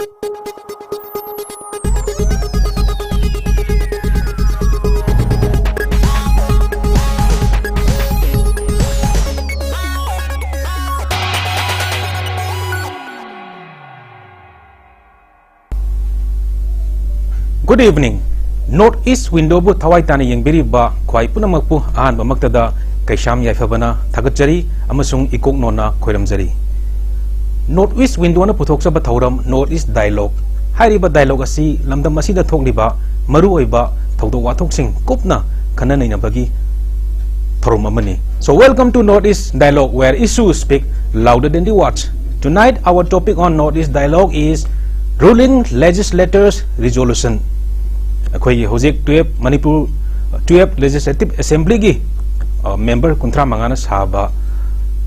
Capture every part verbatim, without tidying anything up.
Good evening. North East Windowꯕꯨ ꯊꯋꯥꯏ ꯇꯥꯅ ꯌꯦꯡꯕꯤꯔꯤꯕ ꯈ꯭ꯋꯥꯏ ꯄꯨꯝꯅꯃꯛꯄꯨ ꯑꯍꯥꯟꯕꯃꯛꯇꯗ ꯀꯩꯁꯥꯝ ꯌꯥꯏꯐꯕꯅ ꯊꯥꯒꯠꯆꯔꯤ ꯑꯃꯁꯨꯡ ꯏꯀꯣꯛ ꯅꯣꯟꯅ ꯈꯣꯏꯔꯝꯖꯔꯤ꯫ North East Windowꯅ ꯄꯨꯊꯣꯛꯆꯕ ꯊꯧꯔꯝ North East Dialogue ꯍꯥꯏꯔꯤꯕ dialogue ꯑꯁꯤ ꯂꯝꯗꯝ ꯑꯁꯤꯗ ꯊꯣꯛꯂꯤꯕ ꯃꯔꯨꯑꯣꯏꯕ ꯊꯧꯗꯣꯛ ꯋꯥꯊꯣꯛꯁꯤꯡ ꯀꯨꯞꯅ ꯈꯟꯅ ꯅꯩꯅꯕꯒꯤ ꯊꯧꯔꯝ ꯑꯃꯅꯤ꯫ So welcome to North East Dialogue, where issues speak louder than the words. Tonight our topic on North East Dialogue is Ruling Legislators Resolution. ꯑꯩꯈꯣꯏꯒꯤ ꯍꯧꯖꯤꯛ twelve Manipur twelve Legislative Assemblyꯒꯤ member ꯀꯨꯟꯊ꯭ꯔꯥ ꯃꯉꯥꯅ ꯁꯥꯕ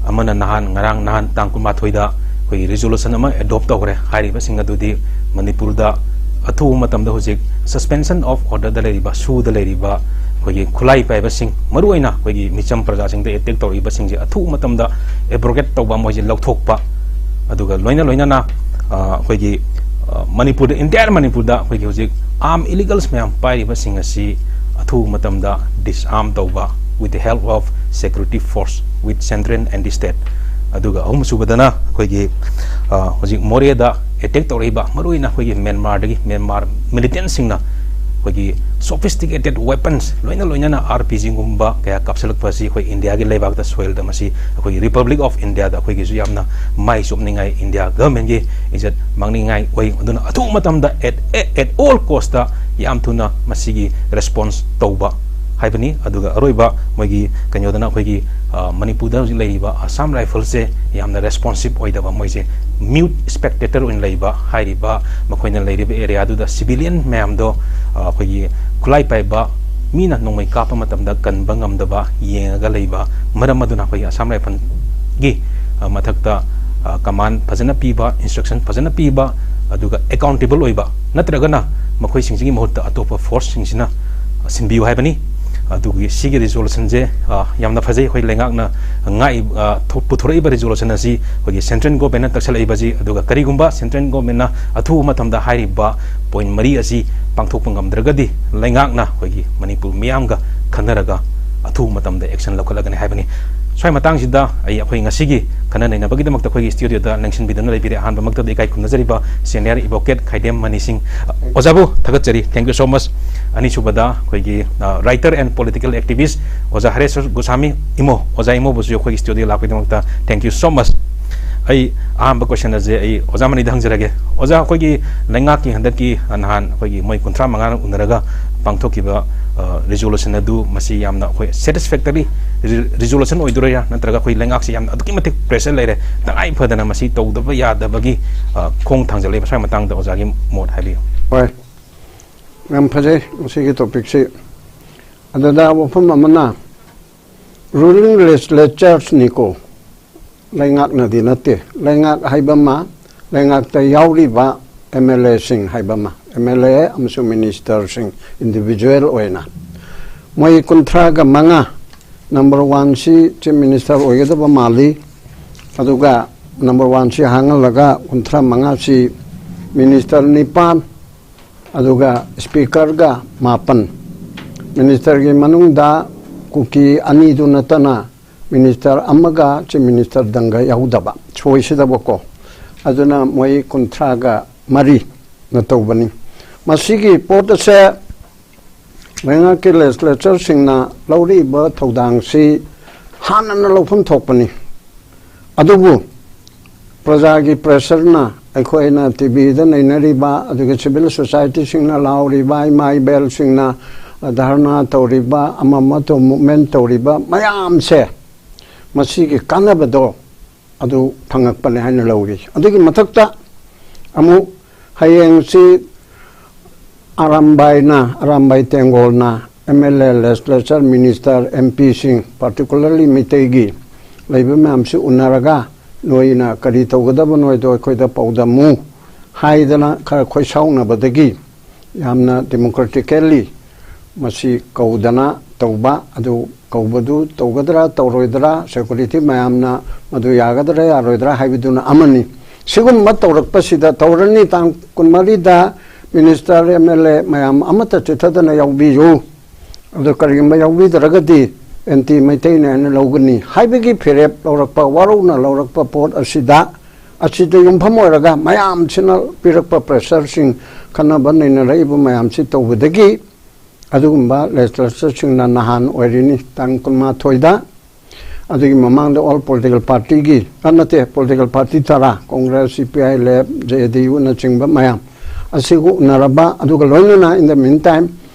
ꯑꯃꯅ ꯅꯍꯥꯟ ꯉꯔꯥꯡ ꯅꯍꯥꯟ ꯇꯥꯡ ꯀꯨꯟꯃꯥꯊꯣꯏꯗ ꯑꯩꯈꯣꯏꯒꯤ resolution ꯑꯃ adopt ꯇꯧꯈ꯭ꯔꯦ꯫ ꯍꯥꯏꯔꯤꯕꯁꯤꯡ ꯑꯗꯨꯗꯤ ꯃꯅꯤꯄꯨꯔꯗ ꯑꯊꯨꯕ ꯃꯇꯝꯗ ꯍꯧꯖꯤꯛ suspension of orderꯗ ꯂꯩꯔꯤꯕ, ꯁꯨꯗ ꯂꯩꯔꯤꯕ ꯑꯩꯈꯣꯏꯒꯤ ꯈꯨꯠꯂꯥꯏ ꯄꯥꯏꯕꯁꯤꯡ, ꯃꯔꯨꯑꯣꯏꯅ ꯑꯩꯈꯣꯏꯒꯤ ꯃꯤꯆꯝ ꯄ꯭ꯔꯖꯥꯁꯤꯡꯗ attack ꯇꯧꯔꯛꯏꯕꯁꯤꯡꯁꯦ ꯑꯊꯨꯕ ꯃꯇꯝꯗ abrogate ꯇꯧꯕ, ꯃꯣꯏꯁꯦ ꯂꯧꯊꯣꯛꯄ, ꯑꯗꯨꯒ ꯂꯣꯏꯅ ꯂꯣꯏꯅꯅ ꯑꯩꯈꯣꯏꯒꯤ ꯃꯅꯤꯄꯨꯔꯗ, entire ꯃꯅꯤꯄꯨꯔꯗ ꯑꯩꯈꯣꯏꯒꯤ ꯍꯧꯖꯤꯛ arm illegals ꯃꯌꯥꯝ ꯄꯥꯏꯔꯤꯕꯁꯤꯡ ꯑꯁꯤ ꯑꯊꯨꯕ ꯃꯇꯝꯗ disarm ꯇꯧꯕ with the help of security force with central and the state꯫ ꯑꯗꯨꯒ ꯑꯍꯨꯝꯁꯨꯕꯗꯅ ꯑꯩꯈꯣꯏꯒꯤ ꯍꯧꯖꯤꯛ ꯃꯣꯔꯦꯗ attack ꯇꯧꯔꯛꯏꯕ, ꯃꯔꯨꯑꯣꯏꯅ ꯑꯩꯈꯣꯏꯒꯤ ꯃ꯭ꯌꯥꯟꯃꯥꯔꯗꯒꯤ, ꯃ꯭ꯌꯥꯟꯃꯥꯔ militantꯁꯤꯡꯅ ꯑꯩꯈꯣꯏꯒꯤ sophisticated weapons ꯂꯣꯏꯅ ꯂꯣꯏꯅꯅ RPGꯒꯨꯝꯕ ꯀꯌꯥ ꯀꯥꯞꯁꯤꯜꯂꯛꯄ ꯑꯁꯤ ꯑꯩꯈꯣꯏ ꯏꯟꯗꯤꯌꯥꯒꯤ ꯂꯩꯕꯥꯛꯇ, soilꯗ ꯃꯁꯤ ꯑꯩꯈꯣꯏꯒꯤ Republic of Indiaꯗ ꯑꯩꯈꯣꯏꯒꯤꯁꯨ ꯌꯥꯝꯅ ꯃꯥꯏ ꯆꯣꯞꯅꯤꯡꯉꯥꯏ, ꯏꯟꯗꯤꯌꯥ governmentꯀꯤ ꯏꯖꯠ ꯃꯥꯡꯅꯤꯡꯉꯥꯏ ꯑꯣꯏ꯫ ꯑꯗꯨꯅ ꯑꯊꯨꯕ ꯃꯇꯝꯗ at, at, at all costꯇ ꯌꯥꯝ ꯊꯨꯅ ꯃꯁꯤꯒꯤ response ꯇꯧꯕ ꯍꯥꯏꯕꯅꯤ꯫ ꯑꯗꯨꯒ ꯑꯔꯣꯏꯕ ꯃꯣꯏꯒꯤ ꯀꯩꯅꯣꯗꯅ ꯑꯩꯈꯣꯏꯒꯤ ꯃꯅꯤꯄꯨꯔꯗ ꯍꯧꯖꯤꯛ ꯂꯩꯔꯤꯕ Assam Riflesꯁꯦ ꯌꯥꯝꯅ responsive ꯑꯣꯏꯗꯕ, ꯃꯣꯏꯁꯦ mute spectator ꯑꯣꯏꯅ ꯂꯩꯕ꯫ ꯍꯥꯏꯔꯤꯕ ꯃꯈꯣꯏꯅ ꯂꯩꯔꯤꯕ areaꯗꯨꯗ civilian ꯃꯌꯥꯝꯗꯣ ꯑꯩꯈꯣꯏꯒꯤ ꯈꯨꯠꯂꯥꯏ ꯄꯥꯏꯕ ꯃꯤꯅ ꯅꯣꯡꯃꯩ ꯀꯥꯞꯄ ꯃꯇꯝꯗ ꯀꯟꯕ ꯉꯝꯗꯕ ꯌꯦꯡꯉꯒ ꯂꯩꯕ ꯃꯔꯝ ꯑꯗꯨꯅ ꯑꯩꯈꯣꯏꯒꯤ Assam Riflesꯒꯤ ꯃꯊꯛꯇ command ꯐꯖꯅ ꯄꯤꯕ, instruction ꯐꯖꯅ ꯄꯤꯕ, ꯑꯗꯨꯒ accountable ꯑꯣꯏꯕ, ꯅꯠꯇ꯭ꯔꯒꯅ ꯃꯈꯣꯏꯁꯤꯡꯁꯤꯒꯤ ꯃꯍꯨꯠꯇ ꯑꯇꯣꯞꯄ forceꯁꯤꯡꯁꯤꯅ ꯁꯤꯟꯕꯤꯌꯨ ꯍꯥꯏꯕꯅꯤ꯫ ꯑꯗꯨꯒꯤ ꯁꯤꯒꯤ ꯔꯤꯖꯣꯂꯨꯁꯟꯁꯦ, ꯑ, ꯌꯥꯝꯅ ꯐꯖꯩ꯫ ꯑꯩꯈꯣꯏ ꯂꯩꯉꯥꯛꯅ ꯉꯥꯛꯏ-, ꯑ, ꯊꯣꯛ-, ꯄꯨꯊꯣꯔꯛꯏꯕ ꯔꯤꯖꯣꯂꯨꯁꯟ ꯑꯁꯤ ꯑꯩꯈꯣꯏꯒꯤ ꯁꯦꯟꯇ꯭ꯔꯦꯜ ꯒꯣꯔꯃꯦꯟꯅ ꯇꯛꯁꯜꯂꯛꯏꯕꯁꯤ, ꯑꯗꯨꯒ ꯀꯔꯤꯒꯨꯝꯕ ꯁꯦꯟꯇ꯭ꯔꯦꯜ ꯒꯣꯔꯃꯦꯟꯅ ꯑꯊꯨꯕ ꯃꯇꯝꯗ ꯍꯥꯏꯔꯤꯕ ꯄꯣꯏꯟ ꯃꯔꯤ ꯑꯁꯤ ꯄꯥꯡꯊꯣꯛꯄ ꯉꯝꯗ꯭ꯔꯒꯗꯤ ꯂꯩꯉꯥꯛꯅ ꯑꯩꯈꯣꯏꯒꯤ ꯃꯅꯤꯄꯨꯔ ꯃꯤꯌꯥꯝꯒ ꯈꯟꯅꯔꯒ ꯑꯊꯨꯕ ꯃꯇꯝꯗ ꯑꯦꯛꯁꯟ ꯂꯧꯈꯠꯂꯒꯅꯤ ꯍꯥꯏꯕꯅꯤ꯫ ꯁ꯭ꯋꯥꯏ ꯃꯇꯥꯡꯁꯤꯗ ꯑꯩ, ꯑꯩꯈꯣꯏ ꯉꯁꯤꯒꯤ ꯈꯟꯅ ꯅꯩꯅꯕꯒꯤꯗꯃꯛꯇ ꯑꯩꯈꯣꯏꯒꯤ ꯁ꯭ꯇꯨꯗꯤꯑꯣꯗ ꯂꯦꯡꯁꯤꯟꯕꯤꯗꯨꯅ ꯂꯩꯕꯤꯔꯦ꯫ ꯑꯍꯥꯟꯕꯃꯛꯇꯗꯤ ꯏꯀꯥꯏ ꯈꯨꯝꯅꯖꯔꯤꯕ ꯁꯦꯅꯤꯌꯔ ꯑꯦꯗꯚꯣꯀꯦꯠ ꯈꯥꯏꯗꯦꯝ ꯃꯅꯤ ꯁꯤꯡ꯫ ꯑꯣꯖꯥꯕꯨ ꯊꯥꯒꯠꯆꯔꯤ꯫ Thank you so much꯫ ꯑꯅꯤꯁꯨꯕꯗ ꯑꯩꯈꯣꯏꯒꯤ, ꯑ, writer and political activist ꯑꯣꯖꯥ ꯍꯔꯦꯁ ꯒꯣꯁꯥꯃꯤ ꯏꯃꯣ, ꯑꯣꯖꯥ ꯏꯃꯣꯕꯨꯁꯨ ꯑꯩꯈꯣꯏꯒꯤ studio ꯂꯥꯛꯄꯒꯤꯗꯃꯛꯇ thank you so much꯫ ꯑꯩ ꯑꯍꯥꯟꯕ ꯀꯣꯏꯁꯟ ꯑꯁꯦ ꯑꯩ ꯑꯣꯖꯥ ꯃꯅꯤꯗ ꯍꯪꯖꯔꯒꯦ꯫ ꯑꯣꯖꯥ, ꯑꯩꯈꯣꯏꯒꯤ ꯂꯩꯉꯥꯛꯀꯤ ꯍꯟꯗꯛꯀꯤ, ꯑ, ꯅꯍꯥꯟ ꯑꯩꯈꯣꯏꯒꯤ ꯃꯣꯏ ꯀꯨꯟꯊ꯭ꯔꯥ ꯃꯉꯥꯅ ꯎꯅꯔꯒ ꯄꯥꯡꯊꯣꯛꯈꯤꯕ, ꯑ, ꯔꯤꯖꯣꯂꯨꯁꯟ ꯑꯗꯨ ꯃꯁꯤ ꯌꯥꯝꯅ ꯑꯩꯈꯣꯏ ꯁꯦꯇꯤꯁꯐꯦꯛꯇꯔꯤ ꯔꯤ-, ꯔꯤꯖꯣꯂꯨꯁꯟ ꯑꯣꯏꯗꯣꯔꯤꯔꯥ, ꯅꯠꯇ꯭ꯔꯒ ꯑꯩꯈꯣꯏ ꯂꯩꯉꯥꯛꯁꯤ ꯌꯥꯝꯅ ꯑꯗꯨꯛꯀꯤ ꯃꯇꯤꯛ ꯄ꯭ꯔꯦꯁꯔ ꯂꯩꯔꯦ, ꯇꯉꯥꯏ ꯐꯗꯅ ꯃꯁꯤ ꯇꯧꯗꯕ ꯌꯥꯗꯕꯒꯤ, ꯑ, ꯈꯣꯡ ꯊꯥꯡꯖꯜꯂꯦ? ꯃꯁꯥꯒꯤ ꯃꯇꯥꯡꯗ ꯑꯣꯖꯥꯒꯤ ꯃꯣꯠ ꯍꯥꯏꯕꯤꯌꯨ꯫ ꯍꯣꯏ, ꯌꯥꯝ ꯐꯖꯩ ꯃꯁꯤꯒꯤ ꯇꯣꯄꯤꯛꯁꯤ꯫ ꯑꯗꯨꯗ ꯋꯥꯐꯝ ꯑꯃꯅ, ꯔꯨꯂꯤꯡ ꯂꯦꯖꯤꯁꯂꯦꯆꯔꯁꯅꯤꯀꯣ, ꯂꯩꯉꯥꯛꯅꯗꯤ ꯅꯠꯇꯦ꯫ ꯂꯩꯉꯥꯛ ꯍꯥꯏꯕ ꯑꯃ, ꯂꯩꯉꯥꯛꯇ ꯌꯥꯎꯔꯤꯕ ꯑꯦꯝ ꯑꯦꯜ ꯑꯦꯁꯤꯡ ꯍꯥꯏꯕ ꯑꯃ, ꯑꯦꯝ ꯑꯦꯜ ꯑꯦ ꯑꯃꯁꯨꯡ ꯃꯤꯅꯤꯁꯇꯔꯁꯤꯡ, ꯏꯟꯗꯤꯚꯤꯖꯨꯋꯦꯜ ꯑꯣꯏꯅ ꯃꯣꯏ ꯀꯨꯟꯊ꯭ꯔꯥꯒ ꯃꯉꯥ, ꯅꯝꯕꯔ ꯋꯥꯟꯁꯤ ꯆꯤꯐ ꯃꯤꯅꯤꯁꯇꯔ ꯑꯣꯏꯒꯗꯕ ꯃꯥꯜꯂꯤ꯫ ꯑꯗꯨꯒ ꯅꯝꯕꯔ ꯋꯥꯟꯁꯤ ꯍꯥꯡꯍꯜꯂꯒ ꯀꯨꯟꯊ꯭ꯔꯥ ꯃꯉꯥꯁꯤ ꯃꯤꯅꯤꯁꯇꯔ ꯅꯤꯄꯥꯟ, ꯑꯗꯨꯒ ꯁ꯭ꯄꯤꯀꯔꯒ ꯃꯥꯄꯟ꯫ ꯃꯤꯅꯤꯁꯇꯔꯒꯤ ꯃꯅꯨꯡꯗ ꯀꯨꯀꯤ ꯑꯅꯤꯗꯨ ꯅꯠꯇꯅ ꯃꯤꯅꯤꯁꯇꯔ ꯑꯃꯒ ꯆꯤꯐ ꯃꯤꯅꯤꯁꯇꯔꯗꯪꯒ ꯌꯥꯎꯗꯕ, ꯁꯣꯏꯁꯤꯗꯕꯀꯣ꯫ ꯑꯗꯨꯅ ꯃꯣꯏ ꯀꯨꯟꯊ꯭ꯔꯥꯒ ꯃꯔꯤꯅ ꯇꯧꯕꯅꯤ꯫ ꯃꯁꯤꯒꯤ ꯄꯣꯠ ꯑꯁꯦ ꯂꯩꯉꯥꯛꯀꯤ ꯂꯦꯖꯤꯁꯂꯦꯆꯔꯁꯤꯡꯅ ꯂꯧꯔꯤꯕ ꯊꯧꯗꯥꯡꯁꯤ ꯍꯥꯟꯅꯅ ꯂꯧꯐꯝ ꯊꯣꯛꯄꯅꯤ꯫ ꯑꯗꯨꯕꯨ ꯄ꯭ꯔꯖꯥꯒꯤ ꯄ꯭ꯔꯦꯁꯔꯅ, ꯑꯩꯈꯣꯏꯅ ꯇꯤ ꯚꯤꯗ ꯅꯩꯅꯔꯤꯕ, ꯑꯗꯨꯒ ꯁꯤꯚꯤꯜ ꯁꯣꯁꯥꯏꯇꯤꯁꯤꯡꯅ ꯂꯥꯎꯔꯤꯕ, ꯏꯃꯥ ꯏꯕꯦꯜꯁꯤꯡꯅ ꯙꯔꯅꯥ ꯇꯧꯔꯤꯕ, ꯑꯃ ꯑꯃ ꯇꯧ-, ꯃꯨꯚꯃꯦꯟ ꯇꯧꯔꯤꯕ ꯃꯌꯥꯝꯁꯦ, ꯃꯁꯤꯒꯤ ꯀꯥꯟꯅꯕꯗꯣ ꯑꯗꯨ ꯐꯪꯉꯛꯄꯅꯦ ꯍꯥꯏꯅ ꯂꯧꯔꯤ꯫ ꯑꯗꯨꯒꯤ ꯃꯊꯛꯇ ꯑꯃꯨꯛ ꯍꯌꯦꯡꯁꯤ ꯑꯔꯥꯝꯕꯥꯏꯅ, ꯑꯔꯥꯝꯕꯥꯏ ꯇꯦꯡꯒꯣꯜꯅ M L A, legislature, minister, M ꯄꯤꯁꯤꯡ, ꯄꯥꯔꯇꯤꯀꯨꯂꯔꯂꯤ ꯃꯤꯇꯩꯒꯤ ꯂꯩꯕ ꯃꯌꯥꯝꯁꯤ ꯎꯅꯔꯒ, "ꯅꯣꯏꯅ ꯀꯔꯤ ꯇꯧꯒꯗꯕꯅꯣ ꯍꯥꯏꯗꯣ ꯑꯩꯈꯣꯏꯗ ꯄꯥꯎꯗꯝꯃꯨ" ꯍꯥꯏꯗꯅ ꯈꯔ ꯈꯣꯏꯁꯥꯎꯅꯕꯗꯒꯤ ꯌꯥꯝꯅ ꯗꯦꯃꯣꯀ꯭ꯔꯦꯇꯤꯀꯦꯜꯂꯤ ꯃꯁꯤ ꯀꯧꯗꯅ ꯇꯧꯕ, ꯑꯗꯨ ꯀꯧꯕꯗꯨ ꯇꯧꯒꯗ꯭ꯔꯥ ꯇꯧꯔꯣꯏꯗ꯭ꯔꯥ, ꯁꯦꯀ꯭ꯌꯨꯔꯤꯇꯤ ꯃꯌꯥꯝꯅ ꯃꯗꯨ ꯌꯥꯒꯗ꯭ꯔꯥ ꯌꯥꯔꯣꯏꯗ꯭ꯔꯥ ꯍꯥꯏꯕꯗꯨꯅ ꯑꯃꯅꯤ꯫ ꯁꯤꯒꯨꯝꯕ ꯇꯧꯔꯛꯄꯁꯤꯗ, ꯇꯧꯔꯅꯤ, ꯇꯥꯡ ꯀꯨꯟꯃꯔꯤꯗ ꯃꯤꯅꯤꯁꯇꯔ, ꯑꯦꯝ ꯑꯦꯜ ꯑꯦ ꯃꯌꯥꯝ ꯑꯃꯠꯇ ꯆꯤꯠꯊꯗꯅ ꯌꯥꯎꯕꯤꯌꯨ, ꯑꯗꯨ ꯀꯔꯤꯒꯨꯝꯕ ꯌꯥꯎꯕꯤꯗ꯭ꯔꯒꯗꯤ ꯑꯦꯟꯇꯤ ꯃꯩꯇꯩꯅ ꯍꯥꯏꯅ ꯂꯧꯒꯅꯤ ꯍꯥꯏꯕꯒꯤ ꯐꯤꯔꯦꯞ ꯂꯧꯔꯛꯄ, ꯋꯥꯔꯧꯅ ꯂꯧꯔꯛꯄ ꯄꯣꯠ ꯑꯁꯤꯗ, ꯑꯁꯤꯗ ꯌꯨꯝꯐꯝ ꯑꯣꯏꯔꯒ ꯃꯌꯥꯝꯁꯤꯅ ꯄꯤꯔꯛꯄ ꯄ꯭ꯔꯦꯁꯔꯁꯤꯡ, ꯈꯟꯅꯕ ꯅꯩꯅꯔꯛꯏꯕ ꯃꯌꯥꯝꯁꯤ ꯇꯧꯕꯗꯒꯤ ꯑꯗꯨꯒꯨꯝꯕ ꯂꯦꯖꯤꯁꯂꯦꯆꯔꯁꯤꯡꯅ ꯅꯍꯥꯟ ꯑꯣꯏꯔꯤꯅꯤ, ꯇꯥꯡ ꯀꯨꯟꯃꯥꯊꯣꯏꯗ, ꯑꯗꯨꯒꯤ ꯃꯃꯥꯡꯗ ꯑꯣꯜ ꯄꯣꯂꯤꯇꯤꯀꯦꯜ ꯄꯥꯔꯇꯤꯒꯤ, ꯑ, ꯅꯠꯇꯦ, ꯄꯣꯂꯤꯇꯤꯀꯦꯜ ꯄꯥꯔꯇꯤ ꯇꯔꯥ, ꯀꯣꯡꯒ꯭ꯔꯦꯁ, ꯁꯤ ꯄꯤ ꯑꯥꯏ, ꯂꯦꯞ, ꯖꯦ ꯑꯦ ꯗꯤ ꯌꯨꯅꯆꯤꯡꯕ ꯃꯌꯥꯝ ꯑꯁꯤꯒ ꯎꯅꯔꯕ, ꯑꯗꯨꯒ ꯂꯣꯏꯅꯅ in the meantime,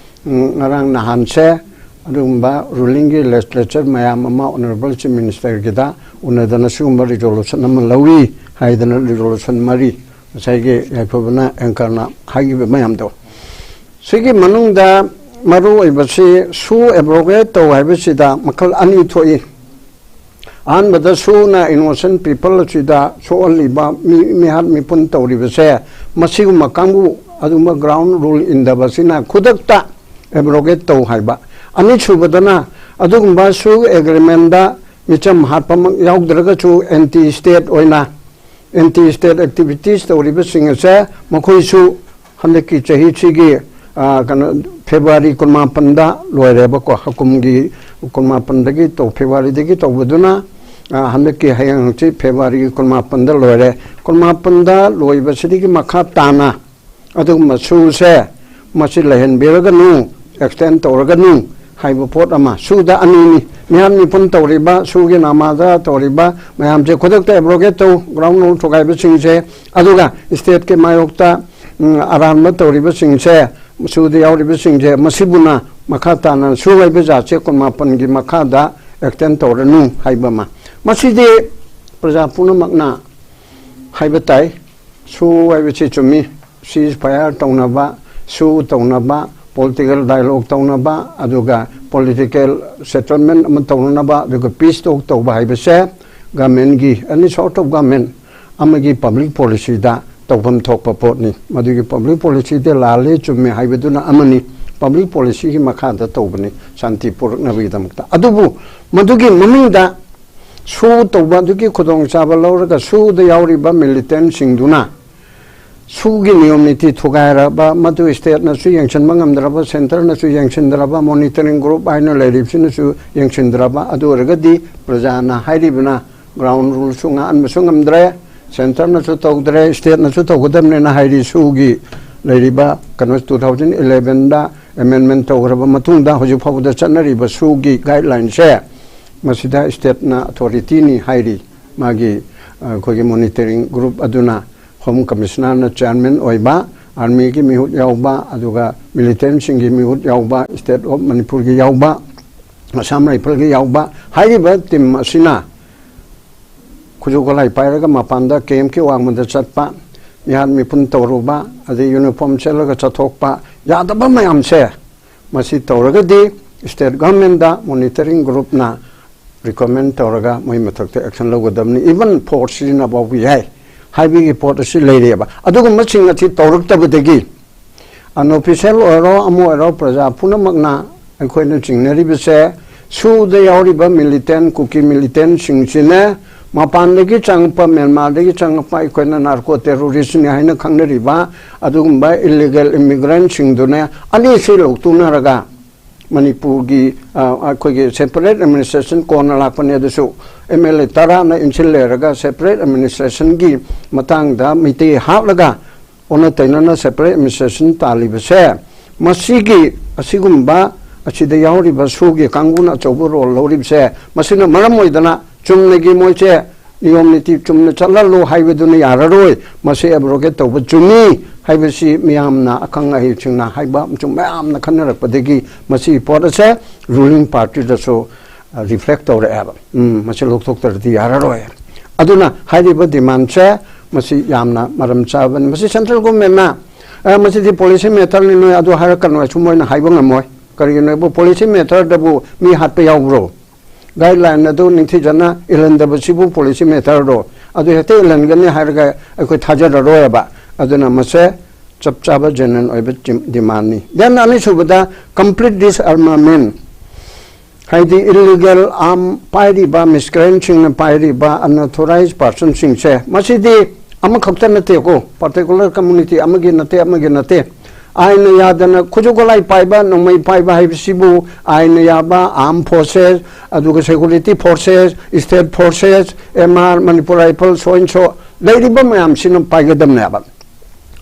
ꯎꯝ, ꯉꯔꯥꯡ ꯅꯍꯥꯟꯁꯦ ꯑꯗꯨꯒꯨꯝꯕ ꯔꯨꯂꯤꯡꯒꯤ ꯂꯦꯖꯤꯁꯂꯦꯆꯔ ꯃꯌꯥꯝ ꯑꯃ ꯑꯣꯅꯔꯦꯕꯜ ꯆꯤꯐ ꯃꯤꯅꯤꯁꯇꯔꯒꯤꯗ ꯎꯅꯗꯅ ꯁꯤꯒꯨꯝꯕ ꯔꯤꯖꯣꯂꯨꯁꯟ ꯑꯃ ꯂꯧꯏ ꯍꯥꯏꯗꯅ, ꯔꯤꯖꯣꯂꯨꯁꯟ ꯃꯔꯤ, ꯉꯁꯥꯏꯒꯤ ꯌꯥꯏꯐꯕꯅ ꯑꯦꯡꯀꯔꯅ ꯍꯥꯏꯈꯤꯕ ꯃꯌꯥꯝꯗꯣ, ꯁꯤꯒꯤ ꯃꯅꯨꯡꯗ ꯃꯔꯨ ꯑꯣꯏꯕꯁꯤ ꯁꯨ ꯑꯦꯕ꯭ꯔꯣꯒꯦꯠ ꯇꯧ ꯍꯥꯏꯕꯁꯤꯗ ꯃꯈꯜ ꯑꯅꯤ ꯊꯣꯛꯏ꯫ ꯑꯍꯥꯟꯕꯗ ꯁꯨꯅ ꯏꯅꯣꯁꯦꯟ ꯄꯤꯄꯜ ꯑꯁꯤꯗ ꯁꯣꯛꯍꯜꯂꯤꯕ, ꯃꯤ ꯃꯤꯍꯥꯠ ꯃꯤꯄꯨꯟ ꯇꯧꯔꯤꯕꯁꯦ, ꯃꯁꯤꯒꯨꯝꯕ ꯀꯥꯡꯕꯨ, ꯑꯗꯨꯒꯨꯝꯕ ꯒ꯭ꯔꯥꯎꯟ ꯔꯨꯜ ꯏꯟꯗꯕꯁꯤꯅ ꯈꯨꯗꯛꯇ ꯑꯦꯕ꯭ꯔꯣꯒꯦꯠ ꯇꯧ ꯍꯥꯏꯕ꯫ ꯑꯅꯤꯁꯨꯕꯗꯅ ꯑꯗꯨꯒꯨꯝꯕ ꯁꯨ ꯑꯦꯒ꯭ꯔꯤꯃꯦꯟꯗ ꯃꯤꯆꯝ ꯍꯥꯠꯄꯃꯛ ꯌꯥꯎꯗ꯭ꯔꯒꯁꯨ ꯑꯦꯟꯇꯤ ꯁ꯭ꯇꯦꯠ ꯑꯣꯏꯅ, ꯑꯦꯟꯇꯤ ꯁ꯭ꯇꯦꯠ ꯑꯦꯛꯇꯤꯚꯤꯇꯤꯁ ꯇꯧꯔꯤꯕꯁꯤꯡ ꯑꯁꯦ ꯃꯈꯣꯏꯁꯨ ꯍꯟꯗꯛꯀꯤ ꯆꯍꯤꯁꯤꯒꯤ, ꯑ, ꯀꯩꯅꯣ, ꯐꯦꯕ꯭ꯔꯨꯋꯥꯔꯤ ꯀꯨꯟꯃꯥꯄꯟꯗ ꯂꯣꯏꯔꯦꯕꯀꯣ, ꯍꯀꯨꯝꯒꯤ ꯀꯨꯟꯃꯥꯄꯟꯗꯒꯤ ꯇꯧ-, ꯐꯦꯕ꯭ꯔꯨꯋꯥꯔꯤꯗꯒꯤ ꯇꯧꯕꯗꯨꯅ, ꯑ, ꯍꯟꯗꯛꯀꯤ ꯍꯌꯦꯡ ꯍꯪꯆꯤꯠ ꯐꯦꯕ꯭ꯔꯨꯋꯥꯔꯤꯒꯤ ꯀꯨꯟꯃꯥꯄꯟꯗ ꯂꯣꯏꯔꯦ꯫ ꯀꯨꯟꯃꯥꯄꯟꯗ ꯂꯣꯏꯕꯁꯤꯗꯒꯤ ꯃꯈꯥ ꯇꯥꯅ ꯑꯗꯨꯒꯨꯝꯕ ꯁꯨꯁꯦ ꯃꯁꯤ ꯂꯩꯍꯟꯕꯤꯔꯒꯅꯨ, ꯑꯦꯛꯁꯇꯦꯟ ꯇꯧꯔꯒꯅꯨ ꯍꯥꯏꯕ ꯄꯣꯠ ꯑꯃ꯫ ꯁꯨꯗ ꯑꯅꯤꯅꯤ, ꯃꯤꯍꯥꯠ ꯃꯤꯄꯨꯟ ꯇꯧꯔꯤꯕ, ꯁꯨꯒꯤ ꯅꯃꯥꯗ ꯇꯧꯔꯤꯕ ꯃꯌꯥꯝꯁꯦ ꯈꯨꯗꯛꯇ ꯑꯦꯕ꯭ꯔꯣꯒꯦꯠ ꯇꯧ, ꯒ꯭ꯔꯥꯎꯟ ꯔꯨꯜ ꯊꯨꯒꯥꯏꯕꯁꯤꯡꯁꯦ, ꯑꯗꯨꯒ ꯁ꯭ꯇꯦꯠꯀꯤ ꯃꯥꯌꯣꯛꯇ, ꯎꯝ, ꯑꯔꯥꯟꯕ ꯇꯧꯔꯤꯕꯁꯤꯡꯁꯦ, ꯁꯨꯗ ꯌꯥꯎꯔꯤꯕꯁꯤꯡꯁꯦ, ꯃꯁꯤꯕꯨꯅ ꯃꯈꯥ ꯇꯥꯅ ꯁꯨ ꯍꯥꯏꯕ ꯖꯥꯠꯁꯦ ꯀꯨꯟꯃꯥꯄꯟꯒꯤ ꯃꯈꯥꯗ ꯑꯦꯛꯁꯇꯦꯟ ꯇꯧꯔꯅꯨ ꯍꯥꯏꯕ ꯑꯃ꯫ ꯃꯁꯤꯗꯤ ꯄ꯭ꯔꯖꯥ ꯄꯨꯝꯅꯃꯛꯅ ꯍꯥꯏꯕ ꯇꯥꯏ꯫ ꯁꯨ ꯍꯥꯏꯕꯁꯤ ꯆꯨꯝꯃꯤ, ꯁꯤꯖ ꯐꯥꯌꯔ ꯇꯧꯅꯕ, ꯁꯨ ꯇꯧꯅꯕ, ꯄꯣꯂꯤꯇꯤꯀꯦꯜ ꯗꯥꯏꯂꯣꯒ ꯇꯧꯅꯕ, ꯑꯗꯨꯒ ꯄꯣꯂꯤꯇꯤꯀꯦꯜ ꯁꯦꯇꯜꯃꯦꯟ ꯑꯃ ꯇꯧꯅꯅꯕ, ꯑꯗꯨꯒ ꯄꯤꯁ ꯇꯣꯛ ꯇꯧꯕ ꯍꯥꯏꯕꯁꯦ ꯒꯃꯦꯟꯒꯤ, ꯑꯦꯅꯤ ꯁꯣꯔꯠ ꯑꯣꯐ ꯒꯃꯦꯟ ꯑꯃꯒꯤ ꯄꯕ꯭ꯂꯤꯛ ꯄꯣꯂꯤꯁꯤꯗ ꯇꯧꯐꯝ ꯊꯣꯛꯄ ꯄꯣꯠꯅꯤ꯫ ꯃꯗꯨꯒꯤ ꯄꯕ꯭ꯂꯤꯛ ꯄꯣꯂꯤꯁꯤꯗ ꯂꯥꯜꯂꯦ ꯆꯨꯝꯃꯦ ꯍꯥꯏꯕꯗꯨꯅ ꯑꯃꯅꯤ꯫ ꯄꯕ꯭ꯂꯤꯛ ꯄꯣꯂꯤꯁꯤꯒꯤ ꯃꯈꯥꯗ ꯇꯧꯕꯅꯤ, ꯁꯥꯟꯇꯤ ꯄꯨꯔꯛꯅꯕꯒꯤꯗꯃꯛꯇ꯫ ꯑꯗꯨꯕꯨ ꯃꯗꯨꯒꯤ ꯃꯃꯤꯡꯗ ꯁꯨ ꯇꯧꯕ ꯑꯗꯨꯒꯤ ꯈꯨꯗꯣꯡꯆꯥꯕ ꯂꯧꯔꯒ ꯁꯨꯗ ꯌꯥꯎꯔꯤꯕ ꯃꯤꯂꯤꯇꯦꯟꯁꯤꯡꯗꯨꯅ ꯁꯨꯒꯤ ꯅꯤꯌꯣꯝ ꯅꯤꯇꯤ ꯊꯨꯒꯥꯏꯔꯕ, ꯃꯗꯨ ꯁ꯭ꯇꯦꯠꯅꯁꯨ ꯌꯦꯡꯁꯤꯟꯕ ꯉꯝꯗ꯭ꯔꯕ, ꯁꯦꯟꯇꯔꯅꯁꯨ ꯌꯦꯡꯁꯤꯟꯗ꯭ꯔꯕ, ꯃꯣꯅꯤꯇꯔꯤꯡ ꯒ꯭ꯔꯨꯞ ꯍꯥꯏꯅ ꯂꯩꯔꯤꯕꯁꯤꯅꯁꯨ ꯌꯦꯡꯁꯤꯟꯗ꯭ꯔꯕ, ꯑꯗꯨ ꯑꯣꯏꯔꯒꯗꯤ ꯄ꯭ꯔꯖꯥꯅ ꯍꯥꯏꯔꯤꯕꯅ ꯒ꯭ꯔꯥꯎꯟ ꯔꯨꯜꯁꯨ ꯉꯥꯛꯍꯟꯕꯁꯨ ꯉꯝꯗ꯭ꯔꯦ, ꯁꯦꯟꯇꯔꯅꯁꯨ ꯇꯧꯗ꯭ꯔꯦ, ꯁ꯭ꯇꯦꯠꯅꯁꯨ ꯇꯧꯒꯗꯕꯅꯤꯅ ꯍꯥꯏꯔꯤ꯫ ꯁꯨꯒꯤ ꯂꯩꯔꯤꯕ ꯀꯩꯅꯣ, ꯇꯨ ꯊꯥꯎꯖꯟ ꯏꯂꯦꯚꯦꯟꯗ ꯑꯦꯃꯦꯟꯃꯦꯟ ꯇꯧꯈ꯭ꯔꯕ ꯃꯇꯨꯡꯗ ꯍꯧꯖꯤꯛ ꯐꯥꯎꯕꯗ ꯆꯠꯅꯔꯤꯕ ꯁꯨꯒꯤ ꯒꯥꯏꯗꯂꯥꯏꯟꯁꯦ ꯃꯁꯤꯗ ꯁ꯭ꯇꯦꯠꯅ ꯑꯣꯊꯣꯔꯤꯇꯤꯅꯤ ꯍꯥꯏꯔꯤ꯫ ꯃꯥꯒꯤ, ꯑ, ꯑꯩꯈꯣꯏꯒꯤ ꯃꯣꯅꯤꯇꯔꯤꯡ ꯒ꯭ꯔꯨꯞ ꯑꯗꯨꯅ ꯍꯣꯝ ꯀꯃꯤꯁꯅꯔꯅ ꯆꯤꯌꯥꯔꯃꯦꯟ ꯑꯣꯏꯕ, ꯑꯥꯔꯃꯤꯒꯤ ꯃꯤꯍꯨꯠ ꯌꯥꯎꯕ, ꯑꯗꯨꯒ ꯃꯤꯂꯤꯇꯦꯟꯁꯤꯡꯒꯤ ꯃꯤꯍꯨꯠ ꯌꯥꯎꯕ, ꯁ꯭ꯇꯦꯠ ꯑꯣꯐ ꯃꯅꯤꯄꯨꯔꯒꯤ ꯌꯥꯎꯕ, ꯑꯁꯥꯝ ꯔꯥꯏꯐꯜꯒꯤ ꯌꯥꯎꯕ, ꯍꯥꯏꯔꯤꯕ ꯇꯤꯝ ꯑꯁꯤꯅ ꯈꯨꯠꯁꯨ ꯈꯨꯠꯂꯥꯏ ꯄꯥꯏꯔꯒ ꯃꯄꯥꯟꯗ ꯀꯦꯝꯞꯀꯤ ꯋꯥꯡꯃꯗ ꯆꯠꯄ, ꯃꯤꯍꯥꯠ ꯃꯤꯄꯨꯟ ꯇꯧꯔꯨꯕ, ꯑꯗꯩ ꯌꯨꯅꯤꯐꯣꯔꯝ ꯁꯦꯠꯂꯒ ꯆꯠꯊꯣꯛꯄ, ꯌꯥꯗꯕ ꯃꯌꯥꯝꯁꯦ, ꯃꯁꯤ ꯇꯧꯔꯒꯗꯤ ꯁ꯭ꯇꯦꯠ ꯒꯚꯔꯟꯃꯦꯟꯗ ꯃꯣꯅꯤꯇꯔꯤꯡ ꯒ꯭ꯔꯨꯞꯅ ꯔꯤꯀꯃꯦꯟ ꯇꯧꯔꯒ ꯃꯣꯏ ꯃꯊꯛꯇ ꯑꯦꯛꯁꯟ ꯂꯧꯒꯗꯕꯅꯤ꯫ ꯏꯚꯟ ꯐꯣꯔꯁ ꯁꯤꯖꯤꯟꯅꯕ ꯐꯥꯎꯕ ꯌꯥꯏ ꯍꯥꯏꯕꯒꯤ ꯄꯣꯠ ꯑꯁꯤ ꯂꯩꯔꯤꯑꯕ꯫ ꯑꯗꯨꯒꯨꯝꯕꯁꯤꯡ ꯑꯁꯤ ꯇꯧꯔꯛꯇꯕꯗꯒꯤ ꯑꯟꯑꯣꯐꯤꯁꯦꯜ ꯑꯣꯏꯔꯣ, ꯑꯃ ꯑꯣꯏꯔꯣ, ꯄ꯭ꯔꯖꯥ ꯄꯨꯝꯅꯃꯛꯅ ꯑꯩꯈꯣꯏꯅ ꯆꯤꯡꯅꯔꯤꯕꯁꯦ ꯁꯨꯗ ꯌꯥꯎꯔꯤꯕ ꯃꯤꯂꯤꯇꯦꯟ, ꯀꯨꯀꯤ ꯃꯤꯂꯤꯇꯦꯟꯁꯤꯡꯁꯤꯅ ꯃꯄꯥꯟꯗꯒꯤ ꯆꯪꯉꯛꯄ, ꯃ꯭ꯌꯥꯟꯃꯥꯔꯗꯒꯤ ꯆꯪꯉꯛꯄ, ꯑꯩꯈꯣꯏꯅ ꯅꯥꯔꯀꯣ ꯇꯦꯔꯣꯔꯤꯁꯅꯤ ꯍꯥꯏꯅ ꯈꯪꯅꯔꯤꯕ ꯑꯗꯨꯒꯨꯝꯕ ꯏꯂꯤꯒꯦꯜ ꯏꯃꯤꯒ꯭ꯔꯦꯟꯁꯤꯡꯗꯨꯅ ꯑꯅꯤꯁꯤ ꯂꯧꯊꯣꯛꯅꯔꯒ ꯃꯅꯤꯄꯨꯔꯒꯤ, ꯑ, ꯑꯩꯈꯣꯏꯒꯤ ꯁꯦꯄꯔꯦꯠ ꯑꯦꯗꯃꯤꯅꯤꯁꯇ꯭ꯔꯦꯁꯟ ꯀꯣꯟꯅ ꯂꯥꯛꯄꯅꯦ, ꯑꯗꯨꯁꯨ ꯑꯦꯝ ꯑꯦꯜ ꯑꯦ ꯇꯔꯥꯅ ꯏꯟꯁꯤꯜ ꯂꯩꯔꯒ ꯁꯦꯄꯔꯦꯠ ꯑꯦꯗꯃꯤꯅꯤꯁꯇ꯭ꯔꯦꯁꯟꯒꯤ ꯃꯇꯥꯡꯗ ꯃꯤꯇꯩ ꯍꯥꯠꯂꯒ ꯑꯣꯟꯅ ꯇꯩꯅꯅ ꯁꯦꯄꯔꯦꯠ ꯑꯦꯗꯃꯤꯅꯤꯁꯇ꯭ꯔꯦꯁꯟ ꯇꯥꯜꯂꯤꯕꯁꯦ, ꯃꯁꯤꯒꯤ, ꯑꯁꯤꯒꯨꯝꯕ ꯑꯁꯤꯗ ꯌꯥꯎꯔꯤꯕ ꯁꯨꯒꯤ ꯀꯥꯡꯕꯨꯅ ꯑꯆꯧꯕ ꯔꯣꯜ ꯂꯧꯔꯤꯕꯁꯦ, ꯃꯁꯤꯅ ꯃꯔꯝ ꯑꯣꯏꯗꯅ ꯆꯨꯝꯅꯒꯤ ꯃꯣꯏꯁꯦ ꯅꯤꯌꯣꯝ ꯅꯤꯇꯤ ꯆꯨꯝꯅ ꯆꯠꯍꯜꯂꯨ ꯍꯥꯏꯕꯗꯨꯅ ꯌꯥꯔꯔꯣꯏ, ꯃꯁꯤ ꯑꯦꯕ꯭ꯔꯣꯒꯦꯠ ꯇꯧꯕ ꯆꯨꯝꯃꯤ ꯍꯥꯏꯕꯁꯤ ꯃꯤꯌꯥꯝꯅ, ꯑꯈꯪ ꯑꯍꯩꯁꯤꯡꯅ ꯍꯥꯏꯕ ꯑꯃꯁꯨꯡ ꯃꯌꯥꯝꯅ ꯈꯟꯅꯔꯛꯄꯗꯒꯤ ꯃꯁꯤꯒꯤ ꯄꯣꯠ ꯑꯁꯦ ꯔꯨꯂꯤꯡ ꯄꯥꯔꯇꯤꯗꯁꯨ, ꯑ, ꯔꯤꯐ꯭ꯂꯦꯛ ꯇꯧꯔꯛꯑꯦꯕ꯫ ꯎꯝ, ꯃꯁꯤ ꯂꯧꯊꯣꯛꯇ꯭ꯔꯗꯤ ꯌꯥꯔꯔꯣꯏ꯫ ꯑꯗꯨꯅ ꯍꯥꯏꯔꯤꯕ ꯗꯤꯃꯥꯟꯁꯦ ꯃꯁꯤ ꯌꯥꯝꯅ ꯃꯔꯝ ꯆꯥꯕꯅꯤ꯫ ꯃꯁꯤ ꯁꯦꯟꯇ꯭ꯔꯦꯜ ꯒꯣꯔꯃꯦꯟꯅ, "ꯑ, ꯃꯁꯤꯗꯤ ꯄꯣꯂꯤꯁꯤ ꯃꯦꯇꯔꯅꯤ, ꯅꯣꯏ ꯑꯗꯨ ꯍꯥꯏꯔꯛꯀꯅꯨ" ꯍꯥꯏꯁꯨ ꯃꯣꯏꯅ ꯍꯥꯏꯕ ꯉꯝꯃꯣꯏ꯫ ꯀꯔꯤꯒꯤꯅꯣ ꯍꯥꯏꯕꯨ ꯄꯣꯂꯤꯁꯤ ꯃꯦꯇꯔꯗꯕꯨ ꯃꯤ ꯍꯥꯠꯄ ꯌꯥꯎꯕ꯭ꯔꯣ? ꯒꯥꯏꯗꯂꯥꯏꯟ ꯑꯗꯨ ꯅꯤꯡꯊꯤꯖꯅ ꯏꯜꯍꯟꯗꯕꯁꯤꯕꯨ ꯄꯣꯂꯤꯁꯤ ꯃꯦꯇꯔꯗꯣ ꯑꯗꯨ ꯍꯦꯛꯇ ꯏꯜꯍꯟꯒꯅꯤ ꯍꯥꯏꯔꯒ ꯑꯩꯈꯣꯏ ꯊꯥꯖꯔꯔꯣꯏꯕ꯫ ꯑꯗꯨꯅ ꯃꯁꯦ ꯆꯞ ꯆꯥꯕ ꯖꯦꯅꯨꯏꯟ ꯑꯣꯏꯕ ꯗꯤꯃꯥꯟꯅꯤ꯫ ꯗꯦꯟ ꯑꯅꯤꯁꯨꯕꯗ complete disarmament, ꯍꯥꯏꯗꯤ ꯏꯜꯂꯤꯒꯦꯜ ꯑꯥꯔꯝ ꯄꯥꯏꯔꯤꯕ, ꯃꯤꯁꯀ꯭ꯔꯦꯟꯁꯤꯡꯅ ꯄꯥꯏꯔꯤꯕ ꯑꯟꯑꯣꯊꯣꯔꯥꯏꯖ ꯄꯥꯔꯁꯟꯁꯤꯡꯁꯦ, ꯃꯁꯤꯗꯤ ꯑꯃꯈꯛꯇ ꯅꯠꯇꯦꯀꯣ, ꯄꯥꯔꯇꯤꯀꯨꯂꯔ ꯀꯝꯃꯨꯅꯤꯇꯤ ꯑꯃꯒꯤ ꯅꯠꯇꯦ, ꯑꯃꯒꯤ ꯅꯠꯇꯦ꯫ ꯑꯥꯏꯟꯅ ꯌꯥꯗꯅ ꯈꯨꯠꯁꯨ ꯈꯨꯠꯂꯥꯏ ꯄꯥꯏꯕ, ꯅꯣꯡꯃꯩ ꯄꯥꯏꯕ ꯍꯥꯏꯕꯁꯤꯕꯨ ꯑꯥꯏꯟꯅ ꯌꯥꯕ ꯑꯥꯔꯝ ꯐꯣꯔꯁꯦꯁ, ꯑꯗꯨꯒ security forces, state forces, M R, Manipur rifle, so and so ꯂꯩꯔꯤꯕ ꯃꯌꯥꯝꯁꯤꯅ ꯄꯥꯏꯒꯗꯕꯅꯦꯕ꯫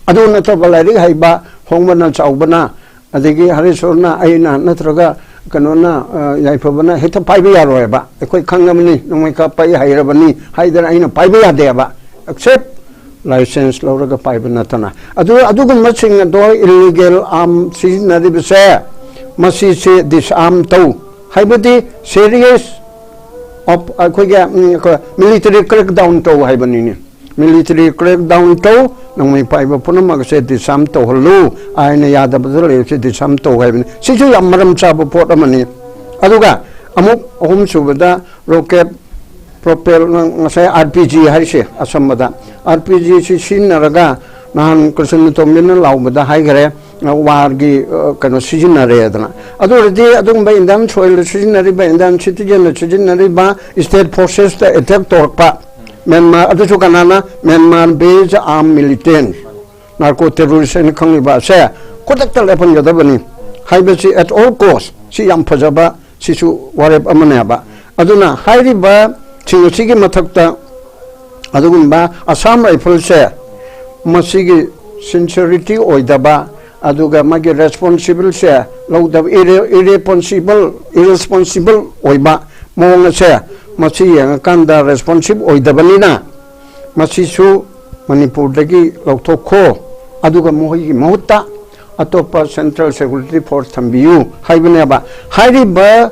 ꯑꯗꯨ ꯅꯠꯇꯕ ꯂꯥꯏꯔꯤꯛ ꯍꯩꯕ, ꯍꯣꯡꯕꯅ ꯆꯥꯎꯕꯅ, ꯑꯗꯒꯤ ꯍꯔꯤꯁꯣꯔꯅ, ꯑꯩꯅ ꯅꯠꯇ꯭ꯔꯒ ꯀꯩꯅꯣꯅ, ꯑ, ꯌꯥꯏꯐꯕꯅ ꯍꯦꯛꯇ ꯄꯥꯏꯕ ꯌꯥꯔꯣꯏꯕ꯫ ꯑꯩꯈꯣꯏ ꯈꯪꯉꯕꯅꯤ, ꯅꯣꯡꯃꯩ ꯀꯥꯞꯄ ꯑꯩ ꯍꯩꯔꯕꯅꯤ ꯍꯥꯏꯗꯅ ꯑꯩꯅ ꯄꯥꯏꯕ ꯌꯥꯗꯦꯕ, except license ꯂꯧꯔꯒ ꯄꯥꯏꯕ ꯅꯠꯇꯅ꯫ ꯑꯗꯨ, ꯑꯗꯨꯒꯨꯝꯕꯁꯤꯡ ꯑꯗꯣ, ꯏꯜꯂꯤꯒꯦꯜ ꯑꯥꯔꯝ ꯁꯤꯖꯤꯟꯅꯔꯤꯕꯁꯦ, ꯃꯁꯤꯁꯦ ꯗꯤꯁꯑꯥꯔꯝ ꯇꯧ, ꯍꯥꯏꯕꯗꯤ serious of ꯑꯩꯈꯣꯏꯒꯤ, ꯎꯝ, ꯑꯩꯈꯣꯏ military crackdown ꯇꯧ ꯍꯥꯏꯕꯅꯤꯅꯦ꯫ Military crackdown ꯇꯧ, ꯅꯣꯡꯃꯩ ꯄꯥꯏꯕ ꯄꯨꯝꯅꯃꯛ ꯑꯁꯦ ꯗꯤꯁꯑꯥꯔꯝ ꯇꯧꯍꯜꯂꯨ, ꯑꯥꯏꯟꯅ ꯌꯥꯗꯕꯗ ꯂꯩꯔꯤꯕꯁꯦ ꯗꯤꯁꯑꯥꯔꯝ ꯇꯧ ꯍꯥꯏꯕꯅꯤ꯫ ꯁꯤꯁꯨ ꯌꯥꯝ ꯃꯔꯝ ꯆꯥꯕ ꯄꯣꯠ ꯑꯃꯅꯤ꯫ ꯑꯗꯨꯒ ꯑꯃꯨꯛ ꯑꯍꯨꯝꯁꯨꯕꯗ ꯔꯣꯀꯦꯠ ꯄ꯭ꯔꯣꯄꯦꯜ, ꯉꯁꯥꯏ ꯑꯥꯔ ꯄꯤ ꯖꯤ ꯍꯥꯏꯔꯤꯁꯦ ꯑꯁꯝꯕꯗ, ꯑꯥꯔ ꯄꯤ ꯖꯤꯁꯤ ꯁꯤꯖꯤꯟꯅꯔꯒ ꯅꯍꯥꯟ ꯀ꯭ꯔꯤꯁꯅ ꯇꯣꯝꯕꯤꯅ ꯂꯥꯎꯕꯗ ꯍꯥꯏꯈꯔꯦ, ꯋꯥꯔꯒꯤ, ꯑ, ꯀꯩꯅꯣ ꯁꯤꯖꯤꯟꯅꯔꯦꯗꯅ꯫ ꯑꯗꯨ ꯑꯣꯏꯔꯗꯤ ꯑꯗꯨꯒꯨꯝꯕ ꯏꯟꯗꯤꯌꯥꯟ ꯁꯣꯏꯜꯗ ꯁꯤꯖꯤꯟꯅꯔꯤꯕ, ꯏꯟꯗꯤꯌꯥꯟ ꯁꯤꯇꯤꯖꯦꯟꯗ ꯁꯤꯖꯤꯟꯅꯔꯤꯕ, ꯁ꯭ꯇꯦꯠ ꯐꯣꯔꯁꯦꯁꯇ ꯑꯦꯇꯦꯛ ꯇꯧꯔꯛꯄ, ꯃ꯭ꯌꯥꯟꯃꯥꯔ, ꯑꯗꯨꯁꯨ ꯀꯅꯥꯅ? ꯃ꯭ꯌꯥꯟꯃꯥꯔ ꯕꯦꯁ ꯑꯥꯔꯝ ꯃꯤꯂꯤꯇꯦꯟ, ꯅꯥꯔꯀꯣ ꯇꯦꯔꯣꯔꯤꯁ ꯍꯥꯏꯅ ꯈꯪꯂꯤꯕ ꯑꯁꯦ ꯈꯨꯗꯛꯇ ꯂꯦꯞꯍꯟꯒꯗꯕꯅꯤ ꯍꯥꯏꯕꯁꯤ at all cost, ꯁꯤ ꯌꯥꯝ ꯐꯖꯕ, ꯁꯤꯁꯨ ꯋꯥꯔꯦꯞ ꯑꯃꯅꯦꯕ꯫ ꯑꯗꯨꯅ ꯍꯥꯏꯔꯤꯕꯁꯤꯡ ꯑꯁꯤꯒꯤ ꯃꯊꯛꯇ ꯑꯗꯨꯒꯨꯝꯕ ꯑꯁꯥꯝ ꯔꯥꯏꯐꯜꯁꯦ ꯃꯁꯤꯒꯤ ꯁꯤꯟꯁꯤꯌꯔꯤꯇꯤ ꯑꯣꯏꯗꯕ, ꯑꯗꯨꯒ ꯃꯥꯒꯤ ꯔꯦꯁꯄꯣꯟꯁꯤꯕꯜꯁꯦ ꯂꯧꯗꯕ, ꯏꯔꯦꯁꯄꯣꯟꯁꯤꯕꯜ, ꯏꯔꯦꯁꯄꯣꯟꯁꯤꯕꯜ ꯑꯣꯏꯕ ꯃꯑꯣꯡ ꯑꯁꯦ ꯃꯁꯤ ꯌꯦꯡꯉꯀꯥꯟꯗ ꯔꯦꯁꯄꯣꯟꯁꯤꯕ ꯑꯣꯏꯗꯕꯅꯤꯅ ꯃꯁꯤꯁꯨ ꯃꯅꯤꯄꯨꯔꯗꯒꯤ ꯂꯧꯊꯣꯛꯈꯣ, ꯑꯗꯨꯒ ꯃꯈꯣꯏꯒꯤ ꯃꯍꯨꯠꯇ ꯑꯇꯣꯞꯄ ꯁꯦꯟꯇ꯭ꯔꯦꯜ ꯁꯦꯀ꯭ꯌꯨꯔꯤꯇꯤ ꯐꯣꯔꯁ ꯊꯝꯕꯤꯌꯨ ꯍꯥꯏꯕꯅꯦꯕ꯫ ꯍꯥꯏꯔꯤꯕ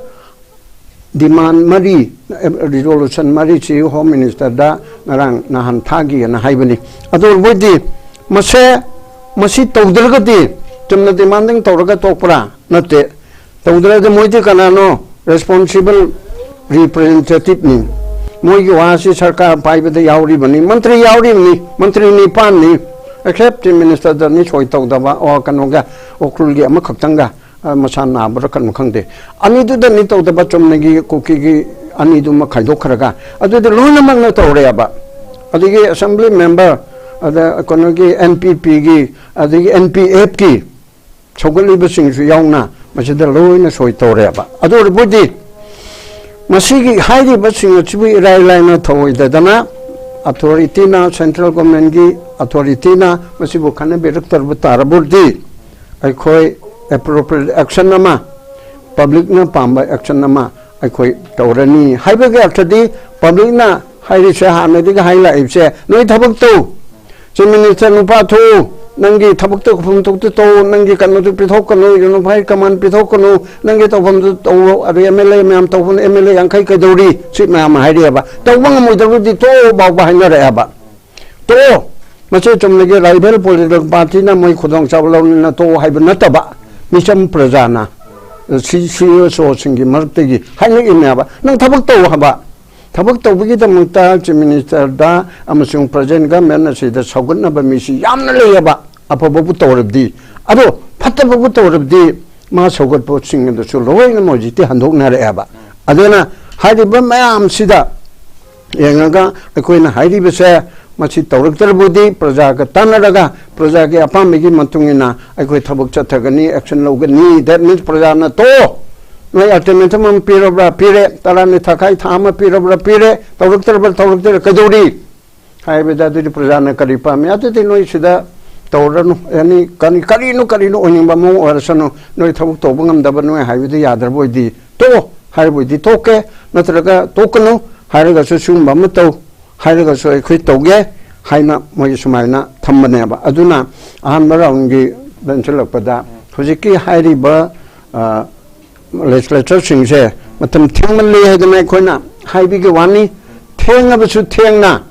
ꯗꯤꯃꯥꯟ ꯃꯔꯤ, ꯔꯤꯖꯣꯂꯨꯁꯟ ꯃꯔꯤꯁꯤ ꯍꯣꯝ ꯃꯤꯅꯤꯁꯇꯔꯗ ꯉꯔꯥꯡ ꯅꯍꯥꯟ ꯊꯥꯈꯤꯑꯅ ꯍꯥꯏꯕꯅꯤ꯫ ꯑꯗꯨ ꯃꯣꯏꯗꯤ ꯃꯁꯦ, ꯃꯁꯤ ꯇꯧꯗ꯭ꯔꯒꯗꯤ ꯆꯨꯝꯅ ꯗꯤꯃꯥꯟꯗꯤꯡ ꯇꯧꯔꯒ ꯇꯣꯛꯄ꯭ꯔꯥ? ꯅꯠꯇꯦ꯫ ꯇꯧꯗ꯭ꯔꯒꯗꯤ ꯃꯣꯏꯗꯤ ꯀꯅꯥꯅꯣ? ꯔꯦꯁꯄꯣꯟꯁꯤꯕꯜ ꯔꯤꯄ꯭ꯔꯖꯦꯟꯇꯦꯇꯤꯚꯅꯤ꯫ ꯃꯣꯏꯒꯤ ꯋꯥꯁꯤ ꯁꯔꯀꯥꯔ ꯄꯥꯏꯕꯗ ꯌꯥꯎꯔꯤꯕꯅꯤ, ꯃꯟꯇ꯭ꯔꯤ ꯌꯥꯎꯔꯤꯕꯅꯤ, ꯃꯟꯇ꯭ꯔꯤ ꯅꯤꯄꯥꯟꯅꯤ꯫ ꯑꯦꯛꯁꯦꯞ ꯆꯤꯐ ꯃꯤꯅꯤꯁꯇꯔꯗꯅꯤ ꯁꯣꯏ ꯇꯧꯗꯕ, ꯑꯣ, ꯀꯩꯅꯣꯒ, ꯎꯈ꯭ꯔꯨꯜꯒꯤ ꯑꯃꯈꯛꯇꯪꯒ, ꯑ, ꯃꯁꯥ ꯅꯥꯕ꯭ꯔꯥ ꯀꯩꯅꯣ ꯈꯪꯗꯦ, ꯑꯅꯤꯗꯨꯗꯅꯤ ꯇꯧꯗꯕ, ꯆꯨꯝꯅꯒꯤ ꯀꯨꯀꯤꯒꯤ ꯑꯅꯤꯗꯨꯃ ꯈꯥꯏꯗꯣꯛꯈ꯭ꯔꯒ, ꯑꯗꯨꯗꯤ ꯂꯣꯏꯅꯃꯛꯅ ꯇꯧꯔꯦꯕ꯫ ꯑꯗꯒꯤ ꯑꯦꯁꯦꯝꯕ꯭ꯂꯤ ꯃꯦꯝꯕꯔ, ꯑꯗ ꯀꯩꯅꯣꯒꯤ ꯑꯦꯟ ꯄꯤ ꯄꯤꯒꯤ, ꯑꯗꯒꯤ ꯑꯦꯟ ꯄꯤ ꯑꯦꯐꯀꯤ ꯁꯧꯒꯠꯂꯤꯕꯁꯤꯡꯁꯨ ꯌꯥꯎꯅ ꯃꯁꯤꯗ ꯂꯣꯏꯅ ꯁꯣꯏ ꯇꯧꯔꯦꯕ꯫ ꯑꯗꯨ ꯑꯣꯏꯔꯕꯨꯗꯤ ꯃꯁꯤꯒꯤ ꯍꯥꯏꯔꯤꯕꯁꯤꯡ ꯑꯁꯤꯕꯨ ꯏꯔꯥꯏ ꯂꯥꯏꯅ ꯊꯧꯑꯣꯏꯗꯗꯅ ꯑꯣꯊꯣꯔꯤꯇꯤꯅ, ꯁꯦꯟꯇ꯭ꯔꯦꯜ ꯒꯣꯔꯃꯦꯟꯒꯤ ꯑꯣꯊꯣꯔꯤꯇꯤꯅ ꯃꯁꯤꯕꯨ ꯈꯟꯅꯕꯤꯔꯛꯇꯕ ꯇꯥꯔꯕꯗꯤ, ꯑꯩꯈꯣꯏ ꯑꯦꯄ꯭ꯔꯣꯄ꯭ꯔꯤꯌꯦꯠ ꯑꯦꯛꯁꯟ ꯑꯃ, ꯄꯕ꯭ꯂꯤꯛꯅ ꯄꯥꯝꯕ ꯑꯦꯛꯁꯟ ꯑꯃ ꯑꯩꯈꯣꯏ ꯇꯧꯔꯅꯤ ꯍꯥꯏꯕꯒꯤ ꯑꯔꯊꯗꯤ, ꯄꯕ꯭ꯂꯤꯛꯅ ꯍꯥꯏꯔꯤꯁꯦ, ꯍꯥꯟꯅꯗꯒꯤ ꯍꯥꯏ ꯂꯥꯛꯏꯕꯁꯦ, ꯅꯣꯏ ꯊꯕꯛ ꯇꯧ, ꯆꯤꯐ ꯃꯤꯅꯤꯁꯇꯔ ꯅꯨꯄꯥ ꯊꯣꯛꯎ, ꯅꯪꯒꯤ ꯊꯕꯛꯇꯣ ꯇꯧꯐꯝ ꯊꯣꯛꯇ ꯇꯧ, ꯅꯪꯒꯤ ꯀꯩꯅꯣꯗꯨ ꯄꯤꯊꯣꯛꯀꯅꯨ, ꯌꯨꯅꯤꯐꯥꯏ ꯀꯃꯥꯟ ꯄꯤꯊꯣꯛꯀꯅꯨ, ꯅꯪꯒꯤ ꯇꯧꯐꯝꯗꯨ ꯇꯧꯔꯣ꯫ ꯑꯗꯨ ꯑꯦꯝ ꯑꯦꯜ ꯑꯦ ꯃꯌꯥꯝ ꯇꯧꯐꯝ, ꯑꯦꯝ ꯑꯦꯜ ꯑꯦ ꯌꯥꯡꯈꯩ ꯀꯩꯗꯧꯔꯤ? ꯁꯤ ꯃꯌꯥꯝ ꯍꯥꯏꯔꯛꯑꯦꯕ꯫ ꯇꯧꯕ ꯉꯝꯃꯣꯏꯗꯕꯗꯤ ꯇꯣꯛꯑꯣ ꯐꯥꯎꯕ ꯍꯥꯏꯅꯔꯛꯑꯦꯕ꯫ ꯇꯣꯛꯑꯣ, ꯃꯁꯤ ꯆꯨꯝꯅꯒꯤ ꯔꯥꯏꯚꯦꯜ ꯄꯣꯂꯤꯇꯤꯀꯦꯜ ꯄꯥꯔꯇꯤꯅ ꯃꯣꯏ ꯈꯨꯗꯣꯡꯆꯥꯕ ꯂꯧꯅꯤꯅ ꯇꯣꯛꯑꯣ ꯍꯥꯏꯕ ꯅꯠꯇꯕ, ꯃꯤꯆꯝ ꯄ꯭ꯔꯖꯥꯅ, ꯁꯤ, ꯁꯤ ꯏ ꯑꯣ ꯁꯤꯡꯒꯤ ꯃꯔꯛꯇꯒꯤ ꯍꯥꯏꯅꯔꯤꯅꯦꯕ, ꯅꯪ ꯊꯕꯛ ꯇꯧ ꯍꯥꯏꯕ꯫ ꯊꯕꯛ ꯇꯧꯕꯒꯤꯗꯃꯛꯇ ꯆꯤꯐ ꯃꯤꯅꯤꯁꯇꯔꯗ ꯑꯃꯁꯨꯡ ꯄ꯭ꯔꯖꯦꯟ ꯒꯃꯦꯟ ꯑꯁꯤꯗ ꯁꯧꯒꯠꯅꯕ ꯃꯤꯁꯤ ꯌꯥꯝꯅ ꯂꯩꯌꯦꯕ, ꯑꯐꯕꯕꯨ ꯇꯧꯔꯕꯗꯤ꯫ ꯑꯗꯣ ꯐꯠꯇꯕꯕꯨ ꯇꯧꯔꯕꯗꯤ ꯃꯥ ꯁꯧꯒꯠꯄꯁꯤꯡ ꯑꯗꯨꯁꯨ ꯂꯣꯏꯅꯃꯛ ꯍꯧꯖꯤꯛꯇꯤ ꯍꯟꯗꯣꯛꯅꯔꯛꯑꯦꯕ꯫ ꯑꯗꯨꯅ ꯍꯥꯏꯔꯤꯕ ꯃꯌꯥꯝꯁꯤꯗ ꯌꯦꯡꯉꯒ ꯑꯩꯈꯣꯏꯅ ꯍꯥꯏꯔꯤꯕꯁꯦ, ꯃꯁꯤ ꯇꯧꯔꯛꯇ꯭ꯔꯕꯨꯗꯤ ꯄ꯭ꯔꯖꯥꯒ ꯇꯥꯟꯅꯔꯒ ꯄ꯭ꯔꯖꯥꯒꯤ ꯑꯄꯥꯝꯕꯒꯤ ꯃꯇꯨꯡ ꯏꯟꯅ ꯑꯩꯈꯣꯏ ꯊꯕꯛ ꯆꯠꯊꯒꯅꯤ, ꯑꯦꯛꯁꯟ ꯂꯧꯒꯅꯤ꯫ That means ꯄ꯭ꯔꯖꯥꯅ ꯇꯣ, ꯅꯣꯏ ꯑꯜꯇꯤꯃꯦꯇꯝ ꯑꯃ ꯄꯤꯔꯕ꯭ꯔꯥ? ꯄꯤꯔꯦ꯫ ꯇꯔꯥꯅꯤ ꯊꯥꯈꯥꯏ ꯊꯥ ꯑꯃ ꯄꯤꯔꯕ꯭ꯔꯥ? ꯄꯤꯔꯦ꯫ ꯇꯧꯔꯛꯇ꯭ꯔꯕ꯭ꯔꯥ? ꯇꯧꯔꯛꯇ꯭ꯔꯦ꯫ ꯀꯩꯗꯧꯔꯤ? ꯍꯥꯏꯕꯗ ꯑꯗꯨꯗꯤ ꯄ꯭ꯔꯖꯥꯅ ꯀꯔꯤ ꯄꯥꯝꯃꯤ? ꯑꯗꯨꯗꯤ ꯅꯣꯏ ꯁꯤꯗ ꯇꯧꯔꯅꯨ, ꯑꯦꯅꯤ ꯀꯔꯤ-, ꯀꯔꯤꯅꯣ ꯀꯔꯤꯅꯣ ꯑꯣꯏꯅꯤꯡꯕ ꯃꯑꯣꯡ ꯑꯣꯏꯔꯁꯅꯨ, ꯅꯣꯏ ꯊꯕꯛ ꯇꯧꯕ ꯉꯝꯗꯕ ꯅꯣꯏ ꯍꯥꯏꯕꯗꯤ ꯌꯥꯗ꯭ꯔꯕ ꯑꯣꯏꯗꯤ ꯇꯣꯛꯑꯣ ꯍꯥꯏꯔꯕ ꯑꯣꯏꯗꯤ ꯇꯣꯛꯀꯦ, ꯅꯠꯇ꯭ꯔꯒ ꯇꯣꯛꯀꯅꯨ ꯍꯥꯏꯔꯒꯁꯨ ꯁꯤꯒꯨꯝꯕ ꯑꯃ ꯇꯧ ꯍꯥꯏꯔꯒꯁꯨ ꯑꯩꯈꯣꯏ ꯇꯧꯒꯦ ꯍꯥꯏꯅ ꯃꯣꯏ ꯁꯨꯃꯥꯏꯅ ꯊꯝꯕꯅꯦꯕ꯫ ꯑꯗꯨꯅ ꯑꯍꯥꯟꯕ ꯔꯥꯎꯟꯒꯤ ꯂꯦꯟꯁꯤꯜꯂꯛꯄꯗ ꯍꯧꯖꯤꯛꯀꯤ ꯍꯥꯏꯔꯤꯕ, ꯑ, ꯂꯦꯖꯤꯁꯂꯦꯇꯔꯁꯤꯡꯁꯦ ꯃꯇꯝ ꯊꯦꯡꯃꯜꯂꯤ ꯍꯥꯏꯗꯅ ꯑꯩꯈꯣꯏꯅ ꯍꯥꯏꯕꯤꯒꯤ ꯋꯥꯅꯤ꯫ ꯊꯦꯡꯉꯕꯁꯨ ꯊꯦꯡꯅ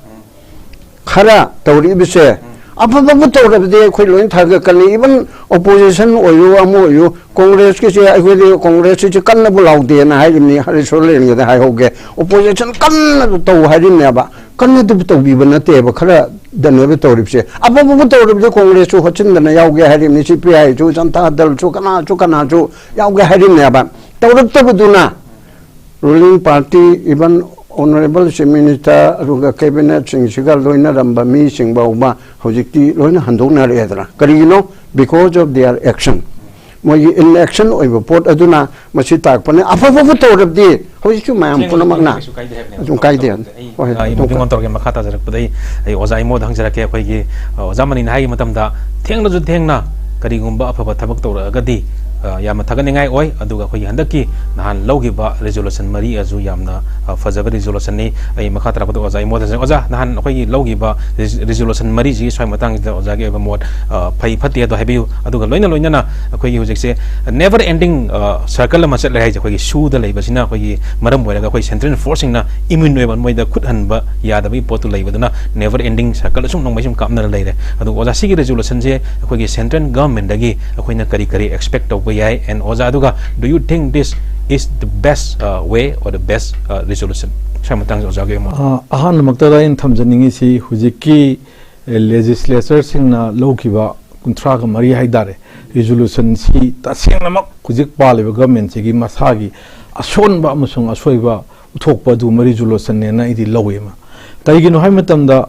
ꯈꯔ ꯇꯧꯔꯛꯏꯕꯁꯦ ꯑꯐꯕꯕꯨ ꯇꯧꯔꯕꯗꯤ ꯑꯩꯈꯣꯏ ꯂꯣꯏ ꯊꯥꯒꯠꯀꯅꯤ꯫ Even opposition ꯑꯣꯏꯌꯨ, ꯑꯃ ꯑꯣꯏꯌꯨ, ꯀꯣꯡꯒ꯭ꯔꯦꯁꯀꯤꯁꯦ, ꯑꯩꯈꯣꯏꯗꯤ ꯀꯣꯡꯒ꯭ꯔꯦꯁꯁꯤꯁꯨ ꯀꯟꯅꯕꯨ ꯂꯥꯎꯗꯦꯅ ꯍꯥꯏꯔꯤꯕꯅꯤ, ꯍꯔꯤꯁ ꯂꯦꯟꯒꯤꯗ ꯍꯥꯏꯍꯧꯒꯦ꯫ Opposition ꯀꯟꯅ ꯇꯧ ꯍꯥꯏꯔꯤꯕꯅꯦꯕ, ꯀꯟꯅꯗꯤ ꯇꯧꯕꯤꯕ ꯅꯠꯇꯦꯕ꯫ ꯈꯔ ꯗꯅꯦꯕ ꯇꯧꯔꯤꯕꯁꯦ꯫ ꯑꯐꯕꯕꯨ ꯇꯧꯔꯕꯗꯤ ꯀꯣꯡꯒ꯭ꯔꯦꯁꯁꯨ ꯍꯣꯠꯆꯤꯟꯗꯅ ꯌꯥꯎꯒꯦ ꯍꯥꯏꯔꯤꯕꯅꯤ, ꯁꯤ ꯄꯤ ꯑꯥꯏꯁꯨ, ꯖꯟꯇꯥ ꯗꯜꯁꯨ, ꯀꯅꯥꯁꯨ ꯀꯅꯥꯁꯨ ꯌꯥꯎꯒꯦ ꯍꯥꯏꯔꯤꯕꯅꯦꯕ꯫ ꯇꯧꯔꯛꯇꯕꯗꯨꯅ ruling party, even honourable chief minister, ꯑꯗꯨꯒ cabinet ꯁꯤꯡꯁꯤꯒ ꯂꯣꯏꯅꯔꯝꯕ ꯃꯤꯁꯤꯡ ꯐꯥꯎꯕ ꯍꯧꯖꯤꯛꯇꯤ ꯂꯣꯏꯅ ꯍꯟꯗꯣꯛꯅꯔꯛꯑꯦꯗꯅ꯫ ꯀꯔꯤꯒꯤꯅꯣ? Because of their action꯫ ꯃꯣꯏꯒꯤ inaction ꯑꯣꯏꯕ ꯄꯣꯠ ꯑꯗꯨꯅ ꯃꯁꯤ ꯇꯥꯛꯄꯅꯦ꯫ ꯑꯐꯕꯕꯨ ꯇꯧꯔꯕꯗꯤ ꯍꯧꯖꯤꯛꯁꯨ ꯃꯌꯥꯝ ꯊꯦꯡꯅ ꯄꯨꯝꯅꯃꯛꯅ ꯀꯩꯁꯨ ꯀꯥꯏꯗꯦ ꯍꯥꯏꯕꯅꯦꯕ꯫ ꯑꯗꯨꯝ ꯀꯥꯏꯗꯦ꯫ ꯑꯩ, ꯍꯣꯏ, ꯑ, ꯑꯩ ꯑꯗꯨꯝ ꯃꯇꯦꯡ ꯀꯥꯏ-, ꯇꯧꯔꯒꯦ꯫ ꯃꯈꯥ ꯇꯥꯖꯔꯛꯄꯗ ꯑꯩ, ꯑꯩ ꯑꯣꯖꯥ ꯏꯃꯣꯗ ꯍꯪꯖꯔꯛꯀꯦ꯫ ꯑꯩꯈꯣꯏꯒꯤ, ꯑ, ꯑꯣꯖꯥ ꯃꯅꯤꯅ ꯍꯥꯏꯈꯤꯕ ꯃꯇꯝꯗ ꯊꯦꯡꯅꯁꯨ ꯊꯦꯡꯅ ꯀꯔꯤꯒꯨꯝꯕ ꯑꯐꯕ ꯊꯕꯛ ꯇꯧꯔꯛꯑꯒꯗꯤ, ꯑ, ꯌꯥꯝꯅ ꯊꯥꯒꯠꯅꯤꯡꯉꯥꯏ ꯑꯣꯏ꯫ ꯑꯗꯨꯒ ꯑꯩꯈꯣꯏꯒꯤ ꯍꯟꯗꯛꯀꯤ ꯅꯍꯥꯟ ꯂꯧꯈꯤꯕ resolution ꯃꯔꯤ ꯑꯗꯨ ꯌꯥꯝꯅ, ꯑ, ꯐꯖꯕ resolutionꯅꯤ꯫ ꯑꯩ ꯃꯈꯥ ꯇꯥꯔꯛꯄꯗ ꯑꯣꯖꯥ ꯏꯃꯣꯗ ꯍꯪꯖꯔꯛꯀꯦ꯫ ꯑꯣꯖꯥ, ꯅꯍꯥꯟ ꯑꯩꯈꯣꯏꯒꯤ ꯂꯧꯈꯤꯕ res-, resolution ꯃꯔꯤꯁꯤꯒꯤ ꯁ꯭ꯋꯥꯏ ꯃꯇꯥꯡꯁꯤꯗ ꯑꯣꯖꯥꯒꯤ ꯑꯣꯏꯕ ꯃꯣꯠ, ꯑ, ꯐꯩ ꯐꯠꯇꯦ ꯑꯗꯣ ꯍꯥꯏꯕꯤꯌꯨ꯫ ꯑꯗꯨꯒ ꯂꯣꯏꯅ ꯂꯣꯏꯅꯅ ꯑꯩꯈꯣꯏꯒꯤ ꯍꯧꯖꯤꯛꯁꯦ never ending, ꯑ, circle ꯑꯃ ꯆꯠꯂꯦ ꯍꯥꯏꯁꯦ꯫ ꯑꯩꯈꯣꯏꯒꯤ ꯁꯨꯗ ꯂꯩꯕꯁꯤꯅ ꯑꯩꯈꯣꯏꯒꯤ ꯃꯔꯝ ꯑꯣꯏꯔꯒ ꯑꯩꯈꯣꯏ central forceꯁꯤꯡꯅ immune ꯑꯣꯏꯕ, ꯃꯣꯏꯗ ꯈꯨꯠ ꯍꯟꯕ ꯌꯥꯗꯕꯒꯤ ꯄꯣꯠꯇꯨ ꯂꯩꯕꯗꯨꯅ never ending circle ꯑꯁꯨꯝ ꯅꯣꯡꯃꯩ ꯁꯨꯝ ꯀꯥꯞꯅꯔ ꯂꯩꯔꯦ꯫ ꯑꯗꯨ ꯑꯣꯖꯥ, ꯁꯤꯒꯤ resolutionꯁꯦ ꯑꯩꯈꯣꯏꯒꯤ central governmentꯗꯒꯤ ꯑꯩꯈꯣꯏꯅ ꯀꯔꯤ ꯀꯔꯤ expect ꯇꯧꯕ ꯌꯥꯏ? And ꯑꯣꯖꯥ, ꯑꯗꯨꯒ do you think this is the best, uh, way or the best, uh, resolution? ꯁ꯭ꯋꯥꯏ ꯃꯇꯥꯡꯁꯦ ꯑꯣꯖꯥꯒꯤ ꯑꯣꯏꯅ꯫ ꯑ, ꯑꯍꯥꯟꯕꯃꯛꯇꯗ ꯑꯩꯅ ꯊꯝꯖꯅꯤꯡꯉꯤꯁꯤ ꯍꯧꯖꯤꯛꯀꯤ, ꯑꯦ, legislatureꯁꯤꯡꯅ ꯂꯧꯈꯤꯕ ꯀꯨꯟꯊ꯭ꯔꯥꯒ ꯃꯔꯤ ꯍꯥꯏꯇꯥꯔꯦ, resolutionꯁꯤ ꯇꯁꯦꯡꯅꯃꯛ ꯍꯧꯖꯤꯛ ꯄꯥꯜꯂꯤꯕ governmentꯁꯤꯒꯤ ꯃꯁꯥꯒꯤ ꯑꯁꯣꯟꯕ ꯑꯃꯁꯨꯡ ꯑꯁꯣꯏꯕ ꯎꯠꯊꯣꯛꯄ ꯑꯗꯨꯒꯨꯝꯕ resolutionꯅꯦꯅ ꯑꯩꯗꯤ ꯂꯧꯏ꯫ ꯑꯃ ꯀꯔꯤꯒꯤꯅꯣ ꯍꯥꯏꯕ ꯃꯇꯝꯗ,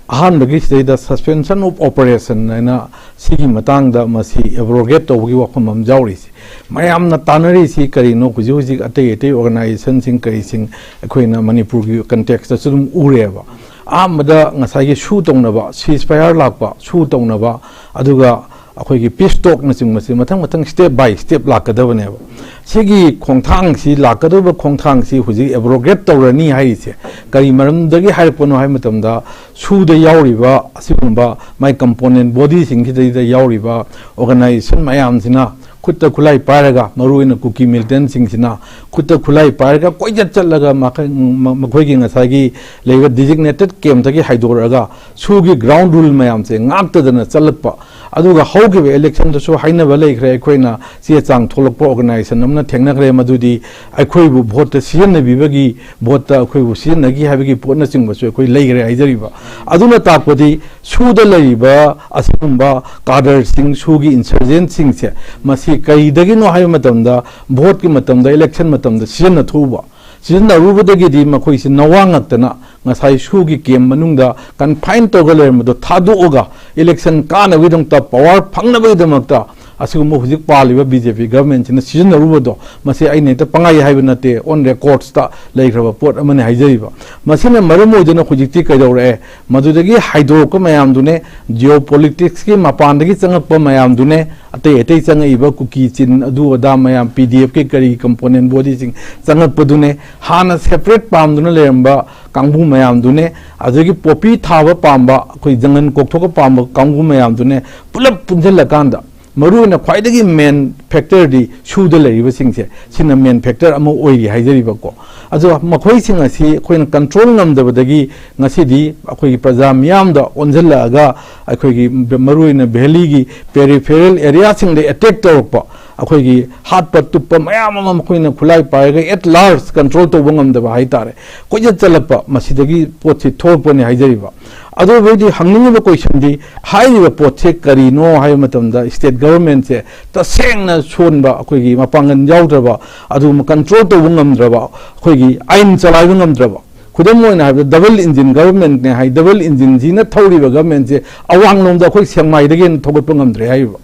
ꯑꯍꯥꯟꯕꯒꯤ ꯁꯤꯗꯩꯗ suspension of operation ꯍꯥꯏꯅ ꯁꯤꯒꯤ ꯃꯇꯥꯡꯗ ꯃꯁꯤ abrogate ꯇꯧꯕꯒꯤ ꯋꯥꯐꯝ ꯑꯃ ꯌꯥꯎꯔꯤꯁꯤ꯫ ꯃꯌꯥꯝꯅ ꯇꯥꯟꯅꯔꯤꯁꯤ ꯀꯔꯤꯅꯣ? ꯍꯧꯖꯤꯛ ꯍꯧꯖꯤꯛ ꯑꯇꯩ ꯑꯇꯩ organizationꯁꯤꯡ ꯀꯔꯤꯁꯤꯡ ꯑꯩꯈꯣꯏꯅ ꯃꯅꯤꯄꯨꯔꯒꯤ contextꯇꯁꯨ ꯑꯗꯨꯝ ꯎꯔꯦꯕ꯫ ꯑꯍꯥꯟꯕꯗ ꯉꯁꯥꯏꯒꯤ ꯁꯨ ꯇꯧꯅꯕ, ceasefire ꯂꯥꯛꯄ, ꯁꯨ ꯇꯧꯅꯕ, ꯑꯗꯨꯒ ꯑꯩꯈꯣꯏꯒꯤ peace talkꯅꯆꯤꯡꯕꯁꯦ ꯃꯊꯪ ꯃꯊꯪ step by step ꯂꯥꯛꯀꯗꯕꯅꯦꯕ꯫ ꯁꯤꯒꯤ ꯈꯣꯡꯊꯥꯡꯁꯤ, ꯂꯥꯛꯀꯗꯧꯕ ꯈꯣꯡꯊꯥꯡꯁꯤ ꯍꯧꯖꯤꯛ abrogate ꯇꯧꯔꯅꯤ ꯍꯥꯏꯔꯤꯁꯦ ꯀꯔꯤ ꯃꯔꯝꯗꯒꯤ ꯍꯥꯏꯔꯛꯄꯅꯣ ꯍꯥꯏꯕ ꯃꯇꯝꯗ, ꯁꯨꯗ ꯌꯥꯎꯔꯤꯕ ꯑꯁꯤꯒꯨꯝꯕ ꯃꯥꯏ component bodyꯁꯤꯡꯁꯤꯗꯩꯗ ꯌꯥꯎꯔꯤꯕ organization ꯃꯌꯥꯝꯁꯤꯅ ꯈꯨꯠꯇ ꯈꯨꯠꯂꯥꯏ ꯄꯥꯏꯔꯒ, ꯃꯔꯨꯑꯣꯏꯅ ꯀꯨꯀꯤ militantꯁꯤꯡꯁꯤꯅ ꯈꯨꯠꯇ ꯈꯨꯠꯂꯥꯏ ꯄꯥꯏꯔꯒ ꯀꯣꯏꯆꯠ ꯆꯠꯂꯒ ꯃꯈ-, ꯃ-, ꯃꯈꯣꯏꯒꯤ ꯉꯁꯥꯏꯒꯤ ꯂꯩꯔꯤꯕ designated campꯇꯒꯤ ꯍꯥꯏꯗꯣꯔꯛꯑꯒ ꯁꯨꯒꯤ ground rule ꯃꯌꯥꯝꯁꯦ ꯉꯥꯛꯇꯗꯅ ꯆꯠꯂꯛꯄ, ꯑꯗꯨꯒ ꯍꯧꯈꯤꯕ election ꯗꯁꯨ ꯍꯥꯏꯅꯕ ꯂꯩꯈ꯭ꯔꯦ, ꯑꯩꯈꯣꯏꯅ ꯆꯦ ꯆꯥꯡ ꯊꯣꯛꯂꯛꯄ organization ꯑꯃꯅ ꯊꯦꯡꯅꯈ꯭ꯔꯦ, ꯃꯗꯨꯗꯤ ꯑꯩꯈꯣꯏꯕꯨ vote ꯇ ꯁꯤꯖꯤꯟꯅꯕꯤꯕꯒꯤ, vote ꯇ ꯑꯩꯈꯣꯏꯕꯨ ꯁꯤꯖꯤꯟꯅꯈꯤ ꯍꯥꯏꯕꯒꯤ ꯄꯣꯠꯅꯆꯤꯡꯕꯁꯨ ꯑꯩꯈꯣꯏ ꯂꯩꯈ꯭ꯔꯦ ꯍꯥꯏꯖꯔꯤꯕ꯫ ꯑꯗꯨꯅ ꯇꯥꯛꯄꯗꯤ ꯁꯨꯗ ꯂꯩꯔꯤꯕ ꯑꯁꯤꯒꯨꯝꯕ cadre ꯁꯤꯡ, ꯁꯨꯒꯤ insurgent ꯁꯤꯡꯁꯦ, ꯃꯁꯤ ꯀꯔꯤꯗꯒꯤꯅꯣ ꯍꯥꯏꯕ ꯃꯇꯝꯗ, vote ꯀꯤ ꯃꯇꯝꯗ, election ꯃꯇꯝꯗ ꯁꯤꯖꯤꯟꯅꯊꯣꯛꯎꯕ, ꯁꯤꯖꯤꯟꯅꯔꯨꯕꯗꯒꯤꯗꯤ ꯃꯈꯣꯏꯁꯤ ꯅꯋꯥ ꯉꯛꯇꯅ ꯉꯁꯥꯏ ꯁꯨꯒꯤ camp ꯃꯅꯨꯡꯗ confine ꯇꯧꯔꯒ ꯂꯩꯔꯝꯕꯗꯣ ꯊꯥꯗꯣꯛꯑꯒ election ꯀꯥꯅꯕꯒꯤꯗꯃꯛꯇ, power ꯐꯪꯅꯕꯒꯤꯗꯃꯛꯇ ꯑꯁꯤꯒꯨꯝꯕ ꯍꯧꯖꯤꯛ ꯄꯥꯜꯂꯤꯕ B J P government ꯁꯤꯅ ꯁꯤꯖꯤꯟꯅꯔꯨꯕꯗꯣ, ꯃꯁꯤ ꯑꯩꯅ ꯍꯦꯛꯇ ꯄꯪꯍꯥꯏ ꯍꯥꯏꯕ ꯅꯠꯇꯦ, on records ꯇ ꯂꯩꯈ꯭ꯔꯕ ꯄꯣꯠ ꯑꯃꯅꯤ ꯍꯥꯏꯖꯔꯤꯕ꯫ ꯃꯁꯤꯅ ꯃꯔꯝ ꯑꯣꯏꯗꯨꯅ ꯍꯧꯖꯤꯛꯇꯤ ꯀꯩꯗꯧꯔꯛꯑꯦ? ꯃꯗꯨꯗꯒꯤ ꯍꯥꯏꯗꯣꯔꯛꯄ ꯃꯌꯥꯝꯗꯨꯅꯦ, geopolitics ꯀꯤ ꯃꯄꯥꯟꯗꯒꯤ ꯆꯪꯉꯛꯄ ꯃꯌꯥꯝꯗꯨꯅꯦ, ꯑꯇꯩ ꯑꯇꯩ ꯆꯪꯉꯛꯏꯕ ꯀꯨꯀꯤ ꯆꯤꯟ ꯑꯗꯨ ꯑꯗꯥ ꯃꯌꯥꯝ, P D F ꯀꯤ ꯀꯔꯤ component body ꯁꯤꯡ ꯆꯪꯉꯛꯄꯗꯨꯅꯦ, ꯍꯥꯟꯅ separate ꯄꯥꯝꯗꯨꯅ ꯂꯩꯔꯝꯕ ꯀꯥꯡꯕꯨ ꯃꯌꯥꯝꯗꯨꯅꯦ, ꯑꯗꯒꯤ poppy ꯊꯥꯕ ꯄꯥꯝꯕ, ꯑꯩꯈꯣꯏ ꯖꯪꯒꯜ ꯀꯣꯛꯊꯣꯛꯄ ꯄꯥꯝꯕ ꯀꯥꯡꯕꯨ ꯃꯌꯥꯝꯗꯨꯅꯦ, ꯄꯨꯂꯞ ꯄꯨꯟꯁꯤꯜꯂꯀꯥꯟꯗ ꯃꯔꯨꯑꯣꯏꯅ ꯈ꯭ꯋꯥꯏꯗꯒꯤ main factor ꯗꯤ ꯁꯨꯗ ꯂꯩꯔꯤꯕꯁꯤꯡꯁꯦ, ꯁꯤꯅ main factor ꯑꯃ ꯑꯣꯏꯔꯤ ꯍꯥꯏꯖꯔꯤꯕꯀꯣ꯫ ꯑꯗꯣ ꯃꯈꯣꯏꯁꯤꯡ ꯑꯁꯤ ꯑꯩꯈꯣꯏꯅ control ꯉꯝꯗꯕꯗꯒꯤ ꯉꯁꯤꯗꯤ ꯑꯩꯈꯣꯏꯒꯤ ꯄ꯭ꯔꯖꯥ ꯃꯤꯌꯥꯝꯗ ꯑꯣꯟꯁꯤꯜꯂꯛꯑꯒ, ꯑꯩꯈꯣꯏꯒꯤ ꯃꯔꯨꯑꯣꯏꯅ valley ꯒꯤ peripheral area ꯁꯤꯡꯗ attack ꯇꯧꯔꯛꯄ, ꯑꯩꯈꯣꯏꯒꯤ ꯍꯥꯠꯄ ꯇꯨꯞꯄ ꯃꯌꯥꯝ ꯑꯃ ꯃꯈꯣꯏꯅ ꯈꯨꯠꯂꯥꯏ ꯄꯥꯏꯔꯒ at large control ꯇꯧꯕ ꯉꯝꯗꯕ ꯍꯥꯏꯇꯥꯔꯦ, ꯀꯣꯏꯆꯠ ꯆꯠꯂꯛꯄ, ꯃꯁꯤꯗꯒꯤ ꯄꯣꯠꯁꯤ ꯊꯣꯛꯂꯛꯄꯅꯤ ꯍꯥꯏꯖꯔꯤꯕ꯫ ꯑꯗꯨꯕꯨ ꯑꯩꯗꯤ ꯍꯪꯅꯤꯡꯉꯤꯕ question ꯗꯤ, ꯍꯥꯏꯔꯤꯕ ꯄꯣꯠꯁꯦ ꯀꯔꯤꯅꯣ ꯍꯥꯏꯕ ꯃꯇꯝꯗ, state government ꯁꯦ ꯇꯁꯦꯡꯅ ꯁꯣꯟꯕ, ꯑꯩꯈꯣꯏꯒꯤ ꯃꯄꯥꯡꯒꯜ ꯌꯥꯎꯗ꯭ꯔꯕ, ꯑꯗꯨꯒꯨꯝꯕ control ꯇꯧꯕ ꯉꯝꯗ꯭ꯔꯕ, ꯑꯩꯈꯣꯏꯒꯤ ꯑꯥꯏꯟ ꯆꯂꯥꯏꯕ ꯉꯝꯗ꯭ꯔꯕ, ꯈꯨꯗꯝ ꯑꯣꯏꯅ ꯍꯥꯏꯕꯗ, double engine government ꯅꯦ ꯍꯥꯏ, double engine ꯁꯤꯅ ꯊꯧꯔꯤꯕ government ꯁꯦ ꯑꯋꯥꯡꯂꯣꯝꯗ ꯑꯩꯈꯣꯏ ꯁꯦꯛꯃꯥꯏꯗꯒꯤ ꯍꯦꯟꯅ ꯊꯧꯒꯠꯄ ꯉꯝꯗ꯭ꯔꯦ ꯍꯥꯏꯔꯤꯕ,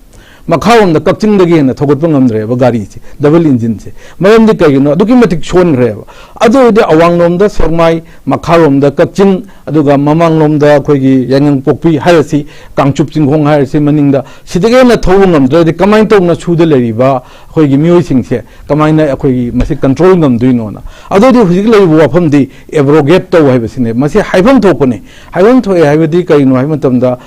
ꯃꯈꯥꯔꯣꯝꯗ ꯀꯛꯆꯤꯡꯗꯒꯤ ꯍꯦꯟꯅ ꯊꯧꯒꯠꯄ ꯉꯝꯗ꯭ꯔꯦꯕ ꯒꯥꯔꯤꯁꯦ, double engine ꯁꯦ꯫ ꯃꯔꯝꯗꯤ ꯀꯩꯒꯤꯅꯣ? ꯑꯗꯨꯛꯀꯤ ꯃꯇꯤꯛ ꯁꯣꯟꯈ꯭ꯔꯦꯕ꯫ ꯑꯗꯨ ꯑꯣꯏꯔꯗꯤ ꯑꯋꯥꯡꯂꯣꯝꯗ ꯁꯦꯛꯃꯥꯏ, ꯃꯈꯥꯔꯣꯝꯗ ꯀꯛꯆꯤꯡ, ꯑꯗꯨꯒ ꯃꯃꯥꯡꯂꯣꯝꯗ ꯑꯩꯈꯣꯏꯒꯤ ꯌꯥꯏꯉꯪꯄꯣꯛꯄꯤ ꯍꯥꯏꯔꯁꯤ, ꯀꯥꯡꯆꯨꯞ ꯆꯤꯡꯈꯣꯡ ꯍꯥꯏꯔꯁꯤ, ꯃꯅꯤꯡꯗ, ꯁꯤꯗꯒꯤ ꯍꯦꯟꯅ ꯊꯧꯕ ꯉꯝꯗ꯭ꯔꯗꯤ ꯀꯃꯥꯏꯅ ꯇꯧꯅ ꯁꯨꯗ ꯂꯩꯔꯤꯕ ꯑꯩꯈꯣꯏꯒꯤ ꯃꯤꯑꯣꯏꯁꯤꯡꯁꯦ ꯀꯃꯥꯏꯅ ꯑꯩꯈꯣꯏꯒꯤ ꯃꯁꯤ control ꯉꯝꯗꯣꯏꯅꯣꯅ? ꯑꯗꯨꯗꯤ ꯍꯧꯖꯤꯛ ꯂꯩꯔꯤꯕ ꯋꯥꯐꯝꯗꯤ abrogate ꯇꯧ ꯍꯥꯏꯕꯁꯤꯅꯦ꯫ ꯃꯁꯤ ꯍꯥꯏꯐꯝ ꯊꯣꯛꯄꯅꯤ꯫ ꯍꯥꯏꯐꯝ ꯊꯣꯛꯑꯦ ꯍꯥꯏꯕꯗꯤ ꯀꯔꯤꯅꯣ ꯍꯥꯏꯕ ꯃꯇꯝꯗ,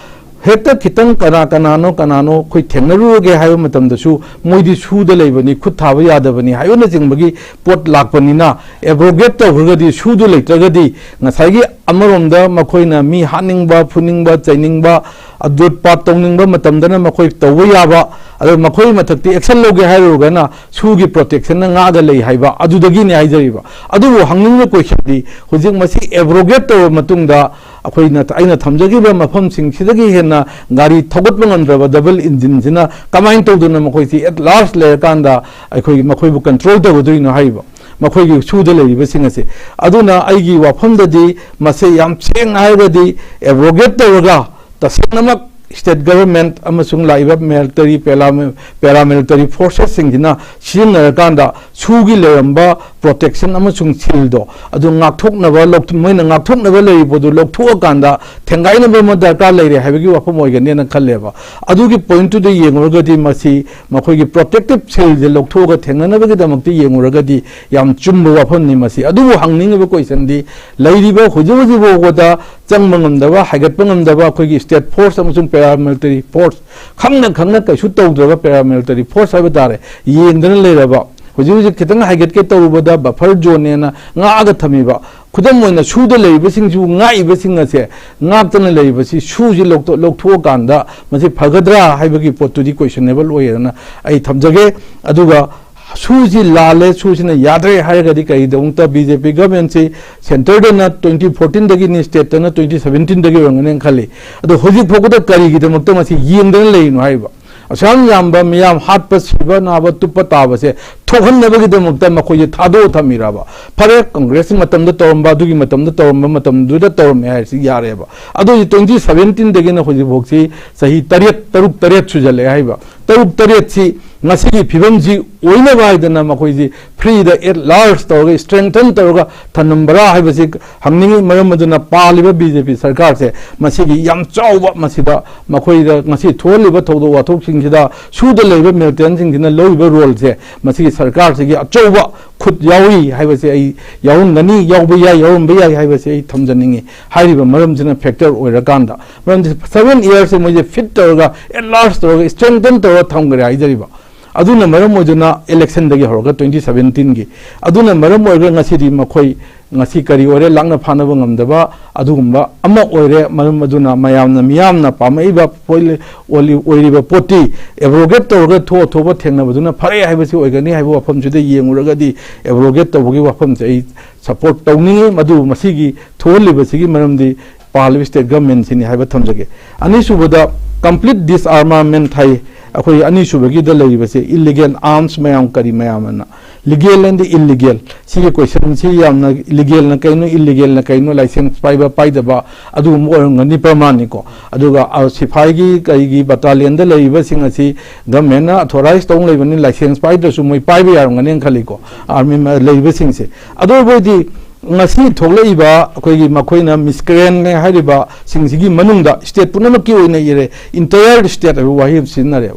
ꯍꯦꯛꯇ ꯈꯤꯇꯪ ꯀꯅꯥ ꯀꯅꯥꯅꯣ, ꯀꯅꯥꯅꯣ ꯑꯩꯈꯣꯏ ꯊꯦꯡꯅꯔꯨꯔꯒꯦ ꯍꯥꯏꯕ ꯃꯇꯝꯗꯁꯨ ꯃꯣꯏꯗꯤ ꯁꯨꯗ ꯂꯩꯕꯅꯤ, ꯈꯨꯠ ꯊꯥꯕ ꯌꯥꯗꯕꯅꯤ ꯍꯥꯏꯕꯅꯆꯤꯡꯕꯒꯤ ꯄꯣꯠ ꯂꯥꯛꯄꯅꯤꯅ, abrogate ꯇꯧꯈ꯭ꯔꯒꯗꯤ, ꯁꯨꯗꯨ ꯂꯩꯇ꯭ꯔꯒꯗꯤ, ꯉꯁꯥꯏꯒꯤ ꯑꯃꯔꯣꯝꯗ ꯃꯈꯣꯏꯅ ꯃꯤ ꯍꯥꯠꯅꯤꯡꯕ, ꯐꯨꯅꯤꯡꯕ, ꯆꯩꯅꯤꯡꯕ, ꯑꯗꯨ ꯄꯥꯞ ꯇꯧꯅꯤꯡꯕ ꯃꯇꯝꯗꯅ ꯃꯈꯣꯏ ꯇꯧꯕ ꯌꯥꯕ, ꯑꯗꯨꯒ ꯃꯈꯣꯏ ꯃꯊꯛꯇꯤ action ꯂꯧꯒꯦ ꯍꯥꯏꯔꯨꯔꯒꯅ ꯁꯨꯒꯤ protectionꯅ ꯉꯥꯛꯑꯒ ꯂꯩ ꯍꯥꯏꯕ ꯑꯗꯨꯗꯒꯤꯅꯤ ꯍꯥꯏꯖꯔꯤꯕ꯫ ꯑꯗꯨꯕꯨ ꯍꯪꯅꯤꯡꯕ questionꯗꯤ, ꯍꯧꯖꯤꯛ ꯃꯁꯤ abrogate ꯇꯧꯔꯕ ꯃꯇꯨꯡꯗ ꯑꯩꯈꯣꯏꯅ, ꯑꯩꯅ ꯊꯝꯖꯈꯤꯕ ꯃꯐꯝꯁꯤꯡꯁꯤꯗꯒꯤ ꯍꯦꯟꯅ ꯒꯥꯔꯤ ꯊꯧꯒꯠꯄ ꯉꯝꯗ꯭ꯔꯕ double engineꯁꯤꯅ ꯀꯃꯥꯏꯅ ꯇꯧꯗꯅ ꯃꯈꯣꯏꯁꯤ at large ꯂꯩꯔꯀꯥꯟꯗ ꯑꯩꯈꯣꯏꯒꯤ, ꯃꯈꯣꯏꯕꯨ control ꯇꯧꯒꯗꯣꯏꯅꯣ ꯍꯥꯏꯔꯤꯕ, ꯃꯈꯣꯏꯒꯤ ꯁꯨꯗ ꯂꯩꯔꯤꯕꯁꯤꯡ ꯑꯁꯦ꯫ ꯑꯗꯨꯅ ꯑꯩꯒꯤ ꯋꯥꯐꯝꯗꯗꯤ ꯃꯁꯦ ꯌꯥꯝ ꯁꯦꯡꯅ ꯍꯥꯏꯔꯒꯗꯤ abrogate ꯇꯧꯔꯒ ꯇꯁꯦꯡꯅꯃꯛ state government ꯑꯃꯁꯨꯡ ꯂꯥꯛꯏꯕ military, paramil-, paramilitary forcesꯁꯤꯡꯁꯤꯅ ꯁꯤꯖꯤꯟꯅꯔꯀꯥꯟꯗ ꯁꯨꯒꯤ ꯂꯩꯔꯝꯕ protection ꯑꯃꯁꯨꯡ shieldꯗꯣ ꯑꯗꯨ ꯉꯥꯛꯊꯣꯛꯅꯕ, ꯂꯧꯊ-, ꯃꯣꯏꯅ ꯉꯥꯛꯊꯣꯛꯅꯕ ꯂꯩꯔꯤꯕꯗꯨ ꯂꯧꯊꯣꯛꯑꯀꯥꯟꯗ ꯊꯦꯡꯒꯥꯏꯅꯕ ꯑꯃ ꯗꯔꯀꯥꯔ ꯂꯩꯔꯦ ꯍꯥꯏꯕꯒꯤ ꯋꯥꯐꯝ ꯑꯣꯏꯒꯅꯦꯅ ꯈꯜꯂꯦꯕ꯫ ꯑꯗꯨꯒꯤ pointꯇꯨꯗ ꯌꯦꯡꯉꯨꯔꯒꯗꯤ ꯃꯁꯤ ꯃꯈꯣꯏꯒꯤ protective shieldꯁꯦ ꯂꯧꯊꯣꯛꯑꯒ ꯊꯦꯡꯅꯅꯕꯒꯤꯗꯃꯛꯇ ꯌꯦꯡꯉꯨꯔꯒꯗꯤ ꯌꯥꯝ ꯆꯨꯝꯕ ꯋꯥꯐꯝꯅꯤ ꯃꯁꯤ꯫ ꯑꯗꯨꯕꯨ ꯍꯪꯅꯤꯡꯉꯤꯕ questionꯗꯤ, ꯂꯩꯔꯤꯕ ꯍꯧꯖꯤꯛ ꯍꯧꯖꯤꯛ ꯐꯥꯎꯕꯗ ꯆꯪꯕ ꯉꯝꯗꯕ, ꯍꯥꯏꯒꯠꯄ ꯉꯝꯗꯕ ꯑꯩꯈꯣꯏꯒꯤ state force ꯑꯃꯁꯨꯡ paramilitary force, ꯈꯪꯅ ꯈꯪꯅ ꯀꯩꯁꯨ ꯇꯧꯗ꯭ꯔꯕ paramilitary force ꯍꯥꯏꯕ ꯇꯥꯔꯦ, ꯌꯦꯡꯗꯅ ꯂꯩꯔꯕ, ꯍꯧꯖꯤꯛ ꯍꯧꯖꯤꯛ ꯈꯤꯇꯪ ꯍꯥꯏꯒꯠꯀꯦ ꯇꯧꯔꯨꯕꯗ buffer zoneꯅꯦꯅ ꯉꯥꯛꯑꯒ ꯊꯝꯃꯤꯕ, ꯈꯨꯗꯝ ꯑꯣꯏꯅ ꯁꯨꯗ ꯂꯩꯔꯤꯕꯁꯤꯡꯁꯤꯕꯨ ꯉꯥꯛꯏꯕꯁꯤꯡ ꯑꯁꯦ, ꯉꯥꯛꯇꯅ ꯂꯩꯔꯤꯕꯁꯤ ꯁꯨꯁꯤ ꯂꯧꯊꯣꯛ-, ꯂꯧꯊꯣꯛꯑꯀꯥꯟꯗ ꯃꯁꯤ ꯐꯒꯗ꯭ꯔꯥ ꯍꯥꯏꯕꯒꯤ ꯄꯣꯠꯇꯨꯗꯤ questionable ꯑꯣꯏꯌꯦꯅ ꯑꯩ ꯊꯝꯖꯒꯦ꯫ ꯑꯗꯨꯒ ꯁꯨꯁꯤ ꯂꯥꯜꯂꯦ, ꯁꯨꯁꯤꯅ ꯌꯥꯗ꯭ꯔꯦ ꯍꯥꯏꯔꯒꯗꯤ ꯀꯔꯤꯒꯤꯗꯃꯛꯇ BJP governmentꯁꯤ centreꯗꯅ twenty fourteenꯗꯒꯤꯅꯤ, stateꯇꯅ twenty seventeenꯗꯒꯤ ꯑꯣꯏꯔꯝꯒꯅꯤꯅ ꯈꯜꯂꯤ꯫ ꯑꯗꯣ ꯍꯧꯖꯤꯛ ꯐꯥꯎꯕꯗ ꯀꯔꯤꯒꯤꯗꯃꯛꯇ ꯃꯁꯤ ꯌꯦꯡꯗꯅ ꯂꯩꯔꯤꯅꯣ ꯍꯥꯏꯔꯤꯕ? ꯑꯁꯨꯛ ꯌꯥꯝ ꯌꯥꯝꯕ ꯃꯤꯌꯥꯝ ꯍꯥꯠꯄ, ꯁꯤꯕ, ꯅꯥꯕ, ꯇꯨꯞꯄ ꯇꯥꯕꯁꯦ ꯊꯣꯛꯍꯟꯅꯕꯒꯤꯗꯃꯛꯇ ꯃꯈꯣꯏꯁꯦ ꯊꯥꯗꯣꯛꯑ ꯊꯝꯃꯤꯔꯕ? ꯐꯔꯦ, ꯀꯪꯒ꯭ꯔꯦꯁꯀꯤ ꯃꯇꯝꯗ ꯇꯧꯔꯝꯕ, ꯑꯗꯨꯒꯤ ꯃꯇꯝꯗ ꯇꯧꯔꯝꯕ, ꯃꯇꯝꯗꯨꯗ ꯇꯧꯔꯝꯃꯦ ꯍꯥꯏꯔꯁꯤ ꯌꯥꯔꯦꯕ꯫ ꯑꯗꯨ ꯍꯧꯖꯤꯛ twenty seventeenꯗꯒꯤꯅ ꯍꯧꯖꯤꯛꯐꯥꯎꯁꯤ ꯆꯍꯤ ꯇꯔꯦꯠ, ꯇꯔꯨꯛ, ꯇꯔꯦꯠ ꯁꯨꯖꯜꯂꯛꯑꯦ ꯍꯥꯏꯕ꯫ ꯇꯔꯨꯛ, ꯇꯔꯦꯠꯁꯤ ꯉꯁꯤꯒꯤ ꯐꯤꯕꯝꯁꯤ ꯑꯣꯏꯅꯕ ꯍꯥꯏꯗꯅ ꯃꯈꯣꯏꯁꯤ freeꯗ at large ꯇꯧꯔꯒ, strengthen ꯇꯧꯔꯒ ꯊꯝꯂꯝꯕ꯭ꯔꯥ ꯍꯥꯏꯕꯁꯤ ꯍꯪꯅꯤꯡꯉꯤ꯫ ꯃꯔꯝ ꯑꯗꯨꯅ ꯄꯥꯜꯂꯤꯕ BJP ꯁꯔꯀꯥꯔꯁꯦ ꯃꯁꯤꯒꯤ ꯌꯥꯝ ꯆꯥꯎꯕ, ꯃꯁꯤꯗ ꯃꯈꯣꯏꯗ ꯉꯁꯤ ꯊꯣꯛꯍꯜꯂꯤꯕ ꯊꯧꯗꯣꯛ ꯋꯥꯊꯣꯛꯁꯤꯡꯁꯤꯗ ꯁꯨꯗ ꯂꯩꯕ militantꯁꯤꯡꯁꯤꯅ ꯂꯧꯔꯤꯕ roleꯁꯦ ꯃꯁꯤꯒꯤ ꯁꯔꯀꯥꯔꯁꯤꯒꯤ ꯑꯆꯧꯕ ꯈꯨꯠ ꯌꯥꯎꯔꯤ ꯍꯥꯏꯕꯁꯦ ꯑꯩ ꯌꯥꯎꯔꯝꯒꯅꯤ, ꯌꯥꯎꯕ ꯌꯥꯏ, ꯌꯥꯎꯔꯝꯕ ꯌꯥꯏ ꯍꯥꯏꯕꯁꯦ ꯑꯩ ꯊꯝꯖꯅꯤꯡꯉꯤ꯫ ꯍꯥꯏꯔꯤꯕ ꯃꯔꯝꯁꯤꯅ factor ꯑꯣꯏꯔꯀꯥꯟꯗ, ꯃꯔꯝꯗꯤ seven yearsꯁꯦ ꯃꯣꯏꯁꯦ fit ꯇꯧꯔꯒ, at large ꯇꯧꯔꯒ, strengthen ꯇꯧꯔꯒ ꯊꯝꯈ꯭ꯔꯦ ꯍꯥꯏꯖꯔꯤꯕ꯫ ꯑꯗꯨꯅ ꯃꯔꯝ ꯑꯣꯏꯗꯨꯅ electionꯗꯒꯤ ꯍꯧꯔꯒ twenty seventeenꯒꯤ, ꯑꯗꯨꯅ ꯃꯔꯝ ꯑꯣꯏꯔꯒ ꯉꯁꯤꯗꯤ ꯃꯈꯣꯏ ꯉꯁꯤ ꯀꯔꯤ ꯑꯣꯏꯔꯦ, ꯂꯥꯛꯅ ꯐꯥꯅꯕ ꯉꯝꯗꯕ ꯑꯗꯨꯒꯨꯝꯕ ꯑꯃ ꯑꯣꯏꯔꯦ꯫ ꯃꯔꯝ ꯑꯗꯨꯅ ꯃꯌꯥꯝꯅ, ꯃꯤꯌꯥꯝꯅ ꯄꯥꯝꯃꯛꯏꯕ ꯄꯣꯏ-, ꯑꯣꯏꯔꯤ-, ꯑꯣꯏꯔꯤꯕ ꯄꯣꯠꯇꯤ abrogate ꯇꯧꯔꯒ ꯊꯣꯛ ꯊꯣꯛꯄ ꯊꯦꯡꯅꯕꯗꯨꯅ ꯐꯔꯦ ꯍꯥꯏꯕꯁꯤ ꯑꯣꯏꯒꯅꯤ ꯍꯥꯏꯕ ꯋꯥꯐꯝꯁꯤꯗ ꯌꯦꯡꯉꯨꯔꯒꯗꯤ abrogate ꯇꯧꯕꯒꯤ ꯋꯥꯐꯝꯁꯦ ꯑꯩ support ꯇꯧꯅꯤꯡꯉꯤ꯫ ꯃꯗꯨ ꯃꯁꯤꯒꯤ ꯊꯣꯛꯍꯜꯂꯤꯕꯁꯤꯒꯤ ꯃꯔꯝꯗꯤ ꯄꯥꯜꯂꯤꯕ state government ꯁꯤꯅꯤ ꯍꯥꯏꯕ ꯊꯝꯖꯒꯦ꯫ ꯑꯅꯤꯁꯨꯕꯗ complete disarmament ꯍꯥꯏ꯫ ꯑꯩꯈꯣꯏ ꯑꯅꯤꯁꯨꯕꯒꯤꯗ ꯂꯩꯔꯤꯕꯁꯦ illegal arms ꯃꯌꯥꯝ ꯀꯔꯤ ꯃꯌꯥꯝ ꯑꯅ, legal and illegal, ꯁꯤꯒꯤ question ꯁꯤ ꯌꯥꯝꯅ, legal ꯅ ꯀꯩꯅꯣ, illegal ꯅ ꯀꯩꯅꯣ, license ꯄꯥꯏꯕ ꯄꯥꯏꯗꯕ ꯑꯗꯨꯒꯨꯝꯕ ꯑꯣꯏꯔꯝꯒꯅꯤ ꯄ꯭ꯔꯃꯥꯟꯅꯤꯀꯣ꯫ ꯑꯗꯨꯒ, ꯑ, ꯁꯤꯐꯥꯏꯒꯤ ꯀꯩꯒꯤ battalion ꯗ ꯂꯩꯔꯤꯕꯁꯤꯡ ꯑꯁꯤ government ꯅ authorize ꯇꯧ ꯂꯩꯕꯅꯤ, license ꯄꯥꯏꯗ꯭ꯔꯁꯨ ꯃꯣꯏ ꯄꯥꯏꯕ ꯌꯥꯔꯝꯒꯅꯤꯅ ꯈꯜꯂꯤꯀꯣ, army ꯃ-, ꯂꯩꯕꯁꯤꯡꯁꯦ꯫ ꯑꯗꯨ ꯑꯣꯏꯕ ꯑꯣꯏꯗꯤ ꯉꯁꯤ ꯊꯣꯛꯂꯛꯏꯕ ꯑꯩꯈꯣꯏꯒꯤ ꯃꯈꯣꯏꯅ miscreant ꯅꯦ ꯍꯥꯏꯔꯤꯕꯁꯤꯡꯁꯤꯒꯤ ꯃꯅꯨꯡꯗ state ꯄꯨꯝꯅꯃꯛꯀꯤ ꯑꯣꯏꯅ ꯏꯔꯦ, entire state ꯍꯥꯏꯕ ꯋꯥꯍꯩ ꯑꯃ ꯁꯤꯖꯤꯟꯅꯔꯦꯕ꯫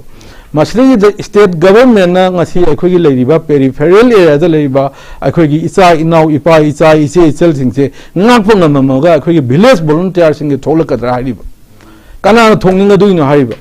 ꯃꯁꯤꯗꯩꯁꯤꯗ state government ꯅ ꯉꯁꯤ ꯑꯩꯈꯣꯏꯒꯤ ꯂꯩꯔꯤꯕ peripheral area ꯗ ꯂꯩꯔꯤꯕ ꯑꯩꯈꯣꯏꯒꯤ ꯏꯆꯥ ꯏꯅꯥꯎ, ꯏꯄꯥ ꯏꯆꯥ, ꯏꯆꯦ ꯏꯆꯜꯁꯤꯡꯁꯦ ꯉꯥꯛꯄ ꯉꯝꯃꯝꯃꯒ ꯑꯩꯈꯣꯏꯒꯤ village volunteer ꯁꯤꯡꯁꯦ ꯊꯣꯛꯂꯛꯀꯗ꯭ꯔꯥ ꯍꯥꯏꯔꯤꯕ꯫ ꯀꯅꯥꯅ ꯊꯣꯛꯅꯤꯡꯒꯗꯣꯏꯅꯣ ꯍꯥꯏꯔꯤꯕ?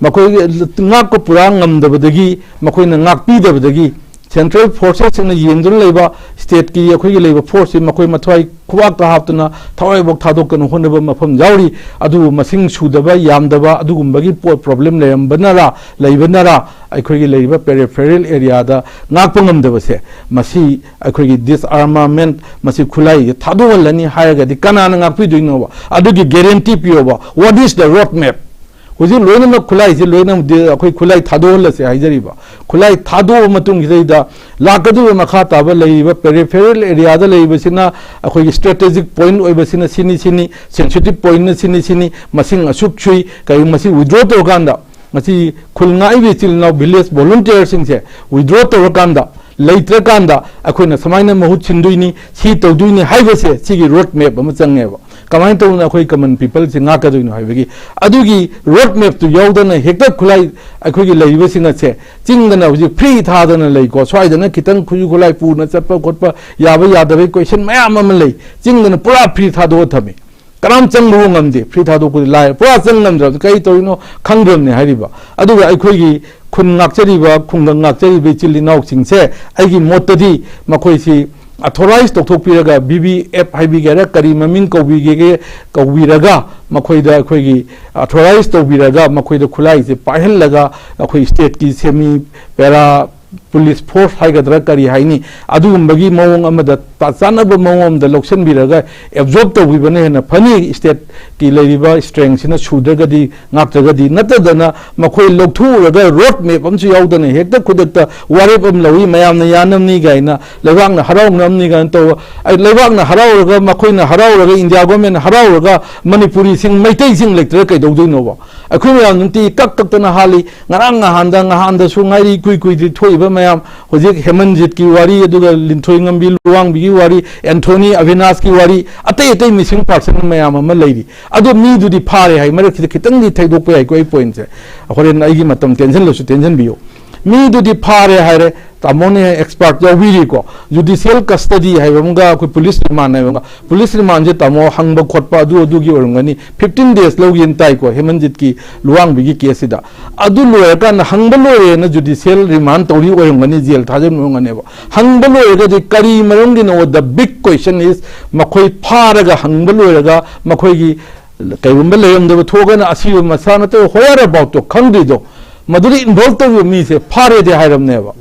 ꯃꯈꯣꯏꯒꯤ ꯉꯥꯛꯄ ꯄꯨꯔꯥ ꯉꯝꯗꯕꯗꯒꯤ ꯃꯈꯣꯏꯅ ꯉꯥꯛꯄꯤꯗꯕꯗꯒꯤ central forces ꯁꯤꯡꯅ ꯌꯦꯡꯗꯨꯅ ꯂꯩꯕ state ꯀꯤ ꯑꯩꯈꯣꯏꯒꯤ ꯂꯩꯕ force ꯁꯤ ꯃꯈꯣꯏ ꯃꯊ꯭ꯋꯥꯏ ꯈꯨꯕꯥꯛꯇ ꯍꯥꯞꯇꯨꯅ ꯊꯋꯥꯏꯕꯛ ꯊꯥꯗꯣꯛꯇꯅ ꯍꯣꯠꯅꯕ ꯃꯐꯝ ꯌꯥꯎꯔꯤ꯫ ꯑꯗꯨꯕꯨ ꯃꯁꯤꯡ ꯁꯨꯗꯕ, ꯌꯥꯝꯗꯕ ꯑꯗꯨꯒꯨꯝꯕꯒꯤ ꯄꯣꯠ problem ꯂꯩꯔꯝꯕꯅꯔꯥ, ꯂꯩꯕꯅꯔꯥ, ꯑꯩꯈꯣꯏꯒꯤ ꯂꯩꯔꯤꯕ peripheral area ꯗ ꯉꯥꯛꯄ ꯉꯝꯗꯕꯁꯦ, ꯃꯁꯤ ꯑꯩꯈꯣꯏꯒꯤ disarmament, ꯃꯁꯤ ꯈꯨꯠꯂꯥꯏꯁꯦ ꯊꯥꯗꯣꯛꯍꯜꯂꯅꯤ ꯍꯥꯏꯔꯒꯗꯤ ꯀꯅꯥꯅ ꯉꯥꯛꯄꯤꯗꯣꯏꯅꯣꯕ? ꯑꯗꯨꯒꯤ guarantee ꯄꯤꯌꯣꯕ꯫ What is the road map? ꯍꯧꯖꯤꯛ ꯂꯣꯏꯅꯃꯛ ꯈꯨꯠꯂꯥꯏꯁꯦ ꯂꯣꯏꯅꯃꯛ ꯑꯩꯈꯣꯏ ꯈꯨꯠꯂꯥꯏ ꯊꯥꯗꯣꯛꯍꯜꯂꯁꯦ ꯍꯥꯏꯖꯔꯤꯕ꯫ ꯈꯨꯠꯂꯥꯏ ꯊꯥꯗꯣꯛꯑꯕ ꯃꯇꯨꯡꯁꯤꯗꯩꯗ ꯂꯥꯛꯀꯗꯧꯔꯤꯕ ꯃꯈꯥ ꯇꯥꯕ ꯂꯩꯔꯤꯕ peripheral area ꯗ ꯂꯩꯔꯤꯕꯁꯤꯅ, ꯑꯩꯈꯣꯏꯒꯤ strategic point ꯑꯣꯏꯕꯁꯤꯅ ꯁꯤꯅꯤ ꯁꯤꯅꯤ, sensitive point ꯅ ꯁꯤꯅꯤ ꯁꯤꯅꯤ, ꯃꯁꯤꯡ ꯑꯁꯨꯛ ꯁꯨꯏ, ꯀꯔꯤ, ꯃꯁꯤ withdraw ꯇꯧꯔꯀꯥꯟꯗ ꯃꯁꯤ ꯈꯨꯜ ꯉꯥꯛꯏꯕ ꯏꯆꯤꯜ ꯏꯅꯥꯎ village volunteer ꯁꯤꯡꯁꯦ withdraw ꯇꯧꯔꯀꯥꯟꯗ, ꯂꯩꯇ꯭ꯔꯀꯥꯟꯗ ꯑꯩꯈꯣꯏꯅ ꯁꯨꯃꯥꯏꯅ ꯃꯍꯨꯠ ꯁꯤꯟꯗꯣꯏꯅꯤ, ꯁꯤ ꯇꯧꯗꯣꯏꯅꯤ ꯍꯥꯏꯕꯁꯦ, ꯁꯤꯒꯤ road map ꯑꯃ ꯆꯪꯉꯦꯕ꯫ ꯀꯃꯥꯏꯅ ꯇꯧꯗꯅ ꯑꯩꯈꯣꯏ common people ꯁꯤ ꯉꯥꯛꯀꯗꯣꯏꯅꯣ ꯍꯥꯏꯕꯒꯤ, ꯑꯗꯨꯒꯤ road map ꯇꯨ ꯌꯥꯎꯗꯅ ꯍꯦꯛꯇ ꯈꯨꯠꯂꯥꯏ, ꯑꯩꯈꯣꯏꯒꯤ ꯂꯩꯔꯤꯕꯁꯤꯡ ꯑꯁꯦ ꯆꯤꯡꯗꯅ ꯍꯧꯖꯤꯛ free ꯊꯥꯗꯅ ꯂꯩꯀꯣ꯫ ꯁ꯭ꯋꯥꯏꯗꯅ ꯈꯤꯇꯪ ꯈꯨꯠꯁꯨ ꯈꯨꯠꯂꯥꯏ ꯄꯨꯅ ꯆꯠꯄ ꯈꯣꯠꯄ ꯌꯥꯕ ꯌꯥꯗꯕꯒꯤ question ꯃꯌꯥꯝ ꯑꯃ ꯂꯩ꯫ ꯆꯤꯡꯗꯅ ꯄꯨꯔꯥ free ꯊꯥꯗꯣꯛꯑ ꯊꯝꯃꯤ꯫ ꯀꯅꯥꯝ ꯆꯪꯕ ꯉꯝꯗꯦ꯫ Free ꯊꯥꯗꯣꯛꯄꯗꯤ ꯂꯥꯏꯔꯦ, ꯄꯨꯔꯥ ꯆꯪ ꯉꯝꯗ꯭ꯔꯕꯅꯤ꯫ ꯀꯔꯤ ꯇꯧꯔꯤꯅꯣ ꯈꯪꯗ꯭ꯔꯕꯅꯤ ꯍꯥꯏꯔꯤꯕ꯫ ꯑꯗꯨꯒ ꯑꯩꯈꯣꯏꯒꯤ ꯈꯨꯟ ꯉꯥꯛꯆꯔꯤꯕ, ꯈꯨꯡꯒꯪ ꯉꯥꯛꯆꯔꯤꯕ ꯏꯆꯤꯜ ꯏꯅꯥꯎꯁꯤꯡꯁꯦ, ꯑꯩꯒꯤ ꯃꯣꯠꯇꯗꯤ ꯃꯈꯣꯏꯁꯤ ꯑꯊꯣꯔꯥꯏꯖ ꯇꯧꯊꯣꯛꯄꯤꯔꯒ, ꯕꯤ ꯕꯤ ꯑꯦꯐ ꯍꯥꯏꯕꯤꯒꯦꯔꯥ, ꯀꯔꯤ ꯃꯃꯤꯡ ꯀꯧꯕꯤꯒꯦ, ꯀꯧꯕꯤꯔꯒ, ꯃꯈꯣꯏꯗ ꯑꯩꯈꯣꯏꯒꯤ ꯑꯊꯣꯔꯥꯏꯖ ꯇꯧꯕꯤꯔꯒ, ꯃꯈꯣꯏꯗ ꯈꯨꯠꯂꯥꯏꯁꯦ ꯄꯥꯏꯍꯜꯂꯒ, ꯑꯩꯈꯣꯏ ꯁ꯭ꯇꯦꯠꯀꯤ ꯁꯦꯃꯤ ꯄꯦꯔꯥ ꯄꯨꯂꯤꯁ ꯐꯣꯔꯁ ꯍꯥꯏꯒꯗ꯭ꯔꯥ, ꯀꯔꯤ ꯍꯥꯏꯅꯤ, ꯑꯗꯨꯒꯨꯝꯕꯒꯤ ꯃꯑꯣꯡ ꯑꯃꯗ, ꯆꯥ-, ꯆꯥꯟꯅꯕ ꯃꯑꯣꯡ ꯑꯃꯗ ꯂꯧꯁꯤꯟꯕꯤꯔꯒ ꯑꯦꯕꯖꯣꯔꯕ ꯇꯧꯕꯤꯕꯅ ꯍꯦꯟꯅ ꯐꯅꯤ꯫ ꯁ꯭ꯇꯦꯠꯀꯤ ꯂꯩꯔꯤꯕ ꯁ꯭ꯇꯔꯦꯡꯁꯤꯅ ꯁꯨꯗ꯭ꯔꯒꯗꯤ, ꯉꯥꯛꯇ꯭ꯔꯒꯗꯤ, ꯅꯠꯇꯗꯅ ꯃꯈꯣꯏ ꯂꯧꯊꯣꯛꯎꯔꯒ ꯔꯣꯗ ꯃꯦꯞ ꯑꯃꯁꯨ ꯌꯥꯎꯗꯅ ꯍꯦꯛꯇ ꯈꯨꯗꯛꯇ ꯋꯥꯔꯦꯞ ꯑꯃ ꯂꯧꯏ, ꯃꯌꯥꯝꯅ ꯌꯥꯅꯕꯅꯤ ꯀꯥꯏꯅ, ꯂꯩꯕꯥꯛꯅ ꯍꯔꯥꯎꯅꯕꯅꯤ ꯀꯥꯏꯅ ꯇꯧꯕ꯫ ꯑꯩ, ꯂꯩꯕꯥꯛꯅ ꯍꯔꯥꯎꯔꯒ, ꯃꯈꯣꯏꯅ ꯍꯔꯥꯎꯔꯒ, ꯏꯟꯗꯤꯌꯥ ꯒꯣꯔꯃꯦꯟꯅ ꯍꯔꯥꯎꯔꯒ, ꯃꯅꯤꯄꯨꯔꯤꯁꯤꯡ, ꯃꯩꯇꯩꯁꯤꯡ ꯂꯩꯇ꯭ꯔꯒ ꯀꯩꯗꯧꯗꯣꯏꯅꯣꯕ? ꯑꯩꯈꯣꯏ ꯃꯌꯥꯝ ꯅꯨꯡꯇꯤꯒꯤ ꯀꯛ ꯀꯛꯇꯅ ꯍꯥꯜꯂꯤ꯫ ꯉꯔꯥꯡ ꯅꯍꯥꯟꯗ, ꯅꯍꯥꯟꯗꯁꯨ ꯉꯥꯏꯔꯤ, ꯀꯨꯏ ꯀꯨꯏꯗ꯭ꯔꯤ ꯊꯣꯛꯏꯕ ꯃꯌꯥꯝ, ꯍꯧꯖꯤꯛ ꯍꯦꯃꯟꯖꯤꯠꯀꯤ ꯋꯥꯔꯤ, ꯑꯗꯨꯒ ꯂꯤꯟꯊꯣꯏꯉꯝꯕꯤ ꯂꯨꯋꯥꯡꯕꯤꯒꯤ ꯋꯥꯔꯤ, ꯑꯦꯟꯊꯣꯅꯤ ꯑꯕꯤꯅꯥꯁꯀꯤ ꯋꯥꯔꯤ, ꯑꯇꯩ ꯑꯇꯩ ꯃꯤꯁꯤꯡ ꯄꯥꯔꯁꯟ ꯃꯌꯥꯝ ꯑꯃ ꯂꯩꯔꯤ꯫ ꯑꯗꯣ ꯃꯤꯗꯨꯗꯤ ꯐꯥꯔꯦ ꯍꯥꯏ, ꯃꯔꯛꯁꯤꯗ ꯈꯤꯇꯪꯗꯤ ꯊꯩꯗꯣꯛꯄ ꯌꯥꯏꯀꯣ ꯑꯩ ꯄꯣꯏꯟꯠꯁꯦ꯫ ꯍꯣꯔꯦꯟ ꯑꯩꯒꯤ ꯃꯇꯝ ꯇꯦꯟꯁꯤꯜꯂꯁꯨ ꯇꯦꯟꯁꯤꯟꯕꯤꯌꯨ꯫ ꯃꯤꯗꯨꯗꯤ ꯐꯥꯔꯦ ꯍꯥꯏꯔꯦ, ꯇꯥꯃꯣꯅ ꯑꯦꯛꯁꯄꯥꯔꯠ ꯌꯥꯎꯕꯤꯔꯤꯀꯣ, ꯖꯨꯗꯤꯁꯤꯌꯦꯜ ꯀꯁꯇꯗꯤ ꯍꯥꯏꯕ ꯑꯃꯒ ꯑꯩꯈꯣꯏ ꯄꯨꯂꯤꯁ ꯔꯤꯃꯥꯟ ꯍꯥꯏꯕ ꯑꯃꯒ꯫ ꯄꯨꯂꯤꯁ ꯔꯤꯃꯥꯟꯁꯦ ꯇꯥꯃꯣ ꯍꯪꯕ ꯈꯣꯠꯄ ꯑꯗꯨ ꯑꯗꯨꯒꯤ ꯑꯣꯏꯔꯝꯒꯅꯤ, ꯐꯤꯐꯇꯤꯟ ꯗꯦꯖ ꯂꯧꯒꯦꯅ ꯇꯥꯏꯀꯣ ꯍꯦꯃꯟꯖꯤꯠꯀꯤ ꯂꯨꯋꯥꯡꯕꯤꯒꯤ ꯀꯦꯁꯁꯤꯗ꯫ ꯑꯗꯨ ꯂꯣꯏꯔꯀꯥꯟꯗ ꯍꯪꯕ ꯂꯣꯏꯔꯦꯅ ꯖꯨꯗꯤꯁꯤꯌꯦꯜ ꯔꯤꯃꯥꯟ ꯇꯧꯔꯤ ꯑꯣꯏꯔꯝꯒꯅꯤ, ꯖꯦꯜ ꯊꯥꯖꯤꯟꯕ ꯑꯣꯏꯔꯝꯒꯅꯦꯕ꯫ ꯍꯪꯕ ꯂꯣꯏꯔꯒꯗꯤ ꯀꯔꯤ ꯃꯔꯝꯒꯤꯅꯣ? The big question is, ꯃꯈꯣꯏ ꯐꯥꯔꯒ ꯍꯪꯕ ꯂꯣꯏꯔꯒ ꯃꯈꯣꯏꯒꯤ ꯀꯩꯒꯨꯝꯕ ꯂꯩꯔꯝꯗꯕ ꯊꯣꯛꯑꯒꯅ ꯑꯁꯤꯕ ꯃꯁꯥ ꯅꯠꯇ꯭ꯔꯒ whereaboutꯇꯣ ꯈꯪꯗ꯭ꯔꯤꯗꯣ, ꯃꯗꯨꯗ ꯏꯟꯚꯣꯜꯕ ꯇꯧꯔꯤꯕ ꯃꯤꯁꯦ ꯐꯥꯔꯦꯗꯤ ꯍꯥꯏꯔꯕꯅꯦꯕ꯫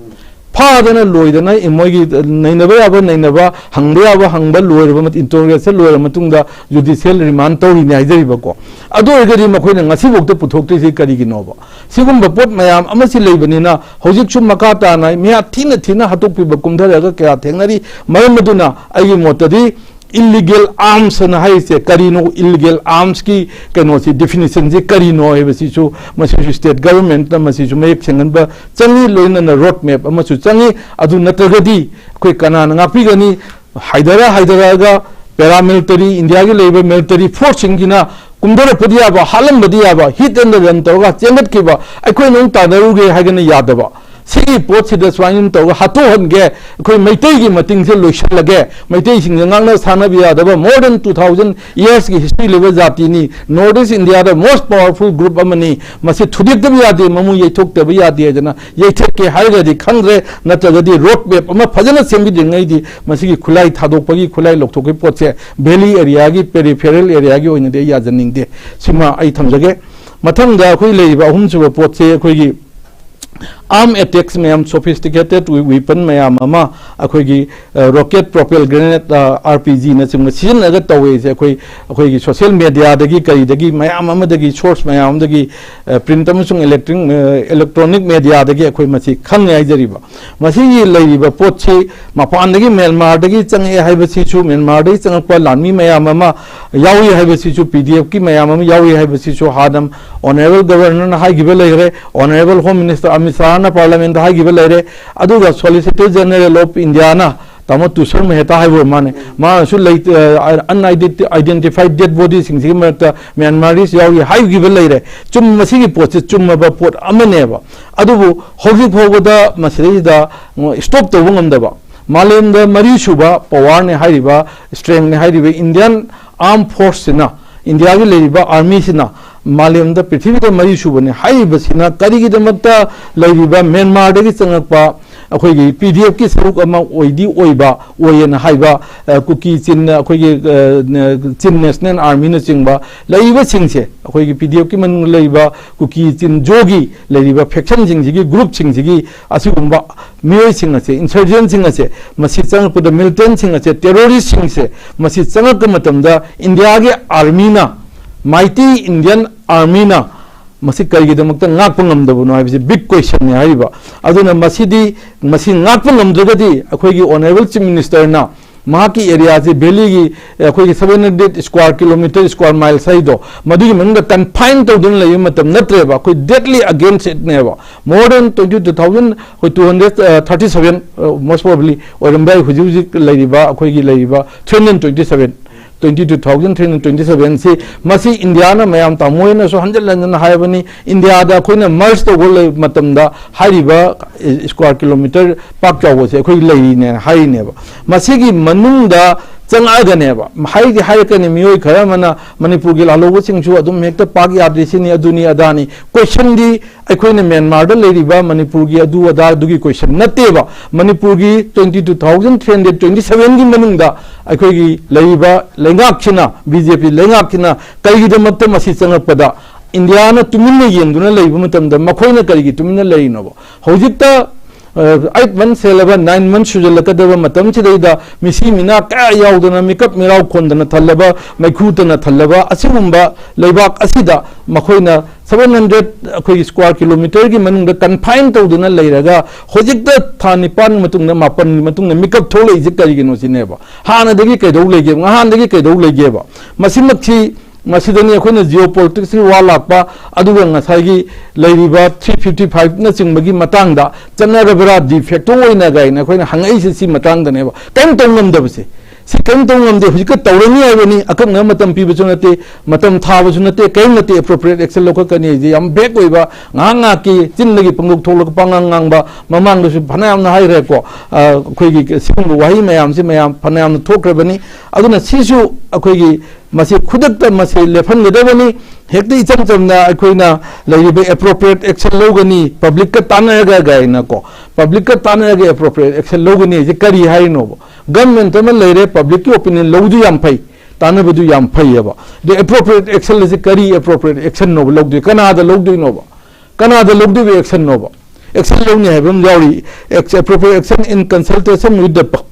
ꯐꯥꯗꯅ ꯂꯣꯏꯗꯅ ꯏ-, ꯃꯣꯏꯒꯤ ꯅꯩꯅꯕ ꯌꯥꯕ ꯅꯩꯅꯕ, ꯍꯪꯕ ꯌꯥꯕ ꯍꯪꯕ ꯂꯣꯏꯔꯕ ꯃꯇꯨꯡ, ꯏꯟꯇꯔꯣꯒꯦꯁꯟ ꯂꯣꯏꯔꯕ ꯃꯇꯨꯡꯗ ꯖꯨꯗꯤꯁꯤꯌꯦꯜ ꯔꯤꯃꯥꯟ ꯇꯧꯔꯤꯅꯦ ꯍꯥꯏꯖꯔꯤꯕꯀꯣ꯫ ꯑꯗꯨ ꯑꯣꯏꯔꯒꯗꯤ ꯃꯈꯣꯏꯅ ꯉꯁꯤꯐꯥꯎꯗ ꯄꯨꯊꯣꯛꯇ꯭ꯔꯤꯁꯤ ꯀꯔꯤꯒꯤꯅꯣꯕ? ꯁꯤꯒꯨꯝꯕ ꯄꯣꯠ ꯃꯌꯥꯝ ꯑꯃꯁꯤ ꯂꯩꯕꯅꯤꯅ ꯍꯧꯖꯤꯛꯁꯨ ꯃꯈꯥ ꯇꯥꯅ ꯃꯤꯌꯥ ꯊꯤꯅ ꯊꯤꯅ ꯍꯥꯠꯇꯣꯛꯄꯤꯕ ꯀꯨꯝꯊꯔꯒ ꯀꯌꯥ ꯊꯦꯡꯅꯔꯤ꯫ ꯃꯔꯝ ꯑꯗꯨꯅ ꯑꯩꯒꯤ ꯃꯣꯠꯇꯗꯤ ꯏꯜꯂꯤꯒꯦꯜ ꯑꯥꯔꯝꯁ ꯑꯅ ꯍꯥꯏꯔꯤꯁꯦ ꯀꯔꯤꯅꯣ? ꯏꯜꯂꯤꯒꯦꯜ ꯑꯥꯔꯝꯁꯀꯤ ꯀꯩꯅꯣꯁꯤ, ꯗꯤꯐꯤꯅꯤꯁꯟꯁꯤ ꯀꯔꯤꯅꯣ ꯍꯥꯏꯕꯁꯤꯁꯨ, ꯃꯁꯤꯁꯨ ꯁ꯭ꯇꯦꯠ ꯒꯚꯔꯟꯃꯦꯟꯠꯅ ꯃꯁꯤꯁꯨ ꯃꯌꯦꯛ ꯁꯦꯡꯍꯟꯕ ꯆꯪꯉꯤ, ꯂꯣꯏꯅꯅ ꯔꯣꯗ ꯃꯦꯞ ꯑꯃꯁꯨ ꯆꯪꯉꯤ꯫ ꯑꯗꯨ ꯅꯠꯇ꯭ꯔꯒꯗꯤ ꯑꯩꯈꯣꯏ ꯀꯅꯥꯅ ꯉꯥꯛꯄꯤꯒꯅꯤ? ꯍꯥꯏꯗꯔ ꯍꯥꯏꯗꯔꯛꯑꯒ ꯄꯦꯔꯥꯃꯤꯂꯤꯇꯔꯤ, ꯏꯟꯗꯤꯌꯥꯒꯤ ꯂꯩꯔꯤꯕ ꯃꯤꯂꯤꯇꯔꯤ ꯐꯣꯔꯁꯁꯤꯡꯁꯤꯅ ꯀꯨꯝꯊꯔꯛꯄꯗꯤ ꯌꯥꯕ, ꯍꯥꯠꯂꯝꯕꯗꯤ ꯌꯥꯕ, hit and run ꯇꯧꯔꯒ ꯆꯦꯟꯒꯠꯈꯤꯕ, ꯑꯩꯈꯣꯏꯅ ꯑꯃꯨꯛ ꯇꯥꯟꯅꯔꯨꯒꯦ ꯍꯥꯏꯒꯅ ꯌꯥꯗꯕ꯫ ꯁꯤꯒꯤ ꯄꯣꯠꯁꯤꯗ ꯁꯨꯃꯥꯏꯅ ꯇꯧꯔꯒ ꯍꯥꯠꯇꯣꯛꯍꯟꯒꯦ, ꯑꯩꯈꯣꯏ ꯃꯩꯇꯩꯒꯤ ꯃꯇꯤꯡꯁꯦ ꯂꯣꯏꯁꯤꯜꯂꯒꯦ, ꯃꯩꯇꯩꯁꯤꯡꯁꯦ ꯉꯥꯡꯅ ꯁꯥꯟꯅꯕ ꯌꯥꯗꯕ more than two thousand yearsꯀꯤ history ꯂꯩꯕ ꯖꯥꯇꯤꯅꯤ, North East Indiaꯗ most powerful group ꯑꯃꯅꯤ, ꯃꯁꯤ ꯊꯨꯗꯦꯛꯇꯕ ꯌꯥꯗꯦ, ꯃꯃꯨ ꯌꯩꯊꯣꯛꯇꯕ ꯌꯥꯗꯦ ꯍꯥꯏꯗꯅ ꯌꯩꯊꯠꯀꯦ ꯍꯥꯏꯔꯒꯗꯤ ꯈꯪꯗ꯭ꯔꯦ, ꯅꯠꯇ꯭ꯔꯒꯗꯤ road map ꯑꯃ ꯐꯖꯅ ꯁꯦꯝꯕꯤꯗ꯭ꯔꯤꯉꯩꯗꯤ ꯃꯁꯤꯒꯤ ꯈꯨꯠꯂꯥꯏ ꯊꯥꯗꯣꯛꯄꯒꯤ, ꯈꯨꯠꯂꯥꯏ ꯂꯧꯊꯣꯛꯄꯒꯤ ꯄꯣꯠꯁꯦ valley areaꯒꯤ, peripheral areaꯒꯤ ꯑꯣꯏꯅꯗꯤ ꯑꯩ ꯌꯥꯖꯅꯤꯡꯗꯦ꯫ ꯁꯤꯃ ꯑꯩ ꯊꯝꯖꯒꯦ꯫ ꯃꯊꯪꯗ ꯑꯩꯈꯣꯏ ꯂꯩꯔꯤꯕ ꯑꯍꯨꯝꯁꯨꯕ ꯄꯣꯠꯁꯦ ꯑꯩꯈꯣꯏꯒꯤ arm attacks ꯃꯌꯥꯝ, sophisticated weapon ꯃꯌꯥꯝ ꯑꯃ ꯑꯩꯈꯣꯏꯒꯤ, ꯑ, rocket propelled grenade, ꯑ, R P Gꯅꯆꯤꯡꯕ ꯁꯤꯖꯤꯟꯅꯔꯒ ꯇꯧꯋꯦꯁꯦ ꯑꯩꯈꯣꯏ, ꯑꯩꯈꯣꯏꯒꯤ social mediaꯗꯒꯤ ꯀꯔꯤꯗꯒꯤ ꯃꯌꯥꯝ ꯑꯃꯗꯒꯤ source ꯃꯌꯥꯝ ꯑꯃꯗꯒꯤ, ꯑ, print ꯑꯃꯁꯨꯡ electric, ꯑ, electronic mediaꯗꯒꯤ ꯑꯩꯈꯣꯏ ꯃꯁꯤ ꯈꯪꯉꯦ ꯍꯥꯏꯖꯔꯤꯕ꯫ ꯃꯁꯤꯒꯤ ꯂꯩꯔꯤꯕ ꯄꯣꯠꯁꯤ ꯃꯄꯥꯟꯗꯒꯤ ꯃ꯭ꯌꯥꯟꯃꯥꯔꯗꯒꯤ ꯆꯪꯉꯛꯑꯦ ꯍꯥꯏꯕꯁꯤꯁꯨ, ꯃ꯭ꯌꯥꯟꯃꯥꯔꯗꯒꯤ ꯆꯪꯉꯛꯄ ꯂꯥꯟꯃꯤ ꯃꯌꯥꯝ ꯑꯃ ꯌꯥꯎꯏ ꯍꯥꯏꯕꯁꯤꯁꯨ, P D Fꯀꯤ ꯃꯌꯥꯝ ꯑꯃ ꯌꯥꯎꯏ ꯍꯥꯏꯕꯁꯤꯁꯨ ꯍꯥꯟꯅ Honourable Governorꯅ ꯍꯥꯏꯈꯤꯕ ꯂꯩꯈ꯭ꯔꯦ, Honourable Home Minister ꯑꯃꯤꯠ ꯁꯥꯍꯅ Parliamentꯇ ꯍꯥꯏꯈꯤꯕ ꯂꯩꯔꯦ꯫ ꯑꯗꯨꯒ Solicitor General of Indiaꯅ ꯇꯥꯃꯣ ꯇꯨꯁꯔ ꯃꯦꯍꯇꯥ ꯍꯥꯏꯕ ꯑꯣꯏꯔ ꯃꯥꯅꯦ, ꯃꯥꯅꯁꯨ ꯂꯩ-, ꯑ, unidenti-, identified dead bodiesꯁꯤꯡꯁꯤꯒꯤ ꯃꯔꯛꯇ Myanmarese ꯌꯥꯎꯔꯤ ꯍꯥꯏꯈꯤꯕ ꯂꯩꯔꯦ꯫ ꯆꯨꯝ-, ꯃꯁꯤꯒꯤ ꯄꯣꯠꯁꯦ ꯆꯨꯝꯃꯕ ꯄꯣꯠ ꯑꯃꯅꯦꯕ꯫ ꯑꯗꯨꯕꯨ ꯍꯧꯖꯤꯛ ꯐꯥꯎꯕꯗ ꯃꯁꯤꯗꯩꯁꯤꯗ stop ꯇꯧꯕ ꯉꯝꯗꯕ, ꯃꯥꯂꯦꯝꯗ ꯃꯔꯤꯁꯨꯕ powerꯅꯦ ꯍꯥꯏꯔꯤꯕ, strengthꯅꯦ ꯍꯥꯏꯔꯤꯕ Indian Armed Forceꯁꯤꯅ, ꯏꯟꯗꯤꯌꯥꯒꯤ ꯂꯩꯔꯤꯕ armyꯁꯤꯅ ꯃꯥꯂꯦꯝꯗ, ꯄ꯭ꯔꯤꯊꯤꯕꯤꯗ ꯃꯔꯤꯁꯨꯕꯅꯦ ꯍꯥꯏꯔꯤꯕꯁꯤꯅ ꯀꯔꯤꯒꯤꯗꯃꯛꯇ ꯂꯩꯔꯤꯕ ꯃ꯭ꯌꯥꯟꯃꯥꯔꯗꯒꯤ ꯆꯪꯉꯛꯄ ꯑꯩꯈꯣꯏꯒꯤ P D Fꯀꯤ ꯁꯔꯨꯛ ꯑꯃ ꯑꯣꯏꯗꯤ ꯑꯣꯏꯕ, ꯑꯣꯏꯌꯦꯅ ꯍꯥꯏꯕ, ꯑ, ꯀꯨꯀꯤ ꯆꯤꯟ, ꯑꯩꯈꯣꯏꯒꯤ, ꯑ, ꯅ-, Chin National Armyꯅꯆꯤꯡꯕ ꯂꯩꯔꯤꯕꯁꯤꯡꯁꯦ, ꯑꯩꯈꯣꯏꯒꯤ P D Fꯀꯤ ꯃꯅꯨꯡꯗ ꯂꯩꯔꯤꯕ ꯀꯨꯀꯤ ꯆꯤꯟ ꯖꯣꯒꯤ ꯂꯩꯔꯤꯕ factionꯁꯤꯡꯁꯤꯒꯤ, groupꯁꯤꯡꯁꯤꯒꯤ ꯑꯁꯤꯒꯨꯝꯕ ꯃꯤꯑꯣꯏꯁꯤꯡ ꯑꯁꯦ, insurgentꯁꯤꯡ ꯑꯁꯦ, ꯃꯁꯤ ꯆꯪꯉꯛꯄꯗ militantꯁꯤꯡ ꯑꯁꯦ, terroristꯁꯤꯡ ꯑꯁꯦ, ꯃꯁꯤ ꯆꯪꯉꯛꯄ ꯃꯇꯝꯗ ꯏꯟꯗꯤꯌꯥꯒꯤ armyꯅ, mighty Indian armyꯅ ꯃꯁꯤ ꯀꯔꯤꯒꯤꯗꯃꯛꯇ ꯉꯥꯛꯄ ꯉꯝꯗꯕꯅꯣ ꯍꯥꯏꯕꯁꯤ big questionꯅꯤ ꯍꯥꯏꯔꯤꯕ꯫ ꯑꯗꯨꯅ ꯃꯁꯤꯗꯤ, ꯃꯁꯤ ꯉꯥꯛꯄ ꯉꯝꯗ꯭ꯔꯒꯗꯤ ꯑꯩꯈꯣꯏꯒꯤ Honourable Chief Ministerꯅ ꯃꯍꯥꯛꯀꯤ areaꯁꯤ, valleyꯒꯤ, ꯑꯩꯈꯣꯏꯒꯤ seven hundred square kilometre, square miles ꯍꯥꯏꯗꯣ, ꯃꯗꯨꯒꯤ ꯃꯅꯨꯡꯗ confine ꯇꯧꯗꯨꯅ ꯂꯩꯕ ꯃꯇꯝ ꯅꯠꯇ꯭ꯔꯦꯕ꯫ ꯑꯩꯈꯣꯏ deadly against itꯅꯦꯕ꯫ More than twenty two thousand, ꯑꯩꯈꯣꯏ two hundred thirty seven, most probably ꯑꯣꯏꯔꯝꯕ ꯌꯥꯏ ꯍꯧꯖꯤꯛ ꯍꯧꯖꯤꯛ ꯂꯩꯔꯤꯕ, ꯑꯩꯈꯣꯏꯒꯤ ꯂꯩꯔꯤꯕ three hundred twenty seven꯫ twenty two thousand three hundred twenty seven ꯁꯤ, ꯃꯁꯤ ꯏꯟꯗꯤꯌꯥꯅ, ꯃꯌꯥꯝ ꯇꯥꯃꯣ ꯍꯣꯏꯅꯁꯨ ꯍꯟꯖꯤꯟ ꯍꯟꯖꯤꯟ ꯍꯥꯏꯕꯅꯤ, ꯏꯟꯗꯤꯌꯥꯗ ꯑꯩꯈꯣꯏꯅ merge ꯇꯧꯕ ꯂꯩ-, ꯃꯇꯝꯗ ꯍꯥꯏꯔꯤꯕ square kilometre ꯄꯥꯛ ꯆꯥꯎꯕꯁꯦ ꯑꯩꯈꯣꯏ ꯂꯩꯔꯤꯅꯦ ꯍꯥꯏꯔꯤꯅꯦꯕ꯫ ꯃꯁꯤꯒꯤ ꯃꯅꯨꯡꯗ ꯆꯪꯉꯛꯑꯒꯅꯦꯕ, ꯍꯥꯏꯗꯤ ꯍꯥꯏꯔꯛꯀꯅꯤ, ꯃꯤꯑꯣꯏ ꯈꯔ ꯑꯃꯅ ꯃꯅꯤꯄꯨꯔꯒꯤ ꯂꯥꯜꯍꯧꯕꯁꯤꯡꯁꯨ ꯑꯗꯨꯝ ꯍꯦꯛꯇ ꯄꯥꯛ ꯌꯥꯗ꯭ꯔꯤ, ꯁꯤꯅꯤ, ꯑꯗꯨꯅꯤ, ꯑꯗꯥꯅꯤ꯫ Questionꯗꯤ ꯑꯩꯈꯣꯏꯅ ꯃ꯭ꯌꯥꯟꯃꯥꯔꯗ ꯂꯩꯔꯤꯕ ꯃꯅꯤꯄꯨꯔꯒꯤ ꯑꯗꯨ ꯑꯗꯥ ꯑꯗꯨꯒꯤ question ꯅꯠꯇꯦꯕ꯫ ꯃꯅꯤꯄꯨꯔꯒꯤ twenty two thousand three hundred twenty sevenꯒꯤ ꯃꯅꯨꯡꯗ ꯑꯩꯈꯣꯏꯒꯤ ꯂꯩꯔꯤꯕ ꯂꯩꯉꯥꯛꯁꯤꯅ, ꯕꯤ ꯖꯦ ꯄꯤ ꯂꯩꯉꯥꯛꯁꯤꯅ ꯀꯔꯤꯒꯤꯗꯃꯛꯇ ꯃꯁꯤ ꯆꯪꯉꯛꯄꯗ ꯏꯟꯗꯤꯌꯥꯅ ꯇꯨꯃꯤꯟꯅ ꯌꯦꯡꯗꯨꯅ ꯂꯩꯕ ꯃꯇꯝꯗ ꯃꯈꯣꯏꯅ ꯀꯔꯤꯒꯤ ꯇꯨꯃꯤꯟꯅ ꯂꯩꯔꯤꯅꯣꯕ? ꯍꯧꯖꯤꯛꯇ, ꯑ, eight months ꯍꯦꯜꯂꯕ, nine months ꯁꯨꯖꯜꯂꯛꯀꯗꯕ ꯃꯇꯝꯁꯤꯗꯩꯗ ꯃꯤꯁꯤ ꯃꯤꯅꯥ ꯀꯌꯥ ꯌꯥꯎꯗꯅ, ꯃꯤꯀꯞ ꯃꯤꯔꯥꯎ ꯈꯣꯟꯗꯅ ꯊꯜꯂꯕ, ꯃꯩꯈꯨ ꯇꯅ ꯊꯜꯂꯕ ꯑꯁꯤꯒꯨꯝꯕ ꯂꯩꯕꯥꯛ ꯑꯁꯤꯗ ꯃꯈꯣꯏꯅ seven hundred, ꯑꯩꯈꯣꯏꯒꯤ square kilometreꯒꯤ ꯃꯅꯨꯡꯗ confine ꯇꯧꯗꯨꯅ ꯂꯩꯔꯒ, ꯍꯧꯖꯤꯛꯇ ꯊꯥ ꯅꯤꯄꯥꯟ ꯃꯇꯨꯡꯗ, ꯃꯥꯄꯟꯒꯤ ꯃꯇꯨꯡꯗ ꯃꯤꯀꯞ ꯊꯣꯛꯂꯛꯏꯁꯦ ꯀꯔꯤꯒꯤꯅꯣ ꯁꯤꯅꯦꯕ꯫ ꯍꯥꯟꯅꯗꯒꯤ ꯀꯩꯗꯧ ꯂꯩꯒꯦ? ꯉꯍꯥꯟꯗꯒꯤ ꯀꯩꯗꯧ ꯂꯩꯒꯦꯕ? ꯃꯁꯤꯃꯛꯁꯤ, ꯃꯁꯤꯗꯅꯤ ꯑꯩꯈꯣꯏꯅ geopoliticsꯀꯤ ꯋꯥ ꯂꯥꯛꯄ, ꯑꯗꯨꯒ ꯉꯁꯥꯏꯒꯤ ꯂꯩꯔꯤꯕ three fifty fiveꯅꯆꯤꯡꯕꯒꯤ ꯃꯇꯥꯡꯗ ꯆꯠꯅꯔꯕ꯭ꯔꯥ, de facto ꯑꯣꯏꯅ ꯀꯥꯏꯅ ꯑꯩꯈꯣꯏꯅ ꯍꯪꯉꯛꯏꯁꯦ ꯁꯤ ꯃꯇꯥꯡꯗꯅꯦꯕ꯫ ꯀꯔꯤꯝ ꯇꯧ ꯉꯝꯗꯕꯁꯦ꯫ ꯁꯤ ꯀꯔꯤꯝ ꯇꯧ ꯉꯝꯗꯦ꯫ ꯍꯧꯖꯤꯛꯀ ꯇꯧꯔꯅꯤ ꯍꯥꯏꯕꯅꯤ, ꯑꯀꯛꯅꯕ ꯃꯇꯝ ꯄꯤꯕꯁꯨ ꯅꯠꯇꯦ, ꯃꯇꯝ ꯊꯥꯕꯁꯨ ꯅꯠꯇꯦ, ꯀꯔꯤꯝ ꯅꯠꯇꯦ꯫ Appropriate action ꯂꯧꯈꯠꯀꯅꯤ ꯍꯥꯏꯁꯦ ꯌꯥꯝ vague ꯑꯣꯏꯕ, ꯉꯥꯏꯍꯥꯛ ꯉꯥꯏꯍꯥꯛꯀꯤ ꯆꯤꯟꯗꯒꯤ ꯄꯪꯊꯣꯛ ꯊꯣꯛꯂꯒ ꯄꯉꯥꯡ ꯉꯥꯡꯕ, ꯃꯃꯥꯡꯗꯁꯨ ꯐꯅꯌꯥꯝꯅ ꯍꯥꯏꯈ꯭ꯔꯦꯀꯣ꯫ ꯑ, ꯑꯩꯈꯣꯏꯒꯤ ꯁꯤꯒꯨꯝꯕ ꯋꯥꯍꯩ ꯃꯌꯥꯝꯁꯤ ꯃꯌꯥꯝ ꯐꯅꯌꯥꯝꯅ ꯊꯣꯛꯈ꯭ꯔꯕꯅꯤ꯫ ꯑꯗꯨꯅ ꯁꯤꯁꯨ ꯑꯩꯈꯣꯏꯒꯤ ꯃꯁꯤ ꯈꯨꯗꯛꯇ ꯃꯁꯤ ꯂꯦꯞꯍꯟꯒꯗꯕꯅꯤ꯫ ꯍꯦꯛꯇ ꯏꯆꯝ ꯆꯝꯅ ꯑꯩꯈꯣꯏꯅ ꯂꯩꯔꯤꯕ appropriate action ꯂꯧꯒꯅꯤ, publicꯀ ꯇꯥꯟꯅꯔꯒ ꯀꯥꯏꯅꯀꯣ, publicꯀ ꯇꯥꯟꯅꯔꯒ appropriate action ꯂꯧꯒꯅꯤ ꯍꯥꯏꯁꯦ ꯀꯔꯤ ꯍꯥꯏꯔꯤꯅꯣꯕ? Government ꯑꯃ ꯂꯩꯔꯦ, publicꯀꯤ opinion ꯂꯧꯕꯗꯨ ꯌꯥꯝ ꯐꯩ, ꯇꯥꯟꯅꯕꯗꯨ ꯌꯥꯝ ꯐꯩꯌꯦꯕ꯫ ꯑꯗꯣ appropriate action ꯑꯁꯤ ꯀꯔꯤ appropriate actionꯅꯣꯕ ꯂꯧꯗꯣꯏ? ꯀꯅꯥꯗ ꯂꯧꯗꯣꯏꯅꯣꯕ? ꯀꯅꯥꯗ ꯂꯧꯗꯣꯏꯕ actionꯅꯣꯕ? Action ꯂꯧꯅꯤ ꯍꯥꯏꯕ ꯑꯃ ꯌꯥꯎꯔꯤ, ex-, appropriate action in consultation with the pu-,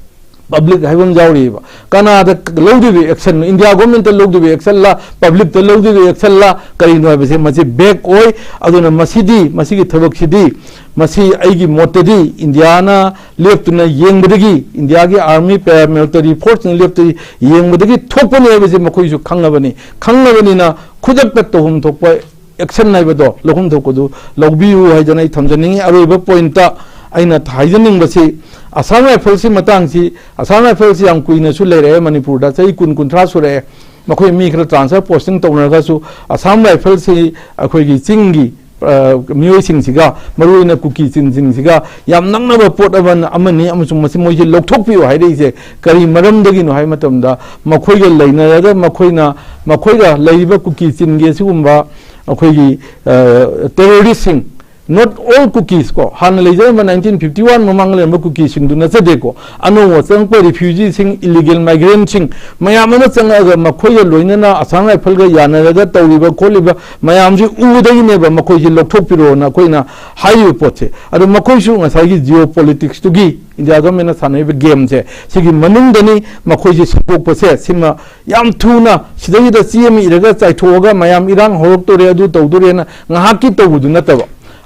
public ꯍꯥꯏꯕ ꯑꯃ ꯌꯥꯎꯔꯤꯕ꯫ ꯀꯅꯥꯗ ꯂꯧꯗꯣꯏꯕ actionꯅꯣ? India governmentꯇ ꯂꯧꯗꯣꯏꯕ actionꯂ, publicꯇ ꯂꯧꯗꯣꯏꯕ actionꯂ, ꯀꯔꯤꯅꯣ ꯍꯥꯏꯕꯁꯦ ꯃꯁꯤ vague ꯑꯣꯏ꯫ ꯑꯗꯨꯅ ꯃꯁꯤꯗꯤ, ꯃꯁꯤꯒꯤ ꯊꯕꯛꯁꯤꯗꯤ, ꯃꯁꯤ ꯑꯩꯒꯤ ꯃꯣꯠꯇꯗꯤ ꯏꯟꯗꯤꯌꯥꯅ ꯂꯦꯞꯇꯨꯅ ꯌꯦꯡꯕꯗꯒꯤ, ꯏꯟꯗꯤꯌꯥꯒꯤ army paramilitary forceꯅ ꯂꯦꯞꯇꯨꯅ ꯌꯦꯡꯕꯗꯒꯤ ꯊꯣꯛꯄꯅꯤ ꯍꯥꯏꯕꯁꯦ ꯃꯈꯣꯏꯁꯨ ꯈꯪꯉꯕꯅꯤ꯫ ꯈꯪꯉꯕꯅꯤꯅ ꯈꯨꯗꯛꯇ ꯇꯧꯐꯝ ꯊꯣꯛꯄ action ꯍꯥꯏꯕꯗꯣ ꯂꯧꯐꯝ ꯊꯣꯛꯄꯗꯨ ꯂꯧꯕꯤꯌꯨ ꯍꯥꯏꯗꯅ ꯑꯩ ꯊꯝꯖꯅꯤꯡꯉꯤ꯫ ꯑꯔꯣꯏꯕ pointꯇ ꯑꯩꯅ ꯍꯥꯏꯖꯅꯤꯡꯕꯁꯤ, ꯑꯁꯥꯝ ꯔꯥꯏꯐꯜꯁꯤ ꯃꯇꯥꯡꯁꯤ, ꯑꯁꯥꯝ ꯔꯥꯏꯐꯜꯁꯤ ꯌꯥꯝ ꯀꯨꯏꯅꯁꯨ ꯂꯩꯔꯛꯑꯦ ꯃꯅꯤꯄꯨꯔꯗ, ꯆꯍꯤ ꯀꯨꯟ ꯀꯨꯟꯊ꯭ꯔꯥ ꯁꯨꯔꯛꯑꯦ꯫ ꯃꯈꯣꯏ ꯃꯤ ꯈꯔ transfer posting ꯇꯧꯅꯔꯒꯁꯨ ꯑꯁꯥꯝ ꯔꯥꯏꯐꯜꯁꯤ ꯑꯩꯈꯣꯏꯒꯤ ꯆꯤꯡꯒꯤ, ꯑ, ꯃꯤꯑꯣꯏꯁꯤꯡꯁꯤꯒ, ꯃꯔꯨꯑꯣꯏꯅ ꯀꯨꯀꯤ ꯆꯤꯟꯁꯤꯡꯁꯤꯒ ꯌꯥꯝ ꯅꯛꯅꯕ ꯄꯣꯠ ꯑꯃ, ꯑꯃꯅꯤ, ꯑꯃꯁꯨꯡ ꯃꯁꯤ ꯃꯣꯏꯁꯤ ꯂꯧꯊꯣꯛꯄꯤꯌꯨ ꯍꯥꯏꯔꯛꯏꯁꯦ ꯀꯔꯤ ꯃꯔꯝꯗꯒꯤꯅꯣ ꯍꯥꯏꯕ ꯃꯇꯝꯗ, ꯃꯈꯣꯏꯒ ꯂꯩꯅꯔꯒ ꯃꯈꯣꯏꯅ, ꯃꯈꯣꯏꯒ ꯂꯩꯔꯤꯕ ꯀꯨꯀꯤ ꯆꯤꯟꯒꯤ ꯑꯁꯤꯒꯨꯝꯕ ꯑꯩꯈꯣꯏꯒꯤ, ꯑ, terroristꯁꯤꯡ, not all Kukis ꯀꯣ, ꯍꯥꯟꯅ ꯂꯩꯖꯔꯝꯕ nineteen fifty one ꯃꯃꯥꯡꯗ ꯂꯩꯔꯝꯕ ꯀꯨꯀꯤꯁꯤꯡꯗꯨ ꯅꯠꯆꯗꯦꯀꯣ, ꯑꯅꯧꯕ ꯆꯪꯉꯛꯄ refugeeꯁꯤꯡ, illegal migrantꯁꯤꯡ ꯃꯌꯥꯝ ꯑꯃ ꯆꯪꯉꯛꯑꯒ ꯃꯈꯣꯏꯒ ꯂꯣꯏꯅꯅ ꯑꯁꯥꯝ ꯔꯥꯏꯐꯜꯒ ꯌꯥꯅꯔꯒ ꯇꯧꯔꯤꯕ ꯈꯣꯠꯂꯤꯕ ꯃꯌꯥꯝꯁꯤ ꯎꯕꯗꯒꯤꯅꯦꯕ ꯃꯈꯣꯏꯁꯤ ꯂꯧꯊꯣꯛꯄꯤꯔꯣꯅ ꯑꯩꯈꯣꯏꯅ ꯍꯥꯏꯔꯤꯕ ꯄꯣꯠꯁꯦ꯫ ꯑꯗꯣ ꯃꯈꯣꯏꯁꯨ ꯉꯁꯥꯏꯒꯤ geopoliticsꯇꯨꯒꯤ, India governmentꯅ ꯁꯥꯟꯅꯔꯤꯕ gameꯁꯦ, ꯁꯤꯒꯤ ꯃꯅꯨꯡꯗꯅꯤ ꯃꯈꯣꯏꯁꯦ ꯁꯟꯗꯣꯛꯄꯁꯦ꯫ ꯁꯤꯃ ꯌꯥꯝ ꯊꯨꯅ ꯁꯤꯗꯩꯁꯤꯗ ꯆꯦ ꯑꯃ ꯏꯔꯒ ꯆꯥꯏꯊꯣꯛꯑꯒ ꯃꯌꯥꯝ ꯏꯔꯥꯡ ꯍꯧꯔꯛꯇꯣꯔꯦ, ꯑꯗꯨ ꯇꯧꯗꯣꯔꯦꯅ ꯉꯥꯏꯍꯥꯛꯀꯤ ꯇꯧꯕꯗꯨ ꯅꯠꯇꯕ,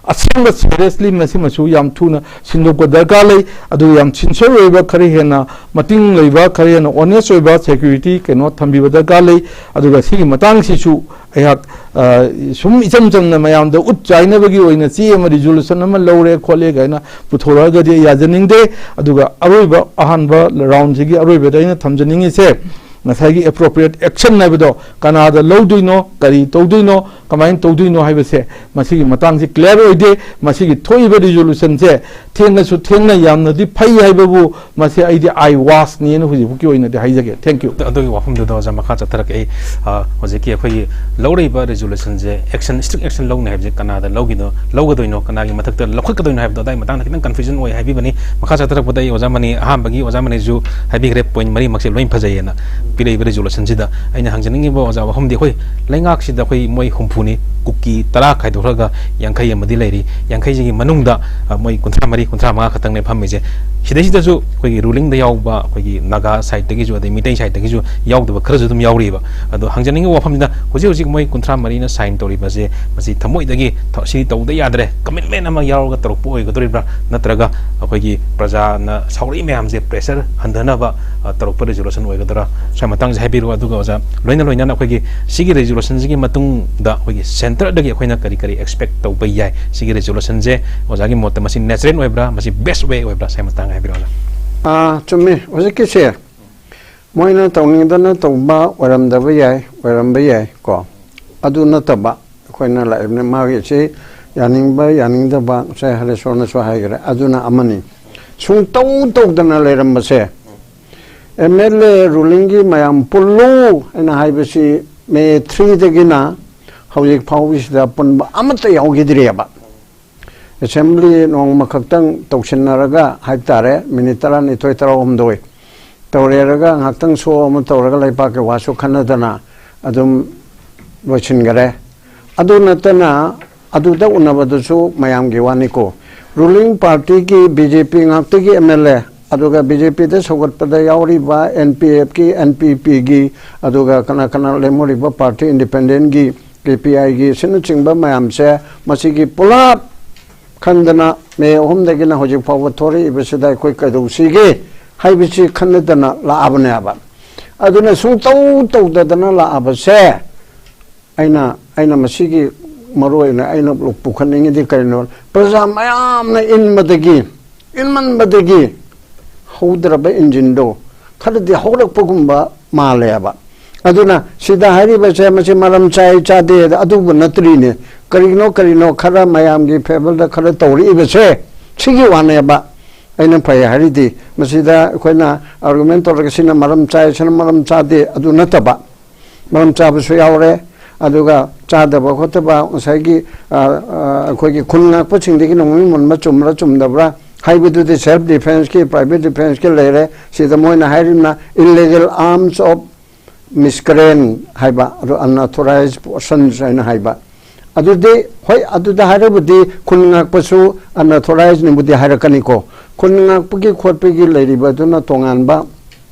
ꯑꯁꯦꯡꯕ seriously ꯃꯁꯤꯃꯁꯨ ꯌꯥꯝ ꯊꯨꯅ ꯁꯤꯟꯗꯣꯛꯄ ꯗꯔꯀꯥꯔ ꯂꯩ꯫ ꯑꯗꯨꯒ ꯌꯥꯝ sincere ꯑꯣꯏꯕ, ꯈꯔ ꯍꯦꯟꯅ ꯃꯇꯤꯡ ꯂꯩꯕ, ꯈꯔ ꯍꯦꯟꯅ honest ꯑꯣꯏꯕ security ꯀꯩꯅꯣ ꯊꯝꯕꯤꯕ ꯗꯔꯀꯥꯔ ꯂꯩ꯫ ꯑꯗꯨꯒ ꯁꯤꯒꯤ ꯃꯇꯥꯡꯁꯤꯁꯨ ꯑꯩꯍꯥꯛ, ꯑ, ꯁꯨꯝ ꯏꯆꯝ ꯆꯝꯅ ꯃꯌꯥꯝꯗ ꯎꯠ ꯆꯥꯏꯅꯕꯒꯤ ꯑꯣꯏꯅ ꯆꯦ ꯑꯃ, resolution ꯑꯃ ꯂꯧꯔꯦ ꯈꯣꯠꯂꯦ ꯀꯥꯏꯅ ꯄꯨꯊꯣꯔꯛꯑꯒꯗꯤ ꯑꯩ ꯌꯥꯖꯅꯤꯡꯗꯦ꯫ ꯑꯗꯨꯒ ꯑꯔꯣꯏꯕ, ꯑꯍꯥꯟꯕ roundꯁꯤꯒꯤ ꯑꯔꯣꯏꯕꯗ ꯑꯩꯅ ꯊꯝꯖꯅꯤꯡꯉꯤꯁꯦ, ꯉꯁꯥꯏꯒꯤ appropriate action ꯍꯥꯏꯕꯗꯣ ꯀꯅꯥꯗ ꯂꯧꯗꯣꯏꯅꯣ, ꯀꯔꯤ ꯇꯧꯗꯣꯏꯅꯣ, ꯀꯃꯥꯏꯅ ꯇꯧꯗꯣꯏꯅꯣ ꯍꯥꯏꯕꯁꯦ, ꯃꯁꯤꯒꯤ ꯃꯇꯥꯡꯁꯤ clear ꯑꯣꯏꯗꯦ꯫ ꯃꯁꯤꯒꯤ ꯊꯣꯛꯏꯕ resolutionꯁꯦ ꯊꯦꯡꯉꯁꯨ ꯊꯦꯡꯅ ꯌꯥꯝꯅꯗꯤ ꯐꯩ ꯍꯥꯏꯕꯕꯨ ꯃꯁꯤ ꯑꯩꯗꯤ eye washꯅꯦꯅ ꯍꯧꯖꯤꯛꯐꯥꯎꯒꯤ ꯑꯣꯏꯅꯗꯤ ꯍꯥꯏꯖꯒꯦ꯫ Thank you꯫ ꯑꯗꯨꯒꯤ ꯋꯥꯐꯝꯗꯨꯗ ꯑꯣꯖꯥ ꯃꯈꯥ ꯆꯠꯊꯔꯛꯀꯦ꯫ ꯑꯩ, ꯑ, ꯍꯧꯖꯤꯛꯀꯤ ꯑꯩꯈꯣꯏꯒꯤ ꯂꯧꯔꯛꯏꯕ resolutionꯁꯦ action, strict action ꯂꯧꯅꯤ ꯍꯥꯏꯕꯁꯦ ꯀꯅꯥꯗ ꯂꯧꯒꯤꯅꯣ, ꯂꯧꯒꯗꯣꯏꯅꯣ, ꯀꯅꯥꯒꯤ ꯃꯊꯛꯇ ꯂꯧꯈꯠꯀꯗꯣꯏꯅꯣ ꯍꯥꯏꯕꯗꯣ ꯑꯗꯥꯏ ꯃꯇꯥꯡꯗ ꯈꯤꯇꯪ confusion ꯑꯣꯏ ꯍꯥꯏꯕꯤꯕꯅꯤ꯫ ꯃꯈꯥ ꯆꯠꯊꯔꯛꯄꯗ ꯑꯩ ꯑꯣꯖꯥ ꯃꯅꯤ, ꯑꯍꯥꯟꯕꯒꯤ ꯑꯣꯖꯥ ꯃꯅꯤꯁꯨ ꯍꯥꯏꯕꯤꯈ꯭ꯔꯦ, point ꯃꯔꯤꯃꯛꯁꯦ ꯂꯣꯏ ꯐꯖꯩꯌꯦꯅ ꯄꯤꯔꯛꯏꯕ resolutionꯁꯤꯗ꯫ ꯑꯩꯅ ꯍꯪꯖꯅꯤꯡꯉꯤꯕ ꯑꯣꯖꯥ ꯋꯥꯐꯝꯗꯤ, ꯑꯩꯈꯣꯏ ꯂꯩꯉꯥꯛꯁꯤꯗ ꯑꯩꯈꯣꯏ ꯃꯣꯏ ꯍꯨꯝꯐꯨꯅꯤ, ꯀꯨꯀꯤ ꯇꯔꯥ ꯈꯥꯏꯗꯣꯛꯈ꯭ꯔꯒ ꯌꯥꯡꯈꯩ ꯑꯃꯗꯤ ꯂꯩꯔꯤ꯫ ꯌꯥꯡꯈꯩꯁꯤꯒꯤ ꯃꯅꯨꯡꯗ, ꯑ, ꯃꯣꯏ ꯀꯨꯟꯊ꯭ꯔꯥ ꯃꯔꯤ, ꯀꯨꯟꯊ꯭ꯔꯥ ꯃꯉꯥ ꯈꯛꯇꯪꯅꯦ ꯐꯝꯃꯤꯁꯦ꯫ ꯁꯤꯗꯩꯁꯤꯗꯁꯨ ꯑꯩꯈꯣꯏꯒꯤ rulingꯗ ꯌꯥꯎꯕ ꯑꯩꯈꯣꯏꯒꯤ ꯅꯥꯒꯥ sideꯇꯒꯤꯁꯨ ꯑꯗꯩ ꯃꯤꯇꯩ sideꯇꯒꯤꯁꯨ ꯌꯥꯎꯗꯕ ꯈꯔꯁꯨ ꯑꯗꯨꯝ ꯌꯥꯎꯔꯤꯕ꯫ ꯑꯗꯣ ꯍꯪꯖꯅꯤꯡꯉꯤꯕ ꯋꯥꯐꯝꯁꯤꯅ, ꯍꯧꯖꯤꯛ ꯍꯧꯖꯤꯛ ꯃꯣꯏ ꯀꯨꯟꯊ꯭ꯔꯥ ꯃꯔꯤꯅ sign ꯇꯧꯔꯤꯕꯁꯦ, ꯃꯁꯤ ꯊꯃꯣꯏꯗꯒꯤ ꯊ-, ꯁꯤ ꯇꯧꯗ ꯌꯥꯗ꯭ꯔꯦ, commitment ꯑꯃ ꯌꯥꯎꯔꯒ ꯇꯧꯔꯛꯄ ꯑꯣꯏꯒꯗꯧꯔꯤꯕ꯭ꯔꯥ, ꯅꯠꯇ꯭ꯔꯒ ꯑꯩꯈꯣꯏꯒꯤ ꯄ꯭ꯔꯖꯥꯅ ꯁꯥꯎꯔꯛꯏ ꯃꯌꯥꯝꯁꯦ pressure ꯍꯟꯊꯅꯕ, ꯑ, ꯇꯧꯔꯛꯄ resolution ꯑꯣꯏꯒꯗ꯭ꯔꯥ? ꯁ꯭ꯋꯥꯏ ꯃꯇꯥꯡꯁꯦ ꯍꯥꯏꯕꯤꯔꯛꯑꯣ꯫ ꯑꯗꯨꯒ ꯑꯣꯖꯥ, ꯂꯣꯏꯅ ꯂꯣꯏꯅꯅ ꯑꯩꯈꯣꯏꯒꯤ ꯁꯤꯒꯤ resolutionꯁꯤꯒꯤ ꯃꯇꯨꯡꯗ ꯑꯩꯈꯣꯏꯒꯤ centre ꯍꯦꯛꯇꯔꯗꯒꯤ ꯑꯩꯈꯣꯏꯅ ꯀꯔꯤ ꯀꯔꯤ ꯑꯦꯛꯁꯄꯦꯛ ꯇꯧꯕ ꯌꯥꯏ? ꯁꯤꯒꯤ ꯔꯤꯖꯣꯂꯨꯁꯟꯁꯦ ꯑꯣꯖꯥꯒꯤ ꯃꯣꯠꯇ ꯃꯁꯤ ꯅꯦꯆꯔꯦꯜ ꯑꯣꯏꯕ꯭ꯔꯥ, ꯃꯁꯤ ꯕꯦꯁ ꯋꯦ ꯑꯣꯏꯕ꯭ꯔꯥ? ꯁꯤ ꯃꯇꯥꯡꯗ ꯍꯥꯏꯕꯤꯔꯛꯑꯣ, ꯑꯣꯖꯥ꯫ ꯑꯥ, ꯆꯨꯝꯃꯤ꯫ ꯍꯧꯖꯤꯛꯀꯤꯁꯦ ꯃꯣꯏꯅ ꯇꯧꯅꯤꯡꯗꯅ ꯇꯧꯕ ꯑꯣꯏꯔꯝꯗꯕ ꯌꯥꯏ, ꯑꯣꯏꯔꯝꯕ ꯌꯥꯏ ꯀꯣ꯫ ꯑꯗꯨ ꯅꯠꯇꯕ ꯑꯩꯈꯣꯏꯅ ꯂꯥꯛꯏꯕꯅꯤ, ꯃꯥꯒꯤꯁꯤ ꯌꯥꯅꯤꯡꯕ ꯌꯥꯅꯤꯡꯗꯕ ꯉꯁꯥꯏ ꯍꯔꯦꯁꯣꯔꯅꯁꯨ ꯍꯥꯏꯈ꯭ꯔꯦ, ꯑꯗꯨꯅ ꯑꯃꯅꯤ꯫ ꯁꯨꯡꯇꯧ ꯇꯧꯗꯅ ꯂꯩꯔꯝꯕꯁꯦ, ꯑꯦꯝ ꯑꯦꯜ ꯑꯦ ꯔꯨꯂꯤꯡꯒꯤ ꯃꯌꯥꯝ ꯄꯨꯜꯂꯨ ꯍꯥꯏꯅ ꯍꯥꯏꯕꯁꯤ ꯃꯦ ꯊ꯭ꯔꯤꯗꯒꯤꯅ ꯍꯧꯖꯤꯛ ꯐꯥꯎꯕꯁꯤꯗ ꯄꯨꯟꯕ ꯑꯃꯠꯇ ꯌꯥꯎꯈꯤꯗ꯭ꯔꯤꯑꯕ꯫ ꯑꯦꯁꯦꯝꯕ꯭ꯂꯤ ꯅꯣꯡꯃ ꯈꯛꯇꯪ ꯇꯧꯁꯤꯟꯅꯔꯒ ꯍꯥꯏꯕ ꯇꯥꯔꯦ, ꯃꯤꯅꯤꯠ ꯇꯔꯥꯅꯤꯊꯣꯏ ꯇꯔꯥꯍꯨꯝꯗꯣꯏ ꯇꯧꯔꯦꯔꯒ ꯉꯥꯏꯍꯥꯛꯇꯪ ꯁꯣ ꯑꯃ ꯇꯧꯔꯒ ꯂꯩꯕꯥꯛꯀꯤ ꯋꯥꯁꯨ ꯈꯟꯅꯗꯅ ꯑꯗꯨꯝ ꯂꯣꯏꯁꯤꯟꯈꯔꯦ꯫ ꯑꯗꯨ ꯅꯠꯇꯅ ꯑꯗꯨꯗ ꯎꯅꯕꯗꯨꯁꯨ ꯃꯌꯥꯝꯒꯤ ꯋꯥꯅꯤꯀꯣ꯫ ꯔꯨꯂꯤꯡ ꯄꯥꯔꯇꯤꯒꯤ ꯕꯤ ꯖꯦ ꯄꯤ ꯉꯥꯛꯇꯒꯤ ꯑꯦꯝ ꯑꯦꯜ ꯑꯦ, ꯑꯗꯨꯒ ꯕꯤ ꯖꯦ ꯄꯤꯗ ꯁꯧꯒꯠꯄꯗ ꯌꯥꯎꯔꯤꯕ ꯑꯦꯟ ꯄꯤ ꯑꯦꯐꯀꯤ, ꯑꯦꯟ ꯄꯤ ꯄꯤꯒꯤ, ꯑꯗꯨꯒ ꯀꯅꯥ ꯀꯅꯥ ꯂꯦꯝꯍꯧꯔꯤꯕ ꯄꯥꯔꯇꯤ ꯏꯟꯗꯤꯄꯦꯟꯗꯦꯟꯒꯤ, ꯀꯦ ꯄꯤ ꯑꯥꯏꯒꯤ ꯑꯁꯤꯅꯆꯤꯡꯕ ꯃꯌꯥꯝꯁꯦ, ꯃꯁꯤꯒꯤ ꯄꯨꯂꯞ ꯈꯟꯗꯅ ꯃꯦ ꯑꯍꯨꯝꯗꯒꯤꯅ ꯍꯧꯖꯤꯛ ꯐꯥꯎꯕ ꯊꯣꯔꯛꯏꯕꯁꯤꯗ ꯑꯩꯈꯣꯏ ꯀꯩꯗꯧꯁꯤꯒꯦ ꯍꯥꯏꯕꯁꯤ ꯈꯟꯅꯗꯅ ꯂꯥꯛꯑꯕꯅꯦꯕ꯫ ꯑꯗꯨꯅ ꯁꯨꯡꯇꯧ ꯇꯧꯗꯗꯅ ꯂꯥꯛꯑꯕꯁꯦ, ꯑꯩꯅ, ꯑꯩꯅ ꯃꯁꯤꯒꯤ ꯃꯔꯨ ꯑꯣꯏꯅ ꯑꯩꯅ ꯄꯨꯈꯠꯅꯤꯡꯉꯤꯗꯤ ꯀꯔꯤꯅꯣ? ꯄ꯭ꯔꯖꯥ ꯃꯌꯥꯝꯅ ꯏꯟꯕꯗꯒꯤ, ꯏꯟꯃꯟꯕꯗꯒꯤ ꯍꯧꯗ꯭ꯔꯕ ꯏꯟꯖꯤꯟꯗꯣ ꯈꯔꯗꯤ ꯍꯧꯔꯛꯄꯒꯨꯝꯕ ꯃꯥꯜꯂꯦꯕ꯫ ꯑꯗꯨꯅ ꯁꯤꯗ ꯍꯥꯏꯔꯤꯕꯁꯦ ꯃꯁꯤ ꯃꯔꯝ ꯆꯥꯏ ꯆꯥꯗꯦ ꯑꯗꯨꯕꯨ ꯅꯠꯇ꯭ꯔꯤꯅꯦ꯫ ꯀꯔꯤꯅꯣ, ꯀꯔꯤꯅꯣ ꯈꯔ ꯃꯌꯥꯝꯒꯤ ꯐꯦꯚꯔꯗ ꯈꯔ ꯇꯧꯔꯛꯏꯕꯁꯦ, ꯁꯤꯒꯤ ꯋꯥꯅꯦꯕ꯫ ꯑꯩꯅ ꯐꯩ ꯍꯥꯏꯔꯤꯗꯤ, ꯃꯁꯤꯗ ꯑꯩꯈꯣꯏꯅ ꯑꯥꯔꯒꯨꯃꯦꯟ ꯇꯧꯔꯒ ꯁꯤꯅ ꯃꯔꯝ ꯆꯥꯏ, ꯁꯤꯅ ꯃꯔꯝ ꯆꯥꯗꯦ, ꯑꯗꯨ ꯅꯠꯇꯕ꯫ ꯃꯔꯝ ꯆꯥꯕꯁꯨ ꯌꯥꯎꯔꯦ, ꯑꯗꯨꯒ ꯆꯥꯗꯕ ꯈꯣꯠꯇꯕ ꯉꯁꯥꯏꯒꯤ, ꯑ, ꯑ, ꯑꯩꯈꯣꯏꯒꯤ ꯈꯨꯟ ꯉꯥꯛꯄꯁꯤꯡꯗꯒꯤ ꯅꯣꯡꯃꯩ ꯃꯨꯟꯕ ꯆꯨꯝꯕ꯭ꯔꯥ ꯆꯨꯝꯗꯕ꯭ꯔꯥ ꯍꯥꯏꯕꯗꯨꯗꯤ ꯁꯦꯜꯐ ꯗꯤꯐꯦꯟꯁꯀꯤ, ꯄ꯭ꯔꯥꯏꯚꯦꯠ ꯗꯤꯐꯦꯟꯁꯀꯤ ꯂꯩꯔꯦ꯫ ꯁꯤꯗ ꯃꯣꯏꯅ ꯍꯥꯏꯔꯤꯕꯅ illegal arms of miscreant ꯍꯥꯏꯕ, ꯑꯗꯨ unauthorized persons ꯍꯥꯏꯅ ꯍꯥꯏꯕ꯫ ꯑꯗꯨꯗꯤ ꯍꯣꯏ, ꯑꯗꯨꯗ ꯍꯥꯏꯔꯕꯗꯤ ꯈꯨꯟ ꯉꯥꯛꯄꯁꯨ unauthorized ꯅꯤꯕꯨꯗꯤ ꯍꯥꯏꯔꯛꯀꯅꯤꯀꯣ꯫ ꯈꯨꯟ ꯉꯥꯛꯄꯒꯤ ꯈꯣꯠꯄꯒꯤ ꯂꯩꯔꯤꯕ ꯑꯗꯨꯅ ꯇꯣꯉꯥꯟꯕ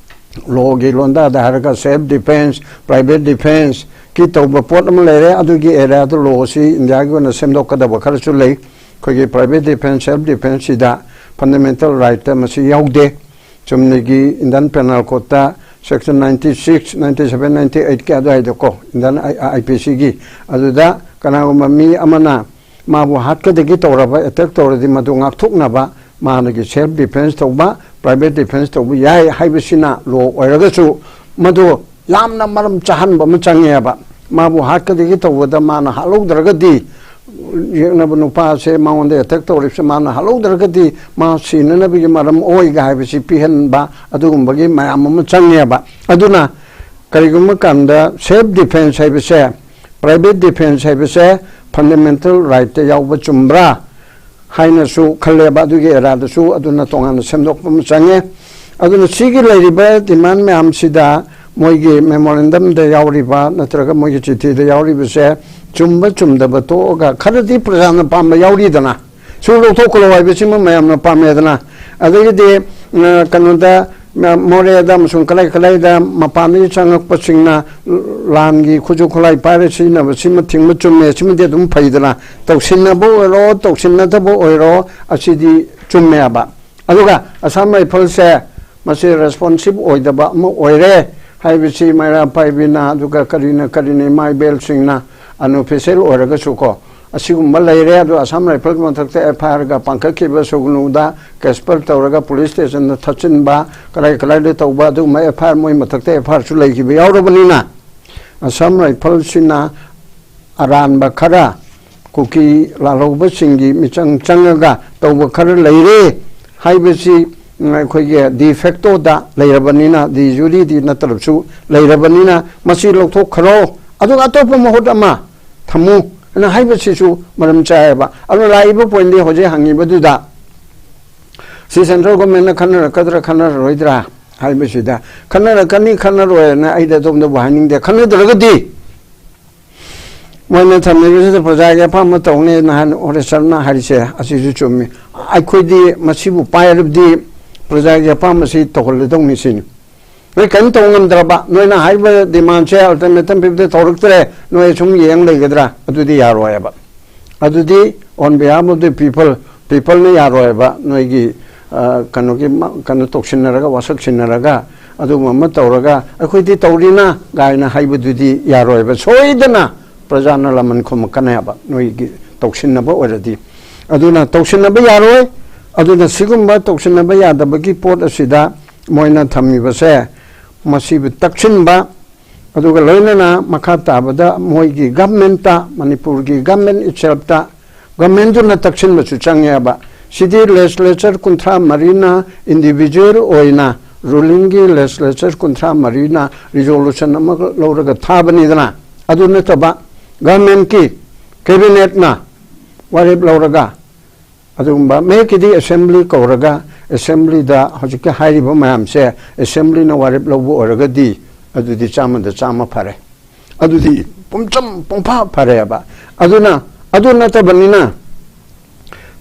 ꯂꯣꯒꯤ ꯂꯣꯟꯗꯥꯗ ꯍꯥꯏꯔꯒ ꯁꯦꯜꯐ ꯗꯤꯐꯦꯟꯁ, ꯄ꯭ꯔꯥꯏꯚꯦꯠ ꯗꯤꯐꯦꯟꯁꯀꯤ ꯇꯧꯕ ꯄꯣꯠ ꯑꯃ ꯂꯩꯔꯦ꯫ ꯑꯗꯨꯒꯤ ꯑꯦꯔꯤꯌꯥꯗ ꯂꯣꯁꯤ ꯏꯟꯗꯤꯌꯥꯒꯤ ꯑꯣꯏꯅ ꯁꯦꯝꯗꯣꯛꯀꯗꯕ ꯈꯔꯁꯨ ꯂꯩ꯫ ꯑꯩꯈꯣꯏꯒꯤ ꯄ꯭ꯔꯥꯏꯚꯦꯠ ꯗꯤꯐꯦꯟꯁ, ꯁꯦꯜꯐ ꯗꯤꯐꯦꯟꯁꯁꯤꯗ ꯐꯟꯗꯥꯃꯦꯟꯇꯦꯜ ꯔꯥꯏꯠꯇ ꯃꯁꯤ ꯌꯥꯎꯗꯦ꯫ ꯆꯨꯝꯅꯒꯤ ꯏꯟꯗꯤꯌꯟ ꯄꯦꯅꯦꯜ ꯀꯣꯗꯇ section ninety six, ninety seven, ninety eight ꯀꯤ ꯑꯗꯨꯋꯥꯏꯗꯀꯣ, Indian I P C ꯒꯤ, ꯑꯗꯨꯗ ꯀꯅꯥꯒꯨꯝꯕ ꯃꯤ ꯑꯃꯅ ꯃꯥꯕꯨ ꯍꯥꯠꯀꯗꯒꯤ ꯇꯧꯔꯕ, ꯑꯦꯇꯦꯛ ꯇꯧꯔꯗꯤ, ꯃꯗꯨ ꯉꯥꯛꯊꯣꯛꯅꯕ ꯃꯥꯅꯒꯤ ꯁꯦꯜꯐ ꯗꯤꯐꯦꯟꯁ ꯇꯧꯕ, ꯄ꯭ꯔꯥꯏꯚꯦꯠ ꯗꯤꯐꯦꯟꯁ ꯇꯧꯕ ꯌꯥꯏ ꯍꯥꯏꯕꯁꯤꯅ ꯂꯣ ꯑꯣꯏꯔꯒꯁꯨ, ꯃꯗꯨ ꯌꯥꯝꯅ ꯃꯔꯝ ꯆꯥꯍꯟꯕ ꯑꯃ ꯆꯪꯉꯦꯕ꯫ ꯃꯥꯕꯨ ꯍꯥꯠꯀꯗꯒꯤ ꯇꯧꯕꯗ ꯃꯥꯅ ꯍꯥꯠꯍꯧꯗ꯭ꯔꯒꯗꯤ, ꯌꯦꯛꯅꯕ ꯅꯨꯄꯥꯁꯦ ꯃꯉꯣꯟꯗ ꯑꯦꯇꯦꯛ ꯇꯧꯔꯤꯕꯁꯦ ꯃꯥꯅ ꯍꯥꯠꯍꯧꯗ꯭ꯔꯒꯗꯤ ꯃꯥ ꯁꯤꯅꯅꯕꯒꯤ ꯃꯔꯝ ꯑꯣꯏꯒ ꯍꯥꯏꯕꯁꯤ ꯄꯤꯍꯟꯕ, ꯑꯗꯨꯒꯨꯝꯕꯒꯤ ꯃꯌꯥꯝ ꯑꯃ ꯆꯪꯉꯦꯕ꯫ ꯑꯗꯨꯅ ꯀꯔꯤꯒꯨꯝꯕ ꯀꯥꯟꯗ ꯁꯦꯜꯐ ꯗꯤꯐꯦꯟꯁ ꯍꯥꯏꯕꯁꯦ, ꯄ꯭ꯔꯥꯏꯚꯦꯠ ꯗꯤꯐꯦꯟꯁ ꯍꯥꯏꯕꯁꯦ ꯐꯟꯗꯥꯃꯦꯟꯇꯦꯜ ꯔꯥꯏꯠꯇ ꯌꯥꯎꯕ ꯆꯨꯝꯕ꯭ꯔꯥ ꯍꯥꯏꯅꯁꯨ ꯈꯜꯂꯦꯕ꯫ ꯑꯗꯨꯒꯤ ꯑꯦꯔꯥꯗꯁꯨ ꯑꯗꯨꯅ ꯇꯣꯉꯥꯟꯅ ꯁꯦꯝꯗꯣꯛꯄ ꯑꯃ ꯆꯪꯉꯦ꯫ ꯑꯗꯨꯅ ꯁꯤꯒꯤ ꯂꯩꯔꯤꯕ ꯗꯤꯃꯥꯟ ꯃꯌꯥꯝꯁꯤꯗ ꯃꯣꯏꯒꯤ ꯃꯦꯃꯣꯔꯦꯟꯗꯝꯗ ꯌꯥꯎꯔꯤꯕ ꯅꯠꯇ꯭ꯔꯒ ꯃꯣꯏꯒꯤ ꯆꯤꯊꯤꯗ ꯌꯥꯎꯔꯤꯕꯁꯦ ꯆꯨꯝꯕ ꯆꯨꯝꯗꯕ ꯇꯣꯛꯑꯒ, ꯈꯔꯗꯤ ꯄ꯭ꯔꯖꯥꯅ ꯄꯥꯝꯕ ꯌꯥꯎꯔꯤꯗꯅ, ꯁꯨ ꯂꯧꯊꯣꯛꯈ꯭ꯔꯣ ꯍꯥꯏꯕꯁꯤꯃ ꯃꯌꯥꯝꯅ ꯄꯥꯝꯃꯦꯗꯅ꯫ ꯑꯗꯒꯤꯗꯤ, ꯑ, ꯀꯩꯅꯣꯗ, ꯑ, ꯃꯣꯔꯦꯗ ꯑꯃꯁꯨꯡ ꯀꯗꯥꯏ ꯀꯗꯥꯏꯗ ꯃꯄꯥꯟꯗꯒꯤ ꯆꯪꯉꯛꯄꯁꯤꯡꯅ ꯂꯥꯟꯒꯤ ꯈꯨꯠꯁꯨ ꯈꯨꯠꯂꯥꯏ ꯄꯥꯏꯔ ꯁꯤꯖꯤꯟꯅꯕꯁꯤꯃ ꯊꯤꯡꯕ ꯆꯨꯝꯃꯦ, ꯁꯤꯃꯗꯤ ꯑꯗꯨꯝ ꯐꯩꯗꯅ꯫ ꯇꯧꯁꯤꯟꯅꯕ ꯑꯣꯏꯔꯣ, ꯇꯧꯁꯤꯟꯅꯗꯕ ꯑꯣꯏꯔꯣ, ꯑꯁꯤꯗꯤ ꯆꯨꯝꯃꯦꯕ꯫ ꯑꯗꯨꯒ ꯑꯁꯥꯝ ꯔꯥꯏꯐꯜꯁꯦ ꯃꯁꯤ ꯔꯦꯁꯄꯣꯟꯁꯤꯕ ꯑꯣꯏꯗꯕ ꯑꯃ ꯑꯣꯏꯔꯦ ꯍꯥꯏꯕꯁꯤ ꯃꯩꯔꯥ ꯄꯥꯏꯕꯤꯅ, ꯑꯗꯨꯒ ꯀꯔꯤꯅ ꯀꯔꯤꯅ, ꯏꯃꯥ ꯏꯕꯦꯜꯁꯤꯡꯅ, ꯑꯟꯑꯣꯐꯤꯁꯦꯜ ꯑꯣꯏꯔꯒꯁꯨ ꯀꯣ, ꯑꯁꯤꯒꯨꯝꯕ ꯂꯩꯔꯦ꯫ ꯑꯗꯣ ꯑꯁꯥꯝ ꯔꯥꯏꯐꯜꯒꯤ ꯃꯊꯛꯇ ꯑꯦꯐ ꯑꯥꯏ ꯑꯥꯔꯒ ꯄꯥꯡꯈꯠꯈꯤꯕ ꯁꯨꯒꯅꯨꯗ ꯀꯦꯁꯄꯔ ꯇꯧꯔꯒ ꯄꯨꯂꯤꯁ ꯁ꯭ꯇꯦꯁꯟꯗ ꯊꯠꯆꯤꯟꯕ, ꯀꯗꯥꯏ ꯀꯗꯥꯏꯗ ꯇꯧꯕ, ꯑꯗꯨꯒꯨꯝꯕ ꯑꯦꯐ ꯑꯥꯏ ꯑꯥꯔ, ꯃꯣꯏ ꯃꯊꯛꯇ ꯑꯦꯐ ꯑꯥꯏ ꯑꯥꯔꯁꯨ ꯂꯩꯈꯤꯕ ꯌꯥꯎꯔꯕꯅꯤꯅ, ꯑꯁꯥꯝ ꯔꯥꯏꯐꯜꯁꯤꯅ ꯑꯔꯥꯟꯕ ꯈꯔ, ꯀꯨꯀꯤ ꯂꯥꯜꯍꯧꯕꯁꯤꯡꯒꯤ ꯃꯤꯆꯪ ꯆꯪꯉꯒ ꯇꯧꯕ ꯈꯔ ꯂꯩꯔꯦ ꯍꯥꯏꯕꯁꯤ, ꯎꯝ, ꯑꯩꯈꯣꯏꯒꯤ ꯗꯤ ꯐꯦꯛꯇꯣꯗ ꯂꯩꯔꯕꯅꯤꯅ, ꯗꯤ ꯖꯨꯔꯤꯗꯤ ꯅꯠꯇ꯭ꯔꯕꯁꯨ ꯂꯩꯔꯕꯅꯤꯅ, ꯃꯁꯤ ꯂꯧꯊꯣꯛꯈ꯭ꯔꯣ, ꯑꯗꯨꯒ ꯑꯇꯣꯞꯄ ꯃꯍꯨꯠ ꯑꯃ ꯊꯝꯃꯨ ꯑꯅ ꯍꯥꯏꯕꯁꯤꯁꯨ ꯃꯔꯝ ꯆꯥꯏꯌꯦꯕ꯫ ꯑꯗꯨꯅ ꯂꯥꯛꯏꯕ ꯄꯣꯏꯟꯗꯤ ꯍꯧꯖꯤꯛ ꯍꯪꯉꯤꯕꯗꯨꯗ, ꯁꯤ ꯁꯦꯟꯇ꯭ꯔꯦꯜ ꯒꯣꯔꯃꯦꯟꯅ ꯈꯟꯅꯔꯛꯀꯗ꯭ꯔꯥ ꯈꯟꯅꯔꯔꯣꯏꯗ꯭ꯔꯥ ꯍꯥꯏꯕꯁꯤꯗ, ꯈꯟꯅꯔꯛꯀꯅꯤ ꯈꯟꯅꯔꯣꯏꯅ ꯑꯩꯗꯤ ꯑꯗꯣꯝꯗꯕꯨ ꯍꯥꯏꯅꯤꯡꯗꯦ꯫ ꯈꯟꯅꯗ꯭ꯔꯒꯗꯤ ꯃꯣꯏꯅ ꯊꯝꯂꯤꯕꯁꯤꯗ ꯄ꯭ꯔꯖꯥꯒꯤ ꯑꯄꯥꯝꯕ ꯇꯧꯅꯤ ꯅꯍꯥꯟ ꯍꯣꯔꯦꯁꯔꯅ ꯍꯥꯏꯔꯤꯁꯦ ꯑꯁꯤꯁꯨ ꯆꯨꯝꯃꯤ꯫ ꯑꯩꯈꯣꯏꯗꯤ ꯃꯁꯤꯕꯨ ꯄꯥꯏꯔꯕꯗꯤ ꯄ꯭ꯔꯖꯥꯒꯤ ꯑꯄꯥꯝꯕꯁꯤ ꯇꯧꯍꯜꯂꯗꯧꯅꯤ ꯁꯤꯅꯤ꯫ ꯅꯣꯏ ꯀꯔꯤꯝ ꯇꯧ ꯉꯝꯗ꯭ꯔꯕ, ꯅꯣꯏꯅ ꯍꯥꯏꯔꯤꯕ ꯗꯤꯃꯥꯟꯁꯦ ꯑꯜꯇꯤꯃꯦꯇꯝ ꯄꯤꯕꯗ ꯇꯧꯔꯛꯇ꯭ꯔꯦ, ꯅꯣꯏ ꯁꯨꯝ ꯌꯦꯡ ꯂꯩꯒꯗ꯭ꯔꯥ? ꯑꯗꯨꯗꯤ ꯌꯥꯔꯣꯏꯕ꯫ ꯑꯗꯨꯗꯤ on behalf of the people, ꯄꯤꯄꯜꯅ ꯌꯥꯔꯣꯏꯕ꯫ ꯅꯣꯏꯒꯤ, ꯑ, ꯀꯩꯅꯣꯒꯤ ꯃ-, ꯀꯩꯅꯣ ꯇꯧꯁꯤꯟꯅꯔꯒ, ꯋꯥꯁꯛ ꯁꯤꯟꯅꯔꯒ, ꯑꯗꯨꯒꯨꯝꯕ ꯑꯃ ꯇꯧꯔꯒ ꯑꯩꯈꯣꯏꯗꯤ ꯇꯧꯔꯤꯅ ꯀꯥꯏꯅ ꯍꯥꯏꯕꯗꯨꯗꯤ ꯌꯥꯔꯣꯏꯕ꯫ ꯁꯣꯏꯗꯅ ꯄ꯭ꯔꯖꯥꯅ ꯂꯃꯟ ꯈꯨꯝꯃꯛꯀꯅꯦꯕ, ꯅꯣꯏꯒꯤ ꯇꯧꯁꯤꯟꯅꯕ ꯑꯣꯏꯔꯗꯤ꯫ ꯑꯗꯨꯅ ꯇꯧꯁꯤꯟꯅꯕ ꯌꯥꯔꯣꯏ꯫ ꯑꯗꯨꯅ ꯁꯤꯒꯨꯝꯕ ꯇꯧꯁꯤꯟꯅꯕ ꯌꯥꯗꯕꯒꯤ ꯄꯣꯠ ꯑꯁꯤꯗ ꯃꯣꯏꯅ ꯊꯝꯃꯤꯕꯁꯦ, ꯃꯁꯤꯕꯨ ꯇꯛꯁꯤꯟꯕ, ꯑꯗꯨꯒ ꯂꯣꯏꯅꯅ ꯃꯈꯥ ꯇꯥꯕꯗ ꯃꯣꯏꯒꯤ ꯒꯚꯔꯟꯃꯦꯟꯠꯇ, ꯃꯅꯤꯄꯨꯔꯒꯤ ꯒꯚꯔꯟꯃꯦꯟꯠ ꯏꯠꯁꯦꯜꯐꯇ, ꯒꯚꯔꯟꯃꯦꯟꯠꯇꯨꯅ ꯇꯛꯁꯤꯟꯕꯁꯨ ꯆꯪꯉꯦꯕ꯫ ꯁꯤꯗꯤ ꯂꯦꯖꯤꯁꯂꯦꯆꯔ ꯀꯨꯟꯊ꯭ꯔꯥ ꯃꯔꯤꯅ ꯏꯟꯗꯤꯚꯤꯖꯨꯋꯦꯜ ꯑꯣꯏꯅ, ꯔꯨꯂꯤꯡꯒꯤ ꯂꯦꯖꯤꯁꯂꯦꯆꯔ ꯀꯨꯟꯊ꯭ꯔꯥ ꯃꯔꯤꯅ ꯔꯤꯖꯣꯂꯨꯁꯟ ꯑꯃ ꯂꯧꯔꯒ ꯊꯥꯕꯅꯤꯗꯅ꯫ ꯑꯗꯨ ꯅꯠꯇꯕ, ꯒꯚꯔꯟꯃꯦꯟꯠꯀꯤ ꯀꯦꯕꯤꯅꯦꯠꯅ ꯋꯥꯔꯦꯞ ꯂꯧꯔꯒ ꯑꯗꯨꯒꯨꯝꯕ ꯃꯍꯦꯛꯀꯤꯗꯤ ꯑꯦꯁꯦꯝꯕ꯭ꯂꯤ ꯀꯧꯔꯒ, ꯑꯦꯁꯦꯝꯕ꯭ꯂꯤꯗ ꯍꯧꯖꯤꯛꯀꯤ ꯍꯥꯏꯔꯤꯕ ꯃꯌꯥꯝꯁꯦ ꯑꯦꯁꯦꯝꯕ꯭ꯂꯤꯅ ꯋꯥꯔꯦꯞ ꯂꯧꯕ ꯑꯣꯏꯔꯒꯗꯤ, ꯑꯗꯨꯗꯤ ꯆꯥꯝꯃꯗ ꯆꯥꯝꯃ ꯐꯔꯦ꯫ ꯑꯗꯨꯗꯤ ꯄꯨꯝꯆꯝ ꯄꯨꯡꯐꯥ ꯐꯔꯦꯕ꯫ ꯑꯗꯨꯅ, ꯑꯗꯨ ꯅꯠꯇꯕꯅꯤꯅ,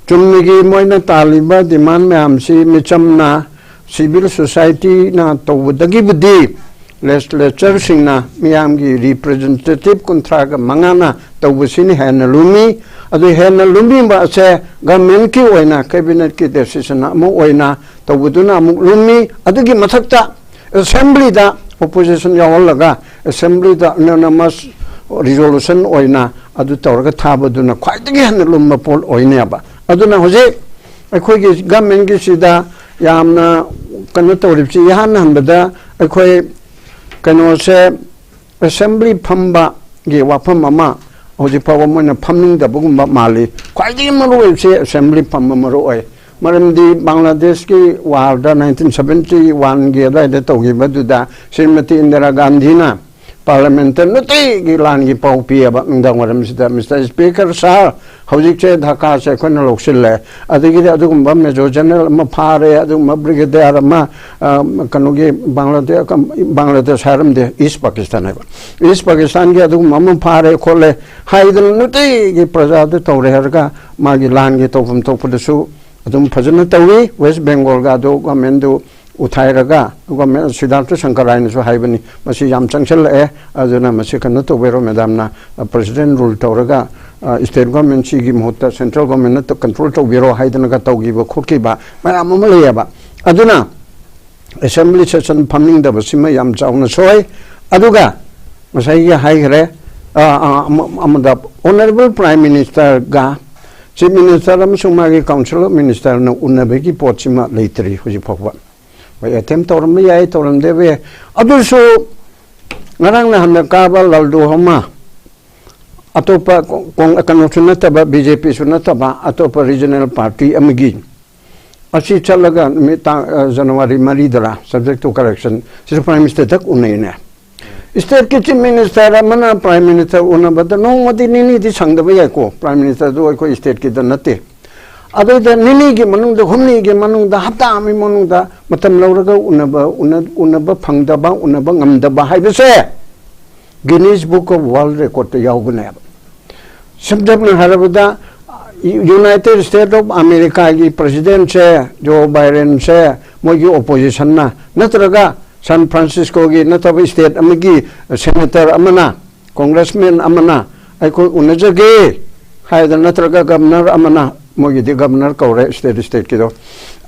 ꯆꯨꯝꯅꯒꯤ ꯃꯣꯏꯅ ꯇꯥꯜꯂꯤꯕ ꯗꯤꯃꯥꯟ ꯃꯌꯥꯝꯁꯤ ꯃꯤꯆꯝꯅ, ꯁꯤꯚꯤꯜ ꯁꯣꯁꯥꯏꯇꯤꯅ ꯇꯧꯕꯗꯒꯤꯕꯨꯗꯤ ꯂꯦꯖꯤꯁꯂꯦꯆꯔꯁꯤꯡꯅ, ꯃꯤꯌꯥꯝꯒꯤ ꯔꯤꯄ꯭ꯔꯖꯦꯟꯇꯦꯇꯤꯚ ꯀꯨꯟꯊ꯭ꯔꯥꯒ ꯃꯉꯥꯅ ꯇꯧꯕꯁꯤꯅ ꯍꯦꯟꯅ ꯂꯨꯝꯃꯤ꯫ ꯑꯗꯨ ꯍꯦꯟꯅ ꯂꯨꯝꯃꯤꯕ ꯑꯁꯦ ꯒꯚꯔꯟꯃꯦꯟꯠꯀꯤ ꯑꯣꯏꯅ, ꯀꯦꯕꯤꯅꯦꯠꯀꯤ ꯗꯤꯁꯤꯖꯟ ꯑꯃ ꯑꯣꯏꯅ ꯇꯧꯕꯗꯨꯅ ꯑꯃꯨꯛ ꯂꯨꯝꯃꯤ꯫ ꯑꯗꯨꯒꯤ ꯃꯊꯛꯇ ꯑꯦꯁꯦꯝꯕ꯭ꯂꯤꯗ ꯑꯣꯄꯣꯖꯤꯁꯟ ꯌꯥꯎꯍꯜꯂꯒ ꯑꯦꯁꯦꯝꯕ꯭ꯂꯤꯗ ꯑꯅꯣꯅꯃꯁ ꯔꯤꯖꯣꯂꯨꯁꯟ ꯑꯣꯏꯅ ꯑꯗꯨ ꯇꯧꯔꯒ ꯊꯥꯕꯗꯨꯅ ꯈ꯭ꯋꯥꯏꯗꯒꯤ ꯍꯦꯟꯅ ꯂꯨꯝꯕ ꯄꯣꯠ ꯑꯣꯏꯅꯦꯕ꯫ ꯑꯗꯨꯅ ꯍꯧꯖꯤꯛ ꯑꯩꯈꯣꯏꯒꯤ ꯒꯚꯔꯟꯃꯦꯟꯠꯀꯤꯁꯤꯗ ꯌꯥꯝꯅ ꯀꯩꯅꯣ ꯇꯧꯔꯤꯕꯁꯤ, ꯏꯍꯥꯟ ꯍꯥꯟꯕꯗ ꯑꯩꯈꯣꯏ ꯀꯩꯅꯣꯁꯦ, ꯑꯦꯁꯦꯝꯕ꯭ꯂꯤ ꯐꯝꯕꯒꯤ ꯋꯥꯐꯝ ꯑꯃ ꯍꯧꯖꯤꯛ ꯐꯥꯎꯕ ꯃꯣꯏꯅ ꯐꯝꯅꯤꯡꯗꯕꯒꯨꯝꯕ ꯃꯥꯜꯂꯤ꯫ ꯈ꯭ꯋꯥꯏꯗꯒꯤ ꯃꯔꯨ ꯑꯣꯏꯕꯁꯤ ꯑꯦꯁꯦꯝꯕ꯭ꯂꯤ ꯐꯝꯕ ꯃꯔꯨ ꯑꯣꯏ꯫ ꯃꯔꯝꯗꯤ ꯕꯪꯒ꯭ꯂꯥꯗꯦꯁꯀꯤ ꯋꯥꯔꯗ ꯅꯥꯏꯟꯇꯤꯟ ꯁꯚꯦꯟꯇꯤ ꯋꯥꯟꯒꯤ ꯑꯗꯨꯋꯥꯏꯗ ꯇꯧꯈꯤꯕꯗꯨꯗ ꯁ꯭ꯔꯤꯃꯇꯤ ꯏꯟꯗꯤꯔꯥ ꯒꯥꯟꯙꯤꯅ ꯄꯥꯔꯂꯤꯌꯥꯃꯦꯟꯠꯇ ꯅꯨꯡꯇꯤꯒꯤ ꯂꯥꯟꯒꯤ ꯄꯥꯎ ꯄꯤꯌꯦꯕ, ꯅꯨꯡꯗꯥꯡ ꯋꯥꯏꯔꯝꯁꯤꯗ, "ꯃꯤꯁꯇꯔ ꯁ꯭ꯄꯤꯀꯔ ꯁꯥꯔ, ꯍꯧꯖꯤꯛꯁꯦ ꯙꯥꯀꯥꯁꯦ ꯑꯩꯈꯣꯏꯅ ꯂꯧꯁꯤꯜꯂꯦ, ꯑꯗꯒꯤꯗꯤ ꯑꯗꯨꯒꯨꯝꯕ ꯃꯦꯖꯣꯔ ꯖꯦꯅꯔꯦꯜ ꯑꯃ ꯐꯥꯔꯦ, ꯑꯗꯨꯒꯨꯝꯕ ꯕ꯭ꯔꯤꯒꯦꯗꯤꯌꯔ ꯑꯃ, ꯑ, ꯀꯩꯅꯣꯒꯤ ꯕꯪꯒ꯭ꯂꯥꯗꯦ-, ꯕꯪꯒ꯭ꯂꯥꯗꯦꯁ ꯍꯥꯏꯔꯝꯗꯦ, ꯏꯁ ꯄꯥꯀꯤꯁꯇꯥꯟ ꯍꯥꯏꯕ, ꯏꯁ ꯄꯥꯀꯤꯁꯇꯥꯟꯒꯤ ꯑꯗꯨꯒꯨꯝꯕ ꯑꯃ ꯐꯥꯔꯦ ꯈꯣꯠꯂꯦ" ꯍꯥꯏꯗꯅ ꯅꯨꯡꯇꯤꯒꯤ ꯄ꯭ꯔꯖꯥꯗ ꯇꯧꯔꯦ ꯍꯥꯏꯔꯒ ꯃꯥꯒꯤ ꯂꯥꯟꯒꯤ ꯇꯧꯐꯝ ꯊꯣꯛꯄꯗꯁꯨ ꯑꯗꯨꯝ ꯐꯖꯅ ꯇꯧꯏ꯫ ꯋꯦꯁ ꯕꯦꯡꯒꯣꯜꯒ ꯑꯗꯨ ꯒꯣꯔꯃꯦꯟꯗꯨ ꯎꯊꯥꯏꯔꯒ, ꯒꯣꯔꯃꯦꯟ, ꯁꯤꯗꯥꯔꯊ ꯁꯪꯀꯔꯥꯏꯅꯁꯨ ꯍꯥꯏꯕꯅꯤ, "ꯃꯁꯤ ꯌꯥꯝ ꯆꯪꯁꯤꯜꯂꯛꯑꯦ, ꯑꯗꯨꯅ ꯃꯁꯤ ꯀꯩꯅꯣ ꯇꯧꯕꯤꯔꯣ ꯃꯦꯗꯥꯝꯅ, ꯄ꯭ꯔꯦꯁꯤꯗꯦꯟ ꯔꯨꯜ ꯇꯧꯔꯒ, ꯑ, ꯁ꯭ꯇꯦꯠ ꯒꯣꯔꯃꯦꯟꯁꯤꯒꯤ ꯃꯍꯨꯠꯇ ꯁꯦꯟꯇ꯭ꯔꯦꯜ ꯒꯣꯔꯃꯦꯟꯅ ꯀꯟꯇ꯭ꯔꯣꯜ ꯇꯧꯕꯤꯔꯣ" ꯍꯥꯏꯗꯅꯒ ꯇꯧꯈꯤꯕ ꯈꯣꯠꯈꯤꯕ ꯃꯌꯥꯝ ꯑꯃ ꯂꯩꯌꯦꯕ꯫ ꯑꯗꯨꯅ ꯑꯦꯁꯦꯝꯕ꯭ꯂꯤ ꯁꯦꯁꯟ ꯐꯝꯅꯤꯡꯗꯕꯁꯤꯃ ꯌꯥꯝ ꯆꯥꯎꯅ ꯁꯣꯏ꯫ ꯑꯗꯨꯒ ꯉꯁꯥꯏꯒꯤ ꯍꯥꯏꯈ꯭ꯔꯦ, ꯑ, ꯑ, ꯑꯃ-, ꯑꯃꯗ ꯑꯣꯅꯔꯦꯕꯜ ꯄ꯭ꯔꯥꯏꯝ ꯃꯤꯅꯤꯁꯇꯔꯒ ꯆꯤꯐ ꯃꯤꯅꯤꯁꯇꯔ ꯑꯃꯁꯨꯡ ꯃꯥꯒꯤ ꯀꯥꯎꯟꯁꯤꯜ ꯑꯣꯐ ꯃꯤꯅꯤꯁꯇꯔꯅ ꯎꯅꯕꯒꯤ ꯄꯣꯠꯁꯤꯃ ꯂꯩꯇ꯭ꯔꯤ ꯍꯧꯖꯤꯛ ꯐꯥꯎꯕ꯫ ꯍꯣꯏ, ꯑꯦꯇꯦꯝ ꯇꯧꯔꯝꯕ ꯌꯥꯏ, ꯇꯧꯔꯝꯗꯕ ꯌꯥꯏ꯫ ꯑꯗꯨꯁꯨ ꯉꯔꯥꯡ ꯅꯍꯥꯟꯗ ꯀꯥꯕ ꯂꯥꯜꯗꯨ ꯍꯣꯃꯥ, ꯑꯇꯣꯞꯄ ꯀꯣꯡ-, ꯀꯣꯡ-, ꯀꯩꯅꯣꯁꯨ ꯅꯠꯇꯕ, ꯕꯤ ꯖꯦ ꯄꯤꯁꯨ ꯅꯠꯇꯕ, ꯑꯇꯣꯞꯄ ꯔꯤꯖꯅꯦꯜ ꯄꯥꯔꯇꯤ ꯑꯃꯒꯤ ꯑꯁꯤ ꯆꯠꯂꯒ ꯅꯨꯃꯤꯠ ꯇꯥꯡ, ꯑ, ꯖꯅꯋꯥꯔꯤ ꯃꯔꯤꯗꯔꯥ, subject to correction, ꯁꯤꯗ ꯄ꯭ꯔꯥꯏꯝ ꯃꯤꯅꯤꯁꯇꯔ ꯗꯛ ꯎꯅꯩꯅꯦ꯫ ꯁ꯭ꯇꯦꯠꯀꯤ ꯆꯤꯐ ꯃꯤꯅꯤꯁꯇꯔ ꯑꯃꯅ ꯄ꯭ꯔꯥꯏꯝ ꯃꯤꯅꯤꯁꯇꯔ ꯎꯅꯕꯗ ꯅꯣꯡꯃꯗꯤ ꯅꯤꯅꯤꯗꯤ ꯁꯪꯗꯕ ꯌꯥꯏꯀꯣ, ꯄ꯭ꯔꯥꯏꯝ ꯃꯤꯅꯤꯁꯇꯔꯗꯨ ꯑꯩꯈꯣꯏ ꯁ꯭ꯇꯦꯠꯀꯤꯗ ꯅꯠꯇꯦ꯫ ꯑꯗꯨꯗ ꯅꯤꯅꯤꯒꯤ ꯃꯅꯨꯡꯗ, ꯍꯨꯝꯅꯤꯒꯤ ꯃꯅꯨꯡꯗ, ꯍꯞꯇꯥ ꯑꯃꯒꯤ ꯃꯅꯨꯡꯗ ꯃꯇꯝ ꯂꯧꯔꯒ ꯎꯅꯕ, ꯎꯅ-, ꯎꯅꯕ ꯐꯪꯗꯕ, ꯎꯅꯕ ꯉꯝꯗꯕ ꯍꯥꯏꯕꯁꯦ Guinness Book of World Recordꯇ ꯌꯥꯎꯒꯅꯦꯕ꯫ ꯁꯝꯂꯞꯅ ꯍꯥꯏꯔꯕꯗ, United States of Americaꯒꯤ ꯄ꯭ꯔꯁꯤꯗꯦꯟꯁꯦ, ꯖꯣ ꯕꯥꯏꯗꯦꯟꯁꯦ, ꯃꯣꯏꯒꯤ ꯑꯣꯄꯣꯖꯤꯁꯟꯅ, ꯅꯠꯇ꯭ꯔꯒ ꯁꯥꯟ ꯐ꯭ꯔꯥꯟꯁꯤꯁꯀꯣꯒꯤ ꯅꯠꯇꯕ ꯁ꯭ꯇꯦꯠ ꯑꯃꯒꯤ ꯁꯦꯅꯦꯇꯔ ꯑꯃꯅ, ꯀꯣꯡꯒ꯭ꯔꯦꯁꯃꯦꯟ ꯑꯃꯅ ꯑꯩꯈꯣꯏ ꯎꯅꯖꯒꯦ ꯍꯥꯏꯗꯅ, ꯅꯠꯇ꯭ꯔꯒ ꯒꯕꯅꯔ ꯑꯃꯅ, ꯃꯣꯏꯒꯤꯗꯤ ꯒꯕꯅꯔ ꯀꯧꯔꯦ ꯁ꯭ꯇꯦꯠ ꯁ꯭ꯇꯦꯠꯀꯤꯗꯣ,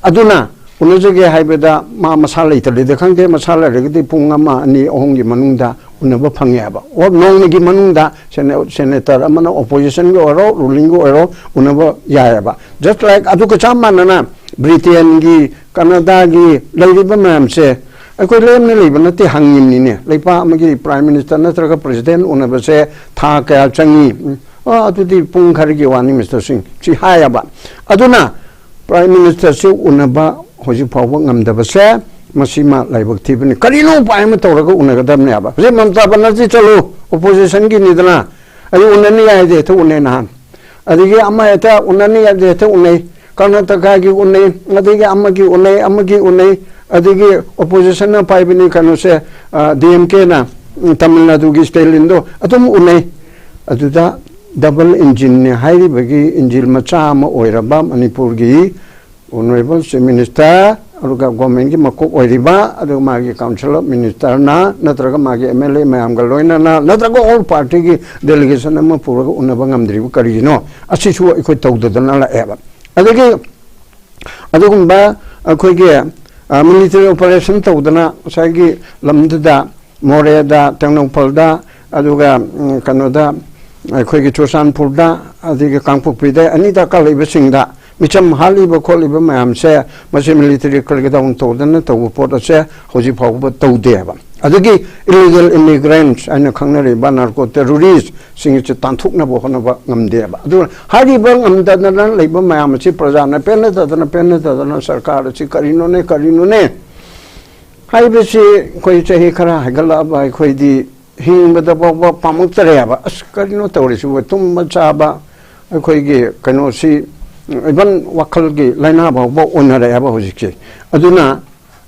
ꯑꯗꯨꯅ ꯎꯅꯖꯒꯦ ꯍꯥꯏꯕꯗ ꯃꯥ ꯃꯁꯥ ꯂꯩꯇ꯭ꯔꯗꯤ ꯈꯪꯗꯦ, ꯃꯁꯥ ꯂꯩꯔꯒꯗꯤ ꯄꯨꯡ ꯑꯃ, ꯑꯅꯤ, ꯑꯍꯨꯝꯒꯤ ꯃꯅꯨꯡꯗ ꯎꯅꯕ ꯐꯪꯉꯦꯕ꯫ ꯑꯣ, ꯅꯣꯡꯃꯒꯤ ꯃꯅꯨꯡꯗ ꯁꯦꯅꯦ-, ꯁꯦꯅꯦꯇꯔ ꯑꯃꯅ ꯑꯣꯄꯣꯖꯤꯁꯟꯒꯤ ꯑꯣꯏꯔꯣ, ꯔꯨꯂꯤꯡꯒꯤ ꯑꯣꯏꯔꯣ, ꯎꯅꯕ ꯌꯥꯏꯑꯕ꯫ Just like ꯑꯗꯨꯒ ꯆꯞ ꯃꯥꯟꯅꯅ ꯕ꯭ꯔꯤꯇꯦꯟꯒꯤ, ꯀꯅꯥꯗꯥꯒꯤ ꯂꯩꯔꯤꯕ ꯃꯌꯥꯝꯁꯦ ꯑꯩꯈꯣꯏ ꯂꯦꯝꯅ ꯂꯩꯕ ꯅꯠꯇꯦ, ꯍꯪꯉꯤꯕꯅꯤꯅꯦ꯫ ꯂꯩꯕꯥꯛ ꯑꯃꯒꯤ ꯄ꯭ꯔꯥꯏꯝ ꯃꯤꯅꯤꯁꯇꯔ ꯅꯠꯇ꯭ꯔꯒ ꯄ꯭ꯔꯁꯤꯗꯦꯟ ꯎꯅꯕꯁꯦ ꯊꯥ ꯀꯌꯥ ꯆꯪꯉꯤ? ꯎꯝ, ꯑ, ꯑꯗꯨꯗꯤ ꯄꯨꯡ ꯈꯔꯒꯤ ꯋꯥꯅꯤ, ꯃꯤꯁꯇꯔ ꯁꯤꯡ, ꯁꯤ ꯍꯥꯏꯌꯦꯕ꯫ ꯑꯗꯨꯅ ꯄ꯭ꯔꯥꯏꯝ ꯃꯤꯅꯤꯁꯇꯔꯁꯤ ꯎꯅꯕ ꯍꯧꯖꯤꯛ ꯐꯥꯎꯕ ꯉꯝꯗꯕꯁꯦ, ꯃꯁꯤꯃ ꯂꯥꯏꯕꯛ ꯊꯤꯕꯅꯤ꯫ ꯀꯔꯤꯅꯣ ꯎꯄꯥꯏ ꯑꯃ ꯇꯧꯔꯒ ꯎꯅꯒꯗꯕꯅꯦꯕ꯫ ꯍꯧꯖꯤꯛ ꯃꯃꯇꯥ ꯕꯅꯔꯖꯤ ꯆꯠꯂꯨ, ꯑꯣꯄꯣꯖꯤꯁꯟꯒꯤꯅꯤꯗꯅ, ꯑꯗꯨ ꯎꯅꯅꯤ ꯍꯥꯏꯗꯤ ꯍꯦꯛꯇ ꯎꯅꯩ ꯅꯍꯥꯟ꯫ ꯑꯗꯒꯤ ꯑꯃ ꯍꯦꯛꯇ ꯎꯅꯅꯤ ꯍꯥꯏꯗꯤ ꯍꯦꯛꯇ ꯎꯅꯩ꯫ ꯀꯔꯅꯥꯇꯀꯥꯒꯤ ꯎꯅꯩ, ꯑꯗꯒꯤ ꯑꯃꯒꯤ ꯎꯅꯩ, ꯑꯃꯒꯤ ꯎꯅꯩ, ꯑꯗꯒꯤ ꯑꯣꯄꯣꯖꯤꯁꯟꯅ ꯄꯥꯏꯕꯅꯤ ꯀꯩꯅꯣꯁꯦ, ꯑ, ꯗꯤ ꯑꯦꯝ ꯀꯦꯅ, ꯎꯝ, ꯇꯥꯃꯤꯜ ꯅꯥꯗꯨꯒꯤ ꯁ꯭ꯇꯦꯂꯤꯟꯗꯣ ꯑꯗꯨꯝ ꯎꯅꯩ꯫ ꯑꯗꯨꯗ ꯗꯕꯜ ꯏꯟꯖꯤꯟꯅꯦ ꯍꯥꯏꯔꯤꯕꯒꯤ ꯏꯟꯖꯤꯟ ꯃꯆꯥ ꯑꯃ ꯑꯣꯏꯔꯕ ꯃꯅꯤꯄꯨꯔꯒꯤ ꯑꯣꯅꯔꯦꯕꯜ ꯆꯤꯐ ꯃꯤꯅꯤꯁꯇꯔ, ꯑꯗꯨꯒ ꯒꯣꯔꯃꯦꯟꯒꯤ ꯃꯀꯣꯛ ꯑꯣꯏꯔꯤꯕ, ꯑꯗꯨꯒ ꯃꯥꯒꯤ ꯀꯥꯎꯟꯁꯤꯜ ꯑꯣꯐ ꯃꯤꯅꯤꯁꯇꯔꯅ, ꯅꯠꯇ꯭ꯔꯒ ꯃꯥꯒꯤ ꯑꯦꯝ ꯑꯦꯜ ꯑꯦ ꯃꯌꯥꯝꯒ ꯂꯣꯏꯅꯅ, ꯅꯠꯇ꯭ꯔꯒ ꯑꯣꯜ ꯄꯥꯔꯇꯤꯒꯤ ꯗꯦꯂꯤꯒꯦꯁꯟ ꯑꯃ ꯄꯨꯔꯒ ꯎꯅꯕ ꯉꯝꯗ꯭ꯔꯤꯕ ꯀꯔꯤꯒꯤꯅꯣ? ꯑꯁꯤꯁꯨ ꯑꯩꯈꯣꯏ ꯇꯧꯗꯗꯅ ꯂꯥꯛꯑꯦꯕ꯫ ꯑꯗꯒꯤ ꯑꯗꯨꯒꯨꯝꯕ ꯑꯩꯈꯣꯏꯒꯤ ꯃꯤꯂꯤꯇꯔꯤ ꯑꯣꯄꯔꯦꯁꯟ ꯇꯧꯗꯅ ꯉꯁꯥꯏꯒꯤ ꯂꯝꯗꯨꯗ, ꯃꯣꯔꯦꯗ, ꯇꯦꯡꯅꯧꯄꯜꯗ, ꯑꯗꯨꯒ ꯎꯝ, ꯀꯩꯅꯣꯗ, ꯑꯩꯈꯣꯏꯒꯤ ꯆꯨꯔꯆꯥꯟꯄꯨꯔꯗ, ꯑꯗꯒꯤ ꯀꯥꯡꯄꯣꯛꯄꯤꯗ, ꯑꯦꯅꯤ ꯗꯔꯀꯥꯔ ꯂꯩꯕꯁꯤꯡꯗ ꯃꯤꯆꯝ ꯍꯥꯠꯂꯤꯕ ꯈꯣꯠꯂꯤꯕ ꯃꯌꯥꯝꯁꯦ, ꯃꯁꯤ ꯃꯤꯂꯤꯇꯔꯤ ꯀ꯭ꯔꯦꯛꯗꯥꯎꯟ ꯇꯧꯗꯅ ꯇꯧꯕ ꯄꯣꯠ ꯑꯁꯦ ꯍꯧꯖꯤꯛ ꯐꯥꯎꯕ ꯇꯧꯗꯦꯕ꯫ ꯑꯗꯒꯤ ꯏꯂꯤꯒꯦꯜ ꯏꯃꯤꯒ꯭ꯔꯦꯟꯠꯁ ꯍꯥꯏꯅ ꯈꯪꯅꯔꯤꯕ ꯅꯥꯔꯀꯣ ꯇꯦꯔꯣꯔꯤꯁ꯭ꯠꯁꯤꯡ ꯑꯁꯤ ꯇꯥꯟꯊꯣꯛꯅꯕ ꯍꯣꯠꯅꯕ ꯉꯝꯗꯦꯕ꯫ ꯑꯗꯨꯅ ꯍꯥꯏꯔꯤꯕ ꯉꯝꯗꯗꯅ ꯂꯩꯕ ꯃꯌꯥꯝ ꯑꯁꯤ ꯄ꯭ꯔꯖꯥꯅ ꯄꯦꯟꯅꯗꯗꯅ, ꯄꯦꯟꯅꯗꯗꯅ ꯁꯔꯀꯥꯔ ꯑꯁꯤ ꯀꯔꯤꯅꯣꯅꯦ, ꯀꯔꯤꯅꯣꯅꯦ ꯍꯥꯏꯕꯁꯤ ꯑꯩꯈꯣꯏ ꯆꯍꯤ ꯈꯔ ꯍꯥꯏꯒꯠꯂꯛꯑꯕ ꯑꯩꯈꯣꯏꯗꯤ ꯍꯤꯡꯕꯗ ꯐꯥꯎꯕ ꯄꯥꯝꯃꯛꯇꯔꯦꯕ꯫ ꯑꯁ, ꯀꯔꯤꯅꯣ ꯇꯧꯔꯤꯁꯤꯕꯨ? ꯇꯨꯝꯕ ꯆꯥꯕ, ꯑꯩꯈꯣꯏꯒꯤ ꯀꯩꯅꯣꯁꯤ, ꯏꯚꯟ ꯋꯥꯈꯜꯒꯤ ꯂꯥꯏꯅꯥ ꯐꯥꯎꯕ ꯑꯣꯟꯅꯔꯛꯑꯦꯕ ꯍꯧꯖꯤꯛꯁꯦ꯫ ꯑꯗꯨꯅ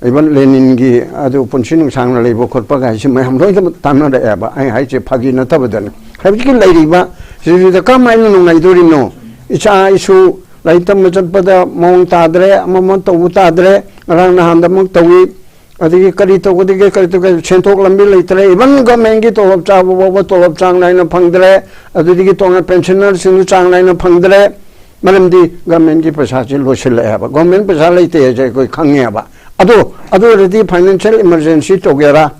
ꯏꯚꯟ ꯂꯦꯅꯤꯟꯒꯤ ꯑꯗꯨ ꯄꯨꯟꯁꯤ ꯅꯨꯡꯁꯥꯡꯅ ꯂꯩꯕ ꯈꯣꯠꯄ ꯀꯥꯏꯁꯤ ꯃꯌꯥꯝ ꯂꯣꯏꯅꯃꯛ ꯇꯥꯟꯅꯔꯛꯑꯦꯕ꯫ ꯑꯩ ꯍꯥꯏꯁꯦ ꯐꯥꯒꯤ ꯅꯠꯇꯕꯗꯅꯤ꯫ ꯍꯧꯖꯤꯛꯀꯤ ꯂꯩꯔꯤꯕ ꯁꯤꯗ ꯀꯔꯝꯍꯥꯏꯅ ꯅꯨꯡꯉꯥꯏꯗꯣꯔꯤꯅꯣ? ꯏꯆꯥ ꯏꯁꯨ ꯂꯥꯏꯔꯤꯛ ꯇꯝꯕ ꯆꯠꯄꯗ ꯃꯑꯣꯡ ꯇꯥꯗ꯭ꯔꯦ, ꯑꯃꯃ ꯇꯧꯕ ꯇꯥꯗ꯭ꯔꯦ꯫ ꯉꯔꯥꯡ ꯅꯍꯥꯟꯗꯃꯛ ꯇꯧꯏ꯫ ꯑꯗꯒꯤ ꯀꯔꯤ ꯇꯧꯒꯗꯒꯦ, ꯀꯔꯤ ꯇꯧꯒꯗꯒꯦ, ꯁꯦꯟꯊꯣꯛ ꯂꯝꯕꯤ ꯂꯩꯇ꯭ꯔꯦ꯫ ꯏꯚꯟ ꯒꯚꯔꯟꯃꯦꯟꯠꯀꯤ ꯇꯣꯂꯣꯞ ꯆꯥꯕ ꯐꯥꯎꯕ ꯇꯣꯂꯣꯞ ꯆꯥꯡ ꯅꯥꯏꯅ ꯐꯪꯗ꯭ꯔꯦ꯫ ꯑꯗꯨꯗꯒꯤ ꯇꯣꯉꯥꯟ ꯄꯦꯟꯁꯅꯔꯁꯤꯡꯁꯨ ꯆꯥꯡ ꯅꯥꯏꯅ ꯐꯪꯗ꯭ꯔꯦ꯫ ꯃꯔꯝꯗꯤ ꯒꯚꯔꯟꯃꯦꯟꯠꯀꯤ ꯄꯩꯁꯥꯁꯤ ꯂꯣꯏꯁꯤꯜꯂꯛꯑꯦꯕ꯫ ꯒꯚꯔꯟꯃꯦꯟꯠ ꯄꯩꯁꯥ ꯂꯩꯇꯦ ꯍꯥꯏꯁꯦ ꯑꯩꯈꯣꯏ ꯈꯪꯉꯦꯕ꯫ ꯑꯗꯣ ꯑꯗꯨ ꯑꯣꯏꯔꯗꯤ ꯐꯥꯏꯅꯥꯟꯁꯤꯌꯦꯜ ꯏꯃꯔꯖꯦꯟꯁꯤ ꯇꯧꯒꯦꯔꯥ,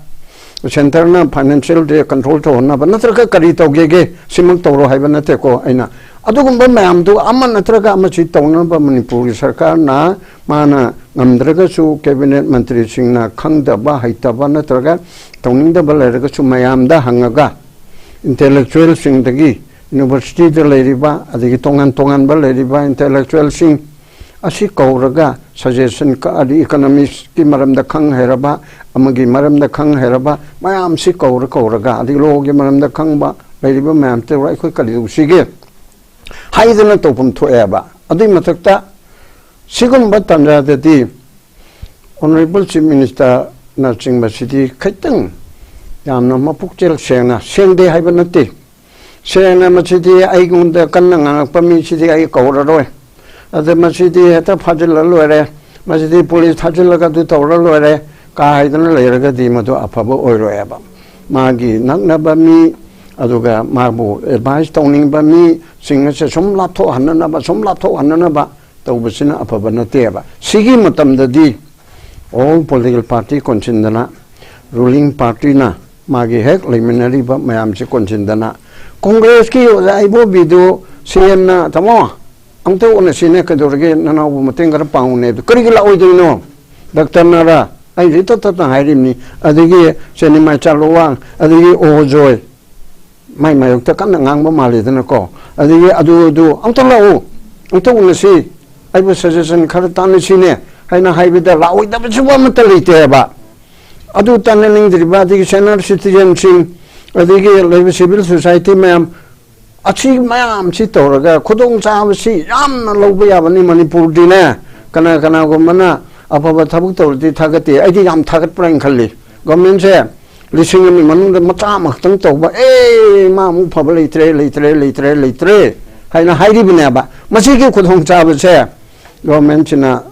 ꯁꯦꯟꯇꯔꯅ ꯐꯥꯏꯅꯥꯟꯁꯤꯌꯦꯜꯁꯦ ꯀꯟꯇ꯭ꯔꯣꯜ ꯇꯧꯍꯟꯅꯕ ꯅꯠꯇ꯭ꯔꯒ ꯀꯔꯤ ꯇꯧꯒꯦꯒꯦ, ꯁꯤꯃꯛ ꯇꯧꯔꯣ ꯍꯥꯏꯕ ꯅꯠꯇꯦꯀꯣ꯫ ꯑꯩꯅ ꯑꯗꯨꯒꯨꯝꯕ ꯃꯌꯥꯝꯗꯨ ꯑꯃ ꯅꯠꯇ꯭ꯔꯒ ꯑꯃꯁꯤ ꯇꯧꯅꯕ ꯃꯅꯤꯄꯨꯔꯒꯤ ꯁꯔꯀꯥꯔꯅ ꯃꯥꯅ ꯉꯝꯗ꯭ꯔꯒꯁꯨ ꯀꯦꯕꯤꯅꯦꯠ ꯃꯟꯇ꯭ꯔꯤꯁꯤꯡꯅ ꯈꯪꯗꯕ, ꯍꯩꯇꯕ ꯅꯠꯇ꯭ꯔꯒ ꯇꯧꯅꯤꯡꯗꯕ ꯂꯩꯔꯒꯁꯨ ꯃꯌꯥꯝꯗ ꯍꯪꯉꯒ, ꯏꯟꯇꯦꯂꯦꯛꯆꯨꯋꯦꯜꯁꯤꯡꯗꯒꯤ, ꯌꯨꯅꯤꯚꯔꯁꯤꯇꯤꯗ ꯂꯩꯔꯤꯕ, ꯑꯗꯒꯤ ꯇꯣꯉꯥꯟ ꯇꯣꯉꯥꯟꯕ ꯂꯩꯔꯤꯕ ꯏꯟꯇꯦꯂꯦꯛꯆꯨꯋꯦꯜꯁꯤꯡ ꯑꯁꯤ ꯀꯧꯔꯒ, ꯁꯖꯦꯁꯟ ꯀꯛꯑꯗꯤ, ꯏꯀꯅꯣꯃꯤꯛꯁꯀꯤ ꯃꯔꯝꯗ ꯈꯪ ꯍꯩꯔꯕ, ꯑꯃꯒꯤ ꯃꯔꯝꯗ ꯈꯪ ꯍꯩꯔꯕ ꯃꯌꯥꯝꯁꯤ ꯀꯧꯔ ꯀꯧꯔꯒ, ꯑꯗꯒꯤ ꯂꯣꯒꯤ ꯃꯔꯝꯗ ꯈꯪꯕ ꯂꯩꯔꯤꯕ ꯃꯌꯥꯝ ꯇꯧꯔꯒ ꯑꯩꯈꯣꯏ ꯀꯔꯤ ꯇꯧꯁꯤꯒꯦ ꯍꯥꯏꯗꯅ ꯇꯧꯐꯝ ꯊꯣꯛꯑꯦꯕ꯫ ꯑꯗꯨꯏ ꯃꯊꯛꯇ ꯁꯤꯒꯨꯝꯕ ꯇꯥꯟꯖꯥꯗꯗꯤ ꯑꯣꯅꯔꯦꯕꯜ ꯆꯤꯐ ꯃꯤꯅꯤꯁꯇꯔꯅꯆꯤꯡꯕꯁꯤꯗꯤ ꯈꯤꯇꯪ ꯌꯥꯝꯅ ꯃꯄꯨꯛꯆꯦꯜ ꯁꯦꯡꯅ, ꯁꯦꯡꯗꯦ ꯍꯥꯏꯕ ꯅꯠꯇꯦ, ꯁꯦꯡꯅ ꯃꯁꯤꯗꯤ ꯑꯩꯉꯣꯟꯗ ꯀꯟꯅ ꯉꯥꯡꯉꯛꯄ ꯃꯤꯁꯤꯗꯤ ꯑꯩ ꯀꯧꯔꯔꯣꯏ, ꯑꯗ ꯃꯁꯤꯗꯤ ꯍꯦꯛꯇ ꯐꯥꯖꯤꯜꯂ ꯂꯣꯏꯔꯦ, ꯃꯁꯤꯗꯤ ꯄꯨꯂꯤꯁ ꯊꯥꯖꯤꯜꯂꯒ ꯑꯗꯨ ꯇꯧꯔ ꯂꯣꯏꯔꯦ ꯀꯥ ꯍꯥꯏꯗꯅ ꯂꯩꯔꯒꯗꯤ ꯃꯗꯨ ꯑꯐꯕ ꯑꯣꯏꯔꯣꯏꯕ꯫ ꯃꯥꯒꯤ ꯅꯛꯅꯕ ꯃꯤ, ꯑꯗꯨꯒ ꯃꯥꯕꯨ ꯑꯦꯗꯚꯥꯏꯁ ꯇꯧꯅꯤꯡꯕ ꯃꯤꯁꯤꯡ ꯑꯁꯦ ꯁꯨꯝ ꯂꯥꯞꯊꯣꯛꯍꯟꯅꯅꯕ, ꯁꯨꯝ ꯂꯥꯞꯊꯣꯛꯍꯟꯅꯅꯕ ꯇꯧꯕꯁꯤꯅ ꯑꯐꯕ ꯅꯠꯇꯦꯕ꯫ ꯁꯤꯒꯤ ꯃꯇꯝꯗꯗꯤ All political party ꯀꯣꯟꯁꯤꯟꯗꯅ, ruling partyꯅ ꯃꯥꯒꯤ ꯍꯦꯛ ꯂꯩꯃꯤꯟꯅꯔꯤꯕ ꯃꯌꯥꯝꯁꯤ ꯀꯣꯟꯁꯤꯟꯗꯅ, ꯀꯣꯡꯒ꯭ꯔꯦꯁꯀꯤ ꯑꯣꯖꯥ ꯏꯕꯣꯕꯤꯗꯨ ꯁꯤ ꯑꯦꯝꯅ, "ꯇꯥꯃꯣ, ꯑꯝꯇ ꯎꯅꯁꯤꯅꯦ, ꯀꯩꯗꯧꯔꯒꯦ, ꯅꯅꯥꯎꯕꯨ ꯃꯇꯦꯡ ꯈꯔ ꯄꯥꯡꯉꯨꯅꯦ" ꯑꯗꯨ ꯀꯔꯤꯒꯤ ꯂꯥꯛꯑꯣꯏꯗꯣꯏꯅꯣ? ꯗꯥꯛꯇꯔꯅꯔ? ꯑꯩꯁꯦ ꯇꯠ ꯇꯠꯇꯅ ꯍꯥꯏꯔꯤꯕꯅꯤ꯫ ꯑꯗꯒꯤ ꯆꯦꯅꯤꯃꯥꯏ ꯆꯥꯂꯣꯋꯥꯡ, ꯑꯗꯒꯤ ꯑꯣꯖꯣꯏ, ꯃꯥꯏ ꯃꯥꯌꯣꯛꯇ ꯀꯟꯅ ꯉꯥꯡꯕ ꯃꯥꯜꯂꯤꯗꯅꯀꯣ꯫ ꯑꯗꯒꯤ ꯑꯗꯨ, ꯑꯗꯨ ꯑꯝꯇ ꯂꯥꯛꯎ, ꯑꯝꯇ ꯎꯅꯁꯤ, ꯑꯩꯕꯨ suggestion ꯈꯔ ꯇꯥꯟꯅꯁꯤꯅꯦ ꯍꯥꯏꯅ ꯍꯥꯏꯕꯗ ꯂꯥꯛꯑꯣꯏꯗꯕꯁꯨ ꯑꯃꯠꯇ ꯂꯩꯇꯦ ꯍꯥꯏꯕ꯫ ꯑꯗꯨ ꯇꯥꯟꯅꯅꯤꯡꯗ꯭ꯔꯤꯕ, ꯑꯗꯒꯤ senior citizenꯁꯤꯡ, ꯑꯗꯒꯤ ꯂꯩꯕ civil society ꯃꯌꯥꯝ, ꯑꯁꯤ ꯃꯌꯥꯝꯁꯤ ꯇꯧꯔꯒ ꯈꯨꯗꯣꯡꯆꯥꯕꯁꯤ ꯌꯥꯝꯅ ꯂꯧꯕ ꯌꯥꯕꯅꯤ꯫ ꯃꯅꯤꯄꯨꯔꯗꯤꯅꯦ, ꯀꯅꯥ ꯀꯅꯥꯒꯨꯝꯕꯅ ꯑꯐꯕ ꯊꯕꯛ ꯇꯧꯔꯗꯤ ꯊꯥꯒꯠꯇꯦ, ꯑꯩꯗꯤ ꯌꯥꯝ ꯊꯥꯒꯠꯄ꯭ꯔꯥ ꯍꯥꯏꯅ ꯈꯜꯂꯤ꯫ ꯒꯣꯔꯃꯦꯟꯁꯦ ꯂꯤꯁꯤꯡ ꯑꯃꯒꯤ ꯃꯅꯨꯡꯗ ꯃꯆꯥ ꯑꯃꯈꯛꯇꯪ ꯇꯧꯕ, "ꯑꯦ, ꯃꯥ ꯑꯃꯨꯛ ꯐꯕ ꯂꯩꯇ꯭ꯔꯦ, ꯂꯩꯇ꯭ꯔꯦ, ꯂꯩꯇ꯭ꯔꯦ, ꯂꯩꯇ꯭ꯔꯦ" ꯍꯥꯏꯅ ꯍꯥꯏꯔꯤꯕꯅꯦꯕ꯫ ꯃꯁꯤꯒꯤ ꯈꯨꯗꯣꯡꯆꯥꯕꯁꯦ ꯒꯣꯔꯃꯦꯟꯁꯤꯅ,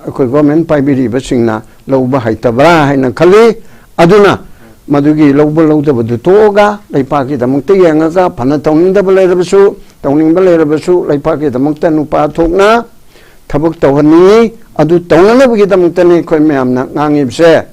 ꯑꯩꯈꯣꯏ ꯒꯣꯔꯃꯦꯟ ꯄꯥꯏꯕꯤꯔꯤꯕꯁꯤꯡꯅ ꯂꯧꯕ ꯍꯩꯇꯕ꯭ꯔꯥ ꯍꯥꯏꯅ ꯈꯜꯂꯤ꯫ ꯑꯗꯨꯅ ꯃꯗꯨꯒꯤ ꯂꯧꯕ ꯂꯧꯗꯕꯗꯨ ꯇꯣꯛꯑꯒ, ꯂꯩꯄꯥꯛꯀꯤꯗꯃꯛꯇ ꯌꯦꯡꯉꯒ, ꯐꯅ ꯇꯧꯅꯤꯡꯗꯕ ꯂꯩꯔꯕꯁꯨ, ꯇꯧꯅꯤꯡꯕ ꯂꯩꯔꯕꯁꯨ, ꯂꯩꯄꯥꯛꯀꯤꯗꯃꯛꯇ ꯅꯨꯄꯥ ꯊꯣꯛꯅ ꯊꯕꯛ ꯇꯧꯍꯟꯅꯤꯡꯉꯤ꯫ ꯑꯗꯨ ꯇꯧꯅꯅꯕꯒꯤꯗꯃꯛꯇꯅꯤ ꯑꯩꯈꯣꯏ ꯃꯌꯥꯝꯅ ꯉꯥꯡꯉꯤꯕꯁꯦ꯫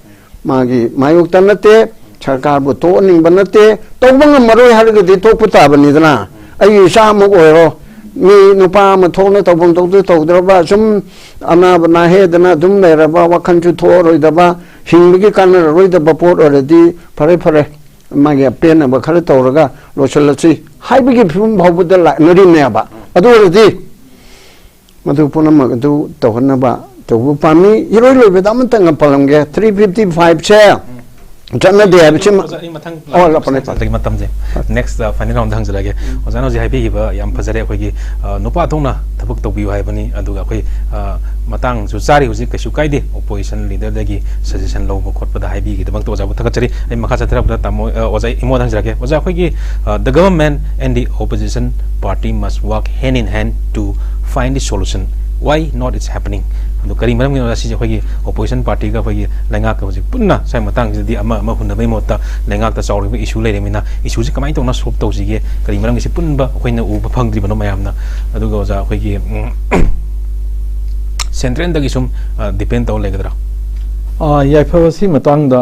ꯃꯥꯒꯤ ꯃꯥꯌꯣꯛꯇ ꯅꯠꯇꯦ, ꯁꯔꯀꯥꯔꯕꯨ ꯇꯣꯛꯍꯟꯅꯤꯡꯕ ꯅꯠꯇꯦ꯫ ꯇꯧꯕ ꯉꯝꯃꯔꯣꯏ ꯍꯥꯏꯔꯒꯗꯤ ꯇꯣꯛꯄ ꯇꯥꯕꯅꯤꯗꯅ꯫ ꯑꯩꯒꯤ ꯏꯆꯥ ꯑꯃ ꯑꯣꯏꯔꯣ, ꯃꯤ ꯅꯨꯄꯥ ꯑꯃ ꯊꯣꯛꯅ ꯇꯧꯐꯝ ꯊꯣꯛꯇ ꯇꯧꯗ꯭ꯔꯕ, ꯁꯨꯝ ꯑꯅꯥꯕ ꯅꯥꯍꯦꯗꯅ ꯑꯗꯨꯝ ꯂꯩꯔꯕ, ꯋꯥꯈꯜꯁꯨ ꯊꯣꯛꯑꯔꯣꯏꯗꯕ, ꯍꯤꯡꯕꯒꯤ ꯀꯥꯟꯅꯔꯔꯣꯏꯗꯕ ꯄꯣꯠ ꯑꯣꯏꯔꯗꯤ, "ꯐꯔꯦ, ꯐꯔꯦ, ꯃꯥꯒꯤ ꯑꯄꯦꯟꯅꯕ ꯈꯔ ꯇꯧꯔꯒ ꯂꯣꯏꯁꯤꯜꯂꯁꯤ" ꯍꯥꯏꯕꯒꯤ ꯐꯤꯕꯝ ꯐꯥꯎꯕꯗ ꯂꯥꯛꯅꯔꯤꯅꯦꯕ꯫ ꯑꯗꯨ ꯑꯣꯏꯔꯗꯤ ꯃꯗꯨ ꯄꯨꯝꯅꯃꯛ ꯑꯗꯨ ꯇꯧꯍꯟꯅꯕ ꯇꯧꯕ ꯄꯥꯝꯃꯤ꯫ ꯏꯔꯣꯏ ꯂꯣꯏꯕꯗ ꯑꯃꯇꯪꯒ ꯄꯜꯂꯝꯒꯦ, three fifty five ꯁꯦ ꯆꯠꯅꯗꯦ ꯍꯥꯏꯕꯁꯤꯃ꯫ ꯑꯣꯖꯥ, ꯑꯩ ꯃꯊꯪ ꯑꯣ, ꯂꯥꯛꯄ ꯂꯥꯛꯄꯅꯦ, ꯄꯥꯁ ꯄꯥꯁ꯫ ꯃꯇꯝꯁꯦ꯫ Next, ꯑ, final round ꯍꯪꯖꯔꯒꯦ꯫ ꯑꯣꯖꯥꯅ ꯍꯧꯖꯤꯛ ꯍꯥꯏꯕꯤꯈꯤꯕ ꯌꯥꯝ ꯐꯖꯔꯦ꯫ ꯑꯩꯈꯣꯏꯒꯤ, ꯑ, ꯅꯨꯄꯥ ꯊꯣꯛꯅ ꯊꯕꯛ ꯇꯧꯕꯤꯌꯨ ꯍꯥꯏꯕꯅꯤ, ꯑꯗꯨꯒ ꯑꯩꯈꯣꯏ, ꯑ, ꯃꯇꯥꯡꯁꯨ ꯆꯥꯔꯤ ꯍꯧꯖꯤꯛ, ꯀꯩꯁꯨ ꯀꯥꯏꯗꯦ꯫ Opposition leaderꯗꯒꯤ suggestion ꯂꯧꯕ ꯈꯣꯠꯄꯗ ꯍꯥꯏꯕꯤꯈꯤꯗꯃꯛꯇ ꯑꯣꯖꯥꯕꯨ ꯊꯥꯒꯠꯆꯔꯤ꯫ ꯑꯩ ꯃꯈꯥ ꯆꯠꯊꯔꯛꯄꯗ ꯇꯥꯃꯣ, ꯑ, ꯑꯣꯖꯥ ꯏꯃꯣꯗ ꯍꯪꯖꯔꯛꯀꯦ꯫ ꯑꯣꯖꯥ, ꯑꯩꯈꯣꯏꯒꯤ, ꯑ, the government and the opposition party must work hand in hand to find the solution. Why not it's happening? ꯑꯗꯣ ꯀꯔꯤ ꯃꯔꯝꯒꯤꯅꯣ ꯁꯤꯁꯦ? ꯑꯩꯈꯣꯏꯒꯤ opposition partyꯒ ꯑꯩꯈꯣꯏꯒꯤ ꯂꯩꯉꯥꯛꯀ ꯍꯧꯖꯤꯛ ꯄꯨꯟꯅ ꯁ꯭ꯋꯥꯏ ꯃꯇꯥꯡꯁꯤꯗꯗꯤ ꯑꯃ ꯑꯃ ꯍꯨꯟꯅꯕꯒꯤ ꯃꯍꯨꯠꯇ, ꯂꯩꯉꯥꯛꯇ ꯆꯥꯎꯔꯤꯕ issue ꯂꯩꯔꯤꯕꯅꯤꯅ, issueꯁꯤ ꯀꯃꯥꯏꯅ ꯇꯧꯅ solve ꯇꯧꯁꯤꯒꯦ, ꯀꯔꯤ ꯃꯔꯝꯒꯤ ꯁꯤ ꯄꯨꯟꯕ ꯑꯩꯈꯣꯏꯅ ꯎꯕ ꯐꯪꯗ꯭ꯔꯤꯕꯅꯣ ꯃꯌꯥꯝꯅ? ꯑꯗꯨꯒ ꯑꯣꯖꯥ, ꯑꯩꯈꯣꯏꯒꯤ, ꯎꯝ, centralꯗꯒꯤ ꯁꯨꯝ, ꯑ, depend ꯇꯧꯔ ꯂꯩꯒꯗ꯭ꯔꯥ? ꯑꯥ, ꯌꯥꯏꯐꯕꯁꯤ ꯃꯇꯥꯡꯗ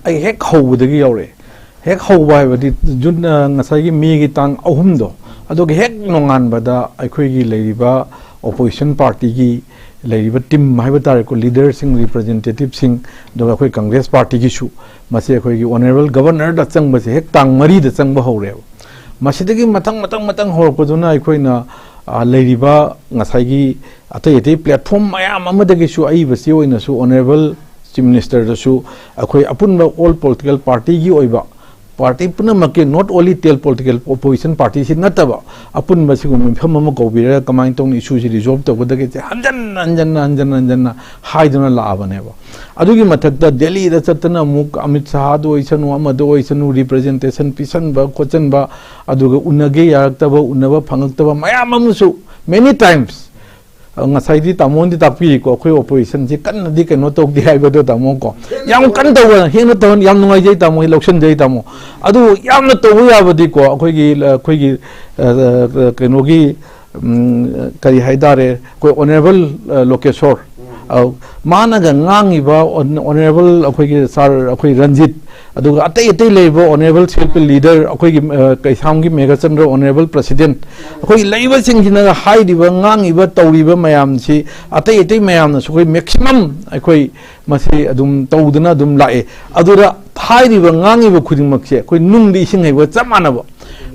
ꯑꯩ ꯍꯦꯛ ꯍꯧꯕꯗꯒꯤ ꯌꯥꯎꯔꯛꯑꯦ꯫ ꯍꯦꯛ ꯍꯧꯕ ꯍꯥꯏꯕꯗꯤ ꯖꯨꯟ, ꯑ, ꯉꯁꯥꯏꯒꯤ ꯃꯦꯒꯤ ꯇꯥꯡ ꯑꯍꯨꯝꯗꯣ, ꯑꯗꯨꯒꯤ ꯍꯦꯛ ꯅꯣꯡꯉꯥꯟꯕꯗ ꯑꯩꯈꯣꯏꯒꯤ ꯂꯩꯔꯤꯕ ꯑꯣꯄꯣꯖꯤꯁꯟ ꯄꯥꯔꯇꯤꯒꯤ ꯂꯩꯔꯤꯕ ꯇꯤꯝ ꯍꯥꯏꯕ ꯇꯥꯔꯦꯀꯣ, ꯂꯤꯗꯔꯁꯤꯡ, ꯔꯤꯄ꯭ꯔꯖꯦꯟꯇꯦꯇꯤꯞꯁꯤꯡ, ꯑꯗꯨꯒ ꯑꯩꯈꯣꯏ ꯀꯪꯒ꯭ꯔꯦꯁ ꯄꯥꯔꯇꯤꯒꯤꯁꯨ, ꯃꯁꯤ ꯑꯩꯈꯣꯏꯒꯤ ꯑꯣꯅꯔꯦꯕꯜ ꯒꯕꯔꯅꯔꯗ ꯆꯪꯕꯁꯦ ꯍꯦꯛ ꯇꯥꯡ ꯃꯔꯤꯗ ꯆꯪꯕ ꯍꯧꯔꯦꯕ꯫ ꯃꯁꯤꯗꯒꯤ ꯃꯊꯪ, ꯃꯊꯪ, ꯃꯊꯪ ꯍꯧꯔꯛꯄꯗꯨꯅ ꯑꯩꯈꯣꯏꯅ, ꯑ, ꯂꯩꯔꯤꯕ ꯉꯁꯥꯏꯒꯤ ꯑꯇꯩ ꯑꯇꯩ ꯄ꯭ꯂꯦꯠꯐꯣꯝ ꯃꯌꯥꯝ ꯑꯃꯗꯒꯤꯁꯨ ꯑꯏꯕꯁꯤ ꯑꯣꯏꯅꯁꯨ ꯑꯣꯅꯔꯦꯕꯜ ꯆꯤꯐ ꯃꯤꯅꯤꯁꯇꯔꯗꯁꯨ ꯑꯩꯈꯣꯏ ꯑꯄꯨꯟꯕ ꯑꯣꯜ ꯄꯣꯂꯤꯇꯤꯀꯦꯜ ꯄꯥꯔꯇꯤꯒꯤ ꯑꯣꯏꯕ, ꯄꯥꯔꯇꯤ ꯄꯨꯝꯅꯃꯛꯀꯤ, not only ten political opposition ꯄꯥꯔꯇꯤꯁꯤ ꯅꯠꯇꯕ, ꯑꯄꯨꯟꯕ ꯁꯤꯒꯨꯝꯕ ꯃꯤꯐꯝ ꯑꯃ ꯀꯧꯕꯤꯔꯒ ꯀꯃꯥꯏꯅ ꯇꯧꯅꯤ, ꯏꯁꯨꯁꯤ ꯔꯤꯖꯣꯜꯕ ꯇꯧꯒꯗꯒꯦꯁꯦ ꯍꯟꯖꯟꯅ, ꯍꯟꯖꯟꯅ, ꯍꯟꯖꯟꯅ, ꯍꯟꯖꯟꯅ ꯍꯥꯏꯗꯨꯅ ꯂꯥꯛꯑꯕꯅꯦꯕ꯫ ꯑꯗꯨꯒꯤ ꯃꯊꯛꯇ ꯗꯦꯜꯂꯤꯗ ꯆꯠꯇꯅ ꯑꯃꯨꯛ ꯑꯃꯤꯠ ꯁꯥꯍꯗ ꯑꯣꯏꯁꯅꯨ, ꯑꯃꯗ ꯑꯣꯏꯁꯅꯨ, ꯔꯤꯄ꯭ꯔꯖꯦꯟꯇꯦꯁꯟ ꯄꯤꯁꯟꯕ ꯈꯣꯠꯆꯟꯕ, ꯑꯗꯨꯒ ꯎꯅꯒꯦ ꯌꯥꯔꯛꯇꯕ, ꯎꯅꯕ ꯐꯪꯉꯛꯇꯕ ꯃꯌꯥꯝ ꯑꯃꯁꯨ, many times, ꯑ, ꯉꯁꯥꯏꯗꯤ ꯇꯥꯃꯣꯅꯗꯤ ꯇꯥꯛꯄꯤꯔꯤꯀꯣ, ꯑꯩꯈꯣꯏ ꯑꯣꯄꯣꯖꯤꯁꯟꯁꯤ ꯀꯟꯅꯗꯤ ꯀꯩꯅꯣ ꯇꯧꯗꯦ ꯍꯥꯏꯕꯗꯣ, ꯇꯥꯃꯣ ꯀꯣ꯫ ꯌꯥꯝ ꯀꯟꯅ ꯇꯧꯕ, ꯍꯦꯟꯅ ꯇꯧꯍꯟ-, ꯌꯥꯝ ꯅꯨꯡꯉꯥꯏꯖꯩ ꯇꯥꯃꯣ, ꯑꯩ ꯂꯧꯁꯟꯖꯩ ꯇꯥꯃꯣ꯫ ꯑꯗꯨ ꯌꯥꯝꯅ ꯇꯧꯕ ꯌꯥꯕꯗꯤꯀꯣ, ꯑꯩꯈꯣꯏꯒꯤ, ꯑꯩꯈꯣꯏꯒꯤ, ꯑ, ꯑ, ꯀꯩꯅꯣꯒꯤ, ꯎꯝ, ꯀꯔꯤ ꯍꯥꯏꯇꯥꯔꯦ, ꯑꯩꯈꯣꯏ ꯑꯣꯅꯔꯦꯕꯜ, ꯑ, ꯂꯣꯀꯦꯁꯣꯔ, ꯑ, ꯃꯥꯅꯒ ꯉꯥꯡꯉꯤꯕ ꯑꯣꯟ-, ꯑꯣꯅꯔꯦꯕꯜ ꯑꯩꯈꯣꯏꯒꯤ ꯁꯥꯔ, ꯑꯩꯈꯣꯏ ꯔꯟꯖꯤꯠ, ꯑꯗꯨꯒ ꯑꯇꯩ ꯑꯇꯩ ꯂꯩꯔꯤꯕ ꯑꯣꯅꯔꯦꯕꯜ ꯁꯤꯜꯄ ꯂꯤꯗꯔ, ꯑꯩꯈꯣꯏꯒꯤ, ꯑ, ꯀꯩꯁꯥꯝꯒꯤ ꯃꯦꯘꯆꯟꯗ꯭ꯔ ꯑꯣꯅꯔꯦꯕꯜ ꯄ꯭ꯔꯁꯤꯗꯦꯟꯠ, ꯑꯩꯈꯣꯏꯒꯤ ꯂꯩꯔꯤꯕꯁꯤꯡꯁꯤꯅ ꯍꯥꯏꯔꯤꯕ, ꯉꯥꯡꯉꯤꯕ, ꯇꯧꯔꯤꯕ ꯃꯌꯥꯝꯁꯤ, ꯑꯇꯩ ꯑꯇꯩ ꯃꯌꯥꯝꯅꯁꯨ ꯑꯩꯈꯣꯏ ꯃꯦꯛꯁꯤꯃꯝ ꯑꯩꯈꯣꯏ ꯃꯁꯤ ꯑꯗꯨꯝ ꯇꯧꯗꯅ ꯑꯗꯨꯝ ꯂꯥꯛꯑꯦ꯫ ꯑꯗꯨꯗ ꯍꯥꯏꯔꯤꯕ, ꯉꯥꯡꯉꯤꯕ ꯈꯨꯗꯤꯡꯃꯛꯁꯦ ꯑꯩꯈꯣꯏ ꯅꯨꯡꯗ ꯏꯁꯤꯡ ꯍꯩꯕꯒ ꯆꯞ ꯃꯥꯟꯅꯕ꯫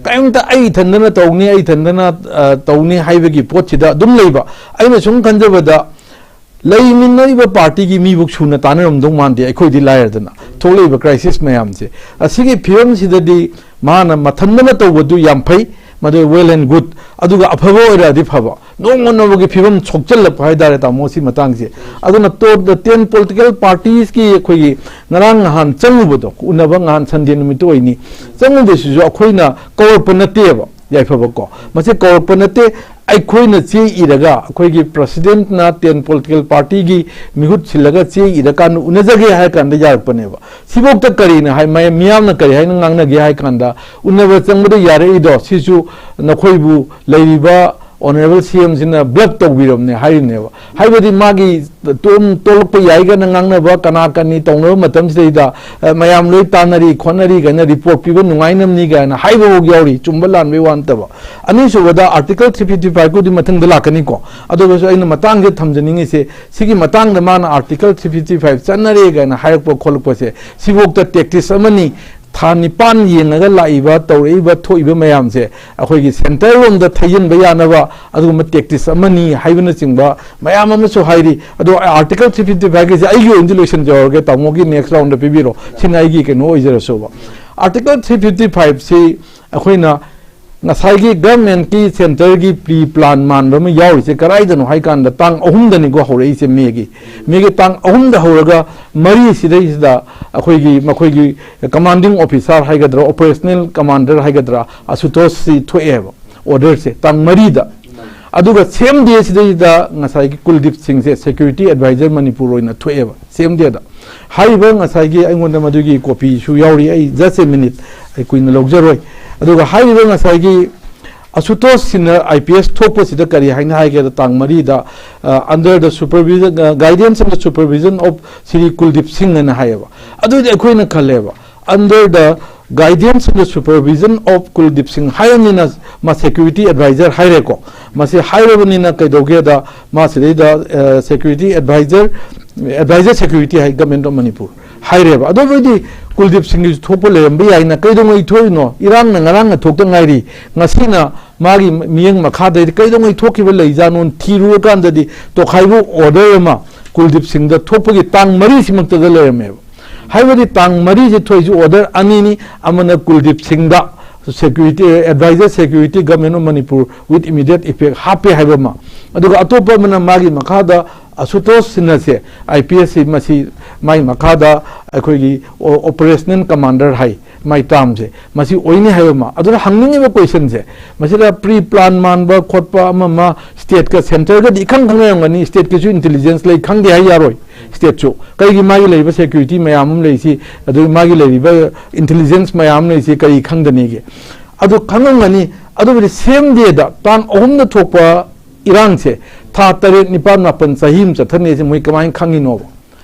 ꯀꯔꯤꯝꯇ ꯑꯩ ꯏꯊꯟꯗꯅ ꯇꯧꯅꯤ, ꯑꯩ ꯏꯊꯟꯗꯅ, ꯑ, ꯇꯧꯅꯤ ꯍꯥꯏꯕꯒꯤ ꯄꯣꯠꯁꯤꯗ ꯑꯗꯨꯝ ꯂꯩꯕ꯫ ꯑꯩꯅ ꯁꯨꯝ ꯈꯟꯖꯕꯗ, ꯂꯩꯃꯤꯟꯅꯔꯤꯕ ꯄꯥꯔꯇꯤꯒꯤ ꯃꯤꯕꯨ ꯁꯨꯅ ꯇꯥꯟꯅꯔꯝꯗꯧ ꯃꯥꯟꯗꯦ, ꯑꯩꯈꯣꯏꯗꯤ ꯂꯥꯏꯔꯗꯅ꯫ ꯊꯣꯛꯂꯛꯏꯕ ꯀ꯭ꯔꯥꯏꯁꯤꯁ ꯃꯌꯥꯝꯁꯦ, ꯑꯁꯤꯒꯤ ꯐꯤꯕꯝꯁꯤꯗꯗꯤ ꯃꯥꯅ ꯃꯊꯟꯗꯅ ꯇꯧꯕꯗꯨ ꯌꯥꯝ ꯐꯩ, ꯃꯗꯨ well and good, ꯑꯗꯨꯒ ꯑꯐꯕ ꯑꯣꯏꯔꯛꯑꯗꯤ ꯐꯕ, ꯅꯣꯡꯃ ꯅꯣꯡꯃꯒꯤ ꯐꯤꯕꯝ ꯁꯣꯛꯆꯜꯂꯛꯄ ꯍꯥꯏꯇꯥꯔꯦ, ꯇꯥꯃꯣ, ꯁꯤ ꯃꯇꯥꯡꯁꯦ꯫ ꯑꯗꯨꯅ ꯇꯣꯞ ꯇꯦꯟ ꯄꯣꯂꯤꯇꯤꯀꯦꯜ ꯄꯥꯔꯇꯤꯁꯀꯤ ꯑꯩꯈꯣꯏꯒꯤ ꯉꯔꯥꯡ ꯅꯍꯥꯟ ꯆꯪꯉꯨꯕꯗꯣ, ꯎꯅꯕ ꯉꯍꯥꯟ ꯁꯟꯗꯦ ꯅꯨꯃꯤꯠꯇ ꯑꯣꯏꯅꯤ, ꯆꯪꯉꯨꯕꯁꯤꯁꯨ ꯑꯩꯈꯣꯏꯅ ꯀꯧꯔꯛꯄ ꯅꯠꯇꯦꯕ, ꯌꯥꯏꯐꯕꯀꯣ, ꯃꯁꯤ ꯀꯧꯔꯛꯄ ꯅꯠꯇꯦ꯫ ꯑꯩꯈꯣꯏꯅ ꯆꯦ ꯏꯔꯒ, ꯑꯩꯈꯣꯏꯒꯤ ꯄ꯭ꯔꯁꯤꯗꯦꯟꯠꯅ ꯇꯦꯟ ꯄꯣꯂꯤꯇꯤꯀꯦꯜ ꯄꯥꯔꯇꯤꯒꯤ ꯃꯤꯍꯨꯠ ꯁꯤꯜꯂꯒ ꯆꯦ ꯏꯔꯀꯥꯟꯗ ꯎꯅꯖꯒꯦ ꯍꯥꯏꯔ ꯀꯥꯟꯗ ꯌꯥꯔꯛꯄꯅꯦꯕ꯫ ꯁꯤꯐꯧꯗ ꯀꯔꯤꯅ ꯍꯥꯏ, ꯃꯌꯥꯝ, ꯃꯤꯌꯥꯝꯅ ꯀꯔꯤ ꯍꯥꯏꯅ ꯉꯥꯡꯅꯒꯦ ꯍꯥꯏ ꯀꯥꯟꯗ, ꯎꯅꯕ ꯆꯪꯕꯗ ꯌꯥꯔꯛꯏꯗꯣ, ꯁꯤꯁꯨ ꯅꯈꯣꯏꯕꯨ ꯂꯩꯔꯤꯕ ꯑꯣꯅꯔꯦꯕꯜ ꯁꯤ ꯑꯦꯝꯁꯤꯅ ꯕ꯭ꯂꯐ ꯇꯧꯕꯤꯔꯕꯅꯦ ꯍꯥꯏꯔꯤꯅꯦꯕ꯫ ꯍꯥꯏꯕꯗꯤ ꯃꯥꯒꯤ ꯇꯣꯝ ꯇꯣꯂꯛꯄ ꯌꯥꯏ ꯀꯥꯏꯅ ꯉꯥꯡꯅꯕ ꯀꯅꯥ ꯀꯅꯤ ꯇꯧꯅꯕ ꯃꯇꯝꯁꯤꯗꯩꯗ, ꯑ, ꯃꯌꯥꯝ ꯂꯣꯏ ꯇꯥꯟꯅꯔꯤ ꯈꯣꯠꯅꯔꯤ ꯀꯥꯏꯅ ꯔꯤꯄꯣꯔꯠ ꯄꯤꯕ ꯅꯨꯡꯉꯥꯏꯅꯕꯅꯤ ꯀꯥꯏꯅ ꯍꯥꯏꯕꯐꯥꯎ ꯌꯥꯎꯔꯤ꯫ ꯆꯨꯝꯕ ꯂꯥꯟꯕꯒꯤ ꯋꯥ ꯅꯠꯇꯕ꯫ ꯑꯅꯤꯁꯨꯕꯗ ꯑꯥꯔꯇꯤꯀꯜ ꯊ꯭ꯔꯤ ꯐꯤꯐꯇꯤ ꯐꯥꯏꯚꯀꯨꯗꯤ ꯃꯊꯪꯗ ꯂꯥꯛꯀꯅꯤꯀꯣ꯫ ꯑꯗꯨꯒꯁꯨ ꯑꯩꯅ ꯃꯇꯥꯡꯁꯤꯗ ꯊꯝꯖꯅꯤꯡꯉꯤꯁꯦ, ꯁꯤꯒꯤ ꯃꯇꯥꯡꯗ ꯃꯥꯅ ꯑꯥꯔꯇꯤꯀꯜ ꯊ꯭ꯔꯤ ꯐꯤꯐꯇꯤ ꯐꯥꯏꯚ ꯆꯠꯅꯔꯦ ꯀꯥꯏꯅ ꯍꯥꯏꯔꯛꯄ ꯈꯣꯠꯂꯛꯄꯁꯦ, ꯁꯤꯐꯥꯎꯗ ꯇꯦꯛꯇꯤꯁ ꯑꯃꯅꯤ꯫ ꯊꯥ ꯅꯤꯄꯥꯟ ꯌꯦꯡꯉꯒ ꯂꯥꯛꯏꯕ, ꯇꯧꯔꯛꯏꯕ, ꯊꯣꯛꯏꯕ ꯃꯌꯥꯝꯁꯦ ꯑꯩꯈꯣꯏꯒꯤ ꯁꯦꯟꯇꯔ ꯂꯣꯝꯗ ꯊꯩꯖꯤꯟꯕ ꯌꯥꯅꯕ ꯑꯗꯨꯒꯨꯝꯕ ꯇꯦꯛꯇꯤꯁ ꯑꯃꯅꯤ ꯍꯥꯏꯕꯅꯆꯤꯡꯕ ꯃꯌꯥꯝ ꯑꯃꯁꯨ ꯍꯥꯏꯔꯤ꯫ ꯑꯗꯣ ꯑꯥꯔꯇꯤꯀꯜ ꯊ꯭ꯔꯤ ꯐꯤꯐꯇꯤ ꯐꯥꯏꯚꯀꯤꯁꯦ ꯑꯩꯒꯤ ꯑꯣꯏꯅꯗꯤ ꯂꯣꯏꯁꯤꯟꯖꯔꯒꯦ, ꯇꯥꯃꯣꯒꯤ ꯅꯦꯛꯁ ꯔꯥꯎꯟꯗ ꯄꯤꯕꯤꯔꯣ꯫ ꯁꯤꯅ ꯑꯩꯒꯤ ꯀꯩꯅꯣ ꯑꯣꯏꯖꯔꯁꯨꯕ꯫ ꯑꯥꯔꯇꯤꯀꯜ ꯊ꯭ꯔꯤ ꯐꯤꯐꯇꯤ ꯐꯥꯏꯚꯁꯤ ꯑꯩꯈꯣꯏꯅ ꯉꯁꯥꯏꯒꯤ ꯒꯚꯔꯟꯃꯦꯟꯠꯀꯤ ꯁꯦꯟꯇꯔꯒꯤ ꯄ꯭ꯔꯤ ꯄ꯭ꯂꯥꯟ ꯃꯥꯟꯕ ꯑꯃ ꯌꯥꯎꯔꯤꯁꯦ ꯀꯗꯥꯏꯗꯅꯣ ꯍꯥꯏ ꯀꯥꯟꯗ, ꯇꯥꯡ ꯑꯍꯨꯝꯗꯅꯤꯀꯣ ꯍꯧꯔꯛꯏꯁꯦ, ꯃꯦꯒꯤ꯫ ꯃꯦꯒꯤ ꯇꯥꯡ ꯑꯍꯨꯝꯗ ꯍꯧꯔꯒ ꯃꯔꯤ ꯁꯤꯗꯩꯁꯤꯗ ꯑꯩꯈꯣꯏꯒꯤ, ꯃꯈꯣꯏꯒꯤ ꯀꯃꯥꯟꯗꯤꯡ ꯑꯣꯐꯤꯁꯥꯔ ꯍꯥꯏꯒꯗ꯭ꯔꯥ, ꯑꯣꯄꯔꯦꯁꯅꯦꯜ ꯀꯃꯥꯟꯗꯔ ꯍꯥꯏꯒꯗ꯭ꯔꯥ, ꯑꯁꯨꯇꯣꯁꯁꯤ ꯊꯣꯛꯑꯦꯕ ꯑꯣꯔꯗꯔꯁꯦ ꯇꯥꯡ ꯃꯔꯤꯗ꯫ ꯑꯗꯨꯒ ꯁꯦꯝ ꯗꯦ ꯁꯤꯗꯩꯁꯤꯗ ꯉꯁꯥꯏꯒꯤ ꯀꯨꯜꯗꯤꯞ ꯁꯤꯡꯁꯦ ꯁꯦꯀ꯭ꯌꯨꯔꯤꯇꯤ ꯑꯦꯗꯚꯥꯏꯖꯔ ꯃꯅꯤꯄꯨꯔ ꯑꯣꯏꯅ ꯊꯣꯛꯑꯦꯕ ꯁꯦꯝ ꯗꯦꯗ꯫ ꯍꯥꯏꯔꯤꯕ ꯉꯁꯥꯏꯒꯤ ꯑꯩꯉꯣꯟꯗ ꯃꯗꯨꯒꯤ ꯀꯣꯄꯤꯁꯨ ꯌꯥꯎꯔꯤ꯫ ꯑꯩ just a minute, ꯑꯩ ꯀꯨꯏꯅ ꯂꯧꯖꯔꯣꯏ꯫ ꯑꯗꯨꯒ ꯍꯥꯏꯔꯤꯕ ꯉꯁꯥꯏꯒꯤ ꯑꯁꯨꯇꯣꯁ ꯁꯤꯟꯍ ꯑꯥꯏ ꯄꯤ ꯑꯦꯁ ꯊꯣꯛꯄꯁꯤꯗ ꯀꯔꯤ ꯍꯥꯏꯅ ꯍꯥꯏꯒꯦꯗ, ꯇꯥꯡ ꯃꯔꯤꯗ, ꯑ, under the supervision, ꯑ, guidance and the supervision of Shri ꯀꯨꯜꯗꯤꯞ ꯁꯤꯡ ꯍꯥꯏꯅ ꯍꯥꯏꯌꯦꯕ꯫ ꯑꯗꯨꯗꯤ ꯑꯩꯈꯣꯏꯅ ꯈꯜꯂꯦꯕ, under the guidance and the supervision of ꯀꯨꯜꯗꯤꯞ ꯁꯤꯡ ꯍꯥꯏꯔꯕꯅꯤꯅ ꯃꯥ ꯁꯦꯀ꯭ꯌꯨꯔꯤꯇꯤ ꯑꯦꯗꯚꯥꯏꯖꯔ ꯍꯥꯏꯔꯦꯀꯣ꯫ ꯃꯁꯤ ꯍꯥꯏꯔꯕꯅꯤꯅ ꯀꯩꯗꯧꯒꯦꯗ, ꯃꯥ ꯁꯤꯗꯩꯗ, uh, security advisor, advisor security ꯍꯥꯏ ꯒꯚꯔꯟꯃꯦꯟꯠ ꯑꯣꯐ ꯃꯅꯤꯄꯨꯔ ꯍꯥꯏꯔꯦꯕ꯫ ꯑꯗꯨꯕꯨꯗꯤ ꯀꯨꯜꯗꯤꯞ ꯁꯤꯡꯒꯤꯁꯨ ꯊꯣꯛꯄ ꯂꯩꯔꯝꯕ ꯌꯥꯏꯅ꯫ ꯀꯩꯗꯧꯉꯩ ꯊꯣꯛꯏꯅꯣ? ꯏꯔꯥꯡꯅ ꯉꯔꯥꯡꯅ ꯊꯣꯛꯇ ꯉꯥꯏꯔꯤ꯫ ꯉꯁꯤꯅ ꯃꯥꯒꯤ ꯃꯤꯠꯌꯦꯡ ꯃꯈꯥꯗꯗꯤ ꯀꯩꯗꯧꯉꯩ ꯊꯣꯛꯈꯤꯕ ꯂꯩꯖꯥꯠꯅꯣ ꯊꯤꯔꯨꯔꯀꯥꯟꯗꯗꯤ ꯇꯣꯈꯥꯏꯕ ꯑꯣꯔꯗꯔ ꯑꯃ ꯀꯨꯜꯗꯤꯞ ꯁꯤꯡꯗ ꯊꯣꯛꯄꯒꯤ ꯇꯥꯡ ꯃꯔꯤꯁꯤꯃꯛꯇꯗ ꯂꯩꯔꯝꯃꯦꯕ꯫ ꯍꯥꯏꯕꯗꯤ ꯇꯥꯡ ꯃꯔꯤꯁꯤ ꯊꯣꯛꯏꯁꯤ ꯑꯣꯔꯗꯔ ꯑꯅꯤꯅꯤ, ꯑꯃꯅ ꯀꯨꯜꯗꯤꯞ ꯁꯤꯡꯗ security, adviser security government of Manipur with immediate effect ꯍꯥꯞꯄꯦ ꯍꯥꯏꯕ ꯑꯃ, ꯑꯗꯨꯒ ꯑꯇꯣꯞꯄ ꯑꯃꯅ ꯃꯥꯒꯤ ꯃꯈꯥꯗ ꯑꯁꯨꯇꯣꯁ ꯁꯤꯟꯍꯁꯦ ꯑꯥꯏ ꯄꯤ ꯑꯦꯁ ꯁꯤ, ꯃꯁꯤ ꯃꯥꯒꯤ ꯃꯈꯥꯗ ꯑꯩꯈꯣꯏꯒꯤ ꯑꯣ-, ꯑꯣꯄꯔꯦꯁꯅꯦꯜ ꯀꯃꯥꯟꯗꯔ ꯍꯥꯏ ꯃꯥꯏ ꯇꯥꯝꯁꯦ ꯃꯁꯤ ꯑꯣꯏꯅꯤ ꯍꯥꯏꯕ ꯑꯃ꯫ ꯑꯗꯨꯅ ꯍꯪꯅꯤꯡꯉꯤꯕ ꯀꯣꯏꯁꯟꯁꯦ, ꯃꯁꯤꯗ ꯄ꯭ꯔꯤ ꯄ꯭ꯂꯥꯟ ꯃꯥꯟꯕ ꯈꯣꯠꯄ ꯑꯃ ꯑꯃ ꯁ꯭ꯇꯦꯠꯀ ꯁꯦꯟꯇꯔꯒꯗꯤ ꯏꯈꯪ ꯈꯪꯅꯔꯝꯒꯅꯤ, ꯁ꯭ꯇꯦꯠꯀꯤꯁꯨ ꯏꯟꯇꯦꯂꯤꯖꯦꯟꯁ ꯂꯩ ꯈꯪꯗꯦ ꯍꯥꯏ ꯌꯥꯔꯣꯏ꯫ ꯁ꯭ꯇꯦꯠꯁꯨ ꯀꯩꯒꯤ ꯃꯥꯒꯤ ꯂꯩꯔꯤꯕ ꯁꯦꯀ꯭ꯌꯨꯔꯤꯇꯤ ꯃꯌꯥꯝ ꯑꯃ ꯂꯩꯔꯤꯁꯤ, ꯑꯗꯨꯒ ꯃꯥꯒꯤ ꯂꯩꯔꯤꯕ ꯏꯟꯇꯦꯂꯤꯖꯦꯟꯁ ꯃꯌꯥꯝ ꯑꯃ ꯂꯩꯔꯤꯁꯤ ꯀꯔꯤ ꯈꯪꯗꯅꯤꯒꯦ? ꯑꯗꯨ ꯈꯪꯉꯝꯒꯅꯤ꯫ ꯑꯗꯨꯕꯨꯗꯤ ꯁꯦꯝ ꯗꯦꯗ ꯇꯥꯡ ꯑꯍꯨꯝꯗ ꯊꯣꯛꯄ ꯏꯔꯥꯡꯁꯦ ꯊꯥ ꯇꯔꯦꯠ, ꯅꯤꯄꯥꯜ, ꯃꯥꯄꯜ, ꯆꯍꯤ ꯑꯃ ꯆꯠꯊꯅꯤꯁꯦ ꯃꯣꯏ ꯀꯃꯥꯏꯅ ꯈꯪꯉꯤꯅꯣꯕ?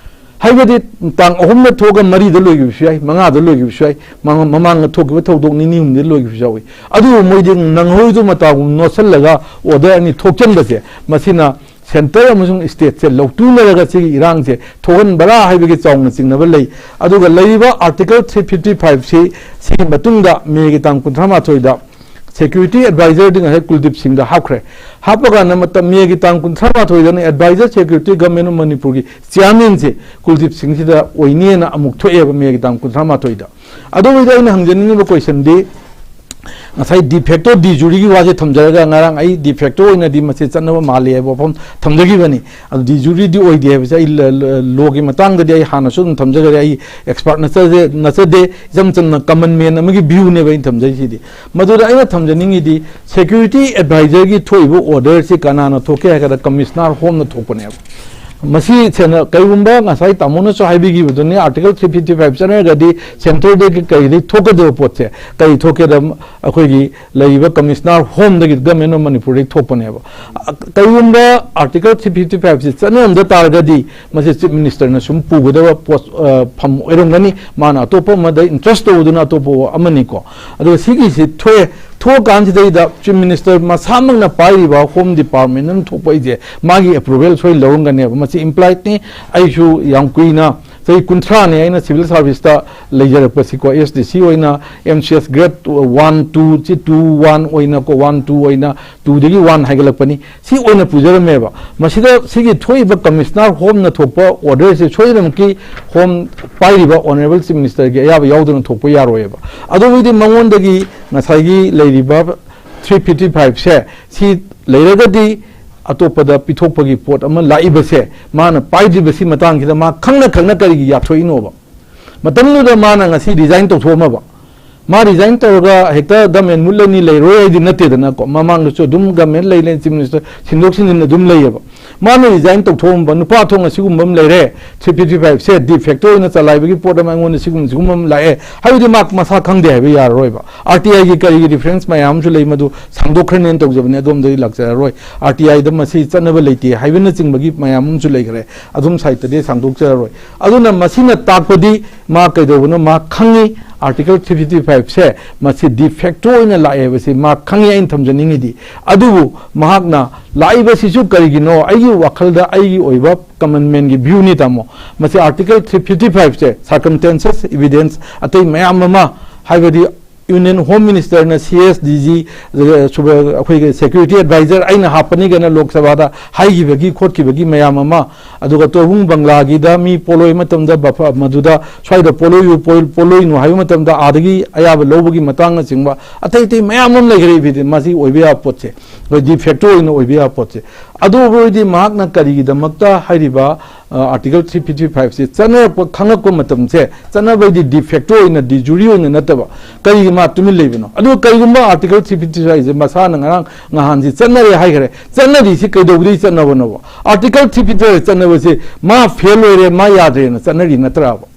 ꯍꯥꯏꯕꯗꯤ ꯇꯥꯡ ꯑꯍꯨꯝꯗ ꯊꯣꯛꯑꯒ ꯃꯔꯤꯗ ꯂꯣꯏꯈꯤꯕꯁꯨ ꯌꯥꯏ, ꯃꯉꯥꯗ ꯂꯣꯏꯈꯤꯕꯁꯨ ꯌꯥꯏ, ꯃꯃꯥꯡꯗ ꯊꯣꯛꯈꯤꯕ ꯊꯧꯗꯣꯛ ꯅꯤꯅꯤ ꯍꯨꯝꯅꯤꯗ ꯂꯣꯏꯈꯤꯕꯁꯨ ꯌꯥꯎꯏ꯫ ꯑꯗꯨꯕꯨ ꯃꯣꯏꯗꯤ ꯅꯪꯍꯧꯔꯤꯗꯨ ꯃꯇꯥꯒꯨꯝ ꯅꯣꯠꯁꯜꯂꯒ ꯑꯣꯔꯗꯔ ꯑꯅꯤ ꯊꯣꯛꯆꯟꯕꯁꯦ, ꯃꯁꯤꯅ ꯁꯦꯟꯇꯔ ꯑꯃꯁꯨꯡ ꯁ꯭ꯇꯦꯠꯁꯦ ꯂꯧꯇꯨꯅꯔꯒ ꯁꯤꯒꯤ ꯏꯔꯥꯡꯁꯦ ꯊꯣꯛꯍꯟꯕꯔꯥ ꯍꯥꯏꯕꯒꯤ ꯆꯥꯎꯅ ꯆꯤꯡꯅꯕ ꯂꯩ꯫ ꯑꯗꯨꯒ ꯂꯩꯔꯤꯕ ꯑꯥꯔꯇꯤꯀꯜ ꯊ꯭ꯔꯤ ꯐꯤꯐꯇꯤ ꯐꯥꯏꯚꯁꯤ ꯁꯤꯒꯤ ꯃꯇꯨꯡꯗ ꯃꯦꯒꯤ ꯇꯥꯡ ꯀꯨꯟꯊ꯭ꯔꯥ ꯃꯥꯊꯣꯏꯗ ꯁꯦꯀ꯭ꯌꯨꯔꯤꯇꯤ ꯑꯦꯗꯚꯥꯏꯖꯔꯗꯤ ꯉꯁꯥꯏ ꯀꯨꯜꯗꯤꯞ ꯁꯤꯡꯗ ꯍꯥꯞꯈ꯭ꯔꯦ꯫ ꯍꯥꯞꯄ ꯀꯥꯟꯗ ꯃꯇꯝ ꯃꯦꯒꯤ ꯇꯥꯡ ꯀꯨꯟꯊ꯭ꯔꯥ ꯃꯥꯊꯣꯏꯗꯅ ꯑꯦꯗꯚꯥꯏꯖꯔ ꯁꯦꯀ꯭ꯌꯨꯔꯤꯇꯤ ꯒꯚꯔꯟꯃꯦꯟ ꯑꯣꯐ ꯃꯅꯤꯄꯨꯔꯒꯤ ꯆꯤꯌꯥꯔꯃꯦꯟꯁꯦ ꯀꯨꯜꯗꯤꯞ ꯁꯤꯡꯁꯤꯗ ꯑꯣꯏꯅꯤꯅ ꯑꯃꯨꯛ ꯊꯣꯛꯑꯦꯕ ꯃꯦꯒꯤ ꯇꯥꯡ ꯀꯨꯟꯊ꯭ꯔꯥ ꯃꯥꯊꯣꯏꯗ꯫ ꯑꯗꯨꯕꯨꯗꯤ ꯑꯩꯅ ꯍꯪꯖꯅꯤꯡꯉꯤꯕ ꯀꯣꯏꯁꯟꯗꯤ, ꯉꯁꯥꯏ ꯗꯤ ꯐꯦꯛꯇꯣ ꯗꯤ ꯖꯨꯔꯤꯒꯤ ꯋꯥꯁꯦ ꯊꯝꯖꯔꯒ, ꯉꯔꯥꯡ ꯑꯩ ꯗꯤ ꯐꯦꯛꯇꯣ ꯑꯣꯏꯅꯗꯤ ꯃꯁꯤ ꯆꯠꯅꯕ ꯃꯥꯜꯂꯤ ꯍꯥꯏꯕ ꯋꯥꯐꯝ ꯊꯝꯖꯈꯤꯕꯅꯤ꯫ ꯑꯗꯨ ꯗꯤ ꯖꯨꯔꯤꯗꯤ ꯑꯣꯏꯗꯦ ꯍꯥꯏꯕꯁꯦ ꯑꯩ ꯂ-, ꯂ-, ꯂꯣꯒꯤ ꯃꯇꯥꯡꯗꯗꯤ ꯑꯩ ꯍꯥꯟꯅꯁꯨ ꯑꯗꯨꯝ ꯊꯝꯖꯈꯔꯦ꯫ ꯑꯩ ꯑꯦꯛꯁꯄꯥꯔꯠ ꯅꯠꯆꯗꯦ, ꯅꯠꯆꯗꯦ, ꯏꯆꯝ ꯆꯝꯅ ꯀꯃꯟ ꯃꯦꯟ ꯑꯃꯒꯤ ꯚ꯭ꯌꯨꯅꯦꯕ ꯑꯩꯅ ꯊꯝꯖꯔꯤꯁꯤꯗꯤ꯫ ꯃꯗꯨꯗ ꯑꯩꯅ ꯊꯝꯖꯅꯤꯡꯉꯤꯗꯤ, ꯁꯦꯀ꯭ꯌꯨꯔꯤꯇꯤ ꯑꯦꯗꯚꯥꯏꯖꯔꯒꯤ ꯊꯣꯛꯏꯕ ꯑꯣꯔꯗꯔꯁꯤ ꯀꯅꯥꯅ ꯊꯣꯛꯀꯦ ꯍꯥꯏ ꯀꯥꯟꯗ ꯀꯃꯤꯁꯅꯔ ꯍꯣꯝꯅ ꯊꯣꯛꯄꯅꯦꯕ꯫ ꯃꯁꯤ ꯁꯦꯡꯅ ꯀꯩꯒꯨꯝꯕ ꯉꯁꯥꯏ ꯇꯥꯃꯣꯅꯁꯨ ꯍꯥꯏꯕꯤꯈꯤꯕꯗꯨꯅꯤ, ꯑꯥꯔꯇꯤꯀꯜ ꯊ꯭ꯔꯤ ꯐꯤꯐꯇꯤ ꯐꯥꯏꯚ ꯆꯠꯅꯔꯒꯗꯤ ꯁꯦꯟꯇꯔꯗꯒꯤ ꯀꯩꯗꯒꯤ ꯊꯣꯛꯀꯗꯕ ꯄꯣꯠꯁꯦ ꯀꯔꯤ ꯊꯣꯛꯀꯦꯗ ꯑꯩꯈꯣꯏꯒꯤ ꯂꯩꯔꯤꯕ ꯀꯃꯤꯁꯅꯔ ꯍꯣꯝꯗꯒꯤ, ꯒꯚꯔꯟꯃꯦꯟ ꯑꯣꯐ ꯃꯅꯤꯄꯨꯔꯗꯒꯤ ꯊꯣꯛꯄꯅꯦꯕ꯫ ꯑ, ꯀꯩꯒꯨꯝꯕ ꯑꯥꯔꯇꯤꯀꯜ ꯊ꯭ꯔꯤ ꯐꯤꯐꯇꯤ ꯐꯥꯏꯚꯁꯤ ꯆꯠꯅꯔꯝꯗ ꯇꯥꯔꯒꯗꯤ ꯃꯁꯤ ꯆꯤꯐ ꯃꯤꯅꯤꯁꯇꯔꯅ ꯁꯨꯝ ꯄꯨꯒꯗꯕ ꯄꯣꯁ, ꯑ, ꯐꯝ ꯑꯣꯏꯔꯝꯒꯅꯤ꯫ ꯃꯥꯅ ꯑꯇꯣꯞꯄ ꯑꯃꯗ ꯏꯟꯇꯔꯦꯁ ꯇꯧꯕꯗꯨꯅ ꯑꯇꯣꯞꯄ ꯑꯃꯅꯤꯀꯣ꯫ ꯑꯗꯨꯒ ꯁꯤꯒꯤꯁꯤ ꯊꯣꯛꯑꯦ, ꯊꯣꯛꯑꯀꯥꯟꯁꯤꯗꯩꯗ ꯆꯤꯐ ꯃꯤꯅꯤꯁꯇꯔ ꯃꯁꯥꯃꯛꯅ ꯄꯥꯏꯔꯤꯕ ꯍꯣꯝ ꯗꯤꯄꯥꯔꯠꯃꯦꯟ ꯑꯃ ꯊꯣꯛꯄ ꯑꯩꯁꯦ ꯃꯥꯒꯤ ꯑꯦꯄ꯭ꯔꯨꯚꯦꯜ ꯁꯣꯏ ꯂꯧꯔꯝꯒꯅꯦꯕ꯫ ꯃꯁꯤ ꯏꯝꯄ꯭ꯂꯥꯏꯠꯅꯤ꯫ ꯑꯩꯁꯨ ꯌꯥꯝ ꯀꯨꯏꯅ, ꯆꯍꯤ ꯀꯨꯟꯊ꯭ꯔꯥꯅꯤ ꯑꯩꯅ ꯁꯤꯚꯤꯜ ꯁꯥꯔꯚꯤꯁꯇ ꯂꯩꯖꯔꯛꯄꯁꯤꯀꯣ, ꯑꯦꯁ ꯗꯤ ꯁꯤ ꯑꯣꯏꯅ, M C S grade one, two, ꯁꯤ ꯇꯨ ꯋꯥꯟ ꯑꯣꯏꯅꯀꯣ, ꯋꯥꯟ ꯇꯨ ꯑꯣꯏꯅ, ꯇꯨꯗꯒꯤ ꯋꯥꯟ ꯍꯥꯏꯒꯠꯂꯛꯄꯅꯤ꯫ ꯁꯤ ꯑꯣꯏꯅ ꯄꯨꯖꯔꯝꯃꯦꯕ꯫ ꯃꯁꯤꯗ ꯁꯤꯒꯤ ꯊꯣꯛꯏꯕ ꯀꯃꯤꯁꯅꯔ ꯍꯣꯝꯅ ꯊꯣꯛꯄ ꯑꯣꯔꯗꯔꯁꯦ ꯁꯣꯏꯗꯅꯃꯛꯀꯤ ꯍꯣꯝ ꯄꯥꯏꯔꯤꯕ ꯑꯣꯅꯔꯦꯕꯜ ꯆꯤꯐ ꯃꯤꯅꯤꯁꯇꯔꯒꯤ ꯑꯌꯥꯕ ꯌꯥꯎꯗꯅ ꯊꯣꯛꯄ ꯌꯥꯔꯣꯏꯑꯕ꯫ ꯑꯗꯨꯕꯨꯗꯤ ꯃꯉꯣꯟꯗꯒꯤ ꯉꯁꯥꯏꯒꯤ ꯂꯩꯔꯤꯕ ꯊ꯭ꯔꯤ ꯐꯤꯐꯇꯤ ꯐꯥꯏꯚꯁꯦ ꯁꯤ ꯂꯩꯔꯒꯗꯤ ꯑꯇꯣꯞꯄꯗ ꯄꯤꯊꯣꯛꯄꯒꯤ ꯄꯣꯠ ꯑꯃ ꯂꯥꯛꯏꯕꯁꯦ, ꯃꯥꯅ ꯄꯥꯏꯗ꯭ꯔꯤꯕꯁꯤ ꯃꯇꯥꯡꯁꯤꯗ ꯃꯥ ꯈꯪꯅ ꯈꯪꯅ ꯀꯔꯤꯒꯤ ꯌꯥꯊꯣꯛꯏꯅꯣꯕ? ꯃꯇꯝꯗꯨꯗ ꯃꯥꯅ ꯉꯁꯤ ꯔꯤꯖꯥꯏꯟ ꯇꯧꯊꯣꯛꯑꯝꯃꯕ, ꯃꯥ ꯔꯤꯖꯥꯏꯟ ꯇꯧꯔꯒ ꯍꯦꯛꯇ ꯒꯃꯦꯟ ꯃꯨꯠꯂꯅꯤ, ꯂꯩꯔꯣꯏ ꯍꯥꯏꯗꯤ ꯅꯠꯇꯦꯗꯅꯀꯣ꯫ ꯃꯃꯥꯡꯗꯁꯨ ꯑꯗꯨꯝ ꯒꯃꯦꯟ ꯂꯩ ꯂꯩ, ꯆꯤꯐ ꯃꯤꯅꯤꯁꯇꯔ ꯁꯤꯟꯗꯣꯛ ꯁꯤꯟꯖꯤꯟ ꯑꯗꯨꯝ ꯂꯩꯌꯦꯕ꯫ ꯃꯥꯅ resign ꯇꯧꯊꯣꯛꯑꯝꯕ ꯅꯨꯄꯥ ꯊꯣꯛꯅ ꯁꯤꯒꯨꯝꯕ ꯑꯃ ꯂꯩꯔꯦ, three fifty five ꯁꯦ de facto ꯑꯣꯏꯅ ꯆꯂꯥꯏꯕꯒꯤ ꯄꯣꯠ ꯑꯃ ꯑꯩꯉꯣꯟꯗ ꯁꯤꯒꯨꯝꯕ, ꯁꯤꯒꯨꯝꯕ ꯑꯃ ꯂꯥꯛꯑꯦ ꯍꯥꯏꯕꯗꯤ ꯃꯥ ꯃꯁꯥ ꯈꯪꯗꯦ ꯍꯥꯏꯕ ꯌꯥꯔꯔꯣꯏꯕ꯫ ꯑꯥꯔ ꯇꯤ ꯑꯥꯏꯒꯤ ꯀꯔꯤꯒꯤ reference ꯃꯌꯥꯝ ꯑꯃꯁꯨ ꯂꯩ, ꯃꯗꯨ ꯁꯥꯡꯗꯣꯛꯈ꯭ꯔꯅꯦꯅ ꯇꯧꯖꯕꯅꯤ, ꯑꯗꯣꯝꯗꯒꯤ ꯂꯥꯛꯆꯔꯔꯣꯏ꯫ ꯑꯥꯔ ꯇꯤ ꯑꯥꯏꯗ ꯃꯁꯤ ꯆꯠꯅꯕ ꯂꯩꯇꯦ ꯍꯥꯏꯕꯅꯆꯤꯡꯕꯒꯤ ꯃꯌꯥꯝ ꯑꯃꯁꯨ ꯂꯩꯈ꯭ꯔꯦ, ꯑꯗꯨꯝ side ꯇꯗꯤ ꯁꯥꯡꯗꯣꯛꯆꯔꯔꯣꯏ꯫ ꯑꯗꯨꯅ ꯃꯁꯤꯅ ꯇꯥꯛꯄꯗꯤ ꯃꯥ ꯀꯩꯗꯧꯕꯅꯣ, ꯃꯥ ꯈꯪꯉꯤ Article three fifty five ꯁꯦ ꯃꯁꯤ de facto ꯑꯣꯏꯅ ꯂꯥꯛꯑꯦ ꯍꯥꯏꯕꯁꯤ ꯃꯥ ꯈꯪꯉꯤ꯫ ꯑꯩꯅ ꯊꯝꯖꯅꯤꯡꯉꯤꯗꯤ, ꯑꯗꯨꯕꯨ ꯃꯍꯥꯛꯅ ꯂꯥꯛꯏꯕꯁꯤꯁꯨ ꯀꯔꯤꯒꯤꯅꯣ? ꯑꯩꯒꯤ ꯋꯥꯈꯜꯗ ꯑꯩꯒꯤ ꯑꯣꯏꯕ common man ꯒꯤ view ꯅꯤ, ꯇꯥꯃꯣ꯫ ꯃꯁꯤ Article three fifty five ꯁꯦ circumstances, evidence, ꯑꯇꯩ ꯃꯌꯥꯝ ꯑꯃ, ꯍꯥꯏꯕꯗꯤ Union Home Minister ꯅ C S D G, ꯑꯗꯨꯒ ꯁꯨꯕ-, ꯑꯩꯈꯣꯏꯒꯤ security advisor ꯑꯩꯅ ꯍꯥꯞꯄꯅꯤ ꯀꯥꯏꯅ ꯂꯣꯛ ꯁꯚꯥꯗ ꯍꯥꯏꯈꯤꯕꯒꯤ ꯈꯣꯠꯈꯤꯕꯒꯤ ꯃꯌꯥꯝ ꯑꯃ, ꯑꯗꯨꯒ ꯇꯣꯕꯨꯡ ꯕꯪꯂꯥꯒꯤꯗ ꯃꯤ ꯄꯣꯂꯣꯏ ꯃꯇꯝꯗ ꯕꯐ-, ꯃꯗꯨꯗ ꯁ꯭ꯋꯥꯏꯗ ꯄꯣꯂꯣꯏꯌꯨ, ꯄꯣꯏ-, ꯄꯣꯂꯣꯏꯅꯨ ꯍꯥꯏꯕ ꯃꯇꯝꯗ ꯑꯥꯗꯒꯤ ꯑꯌꯥꯕ ꯂꯧꯕꯒꯤ ꯃꯇꯥꯡꯅꯆꯤꯡꯕ ꯑꯇꯩ ꯑꯇꯩ ꯃꯌꯥꯝ ꯑꯃ ꯂꯩꯈ꯭ꯔꯦ꯫ ꯏꯕꯤꯗꯤ ꯃꯁꯤ ꯑꯣꯏꯕ ꯌꯥꯕ ꯄꯣꯠꯁꯦ, ꯑꯩꯈꯣꯏ de facto ꯑꯣꯏꯅ ꯑꯣꯏꯕ ꯌꯥꯕ ꯄꯣꯠꯁꯦ꯫ ꯑꯗꯨ ꯑꯣꯏꯔꯗꯤ ꯃꯍꯥꯛꯅ ꯀꯔꯤꯒꯤꯗꯃꯛꯇ ꯍꯥꯏꯔꯤꯕ, ꯑ, Article three fifty five ꯁꯦ ꯆꯠꯅꯔꯛꯄ, ꯈꯪꯉꯛꯄ ꯃꯇꯝꯁꯦ, ꯆꯠꯅꯕꯩꯗꯤ de facto ꯑꯣꯏꯅ, de jure ꯑꯣꯏꯅ ꯅꯠꯇꯕ, ꯀꯔꯤꯒꯤ ꯃꯥ ꯇꯨꯃꯤꯟ ꯂꯩꯕꯅꯣ? ꯑꯗꯨꯒ ꯀꯔꯤꯒꯨꯝꯕ Article three fifty five ꯁꯦ ꯃꯁꯥꯅ ꯉꯔꯥꯡ ꯅꯍꯥꯟꯁꯤ ꯆꯠꯅꯔꯦ ꯍꯥꯏꯈ꯭ꯔꯦ, ꯆꯠꯅꯔꯤꯁꯤ ꯀꯩꯗꯧꯕꯗꯒꯤ ꯆꯠꯅꯕꯅꯣꯕ? Article three fifty five ꯆꯠꯅꯕꯁꯦ ꯃꯥ fail ꯑꯣꯏꯔꯦ, ꯃꯥ ꯌꯥꯗ꯭ꯔꯦꯅ ꯆꯠꯅꯔꯤ ꯅꯠꯇ꯭ꯔꯕ?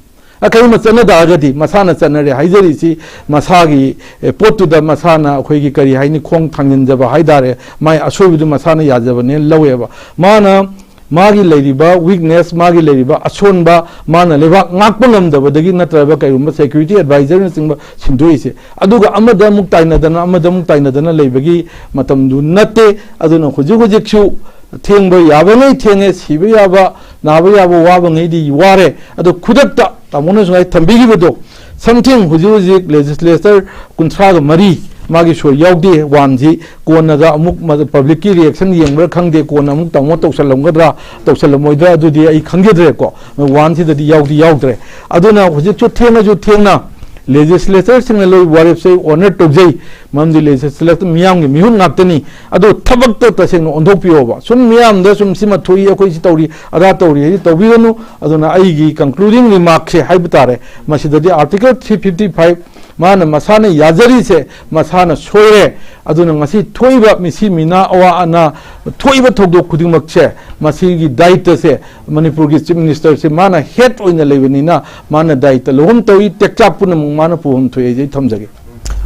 ꯑ, ꯀꯔꯤꯒꯨꯝꯕ ꯆꯠꯅ ꯇꯥꯔꯒꯗꯤ ꯃꯁꯥꯅ ꯆꯠꯅꯔꯦ ꯍꯥꯏꯖꯔꯤꯁꯤ ꯃꯁꯥꯒꯤ, ꯑꯦ, ꯄꯣꯠꯇꯨꯗ ꯃꯁꯥꯅ, ꯑꯩꯈꯣꯏꯒꯤ, ꯀꯔꯤ ꯍꯥꯏꯅꯤ, ꯈꯣꯡ ꯊꯥꯡꯖꯤꯟꯖꯕ ꯍꯥꯏ ꯇꯥꯔꯦ, ꯃꯥꯏ ꯑꯁꯣꯏꯕꯗꯨ ꯃꯁꯥꯅ ꯌꯥꯖꯕꯅꯦꯅ ꯂꯧꯋꯦꯕ꯫ ꯃꯥꯅ ꯃꯥꯒꯤ ꯂꯩꯔꯤꯕ weakness, ꯃꯥꯒꯤ ꯂꯩꯔꯤꯕ ꯑꯁꯣꯟꯕ, ꯃꯥꯅ ꯂꯩꯕꯥꯛ ꯉꯥꯛꯄ ꯉꯝꯗꯕꯗꯒꯤ ꯅꯠꯇ꯭ꯔꯒ ꯀꯩꯒꯨꯝꯕ security advisor ꯅꯆꯤꯡꯕ ꯁꯤꯟꯗꯣꯛꯏꯁꯦ, ꯑꯗꯨꯒ ꯑꯃꯗ ꯑꯃꯨꯛ ꯇꯥꯏꯅꯗꯅ, ꯑꯃꯗ ꯑꯃꯨꯛ ꯇꯥꯏꯅꯗꯅ ꯂꯩꯕꯒꯤ ꯃꯇꯝꯗꯨ ꯅꯠꯇꯦ꯫ ꯑꯗꯨꯅ ꯍꯧꯖꯤꯛ ꯍꯧꯖꯤꯛꯁꯨ ꯊꯦꯡꯕ ꯌꯥꯕꯉꯩ ꯊꯦꯡꯉꯦ, ꯁꯤꯕ ꯌꯥꯕ, ꯅꯥꯕ ꯌꯥꯕ, ꯋꯥꯕꯉꯩꯗꯤ ꯋꯥꯔꯦ꯫ ꯑꯗꯣ ꯈꯨꯗꯛꯇ ꯇꯥꯃꯣꯅ ꯁꯨꯃꯥꯏꯅ ꯊꯝꯕꯤꯈꯤꯕꯗꯣ, something ꯍꯧꯖꯤꯛ ꯍꯧꯖꯤꯛ legislature ꯀꯨꯟꯊ꯭ꯔꯥꯒ ꯃꯔꯤ ꯃꯥꯒꯤ ꯁꯣꯏ ꯌꯥꯎꯗꯦ, ꯋꯥꯟꯁꯤ ꯀꯣꯟꯅꯒ ꯑꯃꯨꯛ ꯃꯗꯨ public ꯀꯤ reaction ꯌꯦꯡꯕ꯭ꯔꯥ ꯈꯪꯗꯦ, ꯀꯣꯟꯅ ꯑꯃꯨꯛ ꯇꯥꯃꯣ ꯇꯧꯁꯜꯂꯝꯒꯗ꯭ꯔꯥ, ꯇꯧꯁꯜꯂꯝꯃꯣꯏꯗ꯭ꯔꯥ, ꯑꯗꯨꯗꯤ ꯑꯩ ꯈꯪꯖꯗ꯭ꯔꯦꯀꯣ꯫ ꯋꯥꯟꯁꯤꯗꯗꯤ ꯌꯥꯎꯗꯤ ꯌꯥꯎꯗ꯭ꯔꯦ꯫ ꯑꯗꯨꯅ ꯍꯧꯖꯤꯛꯁꯨ ꯊꯦꯡꯅꯁꯨ ꯊꯦꯡꯅ legislature ꯁꯤꯡꯅ ꯂꯧꯔꯤꯕ ꯋꯥꯔꯦꯞꯁꯦ ꯑꯩ honour ꯇꯧꯖꯩ, ꯃꯔꯝꯗꯤ legislature ꯃꯤꯌꯥꯝꯒꯤ ꯃꯤꯍꯨꯠ ꯉꯥꯛꯇꯅꯤ꯫ ꯑꯗꯣ ꯊꯕꯛꯇ ꯇꯁꯦꯡꯅ ꯑꯣꯟꯊꯣꯛꯄꯤꯌꯣꯕ꯫ ꯁꯨꯝ ꯃꯤꯌꯥꯝꯗ ꯁꯨꯝ ꯁꯤꯃ ꯊꯣꯛꯏ, ꯑꯩꯈꯣꯏ ꯁꯤ ꯇꯧꯔꯤ, ꯑꯗꯥ ꯇꯧꯔꯤ ꯍꯥꯏꯗꯤ ꯇꯧꯕꯤꯒꯅꯨ꯫ ꯑꯗꯨꯅ ꯑꯩꯒꯤ concluding remark ꯁꯦ ꯍꯥꯏꯕ ꯇꯥꯔꯦ, ꯃꯁꯤꯗꯗꯤ Article three fifty five ꯃꯥꯅ ꯃꯁꯥꯅ ꯌꯥꯖꯔꯤꯁꯦ ꯃꯁꯥꯅ ꯁꯣꯏꯔꯦ꯫ ꯑꯗꯨꯅ ꯉꯁꯤ ꯊꯣꯛꯏꯕ ꯃꯤꯁꯤ ꯃꯤꯅꯥ, ꯑꯋꯥ ꯑꯅꯥ, ꯊꯣꯛꯏꯕ ꯊꯧꯗꯣꯛ ꯈꯨꯗꯤꯡꯃꯛꯁꯦ, ꯃꯁꯤꯒꯤ ꯗꯥꯏꯇꯁꯦ ꯃꯅꯤꯄꯨꯔꯒꯤ ꯆꯤꯐ ꯃꯤꯅꯤꯁꯇꯔꯁꯦ ꯃꯥꯅ ꯍꯦꯗ ꯑꯣꯏꯅ ꯂꯩꯕꯅꯤꯅ, ꯃꯥꯅ ꯗꯥꯏꯇ ꯂꯧꯐꯝ ꯊꯣꯛꯏ, ꯇꯦꯛꯆꯥꯛ ꯄꯨꯝꯅꯃꯛ ꯃꯥꯅ ꯄꯨꯐꯝ ꯊꯣꯛꯏ ꯍꯥꯏꯁꯦ ꯑꯩ ꯊꯝꯖꯒꯦ꯫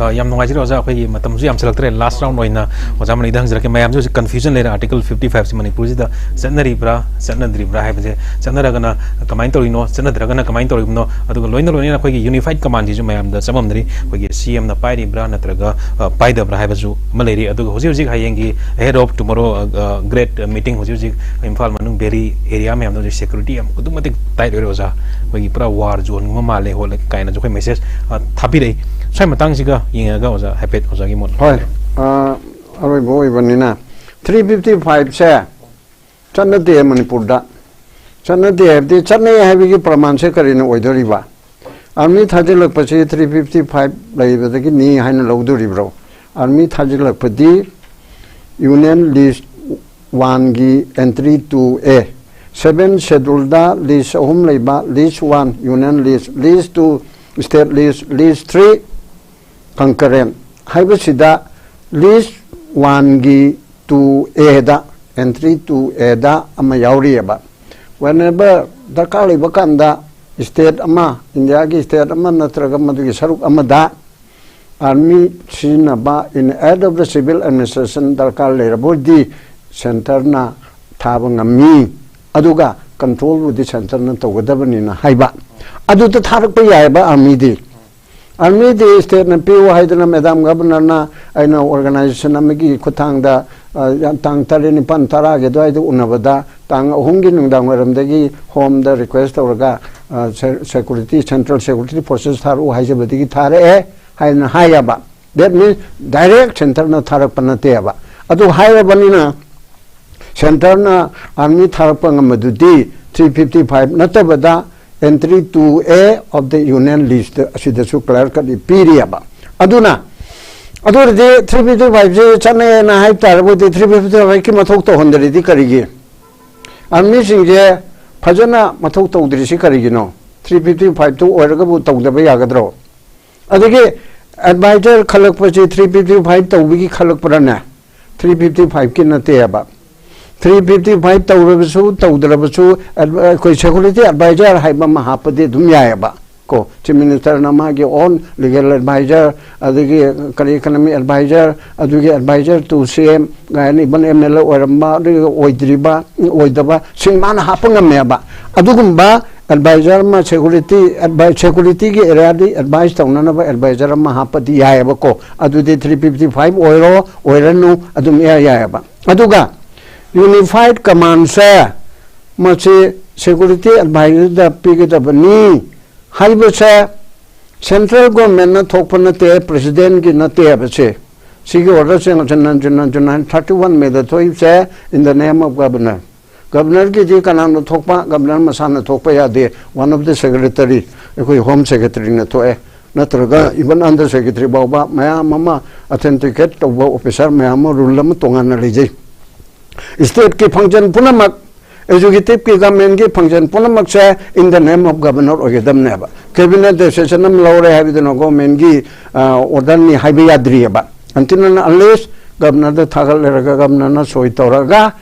ꯑ, ꯌꯥꯝ ꯅꯨꯡꯉꯥꯏꯖꯔꯦ ꯑꯣꯖꯥ, ꯑꯩꯈꯣꯏꯒꯤ ꯃꯇꯝꯁꯨ ꯌꯥꯝꯁꯤꯜꯂꯛꯇ꯭ꯔꯦ꯫ ꯂꯥꯁ ꯔꯥꯎꯟ ꯑꯣꯏꯅ ꯑꯣꯖꯥ ꯃꯅꯤꯗ ꯍꯪꯖꯔꯛꯀꯦ꯫ ꯃꯌꯥꯝꯁꯨ ꯍꯧꯖꯤꯛ ꯀꯟꯐ꯭ꯌꯨꯖꯟ ꯂꯩꯔꯦ, ꯑꯥꯔꯇꯤꯀꯜ ꯐꯤꯐꯇꯤ ꯐꯥꯏꯚꯁꯤ ꯃꯅꯤꯄꯨꯔꯁꯤꯗ ꯆꯠꯅꯔꯤꯕ꯭ꯔꯥ ꯆꯠꯅꯗ꯭ꯔꯤꯕ꯭ꯔꯥ ꯍꯥꯏꯕꯁꯦ꯫ ꯆꯠꯅꯔꯒꯅ ꯀꯃꯥꯏꯅ ꯇꯧꯔꯤꯅꯣ, ꯆꯠꯅꯗ꯭ꯔꯒꯅ ꯀꯃꯥꯏꯅ ꯇꯧꯔꯤꯕꯅꯣ, ꯑꯗꯨꯒ ꯂꯣꯏꯅ ꯂꯣꯏꯅꯅ ꯑꯩꯈꯣꯏꯒꯤ ꯌꯨꯅꯤꯐꯥꯏꯠ ꯀꯃꯥꯟꯁꯤꯁꯨ ꯃꯌꯥꯝꯗ ꯆꯃꯝꯅꯔꯤ꯫ ꯑꯩꯈꯣꯏꯒꯤ ꯁꯤ ꯑꯦꯝꯅ ꯄꯥꯏꯔꯤꯕ꯭ꯔꯥ ꯅꯠꯇ꯭ꯔꯒ ꯑ, ꯄꯥꯏꯗꯕ꯭ꯔꯥ ꯍꯥꯏꯕꯁꯨ ꯑꯃ ꯂꯩꯔꯤ꯫ ꯑꯗꯨꯒ ꯍꯧꯖꯤꯛ ꯍꯧꯖꯤꯛ ꯍꯌꯦꯡꯒꯤ ahead of tomorrow, ꯑ, ꯑ, great meeting, ꯍꯧꯖꯤꯛ ꯍꯧꯖꯤꯛ ꯏꯝꯐꯥꯜ ꯃꯅꯨꯡ ꯚꯦꯂꯤ ꯑꯦꯔꯤꯌꯥ ꯃꯌꯥꯝꯗ ꯍꯧꯖꯤꯛ ꯁꯦꯀ꯭ꯌꯨꯔꯤꯇꯤ ꯌꯥꯝ ꯑꯗꯨꯛꯀꯤ ꯃꯇꯤꯛ ꯇꯥꯏꯠ ꯑꯣꯏꯔꯦ ꯑꯣꯖꯥ꯫ ꯑꯩꯈꯣꯏꯒꯤ ꯄꯨꯔꯥ ꯋꯥꯔ ꯖꯣꯟꯒꯨꯝꯕ ꯃꯥꯜꯂꯦ ꯈꯣꯠꯂꯦ ꯀꯥꯏꯅꯁꯨ ꯑꯩꯈꯣꯏ ꯃꯦꯁꯦꯖ, ꯑ, ꯊꯥꯕꯤꯔꯛꯏ꯫ ꯁ꯭ꯋꯥꯏ ꯃꯇꯥꯡꯁꯤꯒ ꯌꯦꯡꯉꯒ ꯑꯣꯖꯥ ꯍꯥꯏꯐꯦꯠ ꯑꯣꯖꯥꯒꯤ ꯃꯣꯠ꯫ ꯍꯣꯏ꯫ ꯑ, ꯑꯔꯣꯏꯕ ꯑꯣꯏꯕꯅꯤꯅ ꯊ꯭ꯔꯤ ꯐꯤꯐꯇꯤ ꯐꯥꯏꯚꯁꯦ ꯆꯠꯅꯗꯦ ꯃꯅꯤꯄꯨꯔꯗ꯫ ꯆꯠꯅꯗꯦ ꯍꯥꯏꯕꯗꯤ ꯆꯠꯅꯩ ꯍꯥꯏꯕꯒꯤ ꯄ꯭ꯔꯃꯥꯟꯁꯦ ꯀꯔꯤꯅ ꯑꯣꯏꯗꯣꯔꯤꯕ? ꯑꯥꯔꯃꯤ ꯊꯥꯖꯤꯜꯂꯛꯄꯁꯤ ꯊ꯭ꯔꯤ ꯐꯤꯐꯇꯤ ꯐꯥꯏꯚ ꯂꯩꯕꯗꯒꯤꯅꯤ ꯍꯥꯏꯅ ꯂꯧꯗꯣꯔꯤꯕ꯭ꯔꯣ? ꯑꯥꯔꯃꯤ ꯊꯥꯖꯤꯜꯂꯛꯄꯗꯤ ꯌꯨꯅꯤꯌꯟ ꯂꯤꯁ ꯋꯥꯟꯒꯤ ꯑꯦꯟꯇ꯭ꯔꯤ ꯇꯨ ꯑꯦ, ꯁꯚꯦꯟ ꯁꯦꯗꯨꯜꯗ ꯂꯤꯁ ꯑꯍꯨꯝ ꯂꯩꯕ, ꯂꯤꯁ ꯋꯥꯟ ꯌꯨꯅꯤꯌꯟ ꯂꯤꯁ, ꯂꯤꯁ ꯇꯨ ꯁ꯭ꯇꯦꯠ ꯂꯤꯁ, ꯂꯤꯁ ꯊ꯭ꯔꯤ ꯀꯪꯀꯔꯦꯟ ꯍꯥꯏꯕꯁꯤꯗ ꯂꯤꯁ ꯋꯥꯟꯒꯤ ꯇꯨ ꯑꯦꯗ, ꯑꯦꯟꯇ꯭ꯔꯤ ꯇꯨ ꯑꯦꯗ ꯑꯃ ꯌꯥꯎꯔꯤꯑꯕ꯫ Whenever ꯗꯔꯀꯥꯔ ꯂꯩꯕ ꯀꯥꯟꯗ ꯁ꯭ꯇꯦꯠ ꯑꯃ, ꯏꯟꯗꯤꯌꯥꯒꯤ ꯁ꯭ꯇꯦꯠ ꯑꯃ ꯅꯠꯇ꯭ꯔꯒ ꯃꯗꯨꯒꯤ ꯁꯔꯨꯛ ꯑꯃꯗ ꯑꯥꯔꯃꯤ ꯁꯤꯖꯤꯟꯅꯕ in aid of the civil administration ꯗꯔꯀꯥꯔ ꯂꯩꯔꯕꯗꯤ ꯁꯦꯟꯇꯔꯅ ꯊꯥꯕ ꯉꯝꯃꯤ, ꯑꯗꯨꯒ ꯀꯟꯇ꯭ꯔꯣꯜꯕꯨꯗꯤ ꯁꯦꯟꯇꯔꯅ ꯇꯧꯒꯗꯕꯅꯤꯅ ꯍꯥꯏꯕ꯫ ꯑꯗꯨꯗ ꯊꯥꯔꯛꯄ ꯌꯥꯏꯑꯕ ꯑꯥꯔꯃꯤꯗꯤ꯫ ꯑꯥꯔꯃꯤꯗꯤ ꯁ꯭ꯇꯦꯠꯅ ꯄꯤꯌꯨ ꯍꯥꯏꯗꯅ ꯃꯦꯗꯥꯝ ꯒꯕꯔꯅꯔꯅ ꯑꯩꯅ ꯑꯣꯔꯒꯅꯥꯏꯖꯦꯁꯟ ꯑꯃꯒꯤ ꯈꯨꯠꯊꯥꯡꯗ, ꯑ, ꯇꯥꯡ ꯇꯔꯦꯠ, ꯅꯤꯄꯥꯟ, ꯇꯔꯥꯒꯤ ꯑꯗꯨꯋꯥꯏꯗ ꯎꯅꯕꯗ ꯇꯥꯡ ꯑꯍꯨꯝꯒꯤ ꯅꯨꯡꯗꯥꯡ ꯋꯥꯏꯔꯝꯗꯒꯤ ꯍꯣꯝꯗ ꯔꯤꯀ꯭ꯋꯦꯁ ꯇꯧꯔꯒ, ꯑ, ꯁꯦ-, ꯁꯦꯀ꯭ꯌꯨꯔꯤꯇꯤ, ꯁꯦꯟꯇ꯭ꯔꯦꯜ ꯁꯦꯀ꯭ꯌꯨꯔꯤꯇꯤ ꯐꯣꯔꯁꯦꯁ ꯊꯥꯔꯛꯎ ꯍꯥꯏꯖꯕꯗꯒꯤ ꯊꯥꯔꯛꯑꯦ ꯍꯥꯏꯅ ꯍꯥꯏꯌꯦꯕ꯫ That means direct ꯁꯦꯟꯇꯔꯅ ꯊꯥꯔꯛꯄ ꯅꯠꯇꯦꯕ꯫ ꯑꯗꯨ ꯍꯥꯏꯔꯕꯅꯤꯅ ꯁꯦꯟꯇꯔꯅ ꯑꯥꯔꯃꯤ ꯊꯥꯔꯛꯄ ꯉꯝꯕꯗꯨꯗꯤ ꯊ꯭ꯔꯤ ꯐꯤꯐꯇꯤ ꯐꯥꯏꯚ ꯅꯠꯇꯕꯗ entry two A of the union list ꯑꯁꯤꯗꯁꯨ clear cut ꯄꯤꯔꯤꯑꯕ꯫ ꯑꯗꯨꯅ ꯑꯗꯨ ꯑꯣꯏꯔꯗꯤ ꯊ꯭ꯔꯤ ꯐꯤꯐꯇꯤ ꯐꯥꯏꯚꯁꯤ ꯆꯠꯅꯩꯅ ꯍꯥꯏ ꯇꯥꯔꯕꯗꯤ ꯊ꯭ꯔꯤ ꯐꯤꯐꯇꯤ ꯐꯥꯏꯚꯀꯤ ꯃꯊꯧ ꯇꯧꯍꯟꯗ꯭ꯔꯤꯗꯤ ꯀꯔꯤꯒꯤ? ꯑꯥꯔꯃꯤꯁꯤꯡꯁꯦ ꯐꯖꯅ ꯃꯊꯧ ꯇꯧꯗ꯭ꯔꯤꯁꯤ ꯀꯔꯤꯒꯤꯅꯣ? ꯊ꯭ꯔꯤ ꯐꯤꯐꯇꯤ ꯐꯥꯏꯚꯇꯨ ꯑꯣꯏꯔꯒꯕꯨ ꯇꯧꯗꯕ ꯌꯥꯒꯗ꯭ꯔꯣ? ꯑꯗꯒꯤ ꯑꯦꯗꯚꯥꯏꯖꯔ ꯈꯜꯂꯛꯄꯁꯦ ꯊ꯭ꯔꯤ ꯐꯤꯐꯇꯤ ꯐꯥꯏꯚ ꯇꯧꯕꯒꯤ ꯈꯜꯂꯛꯄ꯭ꯔꯥꯅꯦ? ꯊ꯭ꯔꯤ ꯐꯤꯐꯇꯤ ꯐꯥꯏꯚꯀꯤ ꯅꯠꯇꯦꯕ꯫ ꯊ꯭ꯔꯤ ꯐꯤꯐꯇꯤ ꯐꯥꯏꯚ ꯇꯧꯔꯕꯁꯨ ꯇꯧꯗ꯭ꯔꯕꯁꯨ ꯑꯩꯈꯣꯏ ꯁꯦꯀ꯭ꯌꯨꯔꯤꯇꯤ ꯑꯦꯗꯚꯥꯏꯖꯔ ꯍꯥꯏꯕ ꯑꯃ ꯍꯥꯞꯄꯗꯤ ꯑꯗꯨꯝ ꯌꯥꯏꯑꯕ꯫ ꯀꯣ, ꯆꯤꯐ ꯃꯤꯅꯤꯁꯇꯔꯅ ꯃꯥꯒꯤ ꯑꯣꯟ ꯂꯤꯒꯦꯜ ꯑꯦꯗꯚꯥꯏꯖꯔ, ꯑꯗꯒꯤ ꯀꯔꯤ, ꯏꯀꯅꯣꯃꯤꯛ ꯑꯦꯗꯚꯥꯏꯖꯔ, ꯑꯗꯨꯒꯤ ꯑꯦꯗꯚꯥꯏꯖꯔ ꯇꯨ ꯁꯤ ꯑꯦꯝ ꯀꯥꯏꯅ, ꯏꯚꯟ ꯑꯦꯝ ꯑꯦꯜ ꯑꯦ ꯑꯣꯏꯔꯝꯕ ꯑꯗꯨꯒ ꯑꯣꯏꯗ꯭ꯔꯤꯕ, ꯑꯣꯏꯗꯕ ꯁꯤꯡ ꯃꯥꯅ ꯍꯥꯞꯄ ꯉꯝꯃꯦꯕ꯫ ꯑꯗꯨꯒꯨꯝꯕ ꯑꯦꯗꯚꯥꯏꯖꯔ ꯑꯃ ꯁꯦꯀ꯭ꯌꯨꯔꯤꯇꯤ, ꯁꯦꯀ꯭ꯌꯨꯔꯤꯇꯤꯒꯤ ꯑꯦꯔꯤꯌꯥꯗꯤ ꯑꯦꯗꯚꯥꯏꯁ ꯇꯧꯅꯅꯕ ꯑꯦꯗꯚꯥꯏꯖꯔ ꯑꯃ ꯍꯥꯞꯄꯗꯤ ꯌꯥꯏꯑꯕꯀꯣ꯫ ꯑꯗꯨꯗꯤ ꯊ꯭ꯔꯤ ꯐꯤꯐꯇꯤ ꯐꯥꯏꯚ ꯑꯣꯏꯔꯣ ꯑꯣꯏꯔꯅꯨ, ꯑꯗꯨꯝ ꯏꯌꯥ ꯌꯥꯏꯑꯕ꯫ ꯑꯗꯨꯒ ꯌꯨꯅꯤꯐꯥꯏꯠ ꯀꯃꯥꯟꯁꯦ ꯃꯁꯤ ꯁꯦꯀ꯭ꯌꯨꯔꯤꯇꯤ ꯑꯦꯗꯚꯥꯏꯖꯔꯗ ꯄꯤꯒꯗꯕꯅꯤ ꯍꯥꯏꯕꯁꯦ ꯁꯦꯟꯇ꯭ꯔꯦꯜ ꯒꯣꯔꯃꯦꯟꯅ ꯊꯣꯛꯄ ꯅꯠꯇꯦ, ꯄ꯭ꯔꯦꯁꯤꯗꯦꯟꯒꯤ ꯅꯠꯇꯦ ꯍꯥꯏꯕꯁꯦ꯫ ꯁꯤꯒꯤ ꯑꯣꯔꯗꯔꯁꯦ June nine, June nine, June nine, thirty one ꯃꯦꯗ ꯊꯣꯛꯏꯕꯁꯦ in the name of governor꯫ ꯒꯕꯅꯔꯒꯤꯗꯤ ꯀꯅꯥꯅ ꯊꯣꯛꯄ? ꯒꯕꯅꯔ ꯃꯁꯥꯅ ꯊꯣꯛꯄ ꯌꯥꯗꯦ꯫ One of the secretary, ꯑꯩꯈꯣꯏ ꯍꯣꯝ ꯁꯦꯀ꯭ꯔꯦꯇꯔꯤꯅ ꯊꯣꯛꯑꯦ, ꯅꯠꯇ꯭ꯔꯒ ꯏꯚꯟ ꯑꯟꯗꯔ ꯁꯦꯀ꯭ꯔꯦꯇꯔꯤ ꯐꯥꯎꯕ ꯃꯌꯥꯝ ꯑꯃ ꯑꯣꯊꯦꯟꯇꯤꯀꯦꯠ ꯇꯧꯕ ꯑꯣꯐꯤꯁꯥꯔ ꯃꯌꯥꯝ ꯑꯃ ꯔꯨꯜ ꯑꯃ ꯇꯣꯉꯥꯟꯅ ꯂꯩꯖꯩ꯫ ꯁ꯭ꯇꯦꯠꯀꯤ ꯐꯪꯁꯟ ꯄꯨꯝꯅꯃꯛ, ꯑꯦꯛꯖꯤꯀ꯭ꯌꯨꯇꯤꯚꯀꯤ ꯒꯃꯦꯟꯒꯤ ꯐꯪꯁꯟ ꯄꯨꯝꯅꯃꯛꯁꯦ in the name of governor ꯑꯣꯏꯒꯗꯕꯅꯦꯕ꯫ ꯀꯦꯕꯤꯅꯦꯠ ꯗꯤꯁꯤꯖꯟ ꯑꯃ ꯂꯧꯔꯦ ꯍꯥꯏꯕꯗꯨꯅ ꯒꯣꯔꯃꯦꯟꯒꯤ ꯑꯣꯔꯗꯔꯅꯤ ꯍꯥꯏꯕ ꯌꯥꯗ꯭ꯔꯤꯑꯕ꯫ Until and unless ꯒꯕꯅꯔꯗ ꯊꯥꯒꯠꯂꯔꯒ ꯒꯕꯅꯔꯅ ꯁꯣꯏ ꯇꯧꯔꯒ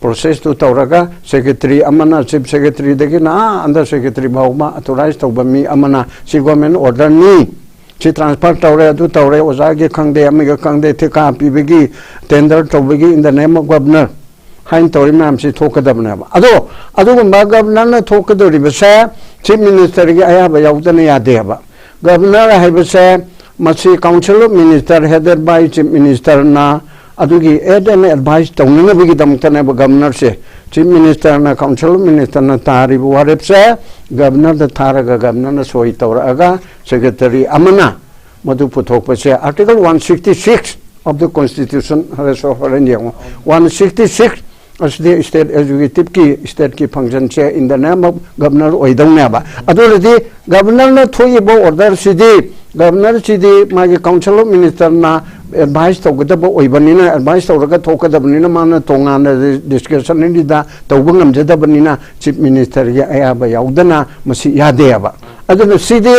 ꯄ꯭ꯔꯣꯁꯦꯁꯇꯨ ꯇꯧꯔꯒ ꯁꯦꯀ꯭ꯔꯦꯇꯔꯤ ꯑꯃꯅ, ꯆꯤꯐ ꯁꯦꯀ꯭ꯔꯦꯇꯔꯤꯗꯒꯤꯅ ꯑꯥ ꯑꯟꯗꯔ ꯁꯦꯀ꯭ꯔꯦꯇꯔꯤ ꯐꯥꯎꯕ ꯑꯣꯊꯣꯔꯥꯏꯖ ꯇꯧꯕ ꯃꯤ ꯑꯃꯅ ꯁꯤ ꯒꯣꯔꯃꯦꯟ ꯑꯣꯔꯗꯔꯅꯤ, ꯁꯤ ꯇ꯭ꯔꯥꯟꯁꯐꯔ ꯇꯧꯔꯦ, ꯑꯗꯨ ꯇꯧꯔꯦ, ꯑꯣꯖꯥꯒꯤ ꯈꯪꯗꯦ, ꯑꯃꯒꯤ ꯈꯪꯗꯦ, ꯊꯤꯀꯥ ꯄꯤꯕꯒꯤ, ꯇꯦꯟꯗꯔ ꯇꯧꯕꯒꯤ in the name of governor ꯍꯥꯏꯅ ꯇꯧꯔꯤ ꯃꯌꯥꯝꯁꯤ ꯊꯣꯛꯀꯗꯕꯅꯦꯕ꯫ ꯑꯗꯣ ꯑꯗꯨꯒꯨꯝꯕ ꯒꯕꯅꯔꯅ ꯊꯣꯛꯀꯗꯧꯔꯤꯕꯁꯦ ꯆꯤꯐ ꯃꯤꯅꯤꯁꯇꯔꯒꯤ ꯑꯌꯥꯕ ꯌꯥꯎꯗꯅ ꯌꯥꯗꯦꯕ꯫ ꯒꯕꯅꯔ ꯍꯥꯏꯕꯁꯦ ꯃꯁꯤ Council of Minister headed by Chief Ministerꯅ ꯑꯗꯨꯒꯤ aid and advice ꯇꯧꯅꯅꯕꯒꯤꯗꯃꯛꯇꯅꯦꯕ ꯒꯕꯅꯔꯁꯦ꯫ ꯆꯤꯐ ꯃꯤꯅꯤꯁꯇꯔꯅ, Council of Ministerꯅ ꯇꯥꯔꯤꯕ ꯋꯥꯔꯦꯞꯁꯦ ꯒꯕꯅꯔꯗ ꯊꯥꯔꯒ ꯒꯕꯅꯔꯅ ꯁꯣꯏ ꯇꯧꯔꯛꯑꯒ ꯁꯦꯀ꯭ꯔꯦꯇꯔꯤ ꯑꯃꯅ ꯃꯗꯨ ꯄꯨꯊꯣꯛꯄꯁꯦ Article one sixty six of the Constitution, ꯍꯣꯔꯦꯟ ꯌꯦꯡꯉꯣ, one sixty six ꯑꯁꯤꯗꯤ ꯁ꯭ꯇꯦꯠ ꯑꯦꯛꯖꯤꯀ꯭ꯌꯨꯇꯤꯚꯀꯤ, ꯁ꯭ꯇꯦꯠꯀꯤ ꯐꯪꯁꯟꯁꯦ in the name of governor ꯑꯣꯏꯗꯧꯅꯦꯕ꯫ ꯑꯗꯨ ꯑꯣꯏꯔꯗꯤ ꯒꯕꯅꯔꯅ ꯊꯣꯛꯏꯕ ꯑꯣꯔꯗꯔꯁꯤꯗꯤ, ꯒꯕꯅꯔꯁꯤꯗꯤ ꯃꯥꯒꯤ Council of Ministerꯅ ꯑꯦꯗꯚꯥꯏꯁ ꯇꯧꯒꯗꯕ ꯑꯣꯏꯕꯅꯤꯅ, ꯑꯦꯗꯚꯥꯏꯁ ꯇꯧꯔꯒ ꯊꯣꯛꯀꯗꯕꯅꯤꯅ, ꯃꯥꯅ ꯇꯣꯉꯥꯟꯅ ꯗꯤꯁꯀ꯭ꯔꯦꯁꯅꯔꯤꯗ ꯇꯧꯕ ꯉꯝꯖꯗꯕꯅꯤꯅ ꯆꯤꯐ ꯃꯤꯅꯤꯁꯇꯔꯒꯤ ꯑꯌꯥꯕ ꯌꯥꯎꯗꯅ ꯃꯁꯤ ꯌꯥꯗꯦꯕ꯫ ꯑꯗꯨꯅ ꯁꯤꯗꯤ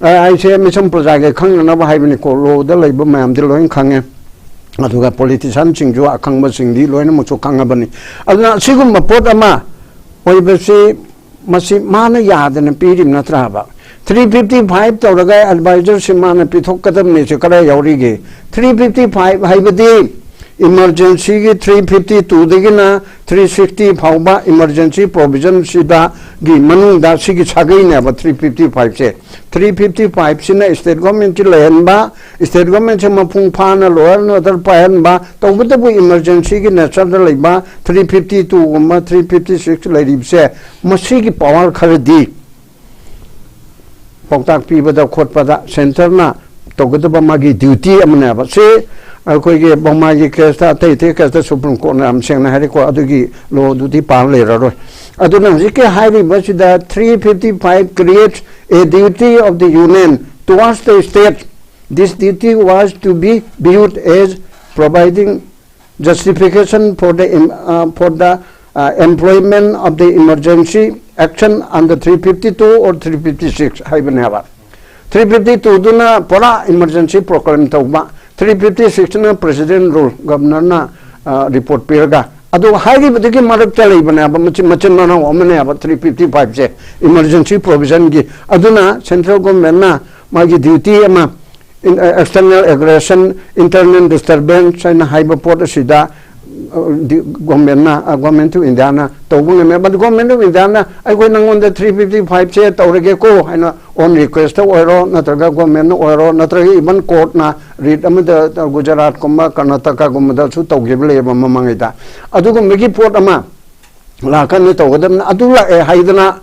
ꯑꯩꯁꯦ ꯃꯤꯆꯝ ꯄ꯭ꯔꯖꯥꯒꯤ ꯈꯪꯅꯅꯕ ꯍꯥꯏꯕꯅꯤꯀꯣ, ꯂꯣꯗ ꯂꯩꯕ ꯃꯌꯥꯝꯗꯤ ꯂꯣꯏꯅ ꯈꯪꯉꯦ, ꯑꯗꯨꯒ ꯄꯣꯂꯤꯇꯤꯁꯤꯌꯥꯟꯁꯤꯡꯁꯨ ꯑꯈꯪꯕꯁꯤꯡꯗꯤ ꯂꯣꯏꯅꯃꯛꯁꯨ ꯈꯪꯉꯕꯅꯤ꯫ ꯑꯗꯨꯅ ꯑꯁꯤꯒꯨꯝꯕ ꯄꯣꯠ ꯑꯃ ꯑꯣꯏꯕꯁꯤ ꯃꯁꯤ ꯃꯥꯅ ꯌꯥꯗꯅ ꯄꯤꯔꯤꯕ ꯅꯠꯇ꯭ꯔꯕ? ꯊ꯭ꯔꯤ ꯐꯤꯐꯇꯤ ꯐꯥꯏꯚ ꯇꯧꯔꯒ ꯑꯦꯗꯚꯥꯏꯖꯔꯁꯤ ꯃꯥꯅ ꯄꯤꯊꯣꯛꯀꯗꯕꯅꯤꯁꯦ ꯀꯗꯥꯏ ꯌꯥꯎꯔꯤꯒꯦ? ꯊ꯭ꯔꯤ ꯐꯤꯐꯇꯤ ꯐꯥꯏꯚ ꯍꯥꯏꯕꯗꯤ ꯏꯃꯔꯖꯦꯟꯁꯤꯒꯤ ꯊ꯭ꯔꯤ ꯐꯤꯐꯇꯤ ꯇꯨꯗꯒꯤꯅ ꯊ꯭ꯔꯤ ꯁꯤꯛꯁꯇꯤ ꯐꯥꯎꯕ ꯏꯃꯔꯖꯦꯟꯁꯤ ꯄ꯭ꯔꯣꯚꯤꯖꯟꯁꯤꯗꯒꯤ ꯃꯅꯨꯡꯗ ꯁꯤꯒꯤ ꯁꯥꯒꯩꯅꯦꯕ ꯊ꯭ꯔꯤ ꯐꯤꯐꯇꯤ ꯐꯥꯏꯚꯁꯦ꯫ ꯊ꯭ꯔꯤ ꯐꯤꯐꯇꯤ ꯐꯥꯏꯚꯁꯤꯅ ꯁ꯭ꯇꯦꯠ ꯒꯣꯔꯃꯦꯟꯠꯀꯤ ꯂꯩꯍꯟꯕ, ꯁ꯭ꯇꯦꯠ ꯒꯣꯔꯃꯦꯟꯠꯁꯦ ꯃꯄꯨꯡ ꯐꯥꯅ ꯂꯣ ꯑꯦꯟ ꯑꯣꯔꯗꯔ ꯄꯥꯏꯍꯟꯕ, ꯇꯧꯕꯇꯕꯨ ꯏꯃꯔꯖꯦꯟꯁꯤꯒꯤ ꯅꯦꯆꯔꯗ ꯂꯩꯕ ꯊ꯭ꯔꯤ ꯐꯤꯐꯇꯤ ꯇꯨꯒꯨꯝꯕ ꯊ꯭ꯔꯤ ꯐꯤꯐꯇꯤ ꯁꯤꯛꯁ ꯂꯩꯔꯤꯕꯁꯦ, ꯃꯁꯤꯒꯤ ꯄꯋꯥꯔ ꯈꯔꯗꯤ ꯄꯥꯎꯇꯥꯛ ꯄꯤꯕꯗ ꯈꯣꯠꯄꯗ ꯁꯦꯟꯇꯔꯅ ꯇꯧꯒꯗꯕ ꯃꯥꯒꯤ ꯗ꯭ꯌꯨꯇꯤ ꯑꯃꯅꯦꯕ꯫ ꯁꯤ ꯑꯩꯈꯣꯏꯒꯤ ꯕꯣꯃꯥꯒꯤ ꯀꯦꯁꯇ, ꯑꯇꯩ ꯑꯇꯩ ꯀꯦꯁꯇ ꯁꯨꯄ꯭ꯔꯤꯝ ꯀꯣꯔꯠꯅ ꯌꯥꯝ ꯁꯦꯡꯅ ꯍꯥꯏꯔꯦꯀꯣ, ꯑꯗꯨꯒꯤ ꯂꯣꯗꯨꯗꯤ ꯄꯥꯔ ꯂꯩꯔꯔꯣꯏ꯫ ꯑꯗꯨꯅ ꯍꯧꯖꯤꯛꯀꯤ ꯍꯥꯏꯔꯤꯕꯁꯤꯗ three fifty five creates a duty of the union towards the state. This duty was to be viewed as providing justification for the em- uh, for the uh, employment of the emergency action under three fifty two or three fifty six ꯍꯥꯏꯕꯅꯦꯕ꯫ Three fifty two ꯗꯨꯅ ꯄꯨꯔꯥ emergency proclaim ꯇꯧꯕ, three fifty six ꯅ president rule, governorꯅ report ꯄꯤꯔꯒ, ꯑꯗꯨ ꯍꯥꯏꯔꯤꯕꯗꯨꯒꯤ ꯃꯔꯛꯇ ꯂꯩꯕꯅꯦꯕ, ꯃꯆꯤꯟ ꯃꯆꯤꯟ ꯃꯅꯥꯎ ꯑꯃꯅꯦꯕ three fifty five ꯁꯦ, emergency provision ꯒꯤ꯫ ꯑꯗꯨꯅ central government ꯅ ꯃꯥꯒꯤ duty ꯑꯃ, external aggression, internal disturbance ꯍꯥꯏꯅ ꯍꯥꯏꯕ ꯄꯣꯠ ꯑꯁꯤꯗ government ꯅ, government of India ꯅ ꯇꯧꯕ ꯉꯝꯃꯦ꯫ But government of India ꯅ ꯑꯩꯈꯣꯏ ꯅꯪꯉꯣꯟꯗ three fifty five ꯁꯦ ꯇꯧꯔꯒꯦꯀꯣ ꯍꯥꯏꯅ on request ꯇ ꯑꯣꯏꯔꯣ, ꯅꯠꯇ꯭ꯔꯒ government ꯅ ꯑꯣꯏꯔꯣ, ꯅꯠꯇ꯭ꯔꯒ even court ꯅ writ ꯑꯃꯗ ꯒꯨꯖꯔꯥꯠꯀꯨꯝꯕ ꯀꯔꯅꯥꯇꯀꯥꯒꯨꯝꯕꯗꯁꯨ ꯇꯧꯈꯤꯕ ꯂꯩꯌꯦꯕ ꯃꯃꯥꯡꯉꯩꯗ꯫ ꯑꯗꯨꯒꯨꯝꯕꯒꯤ ꯄꯣꯠ ꯑꯃ ꯂꯥꯛꯀꯅꯤ ꯇꯧꯒꯗꯕꯅꯤ꯫ ꯑꯗꯨ ꯂꯥꯛꯑꯦ ꯍꯥꯏꯗꯅ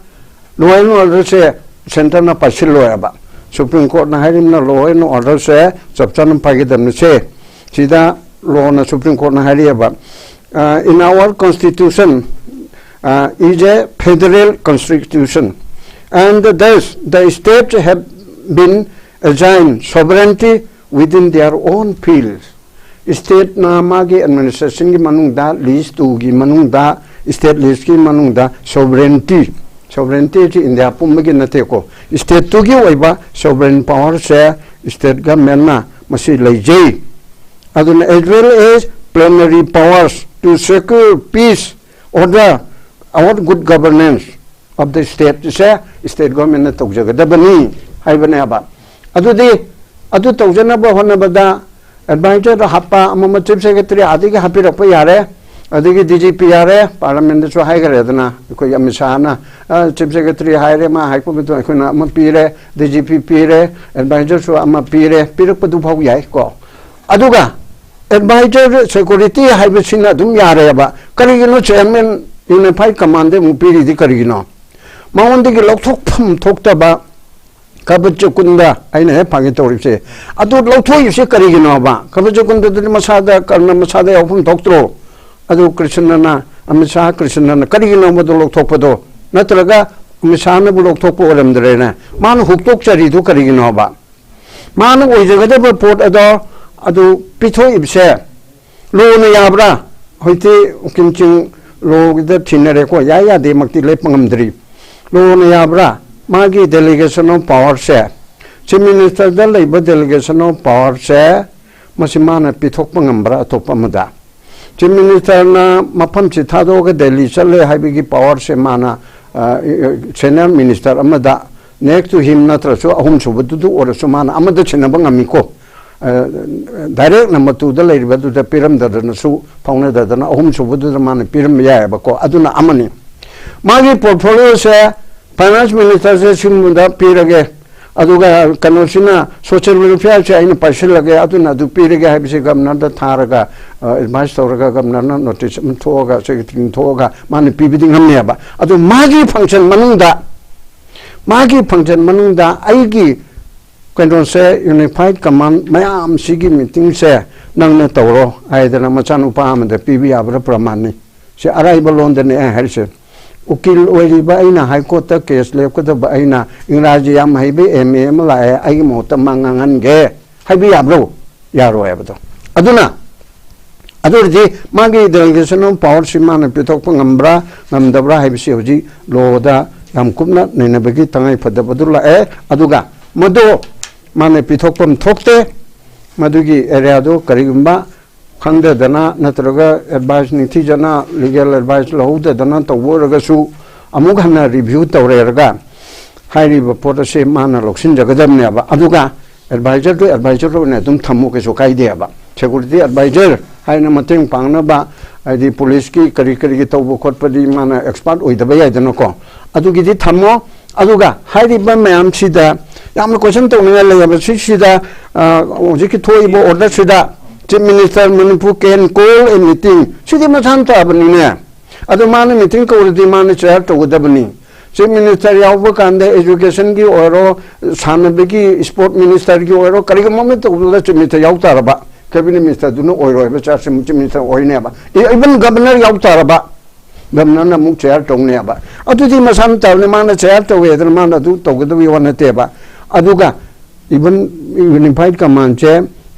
law and order say centre ꯅ ꯄꯥꯏꯁꯤꯜꯂꯣꯏꯕ꯫ Supreme Court ꯅ ꯍꯥꯏꯔꯤꯕꯅ law and order ꯁꯦ ꯆꯞ ꯆꯥꯅ ꯄꯥꯏꯒꯗꯕꯅꯤ꯫ ꯁꯦ ꯁꯤꯗ law ꯅ, Supreme Court ꯅ ꯍꯥꯏꯔꯤꯑꯕ, uh, in our constitution, uh, is a federal constitution, and thus the state have been assigned sovereignty within their own fields. State ꯅ ꯃꯥꯒꯤ administration ꯒꯤ ꯃꯅꯨꯡꯗ, list ꯇꯨꯒꯤ ꯃꯅꯨꯡꯗ, state list ꯀꯤ ꯃꯅꯨꯡꯗ sovereignty Sovereignty ꯁꯤ ꯏꯟꯗꯤꯌꯥ ꯄꯨꯝꯕꯒꯤ ꯅꯠꯇꯦꯀꯣ꯫ State ꯇꯨꯒꯤ ꯑꯣꯏꯕ sovereign power ꯁꯦ state government ꯅ ꯃꯁꯤ ꯂꯩꯖꯩ꯫ ꯑꯗꯨꯅ as well as plenary powers to secure peace, order, our good governance of the state say state government ꯅ ꯇꯧꯖꯒꯗꯕꯅꯤ ꯍꯥꯏꯕꯅꯦꯕ꯫ ꯑꯗꯨꯗꯤ ꯑꯗꯨ ꯇꯧꯖꯅꯕ ꯍꯣꯠꯅꯕꯗ advisor ꯗ ꯍꯥꯞꯄ ꯑꯃꯃ chief secretary ꯑꯥꯗꯒꯤ ꯍꯥꯞꯄꯤꯔꯛꯄ ꯌꯥꯔꯦ, ꯑꯗꯒꯤ D G P ꯌꯥꯔꯦ, parliament ꯗꯁꯨ ꯍꯥꯏꯈ꯭ꯔꯦꯗꯅ ꯑꯩꯈꯣꯏ ꯑꯃꯤꯠ ꯁꯥꯍꯅ, ꯑ, chief secretary ꯍꯥꯏꯔꯦ, ꯃꯥ ꯍꯥꯏꯔꯛꯄ ꯃꯇꯨꯡ ꯑꯩꯈꯣꯏꯅ ꯑꯃ ꯄꯤꯔꯦ, D G P ꯄꯤꯔꯦ, advisor ꯁꯨ ꯑꯃ ꯄꯤꯔꯦ, ꯄꯤꯔꯛꯄꯗꯨ ꯐꯥꯎ ꯌꯥꯏ ꯀꯣ꯫ ꯑꯗꯨꯒ advisor security ꯍꯥꯏꯕꯁꯤꯅ ꯑꯗꯨꯝ ꯌꯥꯔꯦꯕ꯫ ꯀꯔꯤꯒꯤꯅꯣ chairman unified command ꯗ ꯑꯃꯨꯛ ꯄꯤꯔꯤꯗꯤ ꯀꯔꯤꯒꯤꯅꯣ? ꯃꯉꯣꯟꯗꯒꯤ ꯂꯧꯊꯣꯛꯐꯝ ꯊꯣꯛꯇꯕ ꯀꯕꯆ ꯀꯨꯟꯗ ꯑꯩꯅ ꯍꯦꯛ ꯐꯥꯒꯤ ꯇꯧꯔꯤꯕꯁꯦ꯫ ꯑꯗꯨ ꯂꯧꯊꯣꯛꯏꯕꯁꯦ ꯀꯔꯤꯒꯤꯅꯣꯕ? ꯀꯕꯆ ꯀꯨꯟꯗꯗꯨꯗꯤ ꯃꯁꯥꯗ, ꯀꯔꯅ ꯃꯁꯥꯗ ꯌꯥꯎꯐꯝ ꯊꯣꯛꯇ꯭ꯔꯣ? ꯑꯗꯨ ꯀ꯭ꯔꯤꯁꯅꯅ, ꯑꯃꯤꯠ ꯁꯥꯍ ꯀ꯭ꯔꯤꯁꯅꯅ ꯀꯔꯤꯒꯤꯅꯣ ꯃꯗꯨ ꯂꯧꯊꯣꯛꯄꯗꯣ? ꯅꯠꯇ꯭ꯔꯒ ꯑꯃꯤꯠ ꯁꯥꯍꯅꯕꯨ ꯂꯧꯊꯣꯛꯄ ꯑꯣꯏꯔꯝꯗ꯭ꯔꯦꯅꯦ? ꯃꯥꯅ ꯍꯨꯛꯇꯣꯛꯆꯔꯤꯗꯨ ꯀꯔꯤꯒꯤꯅꯣꯕ? ꯃꯥꯅ ꯑꯣꯏꯖꯒꯗꯕ ꯄꯣꯠ ꯑꯗꯣ ꯑꯗꯨ ꯄꯤꯊꯣꯛꯏꯕꯁꯦ ꯂꯣꯅ ꯌꯥꯕ꯭ꯔꯥ? ꯍꯧꯖꯤꯛꯇꯤ ꯎꯀꯤꯜꯁꯤꯡ ꯂꯣꯒꯤꯗ ꯊꯤꯅꯔꯦꯀꯣ, ꯌꯥꯏ ꯌꯥꯗꯦꯃꯛꯇꯤ ꯂꯦꯞꯄ ꯉꯝꯗ꯭ꯔꯤ꯫ ꯂꯣꯅ ꯌꯥꯕ꯭ꯔꯥ? ꯃꯥꯒꯤ delegation of power say, chief minister ꯗ ꯂꯩꯕ delegation of power ꯁꯦ, ꯃꯁꯤ ꯃꯥꯅ ꯄꯤꯊꯣꯛꯄ ꯉꯝꯕ꯭ꯔꯥ ꯑꯇꯣꯞꯄ ꯑꯃꯗ? Chief minister ꯅ ꯃꯐꯝꯁꯤ ꯊꯥꯗꯣꯛꯑꯒ ꯗꯦꯜꯂꯤ ꯆꯠꯂꯦ ꯍꯥꯏꯕꯒꯤ power ꯁꯦ ꯃꯥꯅ, ꯑ, senior minister ꯑꯃꯗ, next to him ꯅꯠꯇ꯭ꯔꯁꯨ ꯑꯍꯨꯝꯁꯨꯕꯗꯨꯗ ꯑꯣꯏꯔꯁꯨ ꯃꯥꯅ ꯑꯃꯗ ꯁꯤꯟꯅꯕ ꯉꯝꯃꯤꯀꯣ꯫ ꯑ, direct number two ꯗ ꯂꯩꯔꯤꯕꯗꯨꯗ ꯄꯤꯔꯝꯗꯗꯅꯁꯨ, ꯐꯥꯎꯅꯗꯗꯅ ꯑꯍꯨꯝꯁꯨꯕꯗꯨꯗ ꯃꯥꯅ ꯄꯤꯔꯝꯕ ꯌꯥꯏꯑꯕꯀꯣ꯫ ꯑꯗꯨꯅ ꯑꯃꯅꯤ꯫ ꯃꯥꯒꯤ portfolio ꯁꯦ finance minister ꯁꯦ ꯁꯤꯒꯨꯝꯕꯗ ꯄꯤꯔꯒꯦ, ꯑꯗꯨꯒ ꯀꯩꯅꯣꯁꯤꯅ social welfare ꯁꯦ ꯑꯩꯅ ꯄꯥꯏꯁꯤꯜꯂꯒꯦ, ꯑꯗꯨꯅ ꯑꯗꯨ ꯄꯤꯔꯒꯦ ꯍꯥꯏꯕꯁꯤ governor ꯗ ꯊꯥꯔꯒ, ꯑ, advice ꯇꯧꯔꯒ governor ꯅ notice ꯑꯃ ꯊꯣꯛꯑꯒ, secretary ꯊꯣꯛꯑꯒ ꯃꯥꯅ ꯄꯤꯕꯗꯤ ꯉꯝꯃꯦꯕ꯫ ꯑꯗꯨ ꯃꯥꯒꯤ function ꯃꯅꯨꯡꯗ, ꯃꯥꯒꯤ function ꯃꯅꯨꯡꯗ ꯑꯩꯒꯤ ꯀꯩꯅꯣꯁꯦ, unified command ꯃꯌꯥꯝꯁꯤꯒꯤ meeting ꯁꯦ ꯅꯪꯅ ꯇꯧꯔꯣ ꯍꯥꯏꯗꯅ ꯃꯆꯥꯅꯨꯄꯥ ꯑꯃꯗ ꯄꯤꯕ ꯌꯥꯕ꯭ꯔꯥ ꯄ꯭ꯔꯃꯥꯟꯅꯤ꯫ ꯁꯤ ꯑꯔꯥꯏꯕ ꯂꯣꯟꯗꯅꯦ ꯑꯩ ꯍꯥꯏꯔꯤꯁꯦ꯫ ꯎꯀꯤꯜ ꯑꯣꯏꯔꯤꯕ ꯑꯩꯅ, high court ꯇ case ꯂꯦꯞꯀꯗꯕ ꯑꯩꯅ, ꯏꯪꯒ꯭ꯔꯥꯖꯤ ꯌꯥꯝ ꯍꯩꯕ M A ꯑꯃ ꯂꯥꯛꯑꯦ, ꯑꯩꯒꯤ ꯃꯍꯨꯠꯇ ꯃꯥ ꯉꯥꯡꯍꯟꯒꯦ ꯍꯥꯏꯕ ꯌꯥꯕ꯭ꯔꯣ? ꯌꯥꯔꯣꯏ ꯍꯥꯏꯕꯗꯣ꯫ ꯑꯗꯨꯅ, ꯑꯗꯨ ꯑꯣꯏꯔꯗꯤ ꯃꯥꯒꯤ delegation of power ꯁꯤ ꯃꯥꯅ ꯄꯤꯊꯣꯛꯄ ꯉꯝꯕ꯭ꯔꯥ, ꯉꯝꯗꯕ꯭ꯔꯥ ꯍꯥꯏꯕꯁꯤ ꯍꯧꯖꯤꯛ ꯂꯣꯗ ꯌꯥꯝ ꯀꯨꯞꯅ ꯅꯩꯅꯕꯒꯤ ꯇꯉꯥꯏ ꯐꯗꯕꯗꯨ ꯂꯥꯛꯑꯦ꯫ ꯑꯗꯨꯒ ꯃꯗꯨ ꯃꯥꯅ ꯄꯤꯊꯣꯛꯐꯝ ꯊꯣꯛꯇꯦ꯫ ꯃꯗꯨꯒꯤ ꯑꯦꯔꯤꯌꯥꯗꯨ ꯀꯔꯤꯒꯨꯝꯕ ꯈꯪꯗꯗꯅ ꯅꯠꯇ꯭ꯔꯒ ꯑꯦꯗꯚꯥꯏꯁ ꯅꯤꯡꯊꯤꯖꯅ ꯂꯤꯒꯦꯜ ꯑꯦꯗꯚꯥꯏꯁ ꯂꯧꯍꯧꯗꯗꯅ ꯇꯧꯕ ꯑꯣꯏꯔꯒꯁꯨ, ꯑꯃꯨꯛ ꯍꯟꯅ ꯔꯤꯚ꯭ꯌꯨ ꯇꯧꯔꯦꯔꯒ ꯍꯥꯏꯔꯤꯕ ꯄꯣꯠ ꯑꯁꯤ ꯃꯥꯅ ꯂꯧꯁꯤꯟꯖꯒꯗꯕꯅꯦꯕ꯫ ꯑꯗꯨꯒ ꯑꯦꯗꯚꯥꯏꯖꯔꯗꯨ ꯑꯦꯗꯚꯥꯏꯖꯔ ꯑꯣꯏꯅ ꯑꯗꯨꯝ ꯊꯝꯃꯨ, ꯀꯩꯁꯨ ꯀꯥꯏꯗꯦꯕ꯫ ꯁꯦꯀꯨꯔꯤꯇꯤ ꯑꯦꯗꯚꯥꯏꯖꯔ ꯍꯥꯏꯅ ꯃꯇꯦꯡ ꯄꯥꯡꯅꯕ, ꯍꯥꯏꯗꯤ ꯄꯨꯂꯤꯁꯀꯤ ꯀꯔꯤ ꯀꯔꯤꯒꯤ ꯇꯧꯕ ꯈꯣꯠꯄꯗꯤ ꯃꯥꯅ ꯑꯦꯛꯁꯄꯥꯔꯠ ꯑꯣꯏꯗꯕ ꯌꯥꯏꯗꯅꯀꯣ, ꯑꯗꯨꯒꯤꯗꯤ ꯊꯝꯃꯣ꯫ ꯑꯗꯨꯒ ꯍꯥꯏꯔꯤꯕ ꯃꯌꯥꯝꯁꯤꯗ ꯌꯥꯝꯅ ꯀꯣꯏꯁꯟ ꯇꯧꯅꯤꯡꯉꯥꯏ ꯂꯩꯌꯦꯕ꯫ ꯁꯤꯁꯤꯗ, ꯑ, ꯍꯧꯖꯤꯛꯀꯤ ꯊꯣꯛꯏꯕ ꯑꯣꯔꯗꯔꯁꯤꯗ, "Chief Minister Manipur can call a meeting", ꯁꯤꯗꯤ ꯃꯁꯥꯅ ꯇꯥꯕꯅꯤꯅꯦ꯫ ꯑꯗꯣ ꯃꯥꯅ ꯃꯤꯇꯤꯡ ꯀꯧꯔꯗꯤ ꯃꯥꯅ ꯆꯦꯌꯔ ꯇꯧꯒꯗꯕꯅꯤ꯫ ꯆꯤꯐ ꯃꯤꯅꯤꯁꯇꯔ ꯌꯥꯎꯕ ꯀꯥꯟꯗ, ꯑꯦꯖꯨꯀꯦꯁꯟꯒꯤ ꯑꯣꯏꯔꯣ, ꯁꯥꯟꯅꯕꯒꯤ, ꯏꯁꯄꯣꯔꯠ ꯃꯤꯅꯤꯁꯇꯔꯒꯤ ꯑꯣꯏꯔꯣ, ꯀꯔꯤꯒꯨꯝꯕ ꯑꯃ ꯇꯧꯕꯗ ꯆꯤꯐ ꯃꯤꯅꯤꯁꯇꯔ ꯌꯥꯎ ꯇꯥꯔꯕ, cabinet ꯃꯤꯅꯤꯁꯇꯔꯗꯨꯅ ꯑꯣꯏꯔꯣꯏꯕ, chief minister ꯑꯣꯏꯅꯦꯕ꯫ E-, even governor ꯌꯥꯎ ꯇꯥꯔꯕ, ꯒꯕꯅꯔꯅ ꯑꯃꯨꯛ ꯆꯦꯌꯔ ꯇꯧꯅꯦꯕ꯫ ꯑꯗꯨꯗꯤ ꯃꯁꯥꯅ ꯇꯥꯕꯅꯤ, ꯃꯥꯅ ꯆꯦꯌꯔ ꯇꯧꯋꯦ ꯍꯥꯏꯗꯅ ꯃꯥꯅ ꯑꯗꯨ ꯇꯧꯒꯗꯕꯒꯤ ꯋꯥ ꯅꯠꯇꯦꯕ꯫ ꯑꯗꯨꯒ ꯏꯚꯟ ꯌꯨꯅꯤꯐꯥꯏꯠ ꯀꯃꯥꯟꯁꯦ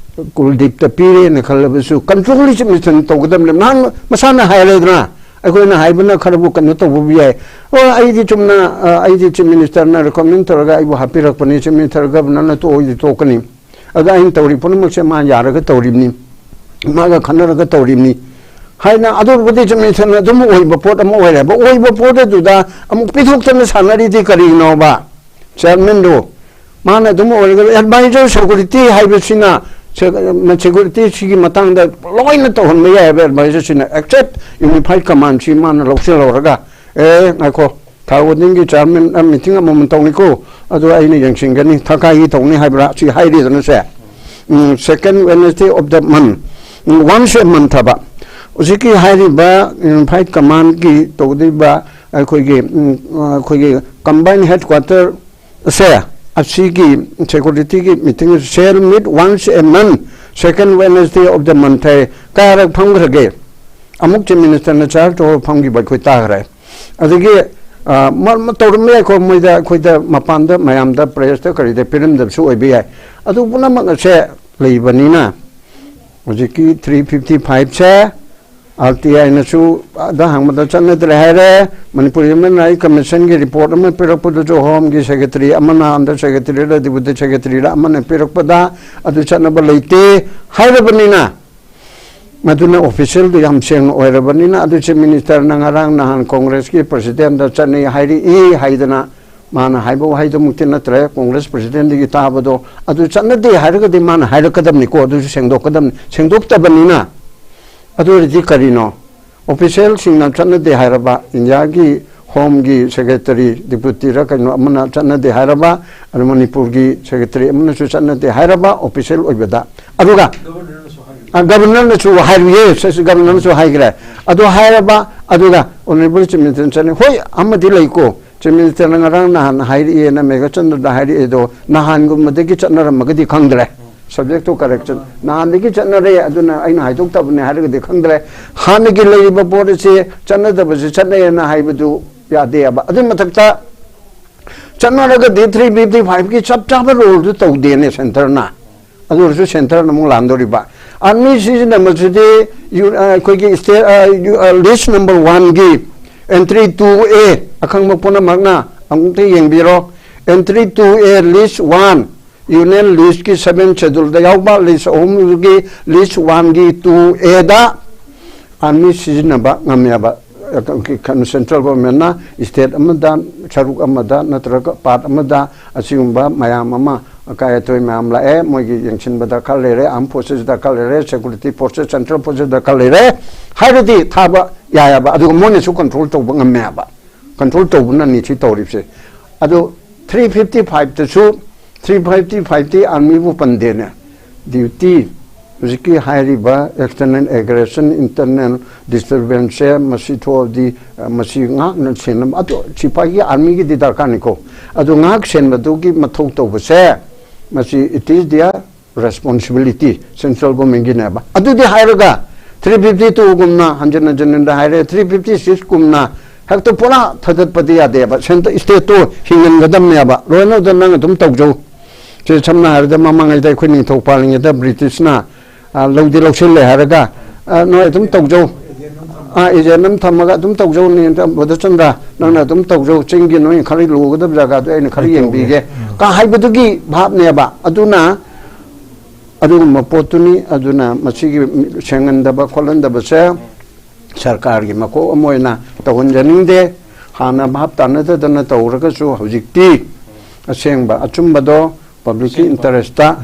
ꯀꯨꯜꯗꯤꯞꯇ ꯄꯤꯔꯦꯅ ꯈꯜꯂꯕꯁꯨ, ꯀꯟꯇ꯭ꯔꯣꯜꯂꯤ ꯆꯤꯐ ꯃꯤꯅꯤꯁꯇꯔꯅ ꯇꯧꯒꯗꯕꯅꯦ꯫ ꯃꯥꯅ ꯃꯁꯥꯅ ꯍꯥꯏꯔꯦꯗꯅ, ꯑꯩꯈꯣꯏꯅ ꯍꯥꯏꯕꯅ ꯈꯔꯕꯨ ꯀꯩꯅꯣ ꯇꯧꯕꯕꯨ ꯌꯥꯏ꯫ "ꯑꯣ, ꯑꯩꯗꯤ ꯆꯨꯝꯅ, ꯑ, ꯑꯩꯗꯤ ꯆꯤꯐ ꯃꯤꯅꯤꯁꯇꯔꯅ ꯔꯤꯀꯃꯦꯟ ꯇꯧꯔꯒ ꯑꯩꯕꯨ ꯍꯥꯞꯄꯤꯔꯛꯄꯅꯤ, ꯆꯤꯐ ꯃꯤꯅꯤꯁꯇꯔ ꯒꯕꯅꯔꯅ ꯇꯣꯛꯑꯣꯏꯗꯤ ꯇꯣꯛꯀꯅꯤ꯫ ꯑꯗ ꯑꯩꯅ ꯇꯧꯔꯤ ꯄꯨꯝꯅꯃꯛꯁꯦ ꯃꯥ ꯌꯥꯔꯒ ꯇꯧꯔꯤꯕꯅꯤ, ꯃꯥꯒ ꯈꯟꯅꯔꯒ ꯇꯧꯔꯤꯕꯅꯤ" ꯍꯥꯏꯅ꯫ ꯑꯗꯨꯕꯨꯗꯤ ꯆꯤꯐ ꯃꯤꯅꯤꯁꯇꯔꯅ ꯑꯗꯨꯝ ꯑꯣꯏꯕ ꯄꯣꯠ ꯑꯃ ꯑꯣꯏꯔꯦꯕ꯫ ꯑꯣꯏꯕ ꯄꯣꯠ ꯑꯗꯨꯗ ꯑꯃꯨꯛ ꯄꯤꯊꯣꯛꯇꯅ ꯁꯥꯟꯅꯔꯤꯗꯤ ꯀꯔꯤꯒꯤꯅꯣꯕ? ꯆꯤꯌꯔꯃꯦꯟꯗꯨ ꯃꯥꯅ ꯑꯗꯨꯝ ꯑꯣꯏꯔꯒ, ꯑꯦꯗꯚꯥꯏꯖꯔ ꯁꯦꯀꯨꯔꯤꯇꯤ ꯍꯥꯏꯕꯁꯤꯅ ꯁꯦ-, ꯁꯦꯀꯨꯔꯤꯇꯤꯁꯤꯒꯤ ꯃꯇꯥꯡꯗ ꯂꯣꯏꯅ ꯇꯧꯍꯟꯕ ꯌꯥꯏꯑꯕ ꯑꯦꯗꯚꯥꯏꯖꯔꯁꯤꯅ, ꯑꯦꯛꯁꯦꯞ ꯌꯨꯅꯤꯐꯥꯏꯠ ꯀꯃꯥꯟꯁꯤ ꯃꯥꯅ ꯂꯧꯁꯤꯜꯍꯧꯔꯒ, "ꯑꯦ, ꯉꯥꯏꯈꯣ, ꯊꯥ ꯈꯨꯗꯤꯡꯒꯤ ꯆꯤꯌꯔꯃꯦꯟ, ꯑ, ꯃꯤꯇꯤꯡ ꯑꯃꯃꯝ ꯇꯧꯅꯤꯀꯣ, ꯑꯗꯣ ꯑꯩꯅ ꯌꯦꯡꯁꯤꯟꯒꯅꯤ, ꯊꯥꯈꯥꯏꯒꯤ ꯇꯧꯅꯤ" ꯍꯥꯏꯕ꯭ꯔꯥ, ꯁꯤ ꯍꯥꯏꯔꯤꯗꯅ ꯁꯦ꯫ ꯎꯝ, second Wednesday of the month, um, once a month ꯍꯥꯏꯕ꯫ ꯍꯧꯖꯤꯛꯀꯤ ꯍꯥꯏꯔꯤꯕ ꯌꯨꯅꯤꯐꯥꯏꯠ ꯀꯃꯥꯟꯒꯤ ꯇꯧꯒꯗꯧꯔꯤꯕ ꯑꯩꯈꯣꯏꯒꯤ, ꯎꯝ, ꯑꯩꯈꯣꯏꯒꯤ ꯀꯝꯕꯥꯏꯟ ꯍꯦꯗꯀ꯭ꯋꯥꯇꯔ ꯁꯦ, ꯑꯁꯤꯒꯤ ꯁꯦꯀ꯭ꯌꯨꯔꯤꯇꯤꯒꯤ meeting shall meet once a month, second Wednesday of the month ꯍꯥꯏ꯫ ꯀꯌꯥꯔꯛ ꯐꯝꯈ꯭ꯔꯒꯦ? ꯑꯃꯨꯛ ꯆꯤꯐ ꯃꯤꯅꯤꯁꯇꯔꯅ ꯆꯥꯔꯖ ꯇꯧꯔꯒ ꯐꯝꯈꯤꯕ ꯑꯩꯈꯣꯏ ꯇꯥꯈ꯭ꯔꯦ꯫ ꯑꯗꯒꯤ, ꯑ, ꯃ-, ꯃ-, ꯇꯧꯔꯝꯕ ꯌꯥꯏꯀꯣ, ꯃꯣꯏꯗ, ꯑꯩꯈꯣꯏꯗ ꯃꯄꯥꯟꯗ ꯃꯌꯥꯝꯗ ꯄ꯭ꯔꯦꯁꯇ ꯀꯔꯤꯗ ꯄꯤꯔꯝꯗꯕꯁꯨ ꯑꯣꯏꯕ ꯌꯥꯏ꯫ ꯑꯗꯨ ꯄꯨꯝꯅꯃꯛ ꯑꯁꯦ ꯂꯩꯕꯅꯤꯅ ꯍꯧꯖꯤꯛꯀꯤ three fifty five ꯁꯦ ꯑꯥꯔ ꯇꯤ ꯑꯥꯏꯅꯁꯨ ꯑꯗ ꯍꯪꯕꯗ ꯆꯠꯅꯗ꯭ꯔꯦ ꯍꯥꯏꯔꯦ꯫ ꯃꯅꯤꯄꯨꯔ ꯍ꯭ꯌꯨꯃꯦꯟ ꯔꯥꯏꯠ ꯀꯃꯤꯁꯟꯒꯤ ꯔꯤꯄꯣꯔꯠ ꯑꯃ ꯄꯤꯔꯛꯄꯗꯁꯨ ꯍꯣꯝꯒꯤ ꯁꯦꯀ꯭ꯔꯦꯇꯔꯤ ꯑꯃꯅ, ꯑꯟꯗꯔ ꯁꯦꯀ꯭ꯔꯦꯇꯔꯤꯔ ꯗꯤꯄꯨꯇꯤ ꯁꯦꯀ꯭ꯔꯦꯇꯔꯤꯔ ꯑꯃꯅ ꯄꯤꯔꯛꯄꯗ ꯑꯗꯨ ꯆꯠꯅꯕ ꯂꯩꯇꯦ ꯍꯥꯏꯔꯕꯅꯤꯅ, ꯃꯗꯨꯅ ꯑꯣꯐꯤꯁꯦꯜꯗꯨ ꯌꯥꯝ ꯁꯦꯡꯅ ꯑꯣꯏꯔꯕꯅꯤꯅ, ꯑꯗꯨ ꯆꯤꯐ ꯃꯤꯅꯤꯁꯇꯔꯅ ꯉꯔꯥꯡ ꯅꯍꯥꯟ ꯀꯣꯡꯒ꯭ꯔꯦꯁꯀꯤ ꯄ꯭ꯔꯁꯤꯗꯦꯟꯗ ꯆꯠꯅꯩ ꯍꯥꯏꯔꯛꯏ ꯍꯥꯏꯗꯅ ꯃꯥꯅ ꯍꯥꯏꯕ ꯋꯥꯍꯩꯗꯨꯃꯛꯇꯤ ꯅꯠꯇ꯭ꯔꯦ, ꯀꯣꯡꯒ꯭ꯔꯦꯁ ꯄ꯭ꯔꯁꯤꯗꯦꯟꯗꯒꯤ ꯇꯥꯕꯗꯣ꯫ ꯑꯗꯨ ꯆꯠꯅꯗꯦ ꯍꯥꯏꯔꯒꯗꯤ ꯃꯥꯅ ꯍꯥꯏꯔꯛꯀꯗꯕꯅꯤꯀꯣ, ꯑꯗꯨꯁꯨ ꯁꯦꯡꯗꯣꯛꯀꯗꯕꯅꯤ꯫ ꯁꯦꯡꯗꯣꯛꯇꯕꯅꯤꯅ ꯑꯗꯨ ꯑꯣꯏꯔꯗꯤ ꯀꯔꯤꯅꯣ? ꯑꯣꯐꯤꯁꯦꯜꯁꯤꯡꯅ ꯆꯠꯅꯗꯦ ꯍꯥꯏꯔꯕ, ꯏꯟꯗꯤꯌꯥꯒꯤ ꯍꯣꯝꯒꯤ ꯁꯦꯀ꯭ꯔꯦꯇꯔꯤ, ꯗꯤꯄꯨꯇꯤꯔ ꯀꯩꯅꯣ ꯑꯃꯅ ꯆꯠꯅꯗꯦ ꯍꯥꯏꯔꯕ, ꯑꯗꯨ ꯃꯅꯤꯄꯨꯔꯒꯤ ꯁꯦꯀ꯭ꯔꯦꯇꯔꯤ ꯑꯃꯅꯁꯨ ꯆꯠꯅꯗꯦ ꯍꯥꯏꯔꯕ ꯑꯣꯐꯤꯁꯦꯜ ꯑꯣꯏꯕꯗ꯫ ꯑꯗꯨꯒ ꯒꯕꯔꯅꯔꯅꯁꯨ ꯍꯥꯏꯔꯨꯏꯌꯦ, ꯁ-, ꯁ-, ꯒꯕꯔꯅꯔꯅꯁꯨ ꯍꯥꯏꯈ꯭ꯔꯦ꯫ ꯑꯗꯨ ꯍꯥꯏꯔꯕ, ꯑꯗꯨꯒ ꯑꯣꯅꯔꯦꯕꯜ ꯆꯤꯐ ꯃꯤꯅꯤꯁꯇꯔꯅ ꯆꯠꯅꯩ꯫ ꯍꯣꯏ, ꯑꯃꯗꯤ ꯂꯩꯀꯣ, ꯆꯤꯐ ꯃꯤꯅꯤꯁꯇꯔꯅ ꯉꯔꯥꯡ ꯅꯍꯥꯟ ꯍꯥꯏꯔꯛꯑꯦꯅ ꯃꯦꯘꯆꯟꯗ꯭ꯔꯗ ꯍꯥꯏꯔꯛꯑꯦꯗꯣ, ꯅꯍꯥꯟꯒꯨꯝꯕꯗꯒꯤ ꯆꯠꯅꯔꯝꯃꯒꯗꯤ ꯈꯪꯗ꯭ꯔꯦ꯫ Subject to correction꯫ ꯅꯍꯥꯟꯗꯒꯤ ꯆꯠꯅꯔꯦ, ꯑꯗꯨꯅ ꯑꯩꯅ ꯍꯥꯏꯗꯣꯛꯇꯕꯅꯦ ꯍꯥꯏꯔꯒꯗꯤ ꯈꯪꯗ꯭ꯔꯦ꯫ ꯍꯥꯟꯅꯒꯤ ꯂꯩꯔꯤꯕ ꯄꯣꯠ ꯑꯁꯤ ꯆꯠꯅꯗꯕꯁꯤ ꯆꯠꯅꯩꯌꯦꯅ ꯍꯥꯏꯕꯗꯨ ꯌꯥꯗꯦꯕ꯫ ꯑꯗꯨꯏ ꯃꯊꯛꯇ ꯆꯠꯅꯔꯒꯗꯤ three fifty five ꯀꯤ ꯆꯞ ꯆꯥꯕ ꯔꯣꯜꯗꯨ ꯇꯧꯗꯦꯅꯦ ꯁꯦꯟꯇꯔꯅ꯫ ꯑꯗꯨ ꯑꯣꯏꯔꯁꯨ ꯁꯦꯟꯇꯔꯅ ꯑꯃꯨꯛ ꯂꯥꯟꯗꯧꯔꯤꯕ꯫ ꯑꯥꯔꯃꯤ ꯁꯤꯖꯤꯟꯅꯕꯁꯤꯗꯤ ꯌꯨ-, ꯑ, ꯑꯩꯈꯣꯏꯒꯤ ꯁ꯭ꯇꯦ-, ꯑ, ꯌꯨ-, ꯑ, ꯂꯤꯁ ꯅꯝꯕꯔ ꯋꯥꯟꯒꯤ ꯑꯦꯟꯇ꯭ꯔꯤ ꯇꯨ ꯑꯦ, ꯑꯈꯪꯕ ꯄꯨꯝꯅꯃꯛꯅ ꯑꯃꯨꯛꯇ ꯌꯦꯡꯕꯤꯔꯣ꯫ ꯑꯦꯟꯇ꯭ꯔꯤ ꯇꯨ ꯑꯦ, ꯂꯤꯁ ꯋꯥꯟ, ꯌꯨꯅꯤꯌꯟ ꯂꯤꯁꯀꯤ ꯁꯚꯦꯟ ꯁꯦꯗꯨꯜꯗ ꯌꯥꯎꯕ ꯂꯤꯁ ꯑꯍꯨꯝꯒꯤ ꯂꯤꯁ ꯋꯥꯟꯒꯤ ꯇꯨ ꯑꯦꯗ ꯑꯥꯔꯃꯤ ꯁꯤꯖꯤꯟꯅꯕ ꯉꯝꯃꯦꯕ꯫ ꯀꯩꯅꯣ, ꯁꯦꯟꯇ꯭ꯔꯦꯜ ꯒꯣꯔꯃꯦꯟꯅ ꯁ꯭ꯇꯦꯠ ꯑꯃꯗ, ꯁꯔꯨꯛ ꯑꯃꯗ ꯅꯠꯇ꯭ꯔꯒ ꯄꯥꯔꯠ ꯑꯃꯗ ꯑꯁꯤꯒꯨꯝꯕ ꯃꯌꯥꯝ ꯑꯃ, ꯑꯀꯥꯏ ꯑꯇꯣꯏ ꯃꯌꯥꯝ ꯂꯥꯛꯑꯦ, ꯃꯣꯏꯒꯤ ꯌꯦꯡꯁꯤꯟꯕ ꯗꯔꯀꯥꯔ ꯂꯩꯔꯦ, ꯑꯥꯔꯝ ꯐꯣꯔꯁꯦꯁ ꯗꯔꯀꯥꯔ ꯂꯩꯔꯦ, ꯁꯦꯀ꯭ꯌꯨꯔꯤꯇꯤ ꯐꯣꯔꯁꯦꯁ, ꯁꯦꯟꯇ꯭ꯔꯦꯜ ꯐꯣꯔꯁꯦꯁ ꯗꯔꯀꯥꯔ ꯂꯩꯔꯦ ꯍꯥꯏꯔꯗꯤ ꯊꯥꯕ ꯌꯥꯏꯑꯕ꯫ ꯑꯗꯨꯒ ꯃꯣꯏꯅꯁꯨ ꯀꯟꯇ꯭ꯔꯣꯜ ꯇꯧꯕ ꯉꯝꯃꯦꯕ꯫ ꯀꯟꯇ꯭ꯔꯣꯜ ꯇꯧꯕꯅꯅꯤ ꯁꯤ ꯇꯧꯔꯤꯕꯁꯦ꯫ ꯑꯗꯨ three fifty five ꯇꯁꯨ, three fifty five ꯇꯤ ꯑꯥꯔꯃꯤꯕꯨ ꯄꯟꯗꯦꯅꯦ꯫ ꯗ꯭ꯌꯨꯇꯤ, ꯍꯧꯖꯤꯛꯀꯤ ꯍꯥꯏꯔꯤꯕ external aggression, internal disturbance ꯁꯦ ꯃꯁꯤ ꯊꯣꯛꯑꯗꯤ, ꯑ, ꯃꯁꯤ ꯉꯥꯛꯅ ꯁꯦꯟꯅꯕ, ꯑꯗꯨ ꯁꯤꯐꯥꯏꯒꯤ, ꯑꯥꯔꯃꯤꯒꯤꯗꯤ ꯗꯔꯀꯥꯔꯅꯤꯀꯣ꯫ ꯑꯗꯨ ꯉꯥꯛ ꯁꯦꯟꯕꯗꯨꯒꯤ ꯃꯊꯧ ꯇꯧꯕꯁꯦ, ꯃꯁꯤ it is their responsibility, central ꯒꯣꯔꯃꯦꯟꯒꯤꯅꯦꯕ꯫ ꯑꯗꯨꯗꯤ ꯍꯥꯏꯔꯒ three fifty two ꯒꯨꯝꯅ ꯍꯟꯖꯤꯟ ꯍꯟꯖꯤꯟ ꯍꯥꯏꯔꯦ, three fifty six ꯀꯨꯝꯅ ꯍꯦꯛꯇ ꯄꯨꯔꯥ ꯊꯥꯗꯠꯄꯗꯤ ꯌꯥꯗꯦꯕ꯫ ꯁꯦꯟꯇ-, ꯁ꯭ꯇꯦꯠꯇꯣ ꯍꯤꯡꯍꯟꯒꯗꯕꯅꯦꯕ꯫ ꯂꯣꯏꯅ ꯑꯗꯨ ꯅꯪ ꯑꯗꯨꯝ ꯇꯧꯖꯧ꯫ ꯁꯤ ꯁꯝꯅ ꯍꯥꯏꯔꯕꯗ ꯃꯃꯥꯡꯉꯩꯗ ꯑꯩꯈꯣꯏ ꯅꯤꯡꯊꯧ ꯄꯥꯜꯂꯤꯉꯩꯗ ꯕ꯭ꯔꯤꯇꯤꯁꯅ, ꯑ, ꯂꯧꯗꯤ ꯂꯧꯁꯤꯜꯂꯦ ꯍꯥꯏꯔꯒ, ꯑ, ꯅꯣꯏ ꯑꯗꯨꯝ ꯇꯧꯖꯧ꯫ ꯑꯥ, ꯑꯦꯖꯦꯟ ꯑꯃ ꯊꯝꯃꯒ ꯑꯗꯨꯝ ꯇꯧꯖꯧꯅꯦ, ꯕꯣꯙꯆꯟꯗ꯭ꯔ, ꯅꯪꯅ ꯑꯗꯨꯝ ꯇꯧꯖꯧ, ꯆꯤꯡꯒꯤ ꯅꯣꯏ ꯈꯔ ꯂꯨꯒꯗꯕ ꯖꯒꯥꯗꯣ ꯑꯩꯅ ꯈꯔ ꯑꯩ ꯇꯧꯒꯦ꯫ ꯌꯦꯡꯕꯤꯒꯦ, ꯎꯝ꯫ ꯀ ꯍꯥꯏꯕꯗꯨꯒꯤ ꯚꯥꯞꯅꯦꯕ꯫ ꯑꯗꯨꯅ ꯑꯗꯨꯒꯨꯝꯕ ꯄꯣꯠꯇꯨꯅꯤ꯫ ꯑꯗꯨꯅ ꯃꯁꯤꯒꯤ ꯁꯦꯡꯍꯟꯗꯕ ꯈꯣꯠꯍꯟꯗꯕꯁꯦ ꯁꯔꯀꯥꯔꯒꯤ ꯃꯀꯣꯛ ꯑꯃ ꯑꯣꯏꯅ ꯇꯧꯍꯟꯖꯅꯤꯡꯗꯦ꯫ ꯍꯥꯟꯅ ꯚꯥꯞ ꯇꯥꯅꯗꯗꯅ ꯇꯧꯔꯒꯁꯨ ꯍꯧꯖꯤꯛꯇꯤ ꯑꯁꯦꯡꯕ ꯑꯆꯨꯝꯕꯗꯣ ꯄꯕ꯭ꯂꯤꯛꯀꯤ ꯑꯁꯦꯡꯕ꯫ ꯏꯟꯇꯔꯦꯁꯇ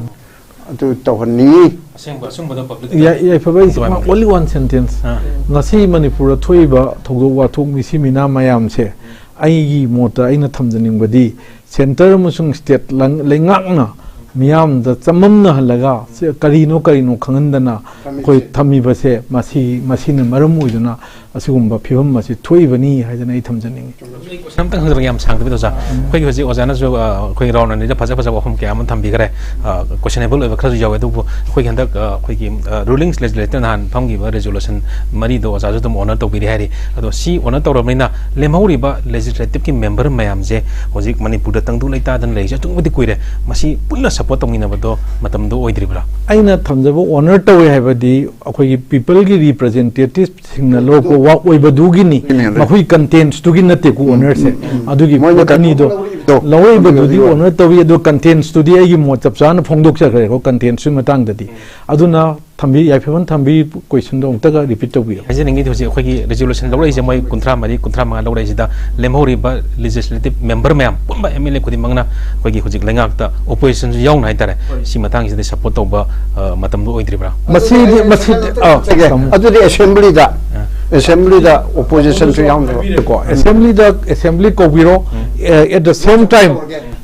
ꯑꯗꯨ ꯇꯧꯍꯟꯅꯤꯡꯉꯤ꯫ ꯑꯁꯦꯡꯕ ꯑꯆꯨꯝꯕꯗꯣ ꯄꯕ꯭ꯂꯤꯛꯇ ꯌꯥꯏ-, ꯌꯥꯏꯐꯕ, it's ꯑꯗꯨꯃꯥꯏꯅ only one sentence꯫ ꯑꯥ꯫ ꯉꯁꯤ ꯃꯅꯤꯄꯨꯔꯗ ꯊꯣꯛꯏꯕ ꯊꯧꯗꯣꯛ ꯋꯥꯊꯣꯛ, ꯃꯤꯁꯤ ꯃꯤꯅꯥ ꯃꯌꯥꯝꯁꯦ, ꯑꯩꯒꯤ ꯃꯣꯠꯇ ꯑꯩꯅ ꯊꯝꯖꯅꯤꯡꯕꯗꯤ, ꯁꯦꯟꯇꯔ ꯑꯃꯁꯨꯡ ꯁ꯭ꯇꯦꯠ ꯂꯪ-, ꯂꯩꯉꯥꯛꯅ ꯃꯤꯌꯥꯝꯗ ꯆꯃꯝꯅꯍꯜꯂꯒ, ꯁꯤ ꯀꯔꯤꯅꯣ ꯀꯔꯤꯅꯣ ꯈꯪꯍꯟꯗꯅ ꯑꯩꯈꯣꯏ ꯊꯝꯃꯤꯕꯁꯦ, ꯃꯁꯤ, ꯃꯁꯤꯅ ꯃꯔꯝ ꯑꯣꯏꯗꯨꯅ ꯑꯁꯤꯒꯨꯝꯕ ꯐꯤꯕꯝ ꯑꯁꯤ ꯊꯣꯛꯏꯕꯅꯤ ꯍꯥꯏꯗꯅ ꯑꯩ ꯊꯝꯖꯅꯤꯡꯉꯤ꯫ ꯑꯩ question ꯑꯝꯇꯪ ꯍꯪꯖꯔꯒꯦ, ꯌꯥꯝ ꯁꯥꯡꯗꯕꯤꯗ ꯑꯣꯖꯥ꯫ ꯎꯝ꯫ ꯑꯩꯈꯣꯏꯒꯤ ꯍꯧꯖꯤꯛ ꯑꯣꯖꯥꯅꯁꯨ, ꯑ, ꯑꯩꯈꯣꯏꯒꯤ round ꯑꯅꯤꯗ ꯐꯖ ꯐꯖꯕ ꯋꯥꯐꯝ ꯀꯌꯥ ꯑꯃ ꯊꯝꯕꯤꯈ꯭ꯔꯦ꯫ ꯑ, questionable ꯑꯣꯏꯕ ꯈꯔꯁꯨ ꯌꯥꯎꯋꯦ, ꯑꯗꯨꯕꯨ ꯑꯩꯈꯣꯏꯒꯤ ꯍꯟꯗꯛ, ꯑ, ꯑꯩꯈꯣꯏꯒꯤ, ꯑ, ruling legislature ꯅꯍꯥꯟ ꯐꯝꯈꯤꯕ resolution ꯃꯔꯤꯗꯣ ꯑꯣꯖꯥꯁꯨ ꯑꯗꯨꯝ honour ꯇꯧꯕꯤꯔꯦ ꯍꯥꯏꯔꯤ꯫ ꯑꯗꯣ ꯁꯤ honour ꯇꯧꯔꯕꯅꯤꯅ ꯂꯦꯝꯍꯧꯔꯤꯕ legislative ꯀꯤ member ꯃꯌꯥꯝꯁꯦ ꯍꯧꯖꯤꯛ ꯃꯅꯤꯄꯨꯔꯗ ꯇꯪꯗꯨ ꯂꯩꯇꯥꯗꯅ ꯂꯩꯔꯤꯁꯦ ꯑꯗꯨꯛꯀꯤ ꯃꯇꯤꯛ ꯀꯨꯏꯔꯦ꯫ ꯃꯁꯤ ꯄꯨꯟꯅ support ꯇꯧꯃꯤꯟꯅꯕꯗꯣ ꯃꯇꯝꯗꯣ ꯑꯣꯏꯗ꯭ꯔꯤꯕ꯭ꯔꯥ? ꯑꯩꯅ ꯊꯝꯖꯕ honour ꯇꯧꯋꯦ ꯍꯥꯏꯕꯗꯤ ꯑꯩꯈꯣꯏꯒꯤ people ꯒꯤ representative ꯁꯤꯡꯅ ꯂꯧꯔꯛꯄ ꯋꯥ ꯑꯣꯏꯕꯗꯨꯒꯤꯅꯤ, ꯎꯝ, ꯎꯝ꯫ ꯃꯈꯣꯏ content ꯇꯨꯒꯤ ꯅꯠꯇꯦꯀꯣ, ꯎꯝ, honour ꯁꯦ꯫ ꯎꯝ, ꯎꯝ꯫ ꯑꯗꯨꯒꯤ ꯃꯣꯏꯅ ꯄꯣꯠ ꯑꯅꯤꯗꯣ ꯂꯧꯔꯤꯕꯗꯣ, ꯂꯧꯔꯤꯕꯗꯨꯗꯤ ꯑꯗꯨꯒꯤ honour ꯇꯧꯏ, ꯑꯗꯣ content ꯇꯨꯗꯤ ꯑꯩꯒꯤ ꯃꯣꯠ ꯆꯞ ꯆꯥꯅ ꯐꯣꯡꯗꯣꯛꯆꯈ꯭ꯔꯦꯀꯣ, content ꯁꯨꯒꯤ ꯃꯇꯥꯡꯗꯗꯤ꯫ ꯑꯗꯨꯅ ꯊꯝꯕꯤ-, ꯌꯥꯏꯐꯕꯅ ꯊꯝꯕꯤ question ꯗꯣ ꯑꯃꯨꯛꯇꯒ repeat ꯇꯧꯕꯤꯌꯨ꯫ ꯍꯥꯏꯖꯅꯤꯡꯉꯤꯗꯤ ꯍꯧꯖꯤꯛ ꯑꯩꯈꯣꯏꯒꯤ resolution ꯂꯧꯔꯛꯏꯁꯦ ꯃꯣꯏ ꯀꯨꯟꯊ꯭ꯔꯥ ꯃꯔꯤ, ꯀꯨꯟꯊ꯭ꯔꯥ ꯃꯉꯥ ꯂꯧꯔꯛꯏꯁꯤꯗ ꯂꯦꯝꯍꯧꯔꯤꯕ legislative member ꯃꯌꯥꯝ ꯄꯨꯝꯕ M L A ꯈꯨꯗꯤꯡꯃꯛꯅ ꯑꯩꯈꯣꯏꯒꯤ ꯍꯧꯖꯤꯛ ꯂꯩꯉꯥꯛꯇ opposition ꯁꯨ ꯌꯥꯎꯅ ꯍꯥꯏꯇꯥꯔꯦ, ꯍꯣꯏ꯫ ꯁꯤ ꯃꯇꯥꯡꯁꯤꯗ support ꯇꯧꯕ, ꯑ, ꯃꯇꯝꯗꯣ ꯑꯣꯏꯗ꯭ꯔꯤꯕ꯭ꯔꯥ? ꯃꯁꯤꯗꯤ, ꯃꯁꯤꯗꯤ, ꯑ, ꯆꯠꯆꯒꯦ꯫ ꯇꯝ- ꯑꯗꯨꯗꯤ assembly ꯗ, ꯑ꯫ Assembly ꯗ opposition ꯁꯨ ꯌꯥꯎꯅ ꯀꯣ, assembly the, assembly ꯀꯧꯕꯤꯔꯣ, um. A, at the same time,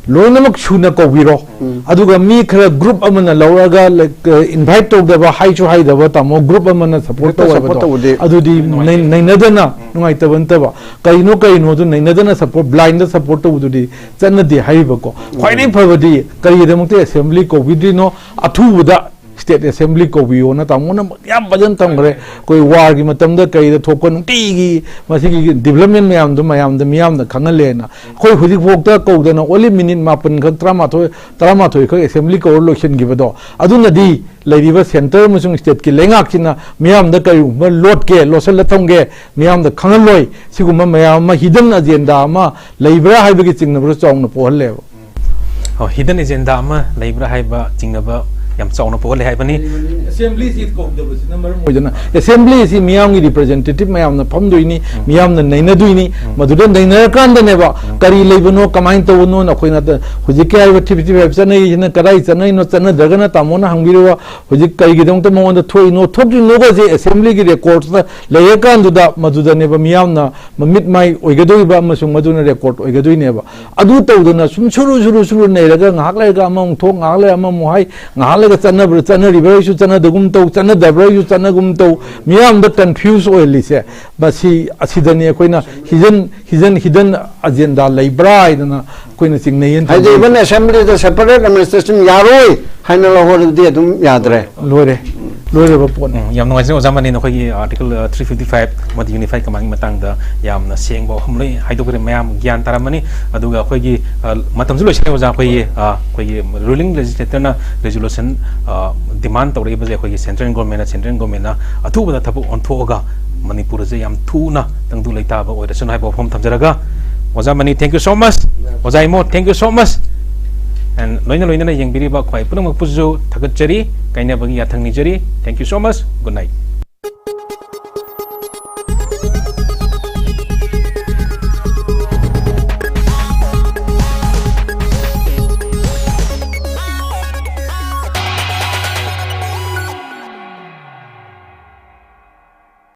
ꯂꯣꯏꯅꯃꯛ ꯁꯨꯅ ꯀꯧꯕꯤꯔꯣ꯫ ꯎꯝ꯫ ꯑꯗꯨꯒ ꯃꯤ ꯈꯔ group ꯑꯃꯅ ꯂꯧꯔꯒ, like, ꯑ, invite ꯇꯧꯗꯕ, ꯍꯥꯏꯁꯨ ꯍꯥꯏꯗꯕ, ꯇꯥꯃꯣ, group ꯑꯃꯅ support ꯍꯦꯛꯇ ꯇꯧ support ꯍꯥꯏꯕꯗꯣ, ꯇꯧꯕꯗꯤ ꯑꯗꯨꯗꯤ ꯅꯩ-, ꯅꯩꯅꯗꯅ ꯅꯨꯡꯉꯥꯏꯇꯕ ꯅꯠꯇꯕ, ꯀꯔꯤꯅꯣ ꯀꯔꯤꯅꯣ ꯑꯗꯨ ꯅꯩꯅꯗꯅ support, blind ꯗ support ꯇꯧꯕꯗꯨꯗꯤ ꯆꯠꯅꯗꯦ ꯍꯥꯏꯔꯤꯕꯀꯣ꯫ ꯎꯝ꯫ ꯈ꯭ꯋꯥꯏꯗꯒꯤ ꯐꯕꯗꯤ ꯀꯔꯤꯒꯤꯗꯃꯛꯇ assembly ꯀꯧꯕꯤꯗ꯭ꯔꯤꯅꯣ? ꯑꯊꯨꯕꯗ ꯁ꯭ꯇꯦꯠ ꯑꯦꯁꯦꯝꯕ꯭ꯂꯤ ꯀꯧꯕꯤꯌꯣꯅ ꯇꯥꯃꯣꯅ ꯌꯥꯝ ꯐꯖꯅ ꯊꯝꯈ꯭ꯔꯦ꯫ ꯑꯩꯈꯣꯏ ꯋꯥꯔꯒꯤ ꯃꯇꯝꯗ ꯀꯩꯗ ꯊꯣꯛꯄ ꯅꯨꯡꯇꯤꯒꯤ ꯃꯁꯤꯒꯤ ꯗꯤꯕ꯭ꯂꯞꯃꯦꯟ ꯃꯌꯥꯝꯗꯣ ꯃꯌꯥꯝꯗ ꯃꯤꯌꯥꯝꯅ ꯈꯪꯍꯜꯂꯦꯅ꯫ ꯑꯩꯈꯣꯏ ꯍꯧꯖꯤꯛꯐꯥꯎꯗ ꯀꯧꯗꯅ ꯑꯣꯟꯂꯤ ꯃꯤꯅꯤꯠ ꯃꯥꯄꯟ ꯈꯛ, ꯇꯔꯥꯃꯥꯊꯣꯏ, ꯇꯔꯥꯃꯥꯊꯣꯏ ꯈꯛ ꯑꯦꯁꯦꯝꯕ꯭ꯂꯤ ꯀꯧꯔ ꯂꯣꯏꯁꯤꯟꯈꯤꯕꯗꯣ, ꯑꯗꯨꯅꯗꯤ ꯂꯩꯔꯤꯕ ꯁꯦꯟꯇꯔ ꯑꯃꯁꯨꯡ ꯁ꯭ꯇꯦꯠꯀꯤ ꯂꯩꯉꯥꯛꯁꯤꯅ ꯃꯤꯌꯥꯝꯗ ꯀꯔꯤꯒꯨꯝꯕ ꯂꯣꯠꯀꯦ, ꯂꯣꯠꯁꯤꯜꯂ ꯊꯝꯒꯦ, ꯃꯤꯌꯥꯝꯗ ꯈꯪꯍꯜꯂꯣꯏ꯫ ꯁꯤꯒꯨꯝꯕ ꯃꯌꯥꯝ ꯑꯃ, ꯍꯤꯗꯟ ꯑꯖꯦꯟꯗꯥ ꯑꯃ ꯂꯩꯕ꯭ꯔꯥ ꯍꯥꯏꯕꯒꯤ ꯆꯤꯡꯅꯕꯗꯨ ꯆꯥꯎꯅ ꯄꯣꯛꯍꯜꯂꯦꯕ꯫ ꯍꯤꯗꯟ ꯑꯦꯖꯦꯟꯗꯥ ꯑꯃ ꯂꯩꯕ꯭ꯔꯥ ꯍꯥꯏꯕ ꯆꯤꯡꯅꯕ ꯌꯥꯝ ꯆꯥꯎꯅ ꯄꯣꯛꯍꯜꯂꯦ ꯍꯥꯏꯕꯅꯤ꯫ ꯑꯦꯁꯦꯝꯕ꯭ꯂꯤꯁꯤ ꯀꯧꯗꯕꯁꯤꯅ ꯃꯔꯝ ꯑꯣꯏꯗꯅ, ꯑꯦꯁꯦꯝꯕ꯭ꯂꯤ ꯑꯁꯤ ꯃꯤꯌꯥꯝꯒꯤ ꯔꯤꯄ꯭ꯔꯖꯦꯟꯇꯦꯇꯤꯚ ꯃꯌꯥꯝꯅ ꯐꯝꯗꯣꯏꯅꯤ, ꯃꯤꯌꯥꯝꯅ ꯅꯩꯅꯗꯣꯏꯅꯤ꯫ ꯃꯗꯨꯗ ꯅꯩꯅꯔꯀꯥꯟꯗꯅꯦꯕ ꯀꯔꯤ ꯂꯩꯕꯅꯣ, ꯀꯃꯥꯏꯅ ꯇꯧꯕꯅꯣꯅ ꯑꯩꯈꯣꯏꯅ ꯍꯧꯖꯤꯛꯀꯤ ꯍꯥꯏꯔꯤꯕ ꯊ꯭ꯔꯤ ꯐꯤꯐꯇꯤ ꯐꯥꯏꯚ ꯆꯠꯅꯔꯤꯁꯤꯅ ꯀꯗꯥꯏ ꯆꯠꯅꯔꯤꯅꯣ, ꯆꯠꯅꯗ꯭ꯔꯒꯅ ꯇꯥꯃꯣꯅ ꯍꯪꯕꯤꯔꯤꯕ ꯍꯧꯖꯤꯛ ꯀꯔꯤꯒꯤꯗꯃꯛꯇ ꯃꯉꯣꯟꯗ ꯊꯣꯛꯏꯅꯣ, ꯊꯣꯛꯇ꯭ꯔꯤꯅꯣꯒꯁꯦ ꯑꯦꯁꯦꯝꯕ꯭ꯂꯤꯒꯤ ꯔꯦꯀꯣꯔꯗꯇ ꯂꯩꯔꯀꯥꯟꯗꯨꯗ ꯃꯗꯨꯗꯅꯦꯕ ꯃꯤꯌꯥꯝꯅ ꯃꯃꯤꯠ ꯃꯥꯏ ꯑꯣꯏꯒꯗꯧꯔꯤꯕ ꯑꯃꯁꯨꯡ ꯃꯗꯨꯅ ꯔꯦꯀꯣꯔꯗ ꯑꯣꯏꯒꯗꯣꯏꯅꯦꯕ꯫ ꯑꯗꯨ ꯇꯧꯗꯅ ꯁꯨꯝ ꯁꯨꯔꯨ ꯁꯨꯔꯨ ꯁꯨꯔꯨ ꯅꯩꯔꯒ ꯉꯥꯏꯍꯥꯛ ꯂꯩꯔꯒ ꯑꯃꯃꯨꯛ ꯊꯣꯛ, ꯉꯥꯏꯍꯥꯛ ꯂꯩꯔꯒ ꯑꯃꯃꯨꯛ ꯍꯥꯏ, ꯉꯥꯏꯍꯥꯛ ꯂꯩꯔꯒ ꯆꯠꯅꯕ꯭ꯔꯥ, ꯆꯠꯅꯔꯤꯕ꯭ꯔꯥꯁꯨ ꯆꯠꯅꯗꯒꯨꯝ ꯇꯧ, ꯆꯠꯅꯗꯕ꯭ꯔꯥꯁꯨ ꯆꯠꯅꯒꯨꯝ ꯇꯧ, ꯃꯤꯌꯥꯝꯗ ꯀꯟꯐ꯭ꯌꯨꯁ ꯑꯣꯏꯍꯜꯂꯤꯁꯦ꯫ ꯃꯁꯤ, ꯑꯁꯤꯗꯅꯤ ꯑꯩꯈꯣꯏꯅ ꯍꯤꯗꯟ, ꯍꯤꯗꯟ, ꯍꯤꯗꯟ ꯑꯖꯦꯟꯗꯥ ꯂꯩꯕ꯭ꯔꯥ ꯍꯥꯏꯗꯅ ꯑꯩꯈꯣꯏꯅ ꯆꯤꯡꯅꯩꯌꯦꯅ ꯍꯥꯏꯗꯤ ꯊꯝꯖꯩ꯫ ꯏꯚꯟ ꯑꯦꯁꯦꯝꯕ꯭ꯂꯤꯗ ꯁꯦꯄꯔꯦꯠ ꯑꯦꯗꯃꯤꯅꯤꯁꯇ꯭ꯔꯦꯁꯟ ꯌꯥꯔꯣꯏ ꯍꯥꯏꯅ ꯂꯧꯍꯧꯔꯕꯗꯤ ꯑꯗꯨꯝ ꯌꯥꯗ꯭ꯔꯦ꯫ ꯂꯣꯏꯔꯦ, ꯂꯣꯏꯔꯕ ꯄꯣꯠꯅꯤ꯫ ꯎꯝ, ꯌꯥꯝ ꯅꯨꯡꯉꯥꯏꯖꯩ ꯑꯣꯖꯥ ꯃꯅꯤ, ꯅꯈꯣꯏꯒꯤ ꯑꯥꯔꯇꯤꯀꯜ ꯊ꯭ꯔꯤ ꯐꯤꯐꯇꯤ ꯐꯥꯏꯚ ꯑꯃꯗꯤ ꯌꯨꯅꯤꯐꯥꯏ ꯀꯃꯥꯟꯒꯤ ꯃꯇꯥꯡꯗ ꯌꯥꯝꯅ ꯁꯦꯡꯕ ꯋꯥꯐꯝ ꯂꯣꯏ ꯍꯥꯏꯗꯣꯛꯈ꯭ꯔꯦ, ꯃꯌꯥꯝ ꯒ꯭ꯌꯥꯟ ꯇꯥꯔꯝꯃꯅꯤ꯫ ꯑꯗꯨꯒ ꯑꯩꯈꯣꯏꯒꯤ ꯑ, ꯃꯇꯝꯁꯨ ꯂꯣꯏꯁꯤꯜꯂꯦ ꯑꯣꯖꯥ, ꯑꯩꯈꯣꯏꯒꯤ ꯑ, ꯑꯩꯈꯣꯏꯒꯤ ꯔꯨꯂꯤꯡ ꯂꯦꯖꯤꯁꯂꯦꯇꯔꯅ ꯔꯦꯖꯨꯂꯨꯁꯟ ꯗꯤꯃꯥꯟ ꯇꯧꯔꯛꯏꯕꯁꯦ ꯑꯩꯈꯣꯏꯒꯤ ꯁꯦꯟꯇ꯭ꯔꯦꯜ ꯒꯣꯔꯃꯦꯟꯅ, ꯁꯦꯟꯇ꯭ꯔꯦꯜ ꯒꯣꯔꯃꯦꯟꯅ ꯑꯊꯨꯕꯗ ꯊꯕꯛ ꯑꯣꯟꯊꯣꯛꯑꯒ ꯃꯅꯤꯄꯨꯔ ꯑꯁꯦ ꯌꯥꯝ ꯊꯨꯅ ꯇꯪꯗꯨ ꯂꯩꯇꯥꯕ ꯑꯣꯏꯔꯁꯅꯨ ꯍꯥꯏꯕ ꯋꯥꯐꯝ ꯊꯝꯖꯔꯒ, ꯑꯣꯖꯥ money, thank you so much꯫ ꯑꯣꯖꯥ Imo, thank you so much꯫ And ꯂꯣꯏꯅ ꯂꯣꯏꯅꯅ ꯌꯦꯡꯕꯤꯔꯤꯕ ꯈ꯭ꯋꯥꯏ ꯄꯨꯝꯅꯃꯛꯄꯨꯁꯨ ꯊꯥꯒꯠꯆꯔꯤ, ꯀꯥꯏꯅꯕꯒꯤ ꯌꯥꯊꯪ ꯅꯤꯖꯔꯤ꯫ Thank you so much, good night꯫